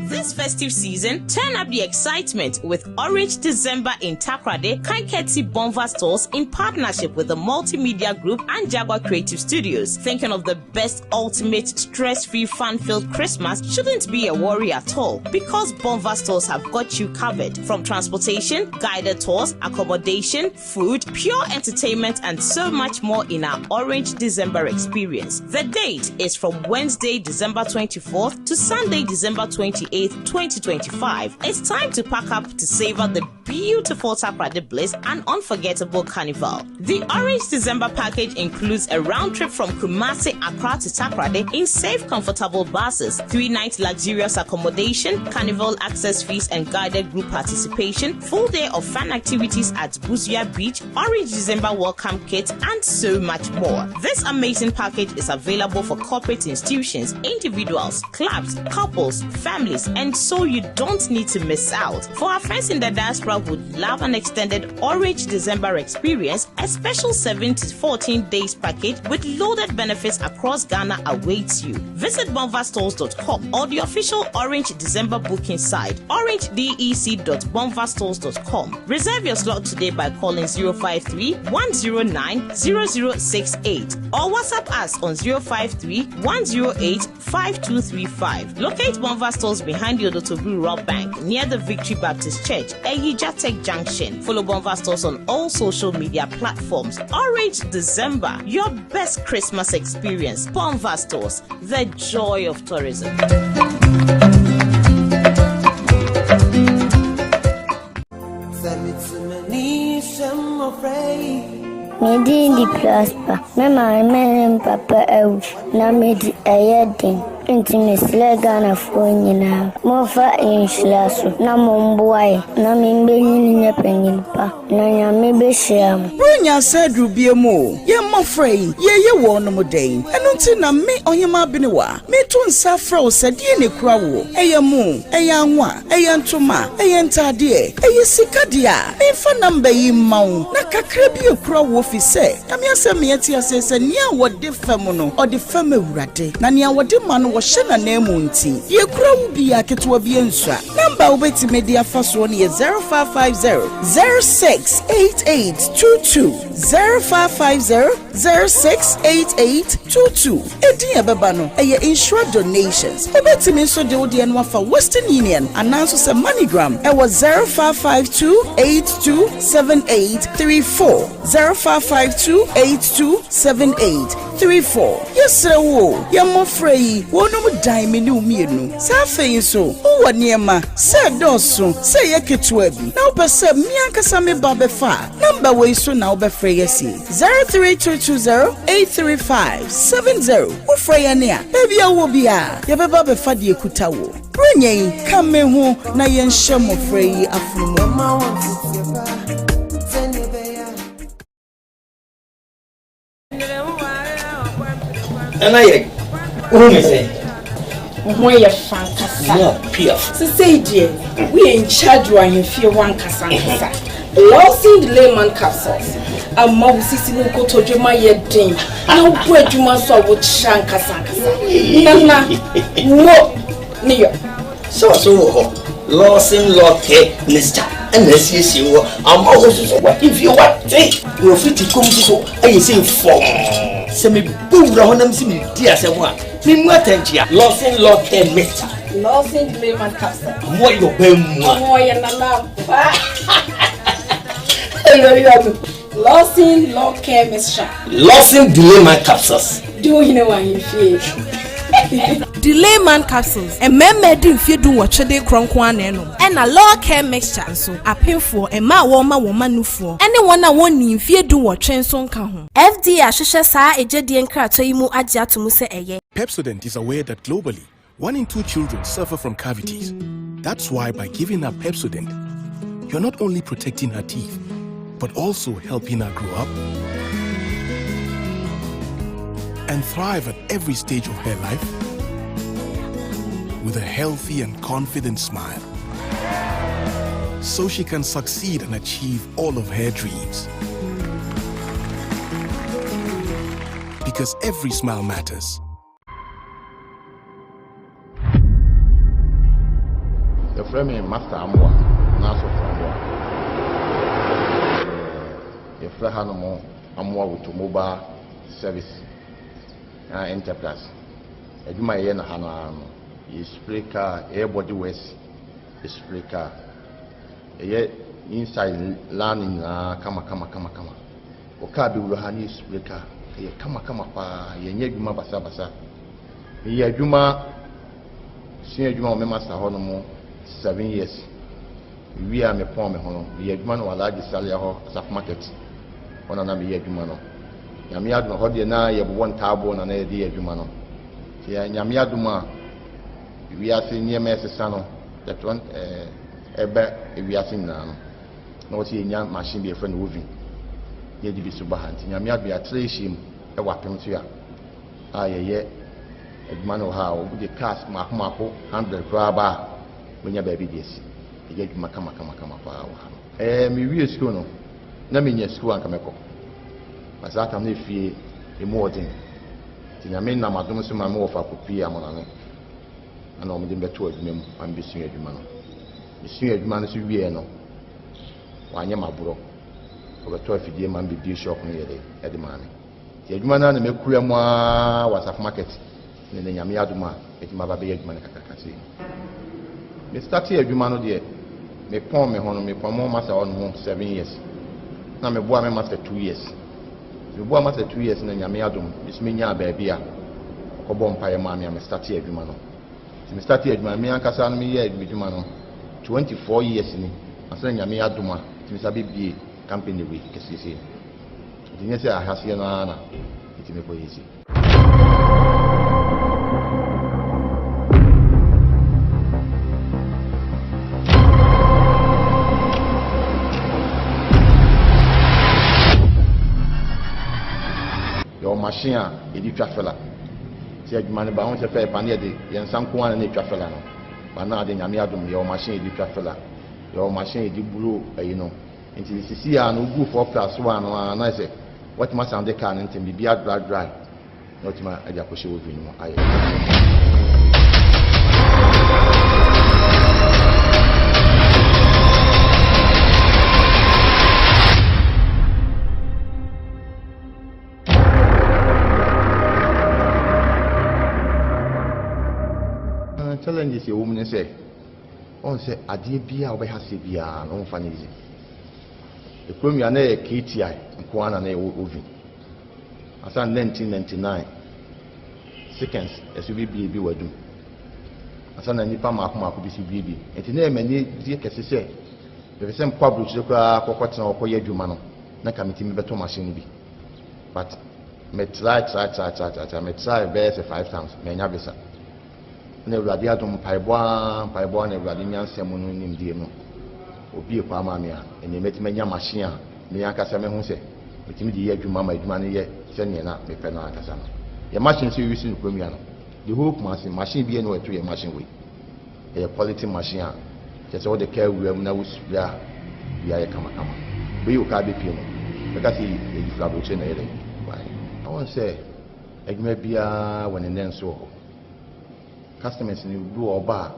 This festive season, turn up the excitement with Orange December in Takoradi, Kanketi Bonva stores in partnership with the Multimedia Group and Jaguar Creative Studios. Thinking of the best ultimate stress-free fun-filled Christmas shouldn't be a worry at all because Bonva stores have got you covered from transportation, guided tours, accommodation, food, pure entertainment and so much more in our Orange December experience. The date is from Wednesday, December 24th to Sunday, December 28th, 2025. It's time to pack up to savor the beautiful Takoradi Bliss and unforgettable carnival. The Orange December package includes a round trip from Kumasi, Accra to Takoradi in safe, comfortable buses, three-night luxurious accommodation, carnival access fees and guided group participation, full day of fun activities at Busua Beach, Orange December welcome kit, and so much more. This amazing package is available for corporate institutions, individuals, clubs, couples, families, and so you don't need to miss out. For our friends in the diaspora who love an extended Orange December experience, a special 7 to 14 days package with loaded benefits across Ghana awaits you. Visit bonvastores.com or the official Orange December booking site, orangedec.bonvastores.com. Reserve your slot today by calling 053 109 0068 or WhatsApp us on 053 108 5235. Locate Bonva Stores behind the Odotogu Rural Bank near the Victory Baptist Church, Eyija Tech Junction. Follow Bonva Stores on all social media platforms. Orange December, your best Christmas experience. Bonva Stores, the joy of tourism. Me din de Prosper. Me maame ne me papa awu na medi ɛyɛ den. Nti mesrɛ Ghanafoɔ nyinaa, momfa nhyira so na momboa yɛn na membenyin nyɛ panyin pa na Nyame behyira mo. Buronya asa aduru biam o, yɛn mmɔfra yi, yɛreyɛ wɔnom dɛn? Ɛno nti na me, Ɔhemaa Benewa, meto nsa afrɛ wo sɛ deɛn na ɛkura woɔ? Ɛyɛ mo, ɛyɛ anwa, ɛyɛ ntoma, ɛyɛ ntaadeɛ, ɛyɛ sika deɛ a, memfa number yi mma wo na kakra bi ɛkura woɔ fi sɛ, Nyame asɛm ma yɛte aseɛ sɛ nea wɔde fɛm no, ɔde fɛm Awurade, na nea wɔde ma no, wɔhyɛ n'ananmu nti, deɛ ɛkura wo biara, ketewa bi nsua. Number a wobɛtumi de afa soɔ no yɛ 0550 068822, 0550 068822. Edin a ɛbɛba no, ɛyɛ Nhyira Donations. Wobɛtumi nso de wo deɛ no afa Western Union anaa nso sɛ MoneyGram ɛwɔ 0552 827834, 0552 827834. Yɛsrɛ wo o, yɛn mmɔfra yi, wɔnom dan me ne wo mmienu. Sɛ afei nso wowɔ nneɛma, sɛ ɛdɔɔso, sɛ ɛyɛ ketewa bi, na wopɛ sɛ me ankasa me ba bɛfa a, nɔmba wei so na wobɛfrɛ yɛn asi, 03220 835 70. Wofrɛ yɛn a, baabi a wowɔ biara, yɛbɛba abɛfa deɛ ɛkuta wo. Buronya yi, ka me ho na yɛnhyɛ mmɔfra yi afono mu. Nana yɛ wohu me sɛ. Wo ho yɛ fa ankasa. Mo piaf. Sesei deɛ woyɛ in charge wɔ ahemfie hɔ ankasa ankasa. Lawson Delayman capsules ama wo sisi ne wo kotodwe ma yɛ den na wobɔ adwuma nso a wokyerɛ ankasa ankasa. Nana wo ne yɔ. Sɛ ɔso wɔ hɔ Lawson Law Care Mixture ɛna asiesie wɔ ama wo soso wahemfie wate na ofiti kom soso ayɛ sɛ fɔm. Sɛ mebɔ wura hɔ na mesi medi asɛm a memu atɛnkyea. Lawson Law Care Mixture. Lawson Delayman capsule. Ɔmo ayɛ ɔbaa mu a. Ɔmo ɔyɛ nana ampa. Lawson Law Care Mixture. Lawson Delayman capsules. Di wo hene wɔ ahemfie. Delayman capsules, mmarima adi mfeɛ dunwɔtwe de rekorɔ nko ara na ɛnom. Ɛna Law Care Mixture nso, apemfoɔ, mmaa a wɔrema wɔn mma nufoɔ, ne wɔn a wɔnnii mfeɛ dunwɔtwe nso nka ho. FDA ahwehwɛ saa egyedie nkratoɔ yi mu agye ato mu sɛ ɛyɛ. Pepsodent is aware that globally, one in two children suffer from cavities. That's why by giving her Pepsodent, you're not only protecting her teeth, but also helping her grow up and thrive at every stage of her life with a healthy and confident smile. So she can succeed and achieve all of her dreams. Because every smile matters. Yɛfrɛ me Master Amoah anaa Sɔfo Amoah. Yɛfrɛ hanom Amoah Automobile Service anaa Enterprise. Adwuma a yɛyɛ no ha no ara no, yɛ spray car, yɛyɛ body works, yɛ spray car. Yɛyɛ inside lan no nyinaa kama kama kama kama. Wo car bɛwura ha na yɛ spray car. Ɛyɛ kama kama paa, yɛnyɛ adwuma basabasa. Meyɛ adwuma, sua adwuma wɔ me master hɔ nom seven years. Mewie a mepɔn me ho no, meyɛ adwuma no wɔ Alhaji Salia hɔ, Asafo Market hɔ na na meyɛ adwuma no. Nyame adom, ɛhɔ deɛ na yɛbobɔ ntaaboɔ na na yɛde yɛ adwuma no. Nti Nyame adom a, wiase nneɛma ɛsesa no, yɛtɔ ɛba wiase nyinaa no, na wɔsɛ yɛnya machine bi yɛfrɛ no oven, na yɛde bi so ba ha. Nti Nyame adom yɛatra ahyiam wɔ apem so a, a yɛyɛ adwuma no wɔ ha a, wɔde cars mmaako mmaako hundred koraa ba a, wɔnya baabi de asi. Yɛyɛ adwuma kama kama kama paa wɔ ha no. Ɛɛ mewie sukuu no, na menya sukuu anka mɛkɔ. Na saa tam no efie emu ɔden. Nti Nyame nam adom so ma me wɔfa kɔpie Amonane. Ɛna wɔde me bɛtoo adwuma mu ma mebɛsua adwuma no. Mesua adwuma no so wieɛ no, wɔanyɛ m'aborɔ. Wɔbɛtɔ afidie ma me bɛbie shop no yɛ de ɛde maa me. Nti adwuma no ara na makura mu ara wɔ Asafo Market ne nnɛ Nyame adom a mɛtumi aba abɛyɛ adwuma no kakraka sei. Me startee adwuma no deɛ me pɔn me ho no me pɔn me ho master hɔ no ho seven years na me boa me master two years. Nti me boa master two years na Nyame adom me so me nyaa baabi a ɔkɔ bɔ mpaeɛ maa me a me startee adwuma no. Nti me startee adwuma no me ankasa no me yɛɛ me dwuma no 24 years ni ansa na Nyame adom a metumi sa bɛ bie company wei kɛseɛ sei. Nti nyɛ sɛ ahaseɛ no ara na ɛtumi kɔ yɛ sei. Yɛwɔ machine a yɛde twa fela. Sɛ adwuma no ba ho sɛ fɛ pa ne yɛde yɛn nsa nko ara na ɛtwa fela no. Ba na ade nyame adom yɛwɔ machine yɛde twa fela. Yɛwɔ machine yɛde buro ayi no. Nti sisi a no wogu four plus one no ara na sɛ watumi asan de car no ntɛm biribi adry dry na watumi de akɔhyɛ oven no mu ayɛ. Challenges ɛwɔ mu ne sɛ Woahu sɛ adeɛ biara a wobɛha aseɛ biara no womfa no easy. Ekurom yi a na ɛyɛ KTI nko ara na na ɛwɔ oven. Ansa na 1999 seconds ɛso bebie bi wɔ adum. Ansa na nnipa mmaako mmaako bi so bie bi. Nti na ɛyɛ m'ani gye kɛse sɛ mepɛ sɛ mekɔ aburokyire koraa kɔkɔtena hɔ kɔyɛ adwuma no na nka metumi bɛtɔ machine no bi. But me try try try try try try me try bɛyɛ sɛ five times manya visa. Na Awurade adom, mpaebɔ ara, mpaebɔ ara na Awurade nyansa mu no nimdeɛ mu, obue kwan maa me a, ɛnneɛ mɛtumi anya machine a me ankasa mɛhu sɛ metumi de yɛ adwuma ma adwuma no yɛ sɛdeɛ na mepɛ no ankasa no. Yɛ machine nso yɛ use no kurom ya no, the whole Kumasi, machine biara nni hɔ a ɛto yɛ machine wei. Ɛyɛ quality machine a kyerɛ sɛ wode kaa wura mu na wo spray a, biribiara yɛ kamakama. Wobɛyi wo kaa bɛpue no, bɛka sɛ yɛyi firi aburokyire na ɛyɛ dɛn baeɛ. Wohu sɛ adwuma biara wɔ ne nnɛ nso wɔ hɔ. Customers no bi wɔ hɔ ɔba a,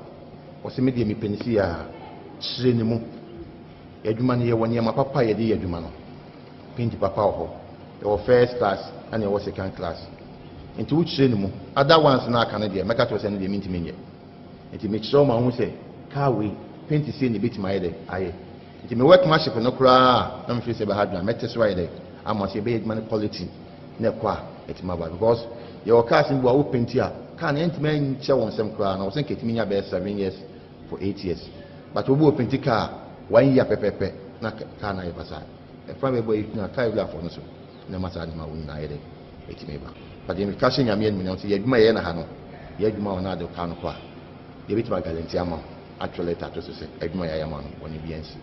ɔse me deɛ mepɛ no sei a, kyerɛ ne mu. Yɛn adwuma no yɛwɔ nneɛma papa a yɛde yɛ adwuma no. Paint papa wɔ hɔ. Yɛwɔ first class ɛna yɛwɔ second class. Nti wo kyerɛ ne mu. Other ones no a aka no deɛ mɛka kyerɛ wo sɛ ɛno deɛ mentumi nyɛ. Nti mekyerɛ wo ma wohu sɛ car wei paint sei na ɛbɛtumi ayɛ dɛ ayɛ. Nti me workmanship no koraa a na mefeel sɛ ɛbɛha adwene a mɛte so ayɛ dɛ ama sɛ yɛbɛyɛ adwuma no quality na ɛkɔ a ɛtumi aba because yɛwɔ cars no bi wɔ a wo paint a car no ɛntumi nkyɛ wo nsam koraa na wɔ sɛ nka ɛtumi nya bɛyɛ 7 years for 8 years but obi wɔ paint car one year pɛpɛpɛ na car no ayɛ basaa. Ɛfa bɛbɔ yi na car wurafoɔ no so na ɛma saa nneɛma wo nyinaa yɛ dɛ ɛtumi ba. But deɛ meka hyɛ Nyame animuonyam sɛ yɛ adwuma yɛyɛ no ha no, yɛ adwuma wɔ na ade car no kɔ a, yɛbɛtumi aguarantee ama wo, atwerɛ letter ato so sɛ adwuma yɛayɛ ama no bɔne biara nsi.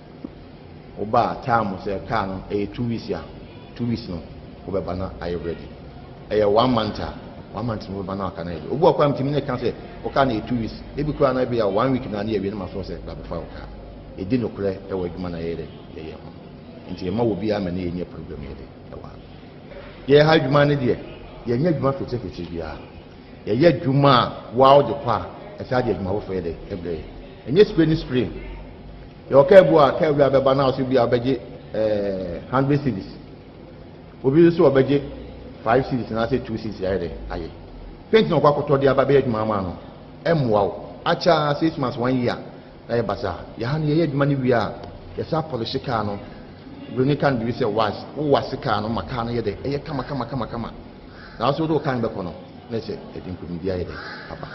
Woba a time sɛ car no ɛyɛ 2 weeks a, 2 weeks no wobɛba na ayɛ ready. Ɛyɛ one month a, one month no wobɛba na aka no ayɛ ready. Obi wɔ koraa metumi ne ka sɛ wo car no yɛ 2 weeks, ebi koraa na ebi a one week na ne yɛwie no ma frɛ sɛ bra bɛfa wo car. Yɛdi nokorɛ wɔ adwuma no a yɛyɛ dɛ yɛyɛ ho. Nti yɛma wɔ biara ma ne yɛnyɛ program yɛ dɛ ɛwɔ ha. Yɛyɛ ha adwuma no deɛ, yɛnyɛ adwuma fetefete biara. Yɛyɛ adwuma a woa wode kɔ a, ɛsan de adwuma foforɔ yɛ dɛ ɛbrɛ yɛ. Ɛnyɛ spray ne spray. Yɛwɔ kaa bi wɔ a kaa wura bɛba na ɔsɛ bi a ɔbɛgye ɛɛ 100 cedis. Obi nso ɔbɛgye 5 cedis anaasɛ 2 cedis ayɛ dɛ ayɛ. Paint na ɔkɔ akɔtɔ de aba bɛyɛ adwuma ama no. Ɛmmoa wo. Akyɛ ara 6 months, one year na yɛ basaa. Yɛ ha no yɛyɛ adwuma no wie a, yɛsan polish kaa no. Buroni ka no biribi sɛ wax. Wo wax kaa no ma kaa no yɛ dɛ ɛyɛ kama kama kama kama. Na wo sɛ wode wo kaa no bɛkɔ no, na ɛsɛ ɛde nkonimdi ayɛ dɛ aba.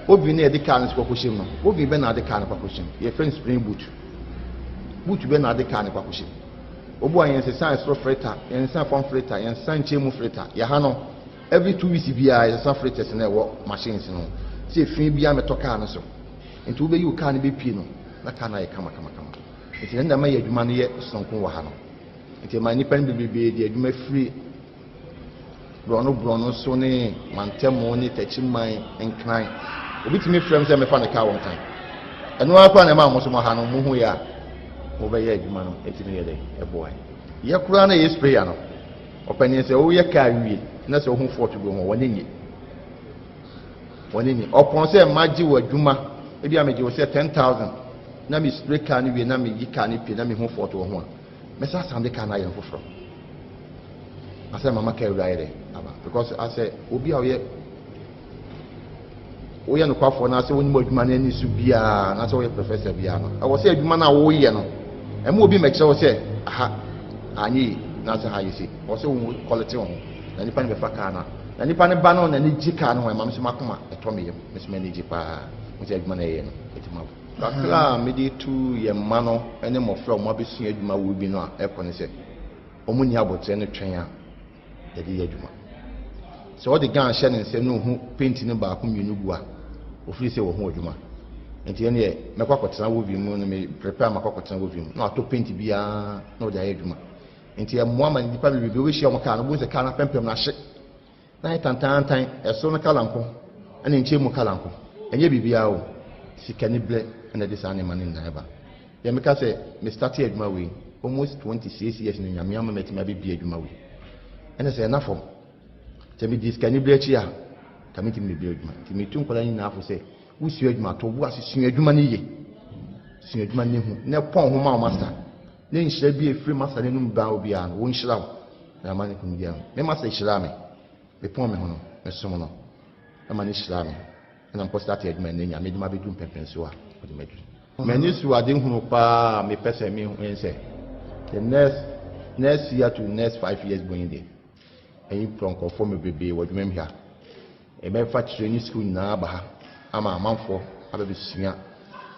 Oven no yɛde kaa no nso kɔkɔhyɛ mu no, oven bɛn na ade kaa no kɔkɔhyɛ mu? Yɛfrɛ no spring boot. Boot bɛn na ade kaa no kɔkɔhyɛ mu? Obu a yɛnsesa ɛsoro filter, yɛnsesa fam filter, yɛnsesa nkyɛn mu filter. Yɛ ha no, every 2 weeks biara yɛsesa filters na ɛwɔ machines no. Sɛ efi biara mɛtɔ kaa no so. Nti wobɛyi wo kaa no bɛpie no, na kaa no ayɛ kama kama kama. Nti na ɛma yɛ adwuma no yɛ sononko wɔ ha no. Nti ɛma nnipa no bebrebe de adwuma firi borɔno borɔno so ne mantamu ne takyiman Nkran. Obi tumi frɛ m sɛ mefa ne kaa wɔ Nkran. Ɛno ara koraa na ɛma mo so mo ha no mo hu yɛ a mobɛyɛ adwuma no ɛtumi yɛ dɛ ɛboa yɛ koraa na yɛ sprayer no. Ɔpanin sɛ woyɛ kaa wie na sɛ wohu fault bi ho wɔne nye wɔne nye ɔpɔn sɛ magye wɔ adwuma ebi a megye wɔ sɛ 10,000 na me spray kaa no wie na meyi kaa no pie na mehu fault wɔ ho a, mɛsa asan de kaa no ayɛ no foforɔ asɛ mama kaa wura ayɛ dɛ aba because asɛ obi a ɔyɛ woyɛ nokwafoɔ na asɛ wonim adwuma no ani so biara na sɛ woyɛ professor biara no, ɛwɔ sɛ adwuma no a woyɛ no ɛma obi mɛkyerɛ wo sɛ aha anyɛ yi na sɛ ha yɛ se ɛwɔ sɛ wo quality wo ho na nipa no bɛfa kaa no a na nipa no ba no n'ani gye kaa no ho. Ɛma me so makoma ɛtɔ me yam, me so m'ani gye paa mo sɛ adwuma no ɛyɛ no ɛtumi abo kakra a mede tu yɛn mma no ne mmɔfra a wɔn abɛsua adwuma wɔ bi no a ɛkɔ ne sɛ wɔn nni abotire no twɛn a yɛde yɛ adwuma. Sɛ ɔde gun hyɛ ne nsam na ohu paint no baako mmienu gu a, ofiri sɛ wɔho adwuma. Nti ɛneɛ mɛkɔ akɔtena wɔ vi mu no, me prepare makɔ akɔtena wɔ vi mu na watɔ paint biara na ɔde ayɛ adwuma. Nti ɛmmoa ma nnipa bebrebe wobɛhyia wɔn kaa no, wobɛhu sɛ kaa no apɛmpɛm no ahye na ayɛ tantantan, ɛsoro no kala nko ɛne nkyɛn mu kala nko. Ɛnyɛ biribiara o, sikani berɛ ɛna ɛde saa nneɛma no nyinaa ɛba. Deɛ meka sɛ me start adwuma wei almost 26 years no, Nyame ama matumi abɛbie adwuma wei. Ɛna sɛ ɛna fam sɛ medi sikani berɛ akyi a, ka mentumi mebie adwuma. Nti metu nkwadaa nyinaa fo sɛ wosua adwuma to wo ase sua adwuma no yie, sua adwuma no hu na ɛpɔn ho ma wo master ne nhyira bi a ɛfiri master no anum baa obiara no, wɔnhyira wo na ama ne kɔmdia no. Me master hyiraa me, mepɔn me ho no, mesom no ɛma ne hyiraa me ɛna mkɔ start adwuma. Ɛnɛ Nyame de ma bɛduru mpɛmpɛnso a ɔde maduru. M'ani so ade hunu paa a mepɛ sɛ mehu sɛ the next year to next 5 years going there, ɛyi nkurɔfoɔ bebree wɔ adwuma mu ha. Ɛbɛfa training school nyinaa aba ha ama amanfoɔ abɛbɛsua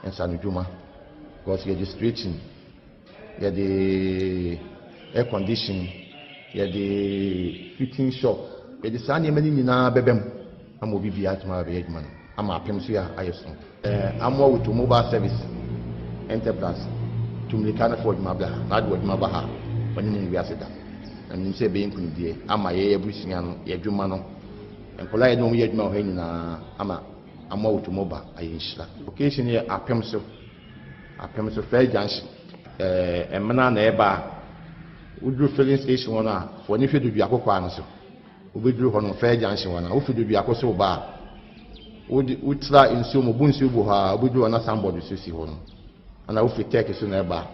nsanodwuma because yɛde stretching, yɛde air condition, yɛde fitting shop, yɛde saa nneɛma no nyinaa bɛbɛ mu ama obi biara atumi abɛyɛ adwuma no ama apem so yɛ ayɛ so. Amoa with mobile service enterprise tumirika no fo adwuma bra ha na ade adwuma ba ha wɔne ne wiase da na menim sɛ ɛbɛyɛ nkonimdie ama yɛyɛ abusua no yɛ adwuma no. Nkwadaa a yɛne wɔn yɛ adwuma wɔ ha nyinaa ama Amoah Automobile ayɛ nhyira. Location yɛ Apem so, Apem so First Junction. Ɛɛ Ɛmena na ɛba a, woduru filling station hɔ no a, fa w'ani hwɛ Duduako kwan no so. Wobɛduru hɔ no, First Junction hɔ no a, wofi Duduako so reba a, wode wotra nsuo mu, bu nsuo gu hɔ a, wobɛduru hɔ na signboard so si hɔ no. Ɛna wofi Turkey so na ɛba a,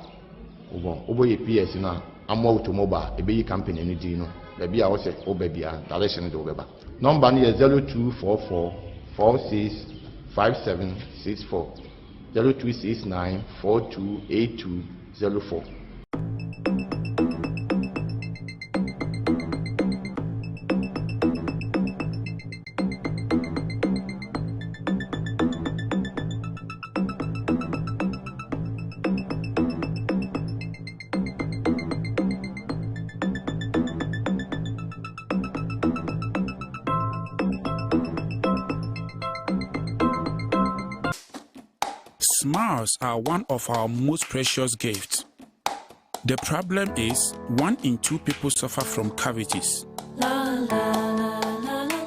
wobɔ wobɔ yɛ PS no a, Amoah Automobile, ɛbɛyi company no din no. Baabi a wosɛ woba biara, direction no de wobɛba. Nɔmba no yɛ 0244 46 5764, 0269 42 8204. Smiles are one of our most precious gifts. The problem is, one in two people suffer from cavities.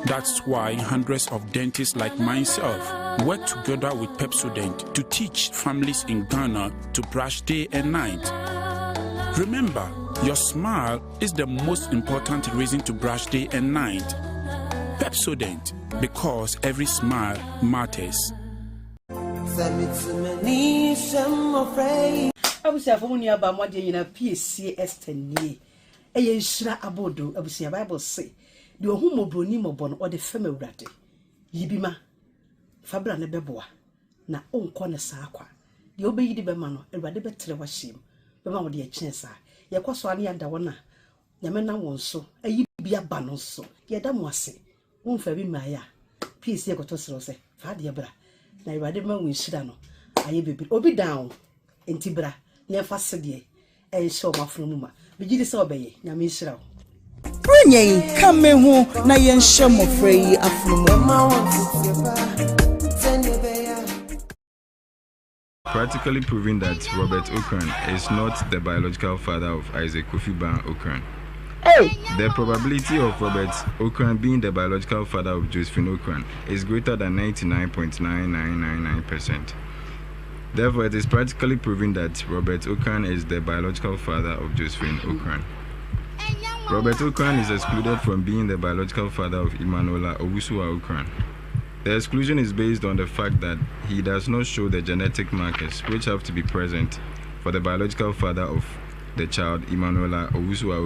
That's why hundreds of dentists like myself work together with Pepsodent to teach families in Ghana to brush day and night. Remember, your smile is the most important reason to brush day and night. Pepsodent, because every smile matters. Abusuafo mo nua baa mo adeɛ nyinaa piesie Esther nie ɛyɛ nhyira aboodo abusua bible se deɛ ɔhu mmɔborɔni mmɔbɔ no ɔde fɛm awurade yi bi ma fa bra ne bɛboa na wonkɔ no saa kwa deɛ wobɛyi de bɛma no awurade bɛtrɛ w'ahyɛm bɛma wo deɛ ɛkyɛn saa yɛkɔ so a ne yɛada wɔn a nyame nam wɔn so ayi bi aba no nso yɛda mo ase Womfaa bi mmaeɛ a, pii sɛ yɛkɔtɔ serɛ wo sɛ, fa adeɛ bra, na Awurade bɛma wo nhyira no ayɛ bebree. Obi dan wo, enti bra na yɛmfa sedeɛ nhyɛ wɔn afono mu ma. Megye di sɛ ɔbɛyɛ. Nyame nhyira wo. Buronya yi, ka me ho na yɛnhyɛ mmɔfra yi afono mu ma. Practically proving that Robert Okran is not the biological father of Isaac Kofi Ban Okran. Hey. The probability of Robert Okran being the biological father of Josephine Okran is greater than 99.9999%. Therefore, it is practically proven that Robert Okran is the biological father of Josephine Okran. Robert Okran is excluded from being the biological father of Emanuela Owusua Okran. The exclusion is based on the fact that he does not show the genetic markers which have to be present for the biological father of the child, Emanuela Owusua.